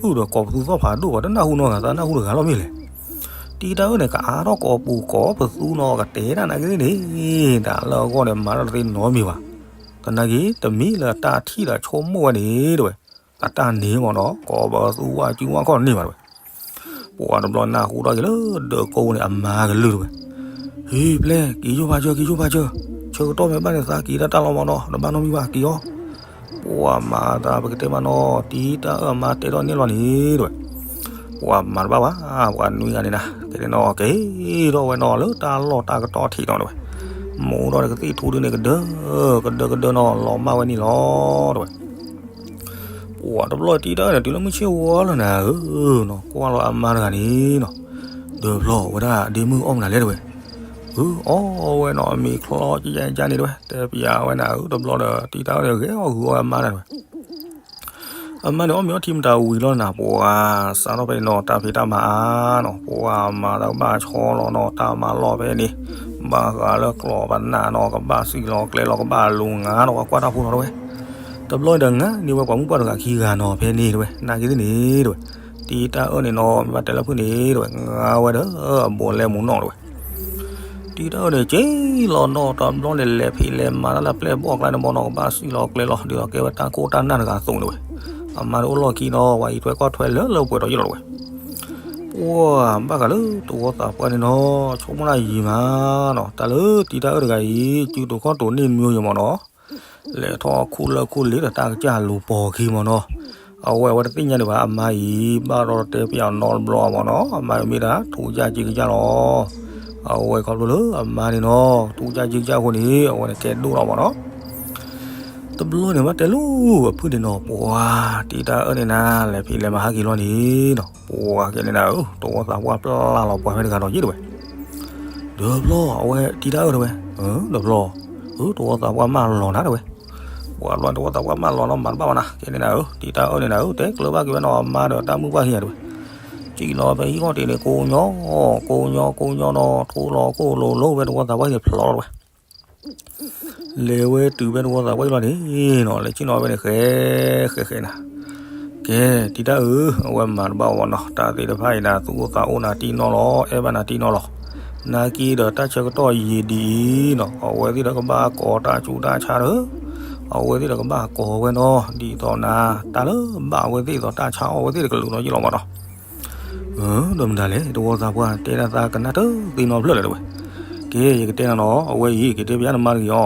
အုၣ်ဒီးကိးပသူသီၣ်ဖးဒိၣ်ဘၣ် တနၢ်ဟူနီတဂၤ သးနၢ်ဟူတဂၤလီၤမ့ၢ်လဲၣ်. တံၤတၢ်အၢၣ်န့ၣ် ကအါထီၣ်ကိးပူၤကိးပသူနီၤ ကတဲဒၣ်နာ်က့သ့ၣ်န့ၣ်, တၢ်လၢအဂီၢ်န့ၣ် မၤတၢ်တသ့နီတမံၤဘၣ်. သနာ်က့ တမံၤလၢအတၢ်ထံၣ်ဒီးဆိကမိၣ်ဝဲန့ၣ်တဲဝဲ, အတၢ်န့ၣ်မ့ၢ်နီၤ ကိးပသူဝါစုဝါခီၣ်န့ၢ်ဘၣ်တဲဝဲ. ပှၤတဘျီနၢ်ဟူထီၣ်က့ၤလၢဒၢးကိန့ၣ် အမါကလုၢ်တဲဝဲ, ဟ့ၣ်ပျဲၢ် က့ၤယိၣ်ဖးစၢၤ က့ၤယိၣ်ဖးစၢၤ, ဆၢကတီၢ်မ့ၢ်ဘၣ်န့ၣ် သးက့ၤတၢ်တၢ်လီၤမ့ၢ်နီၤ တဘၣ်နီတမံၤဘၣ်က့ၤအီၤ. ပှၤမၤသးပကတဲမးနီၤ တံၤတၢ်အၢၣ်အမါတဲထီၣ်န့ၣ်လီၤန့ၣ်တဲဝဲ, ပှၤမၤတဘၣ်ဘၣ် ပှၤနွံဂၤန့ၣ်နၤ ကဲန့ၣ်နီၤ က့ၤထီၣ်ဝဲနီၤလၢတၢ်လီၢ်တၢ်ကတီၢ်ထံးနီၤတဲဝဲ, မူထီၣ်ဒီးကသ့ၣ်ထူဒုန့ၣ် ကဒၢ, ကဒၢကဒၢနီၤ လီၤမၢ်ဝဲန့ၣ်လီၤတဲဝဲ. ပှၤတဘျီတံၤတၢ်အၢၣ်န့ၣ် တုၤလၢမုၢ်ဆ့ၣ်ဝီလီၤနၤဧၢ, ကွၢ်လီၤအမါတဂၤန့ၣ်နီၤ, ဒီးဖျီဝဲဒၣ်ဒ့မုၣ်အီၣ်မနုၤလဲၣ်တဲဝဲ, အီၣ်ဝဲနီၤ အမ့ၤချီကယကန့ၣ်တဲဝဲ, တဲပျးဝဲနၤဧၢ တဘျီဒီး တံၤတၢ်အၢၣ်န့ၣ်ဂဲၤအီၣ်ဂုာ်အီၣ်ဝဲအမါတဂၤတဲဝဲ. အမါန့ၣ် အီၣ်မ့ၤအီထံမတၤဝံၤလီၤနၤ ပှၤစးထီၣ်ဖဲန့ၣ်နီၤ တၢ်ဖံးတၢ်မၤအါနီၤ ပှၤမၤတၢ်ကဘၣ်ဆီလီၤနီၤ တၢ်မၤလီၢ်ဖဲန့ၣ်, ဘၣ်ဃးလၢကျိာ်ပနၢ်နီၤ ကဘၣ်စံၣ်လီၤကျဲလီၤ ကဘၣ်လူၤငါနီၤ ပှၤကွၢ်တၢ်ဖိနီၤတဲဝဲ. တဘျီန့ၣ်ဒီး ငါန့ၢ်ဝဲပှၤမုၣ်ပှၢ်တဂၤခံဂၤနီၤ ဖဲန့ၣ်တဲဝဲ နာ်က့သ့ၣ်န့ၣ်တဲဝဲ, တံၤတၢ်အၢၣ်န့ၣ်နီၤ မ့ၢ်ဘၣ်တဲလၢဖုၣ်န့ၣ်တဲဝဲ ငါဝဲဒီးအဘူးအလဲမူးနီၢ်တဲဝဲ. တံၤတၢ်အၢၣ်န့ၣ် က့ၤလီၤနီၤ တဘျီန့ၣ် လဲၤဖံးလဲၤမၤတၢ်လၢပျဲၢ်ဘီၣ်ကျါန့ၣ်မ့ၢ်နီၤ ကဘၣ်စံၣ်လီၤကျဲလီၤ ဒ်သိးကဲဝဲတၢ်ခိၣ်တၢ်နၢ်တဂၤအသိးန့ၣ်တဲဝဲ. အမါန့ၣ်အိၣ်လီၢ်ခံနီၤ ပှၤအံးထွဲကွၢ်ထွဲလၢလၢပှဲၤပှဲၤဒီးယ့ၢ်လီၤတဲဝဲ. ပှၤဘၣ်ဃးလၢသဝီသးပှၢ်န့ၣ်နီၤ ဆိကမိၣ်တၢ်ယံာ်မးနီၤ တၢ်လၢတံၤတၢ်အၢၣ်တဂၤအံၤ စုတိာ်ခီၣ်တိာ်န့ၢ်မံၤယံၤမ့ၢ်နီၤ လဲၤထီၣ်ခူၣ်လၢခူၣ်လ့ဒီးတၢ်ကစၢ်လူၤပိာ်ခံမ့ၢ်နီၤ. အဝဲအဝဲတသ့ၣ်ညါဒံးဘၣ် အမါအံၤ ဘၣ်ဒီးတဲပျးအီၤနီတဘျီမ့ၢ်နီၤ အမါအံၤမ့ၢ်ဒၣ်ထူကစၢ်က့ကစၢ်လီၤ. အဝဲခီဖျိလၢအမါန့ၣ်နီၤ ထူကစၢ်က့ကစၢ်အဃိန့ၣ် အဝဲန့ၣ်ကဲဒိၣ်လီၤမ့ၢ်နီၤ. တဘျီန့ၣ် ဘၣ်တဲလၢအဖုၣ်န့ၣ်နီၤ ပှၤတံၤတၢ်အၢၣ်န့ၣ်နၤ လဲၤဖံးလဲၤမၤဟးက့ၤလီၤန့ၣ်နီၤ ပှၤကဲန့ၣ်နၤဧၢ သဝီသးပှၢ်ပျၢ်လီၤပှၤဖဲတဂၤဒီးယ့ၢ်တဲဝဲ. ဒီးဖျီ အဝဲတံၤတၢ်အၢၣ်တဲဝဲ, ဒီးဖျီ အၢ သဝီသးပှၢ်မၢလီၤနၤတဲဝဲ. ပှၤဘျီသဝီသးပှၢ်မၢလီၤနီၤ မၤတဘၣ်ဘၣ်နၤ ကဲန့ၣ်နၤဧၢ တံၤတၢ်အၢၣ်န့ၣ်နၤဧၢ တဲကျၢၤဘၣ်က့ၤဝဲနီၤအမါဒီးတၢ်မုၢ်ပှၢ်ခံဂၤတဲဝဲ. စံၣ်လီၤဖဲဟံၣ်ခီၣ်ထံးန့ၣ် ကိးညီ ကိးညီကိးညီနီၤ ထိလီၤကိၣ်လိၤလိၤဖဲသဝီသးပှၢ်န့ၣ်ဖျိးလီၤတဲဝဲ. လဲၤဝဲတုၤဖဲသဝီသးပှၢ်အံၤလီၤန့ၣ်နီၤ လဲၤဆ့ၣ်နီၤဝဲန့ၣ် ဃဲဃဲဃဲနၤ ကဲ တံၤတၢ်အၢၣ် အဝဲမၤတဘၣ်ဝဲနီၤ တၢ်သ့ၣ်တဖၣ်အံၤနၤ သူၣ်အိၣ်သးအိၣ်နၤတံၢ်နီၢ်လီၤ အဲၣ်ဘၣ်နၤတံၢ်နီၢ်လီၤ. နာ်က့ဒီးတၢ်ဆၢကတီၢ်ယံာ်ဒ်အံၤနီၤ အဝဲသ့ၣ်ဒီးကဘၣ်ကိးတၢ်ဆူးတၢ်ဆါဒီး အဝဲသ့ၣ်ဒီးကဘၣ်ကိးဝဲနီၤ ဒ်သိးနၤ တၢ်လၢဘၣ်အဝဲသ့ၣ်သိးတၢ်ဆါအီၣ်ဝဲသ့ၣ်တကလုာ်နီၤယ့ၢ်လီၤမ့ၢ်နီၤ. ဒီးမတၤလဲၣ် သဝီသးပှၢ်တဲဒၣ်သးကနၣ်တသ့နီတဖျၢၣ်လၢၤတဲဝဲ. ကဲ ယကတဲနၤနီၤ အဝဲအံၤ ကတဲပျးနမါတဂ့ၤအီၤ.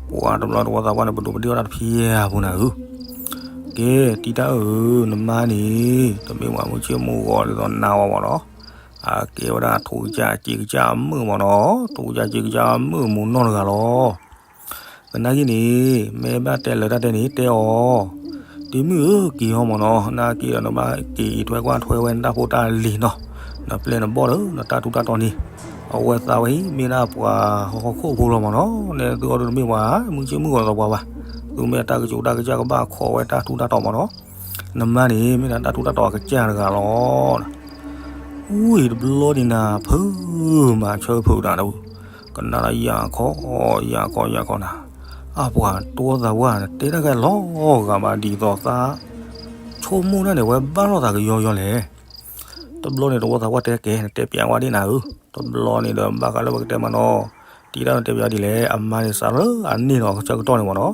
ပှၤတဘျီသဝီသးပှၢ်န့ၣ် ပဒိးပဒ့ၣ်အီၣ်တၢ်တဖျၢၣ်အပူၤနၤဧၢ. ကဲ တံၤတၢ်အၢၣ်ဧၢ နမါန့ၣ် တမ့ၢ်ပှၤမုၢ်ဆ့ၣ်မုၢ်ဂီၤဒ်သိးနၤဝဲမ့ၢ်နီၤ. အကဲဝဲဒၣ်ထူကစၢ်စ့ကစၢ်အမုၣ်မ့ၢ်နီၤ ထူကစၢ်စ့ကစၢ်အမုၣ်မူးနီၢ်တဂၤလီၤ. သနာ်က့န့ၣ် မ့ၢ်ဘၣ်တဲလၢတၢ်တဲန့ၣ် တဲအီၤ, ဒ့မုၣ်ဧၢ က့ၤအီၤမ့ၢ်နီၤ နာ်က့ဒီးနဘၣ်က့ၤအံးထွဲကွၢ်ထွဲဝဲနတၢ်ဖိတၢ်လံၤနီၤ, နပျဲၢ်နဘီၣ်ဒီး နတၢ်ထူးတၢ်တီၤန့ၣ်, အဝဲသးဝဲအံၤ မ့ၢ်ဒၣ်ပှၤဟီၣ်ခိၣ်ဖိလီၤမ့ၢ်နီၤ, နဲသုအိၣ်ဒီးတမ့ၢ်ပှၤ မုၢ်ဆ့ၣ်မုၢ်ဂီၤဒီးပှၤဘၣ်, သုမ့ၢ်တၢ်ကစူးတၢ်ကစၢ်ကဘၣ်ခိးဝဲတၢ်ထူးတၢ်တီၤမ့ၢ်နီၤ, နမါန့ၣ် မ့ၢ်ဒၣ်တၢ်ထူးတၢ်တီၤအကစၢ်တဂၤလီၤ. အူအံၤတဘျီန့ၣ်နၤ ဖုမၤဆၢဖုးတၢ်ဒၣ်ဝဲ, ကနၣ်ဒီးယၤခီ ယၤခီ ယၤခီနၤ, အပှၤတဝီသးပှၢ် တဲတၢ်ကဲလီၤဂာ်မးဒ်သိးသး ဆိကမိၣ်တၢ်န့ၣ် ဝဲဘၣ်လိာ်သးကယီယီလဲၣ်. တဘျီန့ၣ် တဝီသးပှၢ်တဲကဲ နတဲပျးဝဲဒ်နၤဧၢ, တဘျီန့ၣ်ဒီး ဘၣ်ဃးလၢပကတဲမးနီၤ, တံၤတၢ်န့ၣ်တဲပျးဒ်လဲၣ်, အမါန့ၣ်စးလၢအန့ၢ်နီၤ ဆၢကတီၢ်န့ၣ်မးနီၤ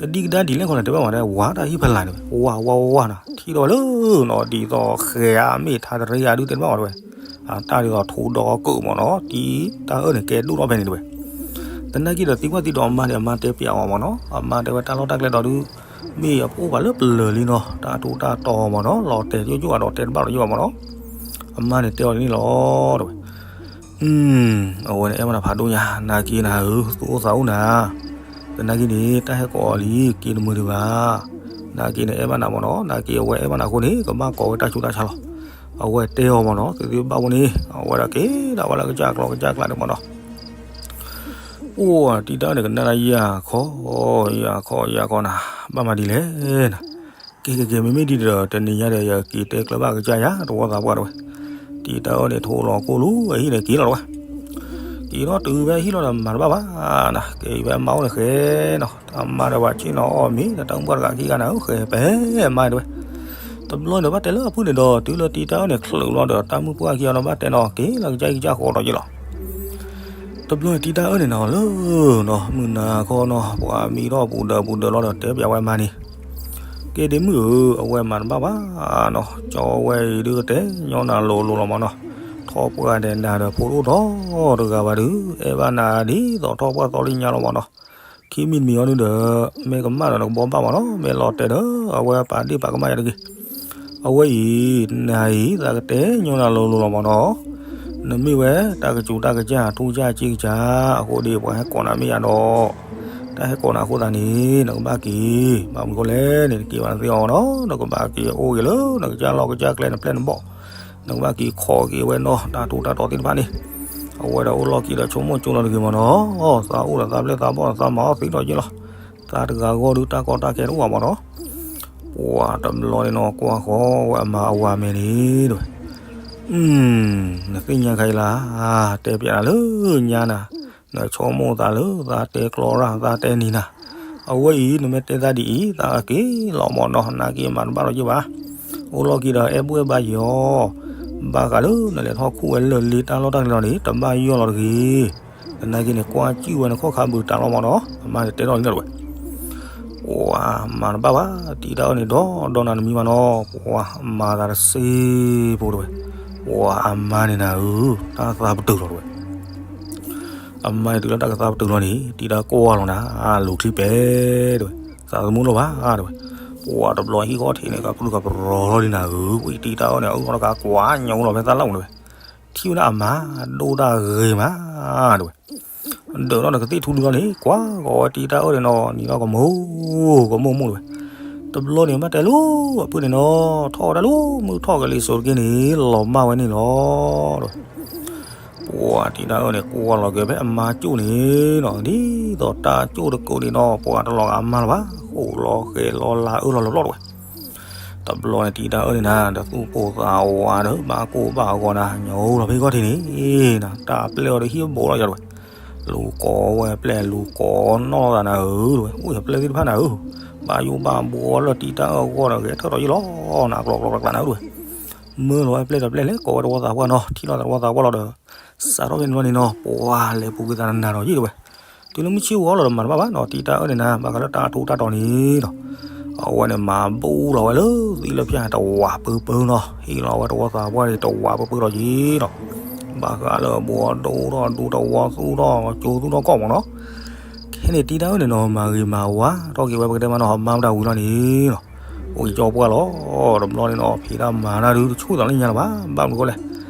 ကဒံကဒါဒ်လဲၣ်ခီန့ၣ် တဲဘၣ်မးတဲ ဝါတၢ်ဟံၣ်ဖလၢ်န့ၣ် ဝါဝါဝါနၤ ထံၣ်ဒီးလၢနီၤ ဒ်သိးဃဲၤအါမ့ၢ်ထါတရံးအါဒုးတဲတဘၣ်မးတဲဝဲ, တၢ်ဒ်သိးထူဒီးကၢၣ်မးနီၤ တံၤတၢ်အၢၣ်န့ၣ်ကဲဒိၣ်ထီၣ်ဖဲန့ၣ်တဲဝဲ. သနာ်က့ဒီးသံကွၢ်သံဒိးအမါန့ၣ် အမါတဲပျးအီၤမးနီၤ, အမါတဲဝဲတၢ်လီၢ်တၢ်ကျဲဒီးဒုး မ့ၢ်အအိၣ်ဘၣ်လၢပလၢၤလံနီၤ, တၢ်ထူးတၢ်တီၤမးနီၤ လီၤတဲာ်ကၠိကၠိဘၣ်ဒီးတဲတဘၣ်ဒီးယိၣ်ဘၣ်မးနီၤ, အမါန့ၣ်တဲအီၤဒ်န့ၣ်လီၤတဲဝဲ. အဝဲန့ၣ်အဲၣ်ဘၣ်နၤဖးဒိၣ်ညါ, နာ်က့နၤဧၢ သူၣ်အိၣ်သးအိၣ်နၤ, သနာ်က့န့ၣ် တၢ်ဟဲကိးအီၤလံ က့ၤတမုာ်ဒံးဘၣ်, နာ်က့န့ၣ်အဲၣ်ဘၣ်နၤမးနီၤ, နာ်က့အဝဲအဲၣ်ဘၣ်နၤအဃိန့ၣ် ကဘၣ်ကိးဝဲတၢ်ဆူးတၢ်ဆါလီၤ. အဝဲတဲအီၤမးနီၤ သုသ့ၣ်ဘၣ်ဝဲန့ၣ် အဝဲဒၣ်က့ၤဒၣ်ဝဲလၢကစၢ်ကျီကစၢ်ကျးန့ၣ်မးနီၤ အိၣ်တံၤတၢ်န့ၣ် ကနၣ်ဒၣ်ယၤခီ ယၤခီ ယၤခီနၤ, ဘၣ်မၤဒ်လဲၣ်နၤ, ကဲ ကဲ ကဲ မ့မ့ၢ်ဒ်န့ၣ်ဒီး တနံၤညါဒီး ယက့ၤတဲကျၢၤဘၣ်ကစၢ်ယၤ တဝီသးပှၢ်တဝဲ. တံၤတၢ်အၢန့ၣ် ထိလီၤကိၢ်လူၤအဟံၣ်န့ၣ် က့ၤလီၤတဝဲ. က့ၤထီၣ်တုၤဖဲဟံၣ်လီၤဒီး မၤတဘၣ်ဘၣ်, က့ၤဖဲအမါအိၣ်န့ၣ်ဃဲနီၤ, အမါဒီးပှၤဆ့ၣ်နီၤအီၣ်မ့ၤ ဒီးတၢ်မုၢ်ပှၢ်တဂၤခံဂၤန့ၣ် ဃဲဖဲအမါတဝဲ. တဘျီန့ၣ် ဘၣ်တဲလၢအဖုၣ်န့ၣ်ဒီး တုၤလၢတံၤတၢ်အၢန့ၣ် ချုးလီၤဒီး တၢ်မုၢ်ပှၢ်ခံဂၤနီၤ ဘၣ်တဲနီၤ က့ၤလီၤကစၢ်အံၤကစၢ်ဃီဒီးက့ၤလီၤ. တဘျီန့ၣ် တံၤတၢ်အၢန့ၣ်နီၤ လၢနီၤ မုၢ်နၤခီနီၤ ပှၤမံထီၣ်ပူၤဒၢးပူၤဒၢးလီၤဒီး တဲပၠးဝဲမါန့ၣ်, ကဲဒ့မုၣ်ဧၢ, အဝဲမၤတဘၣ်ဘၣ်နီၤ, ကၠီဝဲအံၤဒုးကတဲညီနၤလိၤလိၤလီၤမးနီၤ, ထီၣ်ပှၢ်ဒီးနၤဒီးဖိတအိၣ်ဒီးတဂၤဘၣ်ဒုး အဲၣ်ဘၣ်နၤဒ်သိးထီၣ်ပှၢ်သီလံညါလီၤမးနီၤ, ခံမံၤတမံၤအီၤဒုးဒီး မ့ၢ်ကမၣ်ဒီးနကဘီဘၣ်မးနီၤ, မ့ၢ်လီၤတဲာ်ဒီး အဝဲပာ်ဒ့ၣ်ပာ်ကမၣ်ယၤတဂ့ၤ. အဝဲအံၤ နၤအံၤ သးကတဲညီနၤလိၤလိၤလီၤမးနီၤ, နမ့ၢ်ဝဲတၢ်ကစူၤတၢ်ကစၢ် ထူကစၢ်က့ကစၢ် အဃိဒီး ပှၤဟဲကိးနၤမ့ၢ်ယၤဒီး တၢ်ဟဲကိးနၤအဃိသတးန့ၣ် နကဘၣ်က့ၤ, ဘၣ်မနုၤဃိလဲၣ်န့ၣ် နက့ၤဘၣ်နသ့အီၤနီၤ, နကဘၣ်က့ၤအိၣ်က့ၤလၢ နကစၢ်လီၢ်ကစၢ်ကျဲ နပျဲၢ်နဘီၣ်, နကဘၣ်က့ၤခိးက့ၤဝဲနီၤ တၢ်ထူးတၢ်တီၤသ့ၣ်တဖၣ်န့ၣ်, အဝဲဒီးအိၣ်လီၢ်ခံဒီးဆိကမိၣ်ကၠိလီၤတဂ့ၤမးနီၤ, သးအိၣ်ဒီးသးပျဲၢ်သးဘီၣ်ဒီးသးမၤအီၣ်သ့ဒီးက့ၤလီၤ, သးတဂၤဂီၢ်ဒုးတၢ်ကီတၢ်ခဲတအိၣ်ဘၣ်မးနီၤ. ပှၤတဘျီန့ၣ်နီၤ ကွၢ်ဃီဝဲအမါအဝၤမဲာ်န့ၣ်တဝဲ, နသ့ၣ်ညါခါအံၤလၢ တဲပၠးနၤလၢညါနၤ, နဆိကမိၣ်သးလၢသးတဲကျီရၣ် သးတဲနံၤနၤ, အဝဲအံၤ နမ့ၢ်တဲသးဒ်အံၤ သးက့ၤလီၤမးနီၤ, နာ်က့မၤတဘၣ်လီၤယ့ၢ်ဘၣ်, အိၣ်လီၢ်ခံဒီးအဲၣ်ဘူၣ်အဲၣ်ဘါယီၤ, ဘၣ်ဃးလၢနလဲၤထီၣ်ခူၣ်ဝဲလၢာ်လံတၢ်လီၢ်တၢ်ကျဲလီၤန့ၣ် တဘၣ်ယီၢ်လီၤတဂ့ၤ, သနာ်က့န့ၣ် ကွၢ်စံၣ်ဝဲနခီၣ်ခါဘုးတးလီၤမးနီၤ, အမါန့ၣ်တဲထီၣ်လံနီၤတဝဲ. ပှၤမၤတဘၣ်ဘၣ် တံၤတၢ်အၢန့ၣ်ဒီးဒီးနၤတမံၤဘၣ်နီၤ, ပှၤမၤသးတစ့ဖိတဝဲ, ပှၤအမါန့ၣ်နၤဧၢ, တၢ်သးပတုာ်လီၤတဝဲ. အမါအံၤတုၤလၢတၢ်ကသးပတုာ်လီၤန့ၣ် တံၤတၢ်ကွၢ်လီၤနၤ လူၤချံပဲတဝဲ, သးသမူလီၤဘၣ်တဝဲ, ပှၤတဘျီဟံၣ်ဃီထံးန့ၣ် ကပြုၢ်ကပြီၤလီၤလံနၤဧၢ, ဝံၤတံၤတၢ်အၢန့ၣ် အအုၣ်ထီၣ်တခါကွၢ်ညိလီၤဖဲသၢလီၢ်န့ၣ်တဝဲ, ထံၣ်ဝဲဒၣ်အမါ ဒိၣ်တၢ်ဂ့ၤမးတဝဲ ဒၢးထီၣ်နကသ့ၣ်ထူဒုထီၣ်န့ၣ် ကွၢ်ကီးဝဲတံၤတၢ်အၢန့ၣ်နီၤ, နံၤထီၣ်ကမိၢ် ကမိၢ်မိၢ်တဝဲ. တဘျီန့ၣ် ဘၣ်တဲလိၤ အဖုၣ်န့ၣ်နီၤ, ထီၣ်ဝဲဒၣ်လၢမုၢ်ထီၣ်ကလံၤစိးတက့ၢ်န့ၣ် လီၤမၢ်ဝဲန့ၣ်လီၤတဝဲ. ပှၤတံၤတၢ်အၢန့ၣ် ကွၢ်လီၤက့ၤဖဲအမါကၠိၣ်န့ၣ်နီၤ, ဒ်သိးတၢ်ကၠိၣ်တကိးန့ၣ်နီၤ, ပှၤတလီၤဂာ်အမါလၢၤဘၣ်, ဃိးလီၤဃဲၤလီၤလၤအၢၣ်လီၤလီၤလီၤတဝဲ. တဘျီန့ၣ် တံၤတၢ်အၢန့ၣ်နၤ ဒီးသူၣ်ပိၢ်သးဝးဒီး ဘၣ်ကိၢ်ဘၣ်ဂီၤနၤ ညိလီၤဖဲဂီၢ်ထံးန့ၣ်နၤ, တၢ်ပျဲၢ်အီၤဒီးဟံၣ်ဘိးလီၤယၤတဝဲ. လူၤကိးဝဲပျဲၢ် လူၤကိးနီၢ်သးနၤဧၢတဝဲ, အိၣ်ယပျဲၢ်သ့ၣ်တဖၣ်နၤဧၢ, ဘၣ်ယိၣ်ဘၣ်ဘှီလၢတံၤတၢ်အၢအဂီၢ်ဒီး ဂဲၤထၢၣ်ထီးယံာ်လီၤနၤ ကျီကျီကျးကျးနၤဧၢတဝဲ. မၢလီၤဝဲပျဲၢ်ဒီးပျဲၢ်လဲၤ ကိးဝဲတဝီသးပှၢ်နီၤ, ထံၣ်လီၤတဝီသးပှၢ်လီၤဒီး စးထီၣ်ဖဲန့ၣ်ဘျီန့ၣ်နီၤ ပှၤလဲၤပူၤကွံာ်သးနးနီၤယံာ်တဝဲ. တုၤလၢမုၢ်ဆ့ၣ်ဝီလီၤဒီးမၤတဘၣ်ဘၣ်နီၤ, တံၤတၢ်အၢန့ၣ်နၤ ဘၣ်ဃးလၢတၢ်ထူးတၢ်တီၤန့ၣ်နီၤ, အဝဲန့ၣ်မၤဘူၣ်လီၤဝဲလၢသံလၢဖၠၣ်တဝးပၢပၢနီၤ, ဟ့ၣ်လီၤဝဲတဝီသးပှၢ်န့ၣ် တဝးပၢပၢလီၤယံာ်နီၤ. ဘၣ်ဃးလၢအဘှီဒိၣ်ထီၣ်ဒူတဝီသူၣ်ထီၣ်ကၠိသူၣ်ထီၣ်ကီၢ်မးနီၤ. ခဲန့ၣ်တံၤတၢ်အၢန့ၣ်နီၤ မၤဂ့ၤမၤဝါထီၣ်က့ၤဝဲပကတဲမးနီၤ, မၤမတၤဝံၤလီၤန့ၣ်နီၤ, အိၣ်က့ၤကၠီပှၢ်လီၤ. တဘျီန့ၣ်နီၤ ဖံးတၢ်မၤတၢ်ဒုးတဆူၣ်သးလၢညါလၢၤဘၣ်, ဘၣ်မနုၤဃိလဲၣ်,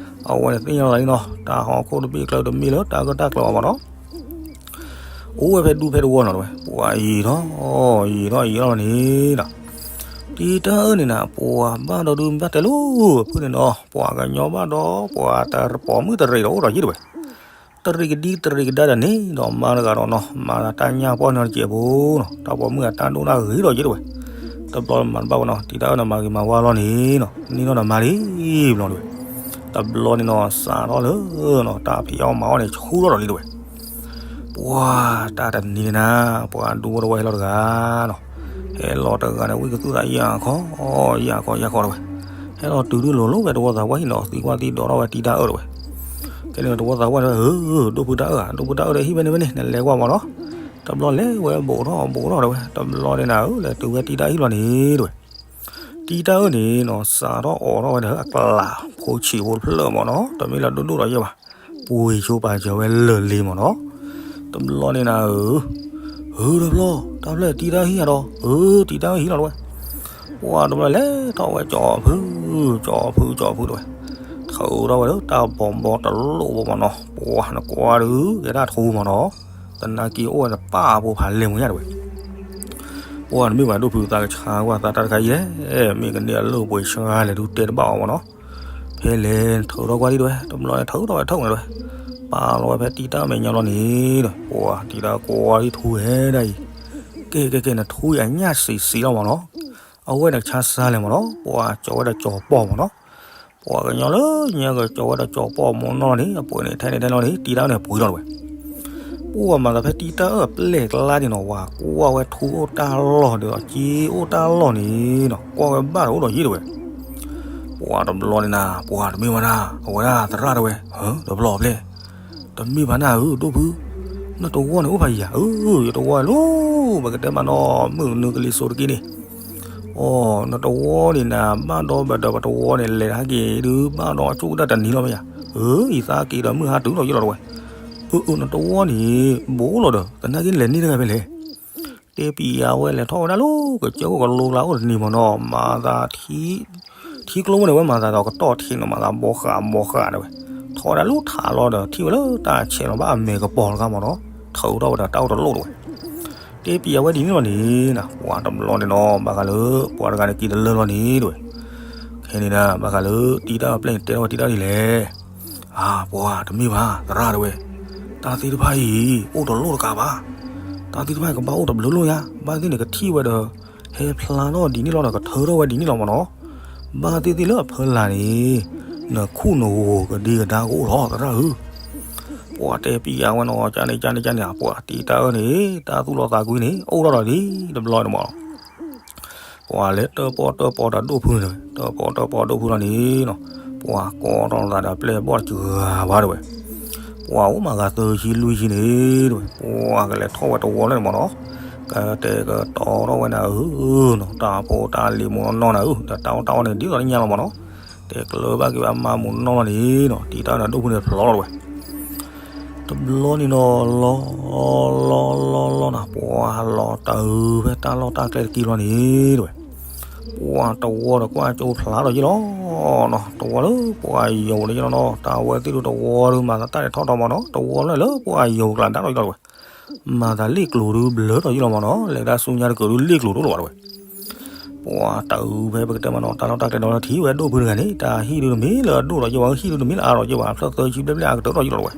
အဝဲန့ၣ်သ့ၣ်ညါလီၤသးလံနီၤ, တၢ်ဟီၣ်ခိၣ်တဘ့ၣ်ကျၢတမ့ၢ်လၢတၢ်ဂၢၢ်တၢ်ကျၢၤဘၣ်မးနီၤ. အိၣ်ဝဲဖဲဒူဖဲတဝီနီၤတဝဲ, ပှၤယံာ်ထီၣ်ယံာ်ထီၣ်ယံာ်ထီၣ်လီၤန့ၣ်နီၤ, တံၤတၢ်အၢန့ၣ်နၤ ပှၤဘၣ်ဒီးဒုးဘၣ်တဲလိၤ အဖုၣ်န့ၣ်နီၤ, ပှၤကညီဘၣ်ဒီး ပှၤတပိာ်မုၣ်တရံးဒီးအိၣ်ဒီးယံာ်တဝဲ. တရံးကဒံတရံးကဒါဒီးန့ၣ်ဒီး မါတဂၤဒီးနီၤ မၤတၢ်ညၣ်ပှၢ်န့ၣ်တစဲးဖိနီၤ, တၢ်ပိာ်မုၣ်အတၢ်ဒိၣ်တၢ်ဂ့ၤဒီးယံာ်တဝဲ. တဘျီမၤတဘၣ်ဝဲနီၤ, တံၤတၢ်အၢန့ၣ်မၤဂ့ၤမၤဝါလီၤန့ၣ်နီၤ, န့ၢ်နီၢ်ဒီးမါလံဘျီတဝဲ. တဘျီန့ၣ်နီၤ စးထီၣ်လၢနီၤ တၢ်ဖံးအီၣ်မၤအီၣ်န့ၣ် ဆူထီၣ်ဒီးလံတဝဲ. ပှၤတၢ်တနံၤန့ၣ်နၤ ပှၤဒူဖိတဝီဟဲလီၤတဂၤနီၤ, ဟဲလီၤတဂၤန့ၣ် ဝံၣ်ကသူၣ်သးယၢ်ခီ ယၢ်ခီယၢ်ခီတဝဲ. ဟဲလီၤတုၤဒုးလိၤလိၤဝဲတဝီသးပှၢ်ဟံၣ်နီၤ, သံကွၢ်သံဒိးထီၣ်ဝဲတံၤတၢ်အၢတဝဲ. ခဲန့ၣ်တဝီသးပှၢ်န့ၣ် ဧၢ ဒိၣ်ဖုတၢ်အၢဧါ, ဒိၣ်ဖုတၢ်အၢဒီးဟံၣ်ဖဲန့ၣ်ဖဲန့ၣ် နလဲၤကွၢ်မးနီၤ. တဘျီလဲၤဝဲဘူးထီၣ်ဘူးထီၣ်တဝဲ, တဘျီန့ၣ်နၤဧၢ လဲၤတုၤဝဲတံၤတၢ်ဟံၣ်လီၤန့ၣ်တဝဲ. တံၤတၢ်အၢန့ၣ်နီၤ စးထီၣ်အိးထီၣ်ဝဲဒီးအကျးဖိဆံးဖိတဖျၢၣ်မးနီၤ, တမ့ၢ်လၢဒိၣ်ဒိၣ်ဒီးယဲၢ်ဘၣ်, ပှ့ၤဆိပာ်စၢၤဝဲလၢာ်လံမးနီၤ. တဘျီန့ၣ်နၤဧၢ ဧၢ တဘျီ တၢ်ဖျၢၣ်တံၤတၢ်ဟံၣ်ဧါဒီး ဧၢ တံၤတၢ်ဟံၣ်လီၤတဝဲ. ပှၤတဘျီလဲၤထီၣ်ဝဲကၠီဖု ကၠီဖု ကၠီဖုတဝဲ, ထုးထီၣ်ဝဲလၢတၢ်ဘီဘီတလိၣ်ဘီမးနီၤ, ပှၤနကွၢ်ဒုး ကဲတၢ်ထူမးနီၤ, သနာ်က့အိၣ်ဝဲတပၣ်ဖိဖးလဲၢ်မးညါတဝဲ. ပှၤတမ့ၢ်ဘၣ်ဒိၣ်ဖုသးကဆါကွၢ်သးတၢ်တခါအံၤလဲၣ်, မ့ၢ်ကန့ၢ်အလၢၢ်ပှ့ၤဆှါလဲၣ်ဒုးတဲတဘၣ်အီၤမးနီၤ. ဖဲလဲၣ်ထုးထီၣ်ကွၢ်ဒံးတဝဲ, တဘျီန့ၣ်ထုးထီၣ်ဝဲထုးန့ၣ်တဝဲ, ပာ်လီၤဝဲဖဲတံၤတၢ်မဲာ်ညါလီၤန့ၣ်ဒီး ပှၤတံၤတၢ်ကွၢ်ဒံးထူဝဲဒၣ်အံၤ, ကဲကဲကဲ နထူအံၤအညၣ်စံးစံးလီၤမးနီၤ. အဝဲန့ၣ်ကဆါစၢ်လဲၣ်မ့ၢ်နီၤ, ပှၤကၠီၤဝဲဒီးကၠီၤပီၢ်မ့ၢ်နီၤ, ပှၤကညီလၢညါကၠီၤဝဲဒီးကၠီၤပီၢ်မ့ၢ်နီၤန့ၣ် အပှဲၤန့ၣ်ထဲန့ၣ်ထဲလီၤန့ၣ် တံၤတၢ်အၢန့ၣ်ပှ့ၤလီၤတဝဲ, ပှၤမၤသးဖဲတံၤတၢ်အၢအပျဲၢ်ကျါန့ၣ်နီၤ ဝၤကွၢ်ဝဲထူအိၣ်တၢ်လီၢ်ဒီး စ့အိၣ်တၢ်လီၢ်န့ၣ်နီၤ ကွၢ်ဝဲဘၣ်ဒီးအိၣ်ဒီးယံၤတဝဲ, ပှၤတဘျီန့ၣ်နၤ ပှၤတမ့ၢ်ဘၣ်နၤ အဝဲဒၣ်သရၣ်တဝဲ, တဘျီအပျဲၢ်, တမ့ၢ်ဘၣ်နၤဧၢ ဒိၣ်ဖု, နတဝီန့ၣ်အိၣ်ဖးယံၤဧါ, အၢ ယတဝီလီၤ, ပကတဲမးနီၤ မုၢ်နုာ်ကလံၤစိးတက့ၢ်န့ၣ်, အိ နတဝီန့ၣ်နၤ ဘၣ်ဒီးဘၣ်ဒီးပတဝီန့ၣ် လဲၤဟးက့ၤဒုး ဘၣ်ဒီးအဆိကတၢၢ်တနံၤလီၤမ့ၢ်ယါ, အၢ ယသးက့ၤဒီးမုၢ်ဟါတုၤလီၤယံၤလီၤတဝဲ, အၢ အၢ နတဝီန့ၣ် ဘိးလီၤဒီး သနာ်က့လဲၤန့ၢ်တဂၤဖဲလဲၣ် တဲပံၤအဝဲလဲၤထီၣ်ဝဲဒၣ်လၢ ကစၢၢ်ခိၣ်ကလိကျါအိၣ်တနံၤမ့ၢ်နီၤ မၤသး ထံကျိဝဲန့ၣ် ဝဲမၤသးဒီးကတီၢ်ထံးနီၤ မၤသးဘီဃးဘီဃးတဝဲ, ထီၣ်ဝဲဒၣ်လၢထးလီၤဒီး ထံၣ်ဝဲလၢတၢ်ဆဲးလီၤဘၣ်အမဲာ်ကပီၤတခါမ့ၢ်နီၤ ထုးထီၣ်ဝဲဒီးတၢ်အိၣ်တလိၣ်တဝဲ, တဲပံၤအဝဲဒ်န့ၣ်လီၤန့ၣ် ပှၤတဘျီန့ၣ်နီၤ ဘၣ်ဃးလၢ ပှၤတဂၤန့ၣ်က့ၤတလၢလီၤန့ၣ်တဝဲ, ခဲန့ၣ်ဒၣ် ဘၣ်ဃးလၢတံၤတၢ်အၢအပျဲၢ်န့ၣ် တဲထီၣ်ဝဲတံၤတၢ်အၢဒ်လဲၣ် အၢ ပှၤတမ့ၢ်ဘၣ် သရၣ်တဝဲ, တၢ်သ့ၣ်တဖၣ်အံၤ အိၣ်တလိၣ်တကးဘၣ်, တၢ်သ့ၣ်တဖၣ်အံၤကဘၣ်အိၣ်တဘျုးလိၣ်ညါ ဘၣ်သ့ၣ်န့ၣ်ကထံၣ်ဝဲဒီး ဟဲဖျါထီၣ်ဒ်န့ၣ်လီၤဒီးကထၢထီၣ်ဝဲဒ်န့ၣ်လီၤမ့ၢ်နီၤ, ဘၣ်သ့ၣ်သ့ၣ်လၢအဖၢလာ်န့ၣ် နခူၣ်နဂီၤကဒ့ကဒါကအိၣ်လီၤ သရၣ်ဧၢ, ပှၤတဲပံၤအဝဲနီၤ ကန့ၣ်ကန့ၣ်ကန့ၣ် ပှၤတံၤတၢ်အၢန့ၣ် တၢ်သူၣ်လီၤသးကွံန့ၣ် အိၣ်ထီၣ်ဒီးဒ်တဘျီန့ၣ်မ့ၢ်နီၤ ပှၤလဲၤတၢၣ်ပီၣ်တၢၣ်ပီဒီးဒိၣ်ဖုန့ၣ်တဝဲ, တၢၣ်ပီၣ်တၢၣ်ပီဒိၣ်ဖုလီၤန့ၣ်နီၤ, ပှၤကိးထီၣ်သးဒီးပျဲၢ်ဘီၣ်တစှၤဘၣ်တဝဲ, ပှၤအိၣ်မးဂၤသၢဆံလွံၢ်ဆံန့ၣ်တဝဲ, ပှၤကလဲၤထီၣ်ဝဲတဝီလၢန့ၣ်မ့ၢ်နီၤ, ကတဲာ်ကတီၤထီၣ်ဝဲနၤဧၢနီၤ, တၢ်ဖိတၢ်လံၤမ့ၢ်နီၤနၤဧၢ, ဒီးတၢ်အီၣ်တၢ်အီန့ၣ် ဒ်သိးလၢညါလီၤမ့ၢ်နီၤ, တဲကျၢၤဘၣ်က့ၤဘၣ်မါမ့ၢ်နီၤလီၤန့ၣ်နီၤ, တံၤတၢ်အၢန့ၣ်ဒိၣ်ဖုန့ၣ်ဖျိလီၤတဝဲ တဘျီန့ၣ်နီၤ လီၤ လီၤ လီၤ လီၤနၤ ပှၤလီၤတၢ်အုးဖဲတၢ်လီၢ်တၢ်ကျဲတက့ၢ်လီၤန့ၣ်တဝဲ, ပှၤတဝီဒီးကွၢ်ကၠိဖျါထီၣ်ယံၤလီၤနီၤ, တဝီလၢပှၤယိၤလၢယလီၤနီၤ, တၢ်ဝဲသ့ၣ်ဒုးတဝီဒုးမၤသးတၢ်ဒဲးထီၣ်ထီမ့ၢ်နီၤ, တဝီလၢလၢပှၤယိၤကျါဒါထီၣ်ယံၤလီၤတဝဲ, မၤသးလ့ၣ်ကျိၤဒုးဘျၢထီၣ်ယံၤလီၤမ့ၢ်နီၤ, လဲၤဒၣ်ဆူညါတကၢၢ်ဒုးလ့ၣ်ကျိၤဒိၣ်လီၤဘၣ်တဝဲ ပှၤတၢ်အုးဖဲပကတဲမ့ၢ်နီၤ တၢ်လီၢ်တၢ်ကျဲဒီးထံၣ်ဝဲဒိၣ်ဖုတဂၤန့ၣ် တၢ်ဟံၣ်ဒုးတမ့ၢ်လၢအဒိၣ်ဒီးယဝဲ ဟံၣ်ဒုးတမ့ၢ်လၢအါဒီးယဝဲ ဖျၢၣ်သၢဆံဘျဲၣ်ဘျဲၣ်အကတၢၢ်ထီၣ်ယံၤလီၤတဝဲ,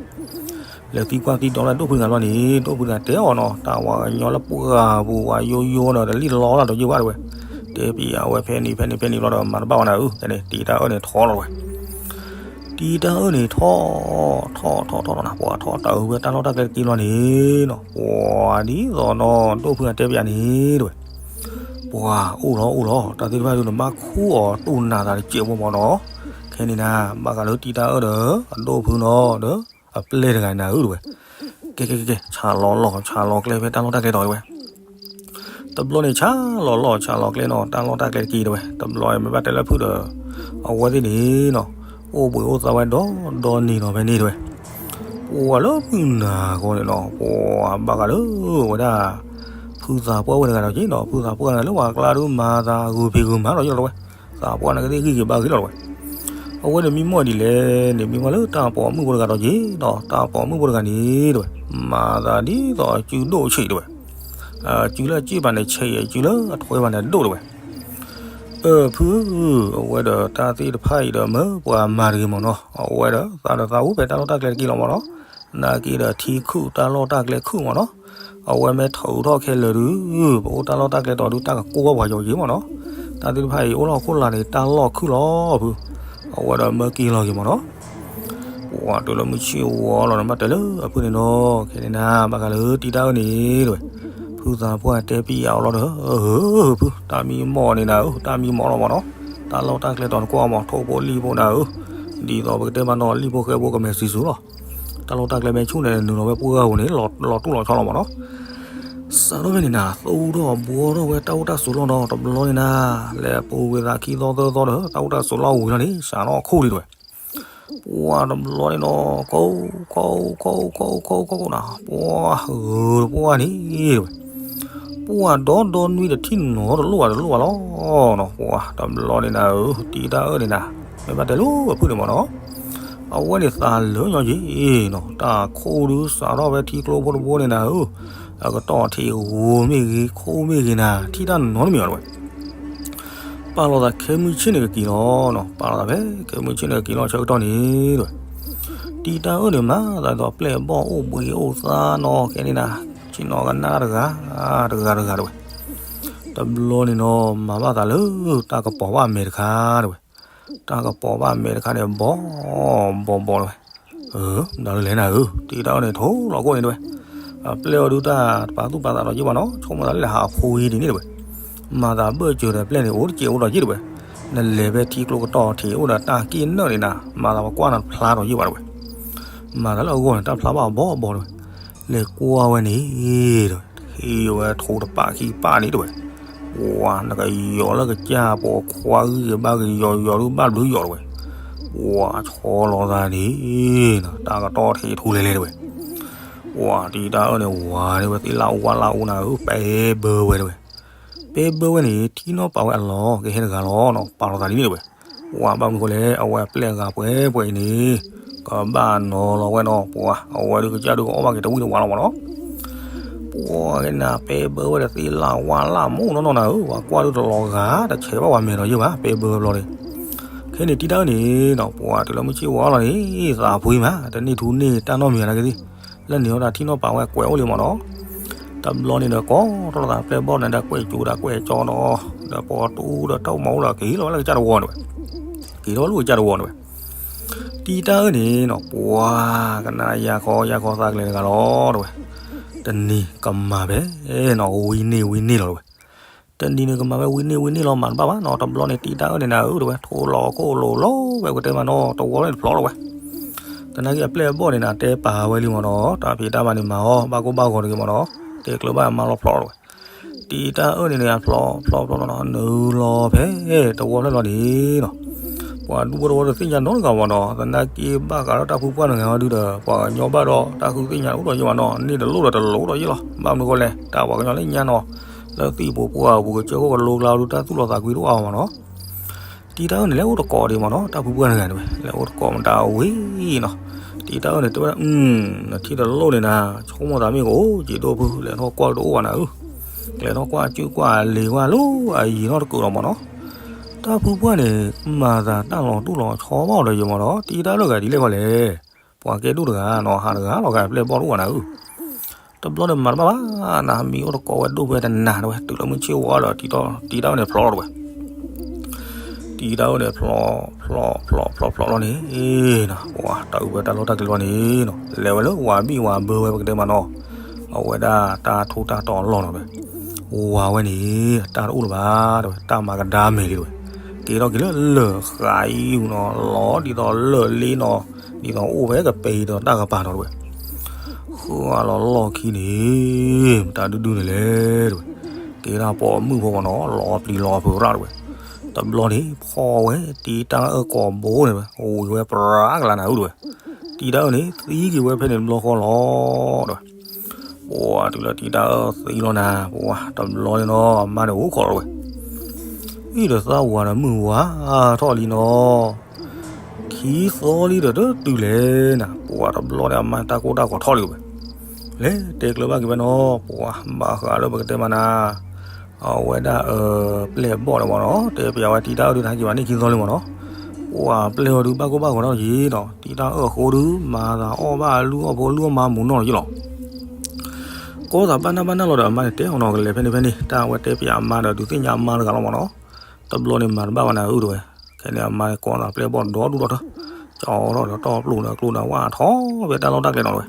လဲၤသံကွၢ်သံဒိးလၢဒိၣ်ဖုတဂၤလီၤန့ၣ် ဒိၣ်ဖုတဂၤတဲအီၤနီၤ တၢ်ဝၤကညီလၢပှၢ်ပူၤဝဲယိယိဒီးတလံၣ်လီလၢဒီးယဝဲတဝဲ, တဲပံၤအဝဲဖဲန့ၣ်ဖဲန့ၣ်ဖဲန့ၣ်လီၤဒီးမၤတဘၣ်ဝဲနၤဧၢ, ဖဲန့ၣ်တံၤတၢ်အၢန့ၣ်ထီလီၤတဝဲ တံၤတၢ်အၢန့ၣ်ထီၣ် ထီၣ်ထီၣ်ထီၣ်ထီၣ်နၤ ပှၤထီၣ်တၢ်အုးဖဲတၢ်လီၢ်တၢ်ကျဲတက့ၢ်လီၤန့ၣ်နီၤ ပှၤဒ်သိးနီၤ ဒိၣ်ဖုအတဲပယၤန့ၣ်တဝဲ, ပှၤအိၣ်လီၤအိၣ်လီၤ တၢ်သ့ၣ်တဖၣ်ဒုးနဘၣ်ခူၣ်အီၤတိၢ်နၤသးတစဲးဖိမ့ၢ်နီၤ, ခဲန့ၣ်နၤ ဘၣ်ဃးလၢတံၤတၢ်အၢဒီး အဒိၣ်ဖုနီၤဒီး အပျဲၢ်တဂၤနၤဧၢတဝဲ, ကဲကဲကဲကဲ ဆးလီၤလီၢ်ဆးလီၤကျဲဖဲတၢ်လီၢ်တၢ်ကျဲတီၤတဝဲ တဘျီန့ၣ်ဆါလီၤလီၢ်ဆါလီၤကျဲနီၤ တၢ်လီၢ်တၢ်ကျဲတက့ၢ်တဝဲ တဘျီမ့ၢ်ဘၣ်တဲလၢဖုဒီး အဝဲသ့ၣ်န့ၣ်နီၤ အိၣ်ဘှံးအိၣ်သါဝဲဒီဒီနံၤနီၤဖဲန့ၣ်တဝဲ, ပှၤလၢမုၢ်နၤဃီန့ၣ်နီၤ ပှၤဘၣ်ဃးလၢဝဲဒၣ် ဖုသးပှၢ်ဝဲတဂၤဒီးက့ၤနီၤ ဖုသးပှၢ်န့ၣ်လၢပှၤကျါဒုးမၤသးဂုာ်ဖံးဂုာ်မၤဒီးယလီၤတဝဲ, သးပှၢ်န့ၣ်ကသ့ၣ်ဂံၢ်က့ၤဘါဂ့ၤလီၤတဝဲ အဝဲန့ၣ်မံမီၢ်ဒ်လဲၣ်န့ၣ် မံမီၢ်လၢတၢ်ပိာ်မုၣ်ဖိတဂၤဒီးက့ၤနီၤ တၢ်ပိာ်မုၣ်ဖိတဂၤန့ၣ်တဝဲ, မၤသးဒ်သိးအစုဒိၣ်ဆံးတဝဲ အစုလၢအစ့ၣ်ပၤန့ၣ်ဆံး အစုလၢအထွဲပၤန့ၣ်ဒိၣ်တဝဲ, အၢ ဖုဧၢ, အဝဲဒီးတၢ်သ့ၣ်တဖၣ်အံၤဒီးမၢပှၤမၤတဂ့ၤမ့ၢ်နီၤ, အဝဲဒီးသးဒီးသးအိၣ်ဖဲတၢ်လီၢ်တၢ်ကျဲတက့ၢ်လီၤမ့ၢ်နီၤ, နာ်က့ဒီးထံခုၣ်တၢ်လီၢ်တၢ်ကျဲခုၣ်မ့ၢ်နီၤ, အဝဲမ့ၢ်ထုးထီၣ်ခဲလၢာ်ဒုး ပအိၣ်တၢ်လီၢ်တၢ်ကျဲတီၤဒုး တၢ်ကကိၢ်ဘၣ်ပှၤယီၤက့ၤမ့ၢ်နီၤ, တၢ်သ့ၣ်တဖၣ်အံၤအိၣ်လီၢ်ခိၣ်လာ်န့ၣ် တၢ်လီၢ်ခုၣ်လီၤဖု, အဝဲဒီးမၢက့ၤလီၤက့ၤမ့ၢ်နီၤ ပှၤတုၤလၢမုၢ်ဆ့ၣ်ဝီလီၤဒီး မ့ၢ်တဲလၢအဖုန့ၣ်နီၤ, ခဲန့ၣ်နၤ ဘၣ်ဃးလၢတံၤတၢ်အၢန့ၣ်တဝဲ, ဖုသးပှၢ်တဲပံၤအီၤလီၤဒီး, ဖု တၢ်မံမီၢ်န့ၣ်နၤဧၢ, တၢ်မံမီၢ်လီၤမ့ၢ်နီၤ, တၢ်လီၢ်တၢ်ကျဲတီၤနကွၢ်မ့ၢ် ထိၣ်ဖိလံၣ်ဖိနၤဧၢ, ဒ်သိးပကတဲမးနီၤ လံၣ်ဖိဃဲဖိကမဲာ်စံၣ်စူၤလီၤ, တၢ်လီၢ်တၢ်ကျဲမ့ၢ်ဆူၣ်န့ၣ် နုာ်လီၤဝဲပှၢ်ဂၤဧိၤန့ၣ် လီၤတူၢ်လီၤဆီလီၤမ့ၢ်နီၤ စးထီၣ်ဖဲန့ၣ်နၤ သူၣ်ထီၣ်ဘှီထီၣ်ဝဲတၢ်အိၣ်တၢ်ဆိးလီၢ်ဒီး တဘျီန့ၣ်နၤ, လဲၤပူၤဝံၤသးခံသီသၢသီဒီး တၢ်အိၣ်တၢ်ဆိးလီၢ်ဝံၤလီၤန့ၣ် စးထီၣ်ခူၣ်လံတဝဲ, ပှၢ်တဘျီန့ၣ်နီၤ ကိး ကိး ကိး ကိး ကိး ကိး ကိး ကိး ကိး နၤ ပှၢ်ဂုၤပှၢ်န့ၣ်တဝဲ, ပှၢ်ဒီဒီနွံတထံၣ်နီတလိၣ်ဘၣ်တလိၣ်ဘၣ်လီၤနီၤ, ပှၢ်တဘျီန့ၣ်နၤဧၢ တံၤတၢ်အၢန့ၣ်နၤ, မ့ၢ်ဘၣ်တဲလၢအဖုၣ်န့ၣ်မ့ၢ်နီၤ အဝဲန့ၣ်သးလၢာ်ညီက့ၤနီၤ, တၢ်ခိၣ်ဒုးစးထီၣ်ဖဲထံကျိဖိတဘိန့ၣ်နၤဧၢ, အကတီၢ်ထံးဂိၤမ့ၢ်ဂ့ၤ ခိၣ်မ့ၢ်ဂ့ၤနၤ ထံၣ်တၢ်နီတမံၤဘၣ်တဝဲ, ပာ်လီၤသးခဲမုၢ်ဆ့ၣ်န့ၣ်ကက့ၤလီၤနီၤ, ပာ်လီၤသးဖဲခဲမုၢ်ဆ့ၣ်န့ၣ်ကက့ၤလီၤ ဆၢကတီၢ်န့ၣ်တဝဲ, တံၤတၢ်အၢန့ၣ်မၤသးဒ်သိးပျဲၢ်ဘီၣ်အိၣ်ဘှံးအိၣ်သါနီၤ ခဲန့ၣ်နၤ, ဆ့ၣ်နီၤကနၣ်တဂၤ တဂၤတဂၤတဝဲ တဘျီန့ၣ်နီၤ မၤဘၣ်သးလၢ တၢ်ကပီၤဘၣ်အမဲာ်တခါတဲဝဲ, တၢ်ကပီၤဘၣ်အမဲာ်တခါန့ၣ် ဘီဘီဘီတဲဝဲ, အၢ မတၤဒ်လဲၣ်နၤဧၢ, တံၤတၢ်အၢန့ၣ် ထိလီၤကိၣ်န့ၣ်တဲဝဲ, အပျဲၢ်အီၤဒုးတၢ်တပာ်သူၣ်ပာ်သးဒီးယ့ၢ်ဘၣ်နီၤ, ဆိကမိၣ်သးလၢလဲၤဟးအဖိအံၤဒ်န့ၣ်တဲဝဲ, မၤသးဘၢၣ်စၢၤဒီးပျဲၢ်န့ၣ် အိၣ်တစဲးအိၣ်ဒီးယ့ၢ်တဲဝဲ, နလဲၤဖဲထံကျိကတီၢ်ထံးအိၣ်ဒီးတၢ်က့ၢ်နၢၣ်န့ၣ်နၤ မၤသးပကွၢ်နၤတဖျါဒီးယ့ၢ်ဘၣ်တဲဝဲ, မၤသးလၢအဂီၢ်န့ၣ် တၢ်ဖျါဘၣ်အဘီအဘီတဲဝဲ, လဲၤကွၢ်ဝဲန့ၣ် ဟ့ၣ်ဝဲထိတပာ်ခံပာ်န့ၣ်တဲဝဲ, ပှၤနကယီၤလၢကစၢ်ပိာ်ခွါဂံၢ်ဂ့ၤဘါဂ့ၤ ယီၤယီၤဒုးဘၣ်ဘျုးယီၤတဲဝဲ, ပှၤဆီလီၤသးန့ၣ်နီၤ တၢ်ကတီၢ်ထံးထူလဲၤလဲၤတဲဝဲ, ပှၤတံၤတၢ်အၢန့ၣ် ဝၤန့ၢ်ဝဲသ့ၣ်လၢအူဝါလၢအူနၤဧၢ ပဲဘၢဝဲတဲဝဲ, ပဲဘၢဝဲန့ၣ် ထံနီၣ်ပာ်ဝဲအလီၢ် ကဟဲတဂၤလီၤနီၤ ပာ်လီၤသးဒ်န့ၣ်တဲဝဲ, ပှၤဘၣ်မနုၤဃိလဲၣ် အဝဲအပျဲၢ်အဂၤပှဲၤပှဲၤအံၤန့ၣ် ကဘၣ်နီၤလီၤဝဲနီၤ ပှၤအဝဲဒုးကစၢ်ဒုးကအီၣ်ဘၣ်က့ၤတဝံၣ်တဝါလီၤမးနီၤ ပှၤကနၣ်ပဲဘၢဝဲဒီးသ့ၣ်လၢဝါလၢမူနီၢ်နီၢ်နၤဧၢ ပှၤကွၢ်ဒုးတလီၤဂာ် တဆဲးဘၣ်ပှၤမဲာ်ဒီးယ့ၢ်ဘၣ် ပဲဘၢဝဲဘျီန့ၣ်, ခဲန့ၣ်တံၤတၢ်အၢန့ၣ်နီၤ ပှၤတုၤလၢမုၢ်ဆ့ၣ်ဝါလီၤန့ၣ် သးဖှံမး တန့ၢ်ထူန့ၢ်တၢ်နီတမံၤနာ်က့သ့ၣ်, လၢန့ၣ်ဝဲဒၣ်ထံနီၣ်ပာ်ဝဲကွဲးအိၣ်လံမးနီၤ, တဘျီန့ၣ်ဒီးကိးထီၣ်သးပျဲၢ်ဘီၣ်န့ၣ်ဒီးကွဲးကၠိဒီးကွဲးကၠီနီၤ, ဒီးပှၤတူဒီးတၢ်အိၣ်မၤအိၣ်ဒီးက့ၤလီၤဝဲလၢကစၢ်တဝီန့ၣ်ဝဲ, က့ၤထီၣ်လၢကစၢ်တဝီန့ၣ်ဝဲ တံၤတၢ်အၢန့ၣ်နီၤ ပှၤကနၣ်ယၤခီယၤခီသးကလဲၤတဂၤလီၤတဲဝဲ, တနံၤကမၤဖဲနီၤ ဝံၤန့ၢ်ဝံၤန့ၢ်လီၤတဲဝဲ, တနံၤန့ၣ်ကမၤဖဲဝံၤန့ၢ်ဝံၤန့ၢ်လီၤ မၤတဘၣ်ဘၣ်နီၤ တဘျီန့ၣ်တံၤတၢ်အၢန့ၣ်နၤဧၢတဲဝဲ ထိလီၤခိၣ်လိၤလီၤဝဲပကတဲမးနီၤ တဝီဖဲန့ၣ်တဖျီလီၤဝဲ, သနာ်က့အပျဲၢ်အဘီၣ်န့ၣ်နၤ တဲပာ်ဝဲလံမးနီၤ တၢ်ဖံးတၢ်မၤန့ၣ်မၤအီၤ ဘၣ်ကိၢ်ဘၣ်ဂီၤတဂ့ၤမးနီၤ တဲကျၢၤဘၣ်အမါလီၤဖျီလီၤဝဲ တံၤတၢ်အၢန့ၣ်န့ၣ် အဖျီဖျီဖျီဖျီနီၤ နုာ်လီၤဖဲတဝီဖျၢၣ်လီၤန့ၣ်နီၤ, ပှၤဒူဖိတဝီတသ့ၣ်ညါနီတဂၤဘၣ်နီၤ သနာ်က့ဘၣ်ဃးဒီးတၢ်ဖုပှၢ်တဂၤဝဲဒုဒီး ပှၤကညီဘၣ်ဒီးတၢ်ဃုသ့ၣ်ညါအိၣ်ဒီးယ့ၢ်ဘၣ်နီၤ န့ၢ်တလိၣ်ဒီးတလိၣ်ဒီးယ့ၢ်လီၤ ဘၣ်မနုၤဃိလဲၣ် တၢ်ပှၤကညီလၢညါနီၤ လၢသံၣ်ပူၤပှၢ်ပူၤကစၢၢ်ခိၣ်ကလိကျါဒု တၢ်သူၣ်လီၤသးကွံတအိၣ်အါဘၣ်မးနီၤ တံၤတၢ်အၢန့ၣ် လဲၤအိၣ်တကိးဒံးမးနီၤ တၢ်ဖုပှၢ်တဂၤန့ၣ်ဝဲ လဲၤအိၣ်တကိးမတၤဝံၤနီၤ, တံၤတၢ်အၢန့ၣ် တဲဝဲဒၣ် နထံၣ်တလိၣ်န့ၣ်နၤ ဆိကမိၣ်သးမ့ၢ်ကအိၣ်က့ၤဒိၣ်ဖု လဲၤထီၣ်ကွၢ်တအိၣ်ဘၣ်နၤဧၢ, လဲၤထီၣ်ကွၢ်စုကွၢ်လ့ၤကွၢ်လၢအယံၤနီတကုာ်လီၤမးနီၤ, တၢ်ဖုပှၢ်န့ၣ် မၤသးတၢ်လီၤတူၢ်လီၤဆီဘၣ်အီၤဒီးယမးနီၤ တံၤတၢ်လၢဂၤဒ်လဲၣ်ခီလဲၣ်, ပှၤကဲဒိၣ်တဂၤနီၤ ဟးတဂၤလီၤဂာ်ပျဲၢ်ဘီၣ်တအိၣ်ဘၣ်နၤဧၢ တဘျီန့ၣ်မၤတဘၣ်ဘၣ်နၤ မံၤအိၣ်တကိးဝဲဒိၣ်ဖဲတနၤတဲဝဲ တုၤလၢမုၢ်ဆ့ၣ်ဝါဒီး တံၤတၢ်အၢန့ၣ်ဖျီလီၤတဲဝဲ, တံၤတၢ်အၢန့ၣ်ဖျီ ဖျီ ဖျီ ဖျီ ဖျီလီၤန့ၣ်နီၤ ပှၤတၢ်အုၣ်ဝဲတၢ်လီၢ်တၢ်ကျဲလီၤန့ၣ်နီၤ လဲၤဝဲလၢဝၤဘံၣ်ဝၤဘၢဝဲပကတဲမးနီၤ, အဝဲဒၣ်တၢ်ထူးတၢ်တီၤအလီၢ်နီၤတဲဝဲ, ဝၤဝဲန့ၣ် တၢ်တအိၣ်လၢၤဘၣ်တဲဝဲ တၢ်မၤကဒါမဲာ်လံတဲဝဲ, က့ၤထီၣ်က့ၤလၢလၢၢ်ဃာ်အံၤနီၤ လီၤဒ်သိးလၢၢ်လ့နီၤ ဒ်သိးအိၣ်ဖဲကပဲၤအံၤဒီးတၢ်ကပၤနီၤတဲဝဲ ဃုအလီၤလီၢ်ခံန့ၣ် မတၤဒုဒုန့ၣ်လဲၣ်တဲဝဲ, က့ၤဒၣ်ပိာ်မုၣ်ဖိမးနီၤ လီၤပျံၤလီၤဖုးရၣ်တဲဝဲ, တဘျီန့ၣ် ဖီၣ်ဝဲတံၤတၢ်အၢကိာ်ဘိန့ၣ်တဲဝဲ ဝံၤဝဲပြးကလါနၤဧၢတဲဝဲ, တံၤတၢ်အၢန့ၣ် သံက့ၤဝဲဖဲန့ၣ်တဘျီဃီလီၤတဲဝဲ, ပှၤတုၤလၢတံၤတၢ်အၢသံလီၤနၤ ပှၤတဘျီန့ၣ်နီၤ အမါန့ၣ်အိၣ်ခိးတဲဝဲ အံၤဒီးသးဝၤဒီးမုၢ်ဝါထီၣ်လံနီၤ ခံသီလံဒီးတတုၤလဲၣ်နၤ ပှၤတဘျီန့ၣ် အမါတၢ်ကိၢ်တၢ်ဂီၤထီၣ်လံဝဲ, လဲၤတဲကျၢၤဘၣ်က့ၤဝဲနီၤ ပှၤဘၣ်ဃးလၢပကတဲမးနၤ, အဝဲဒၣ်အပျဲၢ်ဘီၣ်န့ၣ်မးနီၤ တဲပျးဝဲတံၤတၢ်အၢဒုး တဟဲက့ၤဘၣ်န့ၣ်ခံသီလံမးနီၤ, ပှၤပျဲၢ်အီၤဒုး ဘၣ်ကိၢ်ဘၣ်ဂီၤထီၣ်ယံၤနီၤ တံၤတၢ်အၢအဃိဒုး မၤသးအီၣ်ဘၣ်အလုၢ်အီၣ်ဖိလုၢ်အီၣ်မါမူးနီၢ်လီၤယံၤလီၤ ကိးသးဘၣ်နၢ်ဘၣ်နၢ်လီၤဒီး အမါန့ၣ်တဲအီၤနီၤ ကလဲၤဖဲန့ၣ်ဖဲန့ၣ် တၢ်အဝဲတဲပျးအမါဒီး ဒုးသ့ၣ်ညါအမါတဂၤလီၤမးနီၤ, တဘျီန့ၣ်မၤတဘၣ်ဘၣ်နၤအုၣ်တဲဝဲ, ခဲန့ၣ် အမါန့ၣ်ကိးသးပျဲၢ်ဘီၣ်ဒီဒူၣ်ဒီထၢ, ကၠီထီၣ်ဒီးတီၢ်ပျိၢ်ဒီးကျိဒီးဝၣ်ထီၣ်ဖဲတၢ်လီၢ်တၢ်ကျဲနီၤတဲဝဲ,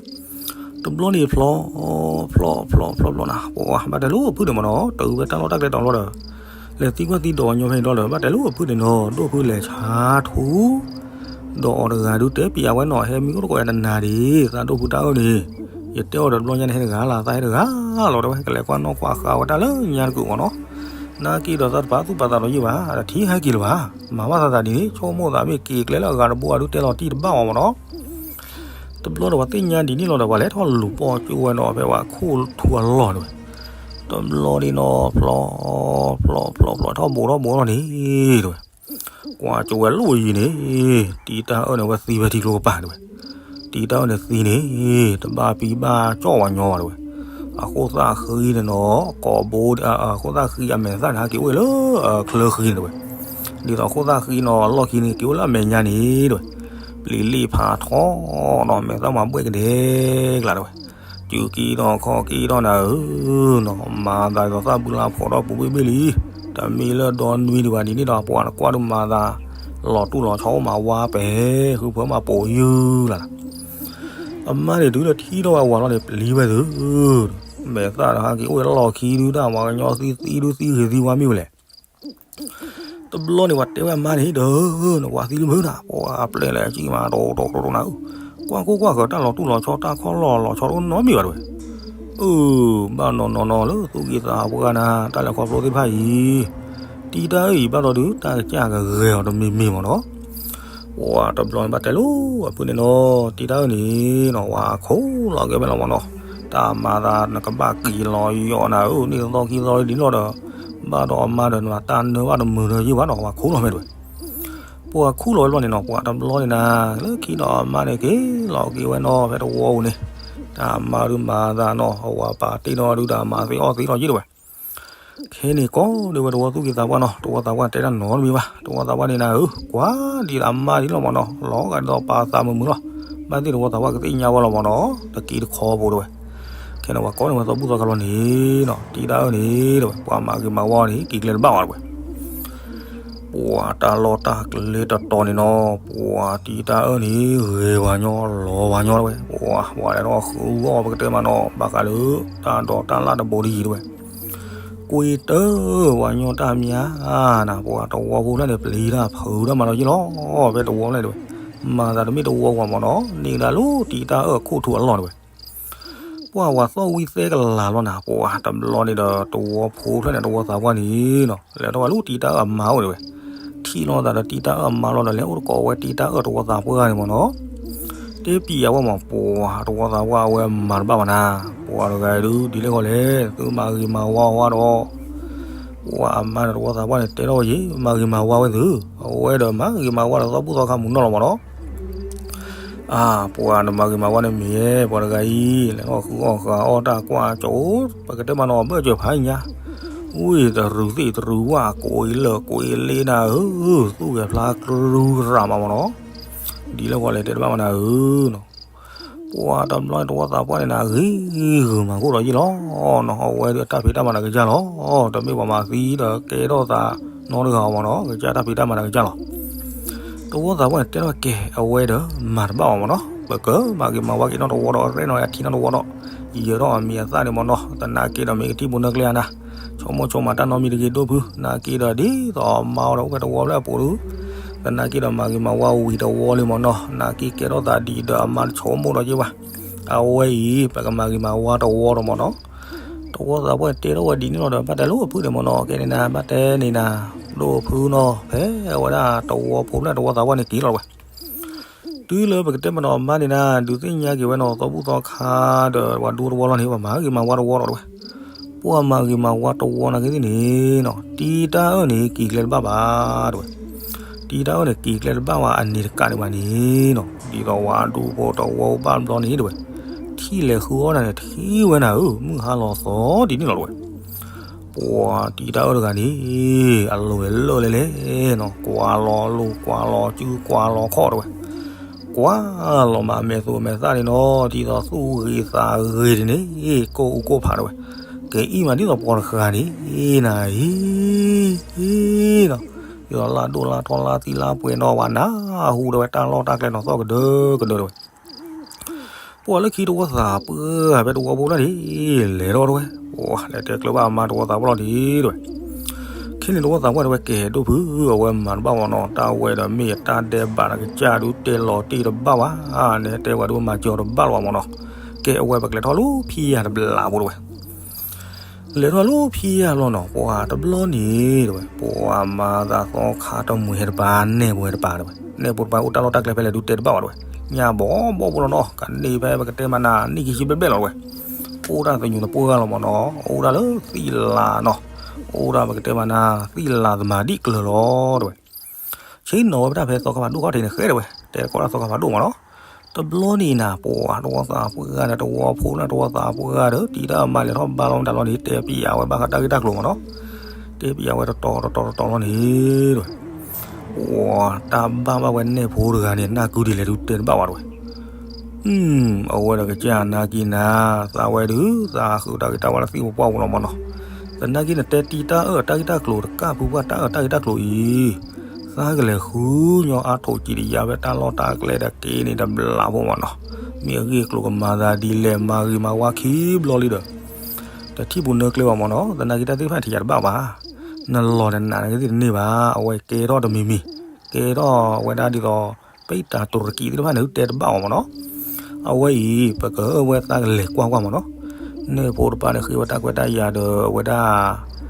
တဘျီန့ၣ်ဖျီ, ဖျီ ဖျီ ဖျီ ဖျီနၤ ပှၤဘၣ်တဲလိာ်ဖုၣ်န့ၣ်မးနီၤ တုၤဖဲတၢ်လီၢ်တၢ်ကျဲတီၤလီၤဒီး, လဲၤသံကွၢ်သံဒိးညီဖဲန့ၣ်ဒီး ဘၣ်တဲလိာ်ဖုၣ်န့ၣ်နီၤ ဒိၣ်ဖုၣ်လဲၤဆါထူ ဒီးအီၤတဂၤဒုးတဲပျးဝဲနီၤ ဟဲမံအိၣ်တကိးယၤတနၤဒံး သးဒိၣ်ဖုၣ်တၢ်အၢန့ၣ်, ယတဲအီၤဒီးတဘျီညါန့ၣ် ဟဲတဂၤလၢသးဟဲတဂၤလီၤတဲဝဲ ကလဲၤကွၢ်နီၣ်ကွၢ်ဃာ်ဝဲတၢ်လၢညါတကုာ်မးနီၤ, နာ်က့ဒီးသးတပာ်သူၣ်ပာ်သးဒီးယံၤဘၣ် တထံၣ်ဟဲက့ၤလၢၤဘၣ်, မၤဘၣ်သးသးဒ်န့ၣ် ဆိကမိၣ်သးမ့ၢ်က့ၤကျဲလၢအဂၤတဘိအဒုးတဲလီၤတံၢ်တဘၣ်မးမးနီၤ တဘျီဒီးပှၤသ့ၣ်ညါဒ်န့ၣ်လီၤဒီး ပှၤလဲၤထီၣ်လူၤပိာ်ကၠိဝဲနီၤ ဖဲပှၤခိၣ်ထူအလီၢ်န့ၣ်ဝဲ, တဘျီန့ၣ်နီၤ ဖျီ ဖျီ ဖျီ ဖျီ ဖျီ ထီၣ်ဘိးထီၣ်ဘိးထီၣ်န့ၣ်တဲဝဲ, ကွၢ်ကၠိဝဲလိၣ်ယံၤန့ၣ်, တံၤတၢ်အၢန့ၣ် အဝဲသံဖဲထံကျိကပၤတဲဝဲ, တံၤတၢ်အၢန့ၣ်သံန့ၣ်, တဘၣ်ပံဘၣ်ကၠီၣ်ဝဲညီဘၣ်တဲဝဲ, အခိၣ်သၣ်ဃံန့ၣ်နီၤ ကိာ်ဘိ အခိၣ်သၣ်ဃံအမဲာ်သၣ်န့ၣ် ဟဲက့ၤအိၣ်လၢချၢဃံန့ၣ်တဲဝဲ, ဒ်သိးအခိၣ်သၣ်ဃံနီၤ အလီၢ်ခံန့ၣ် က့ၤအိၣ်လၢအမဲာ်ညါန့ၣ်တဲဝဲ, ပျံၤလ့ၣ်ဖးထီနီၤ မဲာ်သၣ်မၤဘှဲၣ်ကဒဲကလးတဲဝဲ, တ စုက့ထီၣ်ခီၣ်က့ထီၣ်နၤဧၢနီၤ, မၤသးဒ်သိးသၣ်ဘုလါဖီးထီၣ်ပူၤဘ့ၣ်ဘ့ၣ်လံ, တမ့ၢ်လၢဒီနွံဒံးဘၣ်ဒ်န့ၣ်ဒီး ပှၤနကွၢ်ဒုးမၤသး လီၤတူၢ်လီၤဆီအိၣ်မးဝါပဲာ်, ဃုဖၢမးပိာ်ယုၢ်လၢ်လၢ်. အမါန့ၣ်တုၤလၢထံၣ်ထီၣ်ဝဲအဝၤလီၤန့ၣ် ပျံၤဝဲသု, မဲာ်သၣ်တဟါက့ၤအိၣ်ဝဲလီၢ်ခံဒုး တၢ်ဝၤကညီသံသံဒုးသံဂ့ၤသံဝါမ့ၢ်ဝဲလဲၣ်. တဘျီန့ၣ် ပှၤတဲဝဲအမါန့ၣ်ဒီး နဝၤသံလၢမုာ်နၤ, ပှၤပျဲၢ်လဲၤကံၣ်မး တိတိတိတိနၤဧၢ, ကွၢ်ကိၢ်ကွၢ်ဃၢၤ တၢ်လီၤတူၢ်လီၤဆီ တၢ်ခီၣ်လီၢ်လီၤဆီတအိၣ်နီတမံၤဘၣ်တဝဲ. အၢ ဘၣ်နီၢ်နီၢ်နီၢ်လၢသူၣ်ကံၢ်သးပှၢ်နၤ တၢ်လဲၤခီဖျိသ့ၣ်တဖၣ်အံၤ, တံၤတၢ်အၢၣ်အံၤဘၣ်ဒီးဒုး တၢ်ကစၢ်ကဂဲၤအီၤတမံၤမံၤမ့ၢ်နီၤ. ပှၤတဘျီန့ၣ်ဘၣ်တဲလိာ်အဖုန့ၣ်နီၤ, တံၤတၢ်အၢၣ်န့ၣ်နီၤ ဝၤခိၣ်လီၤကဲဝဲလီၤမ့ၢ်နီၤ, တၢ်မၤသးနကဘၣ်က့ၤလီၤယီၤနၤဧၢ, န့ၣ်သီခံသီဒ်န့ၣ်လီၤဒီး ဘၣ်ဒီးအမါဒီးနတၢ်နၢဘၣ်တမုာ်ဒီးယုၢ်ဘၣ်နီၤ, ဝၤခိၣ်လီၤဖဲတဝဲ. ပှၤခူၣ်လီၤဝဲတဘျီန့ၣ်နီၤ, ပှၤတဘျီန့ၣ်နၤ လၢခံဒီးအမါန့ၣ်က့ၤလီၤက့ၤဝဲနီၤ ဖဲတဝီပူၤန့ၣ်, တၢ်မၤဒုးမၤသးနီၤ အဝၤပာ်တ့ၢ်နီၤဒုး တၢ်မၤသ့အီၣ်သ့လီၤယုၢ်တဝဲ. ခဲန့ၣ်ကိးဒုးဝဲတဝီသူၣ်ကံၢ်သးပှၢ်နီၤ, တဝီသးပှၢ်တဲတၢ်နီတမံၤဘၣ်, တဝီသးပှၢ်န့ၣ်နၤဧၢ, ကွၢ်ဒ်အမါဒ်လီၤမ့ၢ်နီၤ, လီၤဂာ်ဒ်သိးပာ်သးမုာ်မုာ်လီၤ, ဘၣ်သ့ၣ်တဝီသးပှၢ်ကသ့ၣ်ညါဝဲလီၤမ့ၢ်နီၤ, တက့ၤတခီဖိတဝဲ. ခဲန့ၣ်ပှၤကိးန့ၢ်ဝဲသီဘူၣ်သီခါလီၤန့ၣ်နီၤ, တံၤတၢ်အၢၣ်န့ၣ်တဝဲ ပှၤမၤဂ့ၤမၤဝါန့ၣ် က့ၤကျဲတဘၣ်ဝဲတဝဲ. ပှၤတၢ်လီၢ်တၢ်ကျဲတတီၤန့ၣ်နီၤ, ပှၤတံၤတၢ်အၢၣ်န့ၣ် ဂ့ၤပှၤညီလီၤပှၤညီတဝဲ, ပှၤ ပှၤလဲၤထီၣ်ဃုအီၣ် ပကတဲမးနီၤ ဘၣ်ဃးလၢ တၢ်ဒိးတၢ်လၣ်တဘိတယံၤတဝဲ, ကွ့တၢၢ်ပှၤညီတၢ်မံၤနၤ, ပှၤတဝီဖိဖျၢၣ်န့ၣ် ပျံၤတၢ်ဖုးတၢ်မၤလီၤယ့ၢ်လီၤ, ဖဲတဝီဖျၢၣ်တဝဲ, မၤသးတမ့ၢ်တဝီပှၤမ့ၢ်နီၤ, န့ၢ်ဒၣ်လၢတံၤတၢ်အၢၣ်အခိၣ်ထူးအလီၢ်တဝဲ. ပှၤဝၤသီၣ်ဝံၣ်သဲကလၤလီၤနၤ, ပှၤတဘျီန့ၣ်ဒီး တဝီဖိဖျၢၣ်န့ၣ် တဝီသးပှၢ်န့ၣ်နီၤ လဲၤထီၣ်ဝဲလၢတံၤတၢ်အၢၣ်အမါအိၣ်တဝဲ, ထံၣ်လိာ်သးဒီးတံၤတၢ်အၢၣ်အမါလီၤဒီး လဲၤအိၣ်တကိးဝဲတံၤတၢ်အၢၣ်တဝီသးပှၢ်န့ၣ်မ့ၢ်နီၤ, တဲပံၤအဝဲမး ပှၤတဝီသးပှၢ်အဝဲမၤတဘၣ်ဘၣ်နၤ, ပှၤတဂၤအံၤဒုး ဒ်လဲၣ်ဂီၤလဲၣ် သုမၤဂ့ၤမၤဝါဝဲဒီး ပှၤအမါဒီးတဝီသးပှၢ်န့ၣ် တဲထီၣ်ဝဲယ့ၢ် မၤဂ့ၤမၤဝါဝဲသု, အဝဲဒီးမၤဂ့ၤမၤဝါဒီးသီဘူၣ်သီခါမုၢ်နီၢ်လီၤမ့ၢ်နီၤ. အါ ပှၤနမၤဂ့ၤမၤဝါန့ၣ်မ့ၢ် ပှၤတဂၤအံၤ လဲၤထီၣ်ဃုအီၣ်ဃုအီၣ်တၢ်ကွၢ်ကၠိ ပကတဲမးနီၤ ဘၢၣ်စၢၤဖးညါ, ဝံၢ်တရူးသ့ၣ်တရူးဝၣ် ကိးအံၤလၢာ်ကိးအံၤလ့နၤဧၢ, သူၣ်ဂဲၤဖျါကရူၢ်ရၣ်မးမ့ၢ်နီၤ, ဒ်လဲၣ်ဂီၤလဲၣ်တဲတဘၣ်မးနၤဧၢနီၤ. ပှၤတဘျီန့ၣ်တဝီသးပှၢ်န့ၣ်နၤ ဂ့ၤဂုာ်မၤခိၣ်ဒီးယ့ၢ်လီၤနီၤ, အဝဲဒၣ်တၢ်ဖံးတၢ်မၤနၤကစၢ်လီၤ, တမ့ၢ်ပှၤမၤသံဒီးကဲထီၣ်သးနီတဂၤအီၤမ့ၢ်နီၤ, ကစၢ်တၢ်ဖံးတၢ်မၤနၤကစၢ်လီၤ. တဝီသးပှၢ်န့ၣ် တဲထီၣ်ကဲ အဝဲဒီးမၤတဘၣ်အီၤမ့ၢ်နီၤ, ပကမၤဂ့ၤမၤဝါက့ၤနီတဝီဒီး ရဲၣ်နီၤအထံနီတဝီဒီး, ယၢၤထီၣ်အမံၤအသၣ်န့ၣ်မ့ၢ်နီၤ, သနာ်က့ဒီးမ့ၢ်ကထံၣ်ဘိနၢ်ကျဲအနၤ, ဆိကမိၣ်ဆိကမးတၢ်နီတမံၤတဂ့ၤဒိၣ်ဖု, သနာ်က့ဒီးဒ်သိးအမါအီၤဒီးအိၣ်ဖဲတဝီဖျၢၣ်အပူၤဒုး, သနာ်က့ဒီးမၤဂ့ၤမၤဝါဝံၤတဝီလံမ့ၢ်နီၤ, သနာ်က့ကဲထီၣ်သးဒ်ဒီးအမါတဆိကမိၣ်ဒီးက့ၤဘၣ်, အဝဲအံၤ ပကမၤဂ့ၤမၤဝါတဝီဒီးမ့ၢ်နီၤ. တဝီသးပှၢ်တဲထီၣ်ဝဲဒ်န့ၣ်လီၤဒီး ဘၣ်တဲလိာ်ဖုန့ၣ်မ့ၢ်နီၤ, ကဲန့ၣ်နၤ ဘၣ်တဲန့ၣ်နၤ, ဒိၣ်ဖုနီၤ, ဖဲအဝဲဒၣ်တဝီဖိဖျၢၣ်တဝီသးပှၢ်န့ၣ်က့ၤလီၤဝဲ, တုၤလၢပကတဲမ့ၢ်နီၤ အမါန့ၣ်နၤ ဒုးသ့ၣ်ညါက့ၤဝဲနီၤ သီဘူၣ်သီခါဒီး ပှၤဒူတဝီလီၤန့ၣ် ပှၤမၤဂ့ၤမၤဝါတဝီဒီးဝဲ, ပှၤမၤဂ့ၤမၤဝါတဝီနာ်က့သ့ၣ်န့ၣ်နီၤ, တံၤတၢ်အၢၣ်န့ၣ် က့ၤကျဲတဘၣ်ဘၣ်တဝဲ, တံၤတၢ်အၢၣ်န့ၣ် က့ၤကျဲတဘၣ်ဘၣ်အန့ၣ်တကးဒံးဘၣ်န့ၣ်နီၤ, ဒ်သိးဝဲဒူဖိတဝီဘၣ်ဘျီန့ၣ်တဝဲ, ထံၣ်လဲၤဃုအီၣ်နၤန့ၣ် ထံၣ်ဝဲနၤဧၢ, မုၢ်ဟါလီၤသီဒ်န့ၣ်လီၤတဝဲ. ပှၤတံၤတၢ်အၢၣ်တဂၤန့ၣ် အလိၤလဲၤလၢာ်လဲၣ်လဲၣ်နီၤ, ကွၢ်လီၤလိၤကွၢ်လီၤစု ကွၢ်လီၤခီၣ်တဝဲ, ကွၢ်လီၤမးအမဲာ်သူအမဲာ်သၣ်န့ၣ်နီၤ, ဒ်သိးသူၣ်ဂ့ၤသးဂ့ၤတန့ၣ် ကိၢ်အူကိၢ်ဖးတဝဲ, ကအံၣ်မးဒ်သိးပှၤတဂၤန့ၣ် နၤအံၤနီၤ, ဒ်သိးလါဒိၣ်လါထီလါသံလါပှဲၤနီၤ, ပှၤနၢ်ဟူတဝဲ တၢ်လီၢ်တၢ်ကျဲနီၤ သီၣ်ကဒၢကဒၢတဝဲ. ပှၤလၢခံတဝီသးပှၢ်ဖဲတဝီဖိဖျၢၣ်န့ၣ် လဲၤထီၣ်တဝဲ, ပှၤလဲၤတဲကျၢၤဘၣ်အမါတဝီသးပှၢ်လီၤဒ်တဝဲ. ခဲန့ၣ်တဝီသးပှၢ်တဝဲ ကဲဒိၣ်ဖု အဝဲမၤတဘၣ်မ့ၢ်နီၤ, တၢ်ဝဲဒီးမ့ၢ်အတၢ်ဒဲးဘးတကစၢ်ဒုး တဲလီၤတ့ၢ်တဘၣ်ဘၣ်, နဟဲတဲဝဲဒုးမၤစၢၤတဘၣ်လၢၤဘၣ်မ့ၢ်နီၤ. ကဲအဝဲပကလဲၤထီၣ်လၢဖံးယၤတဘျီဖိတဝဲ လဲၤထီၣ်လၢဖံးယၤလီၤနီၤ, ပှၤတဘျီန့ၣ်တဝဲ ပှၤမၤသးသီခါတမှံၤဟဲတပၤ နဲၣ်ဖိဟဲတပၤတဝဲ, နဲၣ်ဖိတပၤအိၣ်တၢ်လီၢ်တၢ်ကျဲဖဲလဲၣ်ဒုးတဲတဘၣ်ဘၣ်တဝဲ, ညါဘီဘီဖိလီၤနီၤ, ကန့ၢ်ဖဲပကတဲမးနၤ နံၣ်ခံဆံဘျဲၣ်ဘျဲၣ်လီၤတဝဲ, အိၣ်တၢ်သညူးတပှၢ်ဂၤလီၤမ့ၢ်နီၤ, အိၣ်တၢ်လၢသံလးနီၤ, အိၣ်တၢ်ပကတဲမးနၤ သံလးသမၤဒံၣ်ကျၢၤလီၤတဝဲ. ဆ့ၣ်နီၤဝဲပတၢ်ဖဲသီခါဖးဒိၣ်ခီၣ်ထံးန့ၣ် ဃဲတဝဲ, တဲတကိးတၢ်သီခါဖးဒိၣ်မ့ၢ်နီၤ. တဘျီန့ၣ်နၤ ပှၤတဝီသးပှၢ်ဂၤဒီး တဝီဖိလၢတဝီသးပှၢ်ဂၤဒီး တံၤတၢ်အမါလဲၤထီၣ်ဘါလီၤမတၤလီၤန့ၣ် တဲပံၤအဝဲဘၣ်ဃးတၢ်ဂ့ၢ်တၢ်ကျိၤမ့ၢ်နီၤ, တဲပံၤအဝဲတတီၤတတီၤတတီၤလီၤန့ၣ်တဝဲ, ပှၤတၢ်ဘၣ်ဘၣ်ဝဲနဲၣ်ဖိတဂၤန့ၣ် နၢ်ကုဒ်လဲၣ်ဒုးတဲတဘၣ်ဘၣ်တဝဲ. အဝဲဒီးကစၢ်နာ်က့ၤနၤ, သးဝဲဒုး သးဃုတၢ်ဂ့ၤတၢ်ဝါလၢသံၣ်ဖိပှၢ်ပူၤလီၤမၢ်နီၤ. သနာ်က့န့ၣ် တဲတံၤတၢ်အၢၣ်တၢ်ဂ့ၢ်တၢ်ကျိၤတကၢ်ဖုပှၢ် တၢ်အၢၣ်တၢ်ဂ့ၢ်တၢ်ကျိၤအံၤ, သးကလဲၤဃုညီအါထိၣ်စံးတယါဖဲတၢ်လီၢ်တၢ်ကျဲဒီးက့ၤန့ၣ်တဘျီဖိမၢ်နီၤ. မ့ၢ်အဂ့ၢ်အကျိၤကမၤသးဒ်လဲၣ် မၤဂ့ၤမၤဝါခံဘျီလံဒီး တထံၣ်ပူၤနၢကျဲဘၣ်မၢ်နီၤ. သနာ်က့တၢ်သ့ၣ်တဖၣ်ထံၣ်ယၤတဘၣ်ဘၣ်, နလီၢ်နနးနကသ့ၣ်တန့ၢ်ဘၣ်, အဝဲကဲထီၣ်တမံၤမံၤ, ကဲထီၣ်ဝဲဒၣ်ဒ်သိး ပံတၢ်တူၤရကံသ့ၣ်တဖၣ်န့ၣ် တဲတဘၣ်အီၤမၢ်နီၤ. အဝဲအံၤ ပကဝဲသးကလဲၤကွၢ်ကွၢ်မၢ်နီၤ. နဲၣ်ဖိတပၤန့ၣ်ဃ့ဝဲတၢ်ခွဲးတၢ်ယာ်ဒီးအဝဲဒၣ်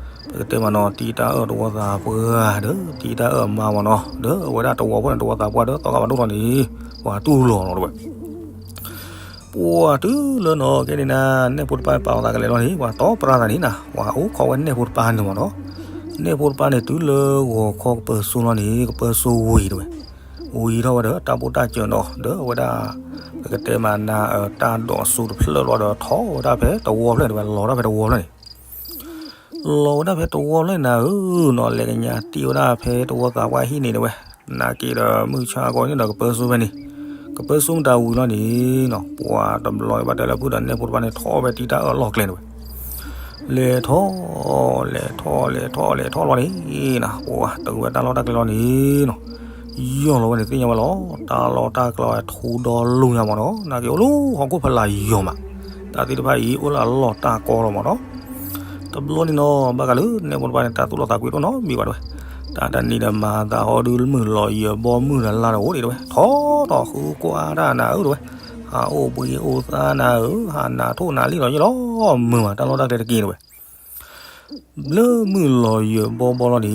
ပကတဲမၢ်နီၤ တံၤတၢ်အၢၣ်တဝီသးပှၢ်ဒီး တံၤတၢ်အၢၣ်အမါမၢ်နီၤ, ဒီးအဝဲဒၣ်တဝီဖိန့ၣ် တဝီသးပှၢ်ဒီးသီခါဘၣ်ဒိၣ်ထီၣ်န့ၣ် ပှၤတူၢ်လိာ်လီၤတဝဲ ပှၤတုၤလၢနီၤ ကဲန့ၣ်နၤ နဲၣ်ဖိတပၤပာ်လီၤသးကလဲၤလီၤန့ၣ် ပှၤတီပရၢသးန့ၣ်နၤ ပှၤအိၣ်ခိးဝဲနဲၣ်ဖိတပၤန့ၣ်မၢ်နီၤ. နဲၣ်ဖိတပၤန့ၣ် တုၤလၢဂီၤခီကပၢၤစိလီၤန့ၣ် ကပၢၤစိဝံၤတဝဲ, ဝံၤထီၣ်ဝဲဒီးတၢ်ဘိၣ်တၢ်စၢၤနီၤ ဒီးအဝဲဒၣ် ပကတဲမးနၤ တၢ်ဒိးစိတဖျၢၣ်လီၤဒီး ထီၣ်ဝဲဒၣ်ဖဲတဝီဖျၢၣ်တဝဲ လီၤဒၣ်ဖဲတဝီဖျၢၣ်န့ၣ် လီၤဝဲဒၣ်ဖဲတဝီဖျၢၣ်နၤဧၢနီၤ, လဲၤကညးတံၢ်ဝဲဒၣ်ဖဲတဝီသးပှၢ်ဟံၣ်န့ၣ်တဝဲ, နာ်က့ဒီးမုၢ်ဆါအဂီၢ်န့ၣ်ဒီးကပၢၤစိဖဲန့ၣ်, ကပၢၤစိမတၤဝံၤလီၤန့ၣ်နီၤ, ပှၤတဘျီဘၣ်တဲလၢဖုဒီးနဲၣ်ဖိတပၤန့ၣ် ထီၣ်ဝဲတံၤတၢ်အၢၣ်အလီၢ်ကျဲန့ၣ်ဝဲ, လဲၤထီၣ် လဲၤထီၣ် လဲၤထီၣ် လဲၤထီၣ်လီၤန့ၣ်နီၤ, ပှၤတဝဲတၢ်လီၢ်တၢ်ကျဲလီၤန့ၣ်နီၤ, ယီၢ်လီၤဝဲန့ၣ်သ့ၣ်ညါဝဲလီၤ, တၢ်လီၢ်တၢ်ကျဲထူဒီလူညါမၢ်နီၤ, နာ်က့အိၣ်လၢဟီၣ်ခိၣ်ဖးလၢ်ယီၤမး, တၢ်သ့ၣ်တဖၣ်အံၤ အိၣ်လၢအလီၢ်တၢ်ကီလီၤမၢ်နီၤ. တဘျီန့ၣ်နီၤ ဘၣ်ဃးလၢနဲၣ်ဖိတပၤန့ၣ် တၢ်သူၣ်လီသးကွံတအိၣ်နီတမံၤဘၣ်တဝဲ, တၢ်တနံၤဒီးမၤသးဟီဒုးမုၢ်လီၤယံာ်ဘီမုၢ်ဒီးလါဒီးအိၣ်ဒံးတဝဲ, ထီၣ်ထီၣ်ဃုကွၢ်တၢ်နၤဧၢတဝဲ, ဟးအိၣ်ဘှံးအိၣ်သါနၤဧၢ, ဟးနးထိၣ်နးလံလီၤယ့ၢ်လီၤ, မုာ်မးတၢ်လီၢ်တၢ်ကျဲတက့ၢ်တဝဲ လၢမုၢ်လီၤယံာ်ဘီဘီလီၤန့ၣ်နီ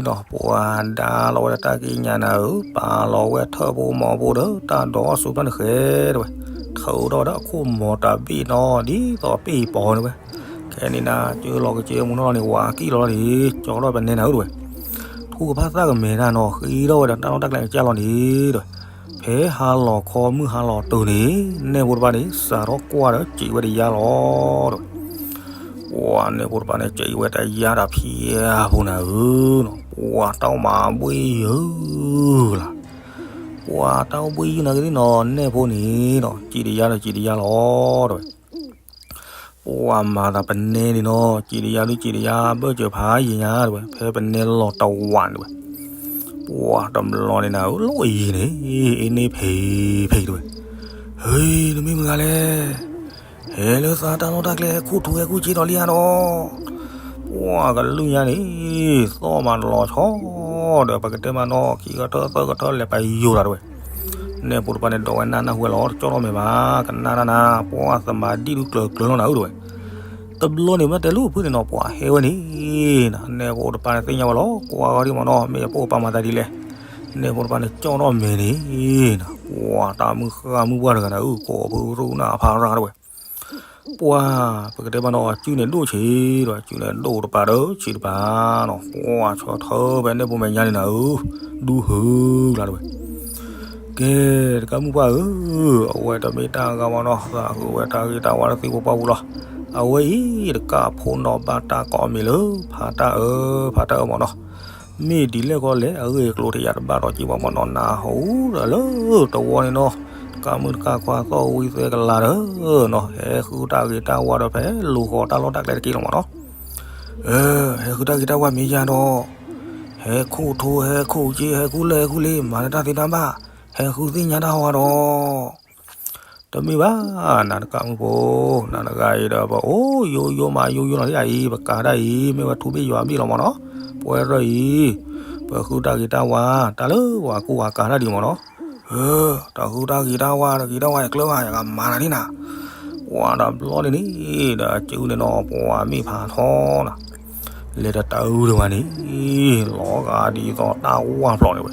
ၤ, ပှၤဒါလီၤဝဲဒၣ်တၢ်ကံးညာ်နၤဧၢ, ပာ်လီၤဝဲထၢၣ်ဖိမီၤဖိဒီး တၢ်ဒိးအီၣ်ဆူဖျၢၣ်န့ၣ်ဃဲတဝဲ, ထုးထီၣ်ဝဲဒၣ်အခိၣ်မီၤတၢ်ဘ့ၣ်နီၤ ဒ်သိးပ့ၢ်ပီၤန့ၣ်ဝဲ, ခဲန့ၣ်နၤ ကၢလီၤကစၢမူထီၣ်လီၤန့ၣ် ဝၤကံၣ်လီၤလီၤန့ၣ် ကၠီထီၣ်ပနဲနၤဧၢတဝဲ, ထူကဖၣ်သၣ်ကမဲာ်တၢ်နီၤ ဃ့ထီၣ်ဝဲဒီးတၢ်လီၢ်တၢ်ကျဲကစၢ်လီၤန့ၣ်တဝဲ, ဖဲဟါလီၤခီမုၢ်ဟါလီၤတုၤန့ၣ် နဲၣ်ဖိတပၤန့ၣ် စးထီၣ်ကွၢ်ဒီးစံးဝဲတယါလီၤတဝဲ ပှၤနဲၣ်ဖိတပၤန့ၣ် စံးဝဲတယါတၢ်ဖံးအါဖိနၤဧၢနီၤ, ပှၤတၢ်အိၣ်မးဘှ့ၣ်ယုၢ်လၢ်, ပှၤတၢ်အိၣ်ဘှ့ၣ်ယုၢ်နၤက့ၤနီၤ နဲၣ်ဖိန့ၣ်နီၤ စံးတယါဒီးစံးတယါလီၤတဝဲ, ပှၤမၤသးပနဲန့ၣ်နီၤ စံးတယါဒုးစံးတယါ ဘၢၣ်စၢၤဖးယံာ်ညါတဝဲ ဖဲပနဲလီၤတဝးန့ၣ်တဝဲ ပှၤတဘျီန့ၣ်နၤဧၢ လီၤအံၤန့ၣ် အ့န့ၣ်ဖံးဖံးတဝဲ, ဟ့ နမ့ၢ်မုၢ်ဂၤလဲၣ်, ဟဲလၢသးတၢ်လီၢ်တၢ်ကျဲ ဟဲခူၣ်ထူဟဲခူၣ်စ့ဒီးလံဧါနီၤ, ပှၤကလုၢ်ညါန့ၣ် သီၣ်မးတလီၤဆီဒီး ပကတဲမးနီၤ ခံကထၢသၢကထၢလဲၤပယိၤတၢ်တဝဲ, နဲၣ်ဖိတပၤန့ၣ် ဒိးဝဲနၢ်နၢ်ဟူဝဲလီၤ တကၠီထီၣ်မဲာ်ဘၣ် ကနၣ်တၢ်နၤ ပှၤသမၣ်ဒံၣ်ဒုးကျၢၤကျၢၤလီၤနၤဧၢတဝဲ တဘျီန့ၣ် မ့ၢ်တဲလၢဖုန့ၣ်နီၤ ပှၤဟဲဝဲန့ၣ်, နဲၣ်ဖိတပၤန့ၣ်သ့ၣ်ညါဝဲလီၤ ကွၢ်ဂီၤဒံးမးနီၤ မ့ၢ်ယပိၢ်ပာ်မၤသးဒ်လဲၣ်, နဲၣ်ဖိတပၤန့ၣ် ကၠီထီၣ်မဲာ်န့ၣ်နီၤ ပှၤတၢ်မုၢ်ဃၢ်မုၢ်ပှၢ်တဂၤနၤဧၢ ကိးဖုရူနၢ်ဖးရၣ်တဝဲ, ပှၤ ပကတဲမးနီၤ စုန့ၣ်ဒိၣ်ဆံးဒီး စုန့ၣ်ဒိၣ်တပၤဒီးဆံးတပၤနီၤ ပှၤဆီၣ်ထၢဖဲနဲၣ်ဖိမဲာ်ညါန့ၣ်နၤဧၢ, ဒူဟၢကျါတဝဲ ကဲ တကးမုၣ်ပှၢ်ဧၢ, အဝဲတမ့ၢ်တၢ်ဂၤမးနီၤ သးဃုဝဲတၢ်ဂ့ၤတၢ်ဝါလၢသံၣ်ဖိပှၢ်ပူၤလီၤ. အဝဲအံၤ တကးဖိနီၣ်ဘၣ်တၢ်ကိးမံၤလၢ ဖးတၢ်အၢ ဖးတၢ်အၢမးနီၤ. မ့ၢ်ဒ်လဲၣ်ကီလဲၣ် အဂ့ၢ်အကျိၤတယာ်တဘၣ်ဒီးက့ၤဘၣ်မးနီၤ နၢ်ဟူဒီးလၢတဝီန့ၣ်နီၤ တကးမုၣ်တကးခွါသီၣ်ဝံသဲကလၤဒီးနီၤ ဟဲဃုတၢ်ဂ့ၤတၢ်ဝါဒီးဖဲလူၤဃီၤတၢ်လီၢ်တၢ်ကျဲတက့ၢ်လီၤမးနီၤ. ဟဲဃုတၢ်ဂ့ၤတၢ်ဝါမ့ၢ်ယါဒီး ဟဲခူၣ်ထူ ဟဲခူၣ်စ့ ဟဲခူၣ်လၢဟဲခူၣ်လ့ မၤလၢတၢ်သ့တၢ်ဘၣ် ဟဲဃုသ့ၣ်ညါတၢ်ဟီဒီး တမ့ၢ်ဘၣ် နၤတကးမုၣ်ဖိ နၤတဂၤအံၤဒီး ပအိၣ်ယိယိမးယိယိလီၤလံအံၤ ပကၤတၢ်အံၤ မ့ၢ်ဝဲထူဘ့ၣ်ယွၤဘ့ၣ်လီၤမးနီၤ. ပဝဲရၢၢ်အံၤ ပဃုတၢ်ဂ့ၤတၢ်ဝါ တၢ်လၢပှၤကူပှၤကၤတၢ်ဒံးမးနီၤ. တၢ်ဃုတၢ်ဂ့ၤတၢ်ဝါ တဂ့ၤတၢ်ဝါ ယကျၢၤဘၣ် ယကမၤနၤလံနၤ. ပှၤတဘျီန့ၣ်န့ၣ် ဒီးစုန့ၣ်နီၤ ပှၤမ့ၢ်ဖးထီနၤ လဲၤတတၢ်အုးတဝဲန့ၣ် လီၤဂာ်ဒ်သိးတၢ်ဝၢ်ဖျိးန့ၣ်ဝဲ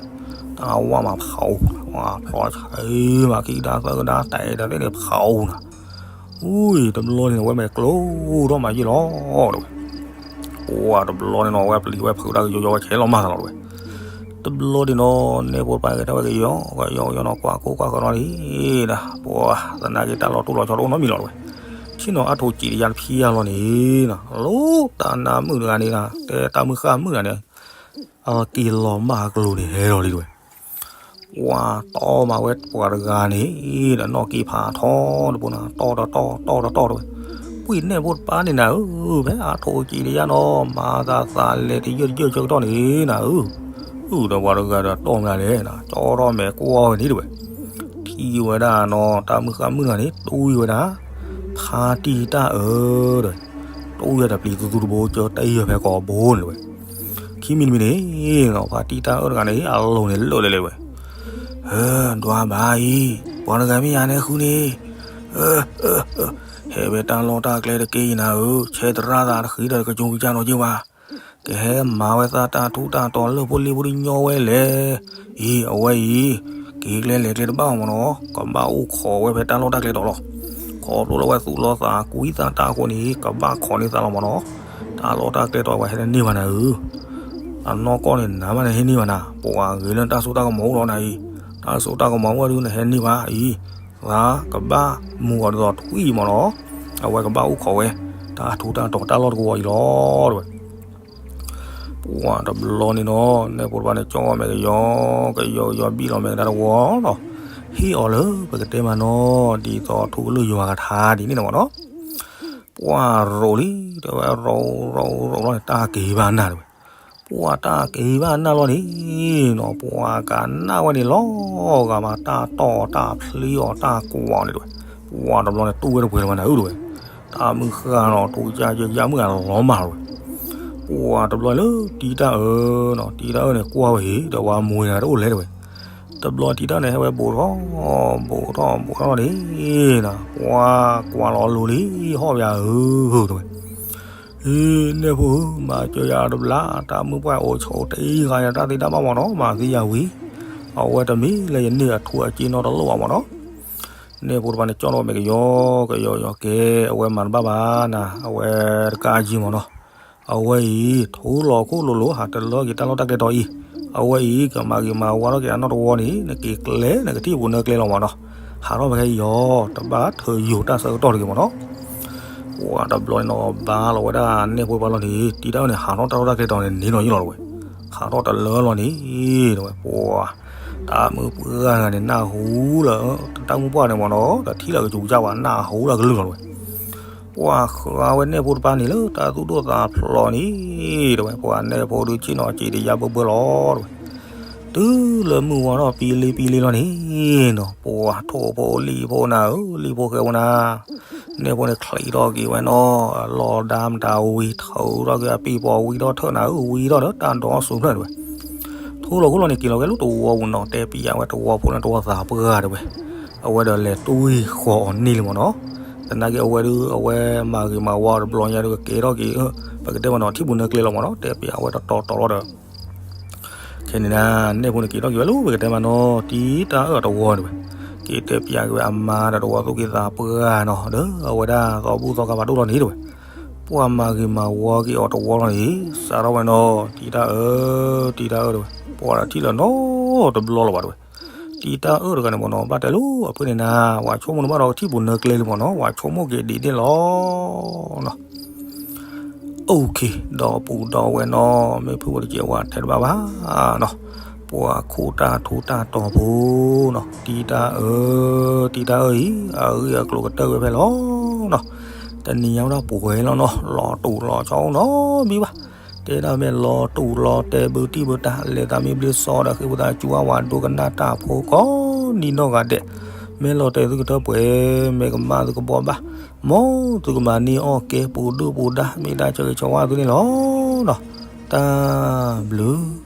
တၢ်ဝၢ်မးဖးအူ ဝၢ်ဖျိးဆံးမး ခံကဒါသၢကဒါ တဲာ်ဒီးသ့ၣ်န့ၣ်ဖးအူနၤ. အူ တဘျီန့ၣ် အဝဲမဲာ်ကျိထီၣ်မးယ့ၢ်လီၤ တဲဝဲ. ပှၤတဘျီန့ၣ်နီၤ အဝဲပျံၤဝဲဖုးတၢ်ကယီယီဝဲခဲလီၤမးသးလီၤ တဲဝဲ. တဘျီန့ၣ်နီၤ နဲၣ်ဖိတပၤဂဲၤထီၣ်ဝဲကယီကယီကယီနီၤ ကွၢ်ကိၢ်ကွၢ်ဃီနီၤလံ ဒၣ် ပှၤသနာ်က့တၢ်လီၤတိၢ်လီၤဆီတအိၣ်နီတမံၤလီၤ တဲဝဲ. ဆ့ၣ်နီၤအါထီၣ်စံးတယါတဖံးယါလီၤန့ၣ်နီၤ လိၣ်တၢ်နါမုၣ်တဂၤန့ၣ် တဲတၢ်မုၢ်ဃၢ်မုၣ်တဂၤန့ၣ် အက့ၤလီၤမၢ်အကျိၤန့ၣ်ဟဲလီၤလံ တဲဝဲ. ပှၤတီမၤဝဲပှၤတဂၤန့ၣ် ဒီးနီၢ်က့ဖးထီတဘိနၤ တီတတီတီတတီတဝဲ, ကွံာ်နဲၣ်ဖိတပၤန့ၣ်နၤဧၢ, ဖဲအါထိၣ်က့ၤတယါနီၤ မၤသးသးလဲၤတယၢၢ်တယၢၢ်ဆၢကတီၢ်န့ၣ်နၤဧၢ, အုၣ်ဒီးပှၤတဂၤဒီးတီမနုၤလဲၣ်နၤ ကၠီထီၣ်မဲာ်ကွၢ်ဝဲန့ၣ်တဝဲ, ထံၣ်ဝဲဒၣ်နီၤ တၢ်မုၢ်ဃၢ်မုၢ်နၤန့ၣ် တူၢ်ဝဲဒၣ် ဖါတံၢ်တၢ်အၢဒီး တူၢ်ဝဲတၢ်ပျံၤသူသူတဘိ ကၢတၢ်အၢဖဲကီးဘိန့ၣ်တဝဲ, ခံမံၤတမံၤန့ၣ်နီၤ ဖါတံၢ်တၢ်အၢတဂၤန့ၣ် အလိၤန့ၣ်လၢာ်လဲၣ်လဲၣ်ဝဲ, ဒွးဘၣ်အံၤ ပှၤတဂၤမ့ၢ်ယၤနဲဃုန့ၣ်, ဟဲဝဲတၢ်လီၢ်တၢ်ကျဲတက့ၢ်အံၤနၤဧၢ, ဆဲးသရၣ်သးတဃံဒီးတကစူၤကစၢ်နီၤက့ၤဘၣ်, ကဟဲမၤဝဲသးတၢ်ထူးတၢ်တီၤလၢဖိလံၤဖိတညီဝဲလဲၣ်, အံၤ အဝဲအံၤ က့ၤကျဲလဲၤကျဲတဘၣ်အီၤမ့ၢ်နီၤ ကဘၣ်အိၣ်ခိးဝဲဖဲတၢ်လီၢ်တၢ်ကျဲတီၤလီၤ, ခီဖျိလၢဝဲသူၣ်လီၤသးကွံသးတၢ်အဃိန့ၣ် ကဘၣ်ခိးန့ၢ်သးလီၤမ့ၢ်နီၤ, တၢ်လီၢ်တၢ်ကျဲတီၤဝဲဟဲတန့ၢ်ဘၣ်နၤဧၢ အနီၢ်ကီၢ်န့ၣ် နၤမးနဟဲန့ၢ်ဘၣ်နၤ, ပှၤဂ့ၤလၢတၢ်စိတၢ်ကမီၤအိၣ်လီၤနၤအံၤ, တၢ်စိတၢ်ကမီၤအိၣ်ဝဲဒုးနဟဲန့ၢ်ဘၣ်အံၤ, သးကဘၣ်မူအီၤဒ်သိးထွံၣ်မ့ၢ်နီၤ, အဝဲကဘၣ်အိၣ်ခိးဝဲ တၢ်ထူးတၢ်တီၤတၢ်လီၢ်တကဝီၤအံၤလီၤတဝဲ, ပှၤတဘျီန့ၣ်နီၤ နဲၣ်ဖိတဖၣ်န့ၣ် ကၠီမဲာ်ကယီ ကယီကယီဘံၣ်လီၤမဲာ်ကဒါတဝီလီၤ, ဟ့ၣ်အီၤလၢပကတဲမးနီၤ ဒ်သိးထူကလုၢ်ယွၤကထါဒ်န့ၣ်န့ၣ်မ့ၢ်နီၤ, ပှၤရိးလံ တဲဝဲရိးရိးရိးလီၤန့ၣ် တၢ်က့ၤဘၣ်နၢ်တဝဲ, ပှၤတၢ်က့ၤဘၣ်နၢ်လီၤန့ၣ်နီၤ ပှၤကနၣ်ဝဲန့ၣ်လီၤဂာ်မး တၢ်တီၢ်အီၤတၢ်ဖျံအီၤတၢ်ကွၢ်အီၤန့ၣ်တဝဲ, ပှၤတဘျီန့ၣ်တူၢ်ဝဲတပှဲၤလီၤမးနၤဧၢတဝဲ, တၢ်မုၢ်ဃၢ်နီၤ ထူကစၢ်ယၢကစၢ်မုၢ်ဂၤလီၤမးတဝဲ, ပှၤတဘျီလၢတံၤတၢ်အၢနီၤ တံၤတၢ်အၢန့ၣ်ကွၢ်ဝဲဟ့ၣ် ဒီးပှၤမူၤနၤတအိၣ်လဲၣ်တဝဲ, တဘျီတံၤတၢ်န့ၣ် ဟဲဝဲဘူးထီၣ် ဘူးထီၣ်ဘူးထီၣ်လီၤန့ၣ်နီၤ ပှၤကွၢ်လီၤလိၤလံ ဟီၣ်ဘၣ်ဧၢတဝဲ, အ့ နဲၣ်ဖိဧၢ မၤစၢၤယၤတဘျီ တၢ်မုၢ်ပှၢ်အိၣ်ဆိးတအံၤဂၤယၤတၢ်သ့တၢ်ဘၣ်မ့ၢ်နီၤ မၤသံယၤဝံၤ, အဝဲတမ့ၢ်လၢယန့ၢ်အထူအစ့နီတလိၣ်ဘၣ်မ့ၢ်နီၤ, နဲၣ်ဖိတဖၣ်န့ၣ် ကၠီထီၣ်မဲာ်ကယီ ကယီကယီကဲ အဝဲမၤတဘၣ်ဘၣ်နၤ အဝဲတကးအယံၤမ့ၢ်နီၤ, အဝဲအံၤ ထိလီၤခိၣ်လိၤလိၤ ဟးတလၢက့ၤတၢ်လီၢ်တၢ်ကျဲတီၤအံၤ, အဝဲအံၤ ကမၤဂ့ၤမၤဝါထီၣ်က့ၤအနီၢ်တဝီန့ၣ် နက့ၤကျဲ နကထံၣ်ပူၤနၢကျဲလီၤမ့ၢ်နီၤ, ဟးထီၣ်ဖဲခဲအံၤအီၤ တဘၣ်ထၢယိာ်တၢ်ဆၢကတီၢ်တဂ့ၤမ့ၢ်နီၤ, ပှၤတဘျီန့ၣ်နီၤ ဘါလီၤဝဲဒၣ်နဲၣ်ဖိတဖၣ်လီၤန့ၣ် တံၤတၢ်အၢန့ၣ် ဟးထီၣ်တၢ်လီၢ်တၢ်ကျဲတီၤန့ၣ် န့ၢ်လီၤယံၤလီၤတဝဲ, ဟးထီၣ်တလၢလီၤန့ၣ် တဝဲ ပှၤ တၢ်မုၢ်ပှၢ်တဂၤန့ၣ် နၢ်ဟူလၢ တၢ်မုၢ်ပှၢ်န့ၣ်မ့ၢ်နီၤ တထံၣ်လၢကစူၤကစၢ်ဘၣ် နၢ်ဟူလၢကလုၢ်လီၤတဝဲ, ပှၤဃးဝဲနဲၣ်ဖိတဖၣ်န့ၣ်လၢတၢ်သူၣ်ဒိၣ်သးဖျိးန့ၣ် တဝဲ ပှၤနဲၣ်ဖိဒုးဆ့ၣ်နီၤစံးတယါဘၢဘၢလီၤတဝဲ, တုၤလၢမုၢ်ဝါထီၣ်ပံလံပံလံလီၤန့ၣ်နီၤ ပှၤထိၣ်ဖိလံၣ်ဖိနၤဧၢ လံၣ်ဖိဃဲဖိနၤ နဲၣ်ဖိန့ၣ်ချံးထီၣ်က့ၤဝဲနီၤ လီၤဒါမတၤဝံၤ ထုးထီၣ်က့ၤအပံၤပီၤဝံထီၣ်ထၢၣ်နၤဧၢ ဝံထီၣ်ဒီးတၢ်ဒီးဆူၣ်ဖျၢၣ်တဝဲ, ထိလီၤခိၣ်လီၤန့ၣ် က့ၤလီၤဝဲလၢတဝီပူၤနီၤ တဲပျးဝဲတဝီဖိန့ၣ်တဝီသးပှၢ်တဝဲ, အဝဲဒီးလဲၤတွံၢ်ဃီၤအီၤန့ၢ်လံမ့ၢ်နီၤ, သနာ်က့အဝဲဒုး အဝဲမၤဂ့ၤမၤဝါအီၤတဘျီညါဒုးကကဲထီၣ်က့ၤ ပကတဲမ့ၢ်နီၤ ထံၣ်ပူၤနၢကျဲလီၤမ့ၢ်နီၤ တဲပျးဝဲတတီၤတီၤလီၤဒီး ခဲန့ၣ်နၤ နဲၣ်ဖိန့ၣ်က့ၤထီၣ်က့ၤဝဲလၢပကတဲမ့ၢ်နီၤ တံၤတၢ်အၢၣ်တဝီန့ၣ်ဝဲ, က့ၤတဲပျးက့ၤဝဲအမါဒီးတဝီသူၣ်က့သးပှၢ်နီၤဒီး အဝဲဒၣ်သီဘူၣ်သီခါဖးဒိၣ်လီၤန့ၣ်တဝဲ, ပှၤမၤဂ့ၤမၤဝါက့ၤအီၤတဝီလီၤန့ၣ် စးထီၣ်ဝဲနီၤ တံၤတၢ်အၢ တံၤတၢ်အၢတဝဲ, ပှၤဒီးထံၣ်လၢနီတဘျီလီၤဘၣ်တဝဲ, တံၤတၢ်အၢတဂၤန့ၣ်မ့ၢ်နီၤ ဘၣ်တဲလိာ်အဖုန့ၣ်နၤ ပှၤဆိကမိၣ်န့ၣ်ဘၣ်ဒီးကထံၣ်ပူၤနၢကျဲလံမ့ၢ်နီၤ ပှၤဆိကမိၣ်က့ၤဒ်န့ၣ်လီၤနီၤ OK ဒီးပူၤဒီးဝဲၢ်နီၤ မ့ၢ်ဖုဝဲတကဲဝဲထဲတဘၣ်ဘၣ်နီၤ, ပှၤခိၣ်တၢ်ထူးတၢ်တီၤဖိနီၤ တံၤတၢ်အၢ တံၤတၢ်အၢအံၤ အဂ့ၢ်အကျိၤကတၢၢ်ဝဲဖဲလီၤနီၤ, တနံၤညါဝဲဒၣ်ပှဲၤလီၤနီၤ လီၤတူာ်လီၤဆီနီတမံၤဘၣ်, တဲဒၣ်မ့ၢ်လီၤတူာ်လီၤတဲာ်ဘုတံၢ်ဘုတၢ် လဲၤသးမ့ၢ်ဘျ့စီဒီးဃ့ဝံသးစူၤ အဝဲဒိကနၣ်တၢ်ဖိကိးနံၤနီၢ်ဂၤဒဲး, မ့ၢ်လီၤတဲာ်သုကတၢၢ်ပှဲၤ မ့ၢ်ကမၣ်သုကဘီဘၣ် မ်သုကမၤန့ၢ်အီၣ်ကဲပူၤဒုၣ်ပူၤဒါ မ့ၢ်တၢ်ဆၢဂ့ၤဆၢဝါသုန့ၣ်လီၤနီၤ, တၢ်ဘျုး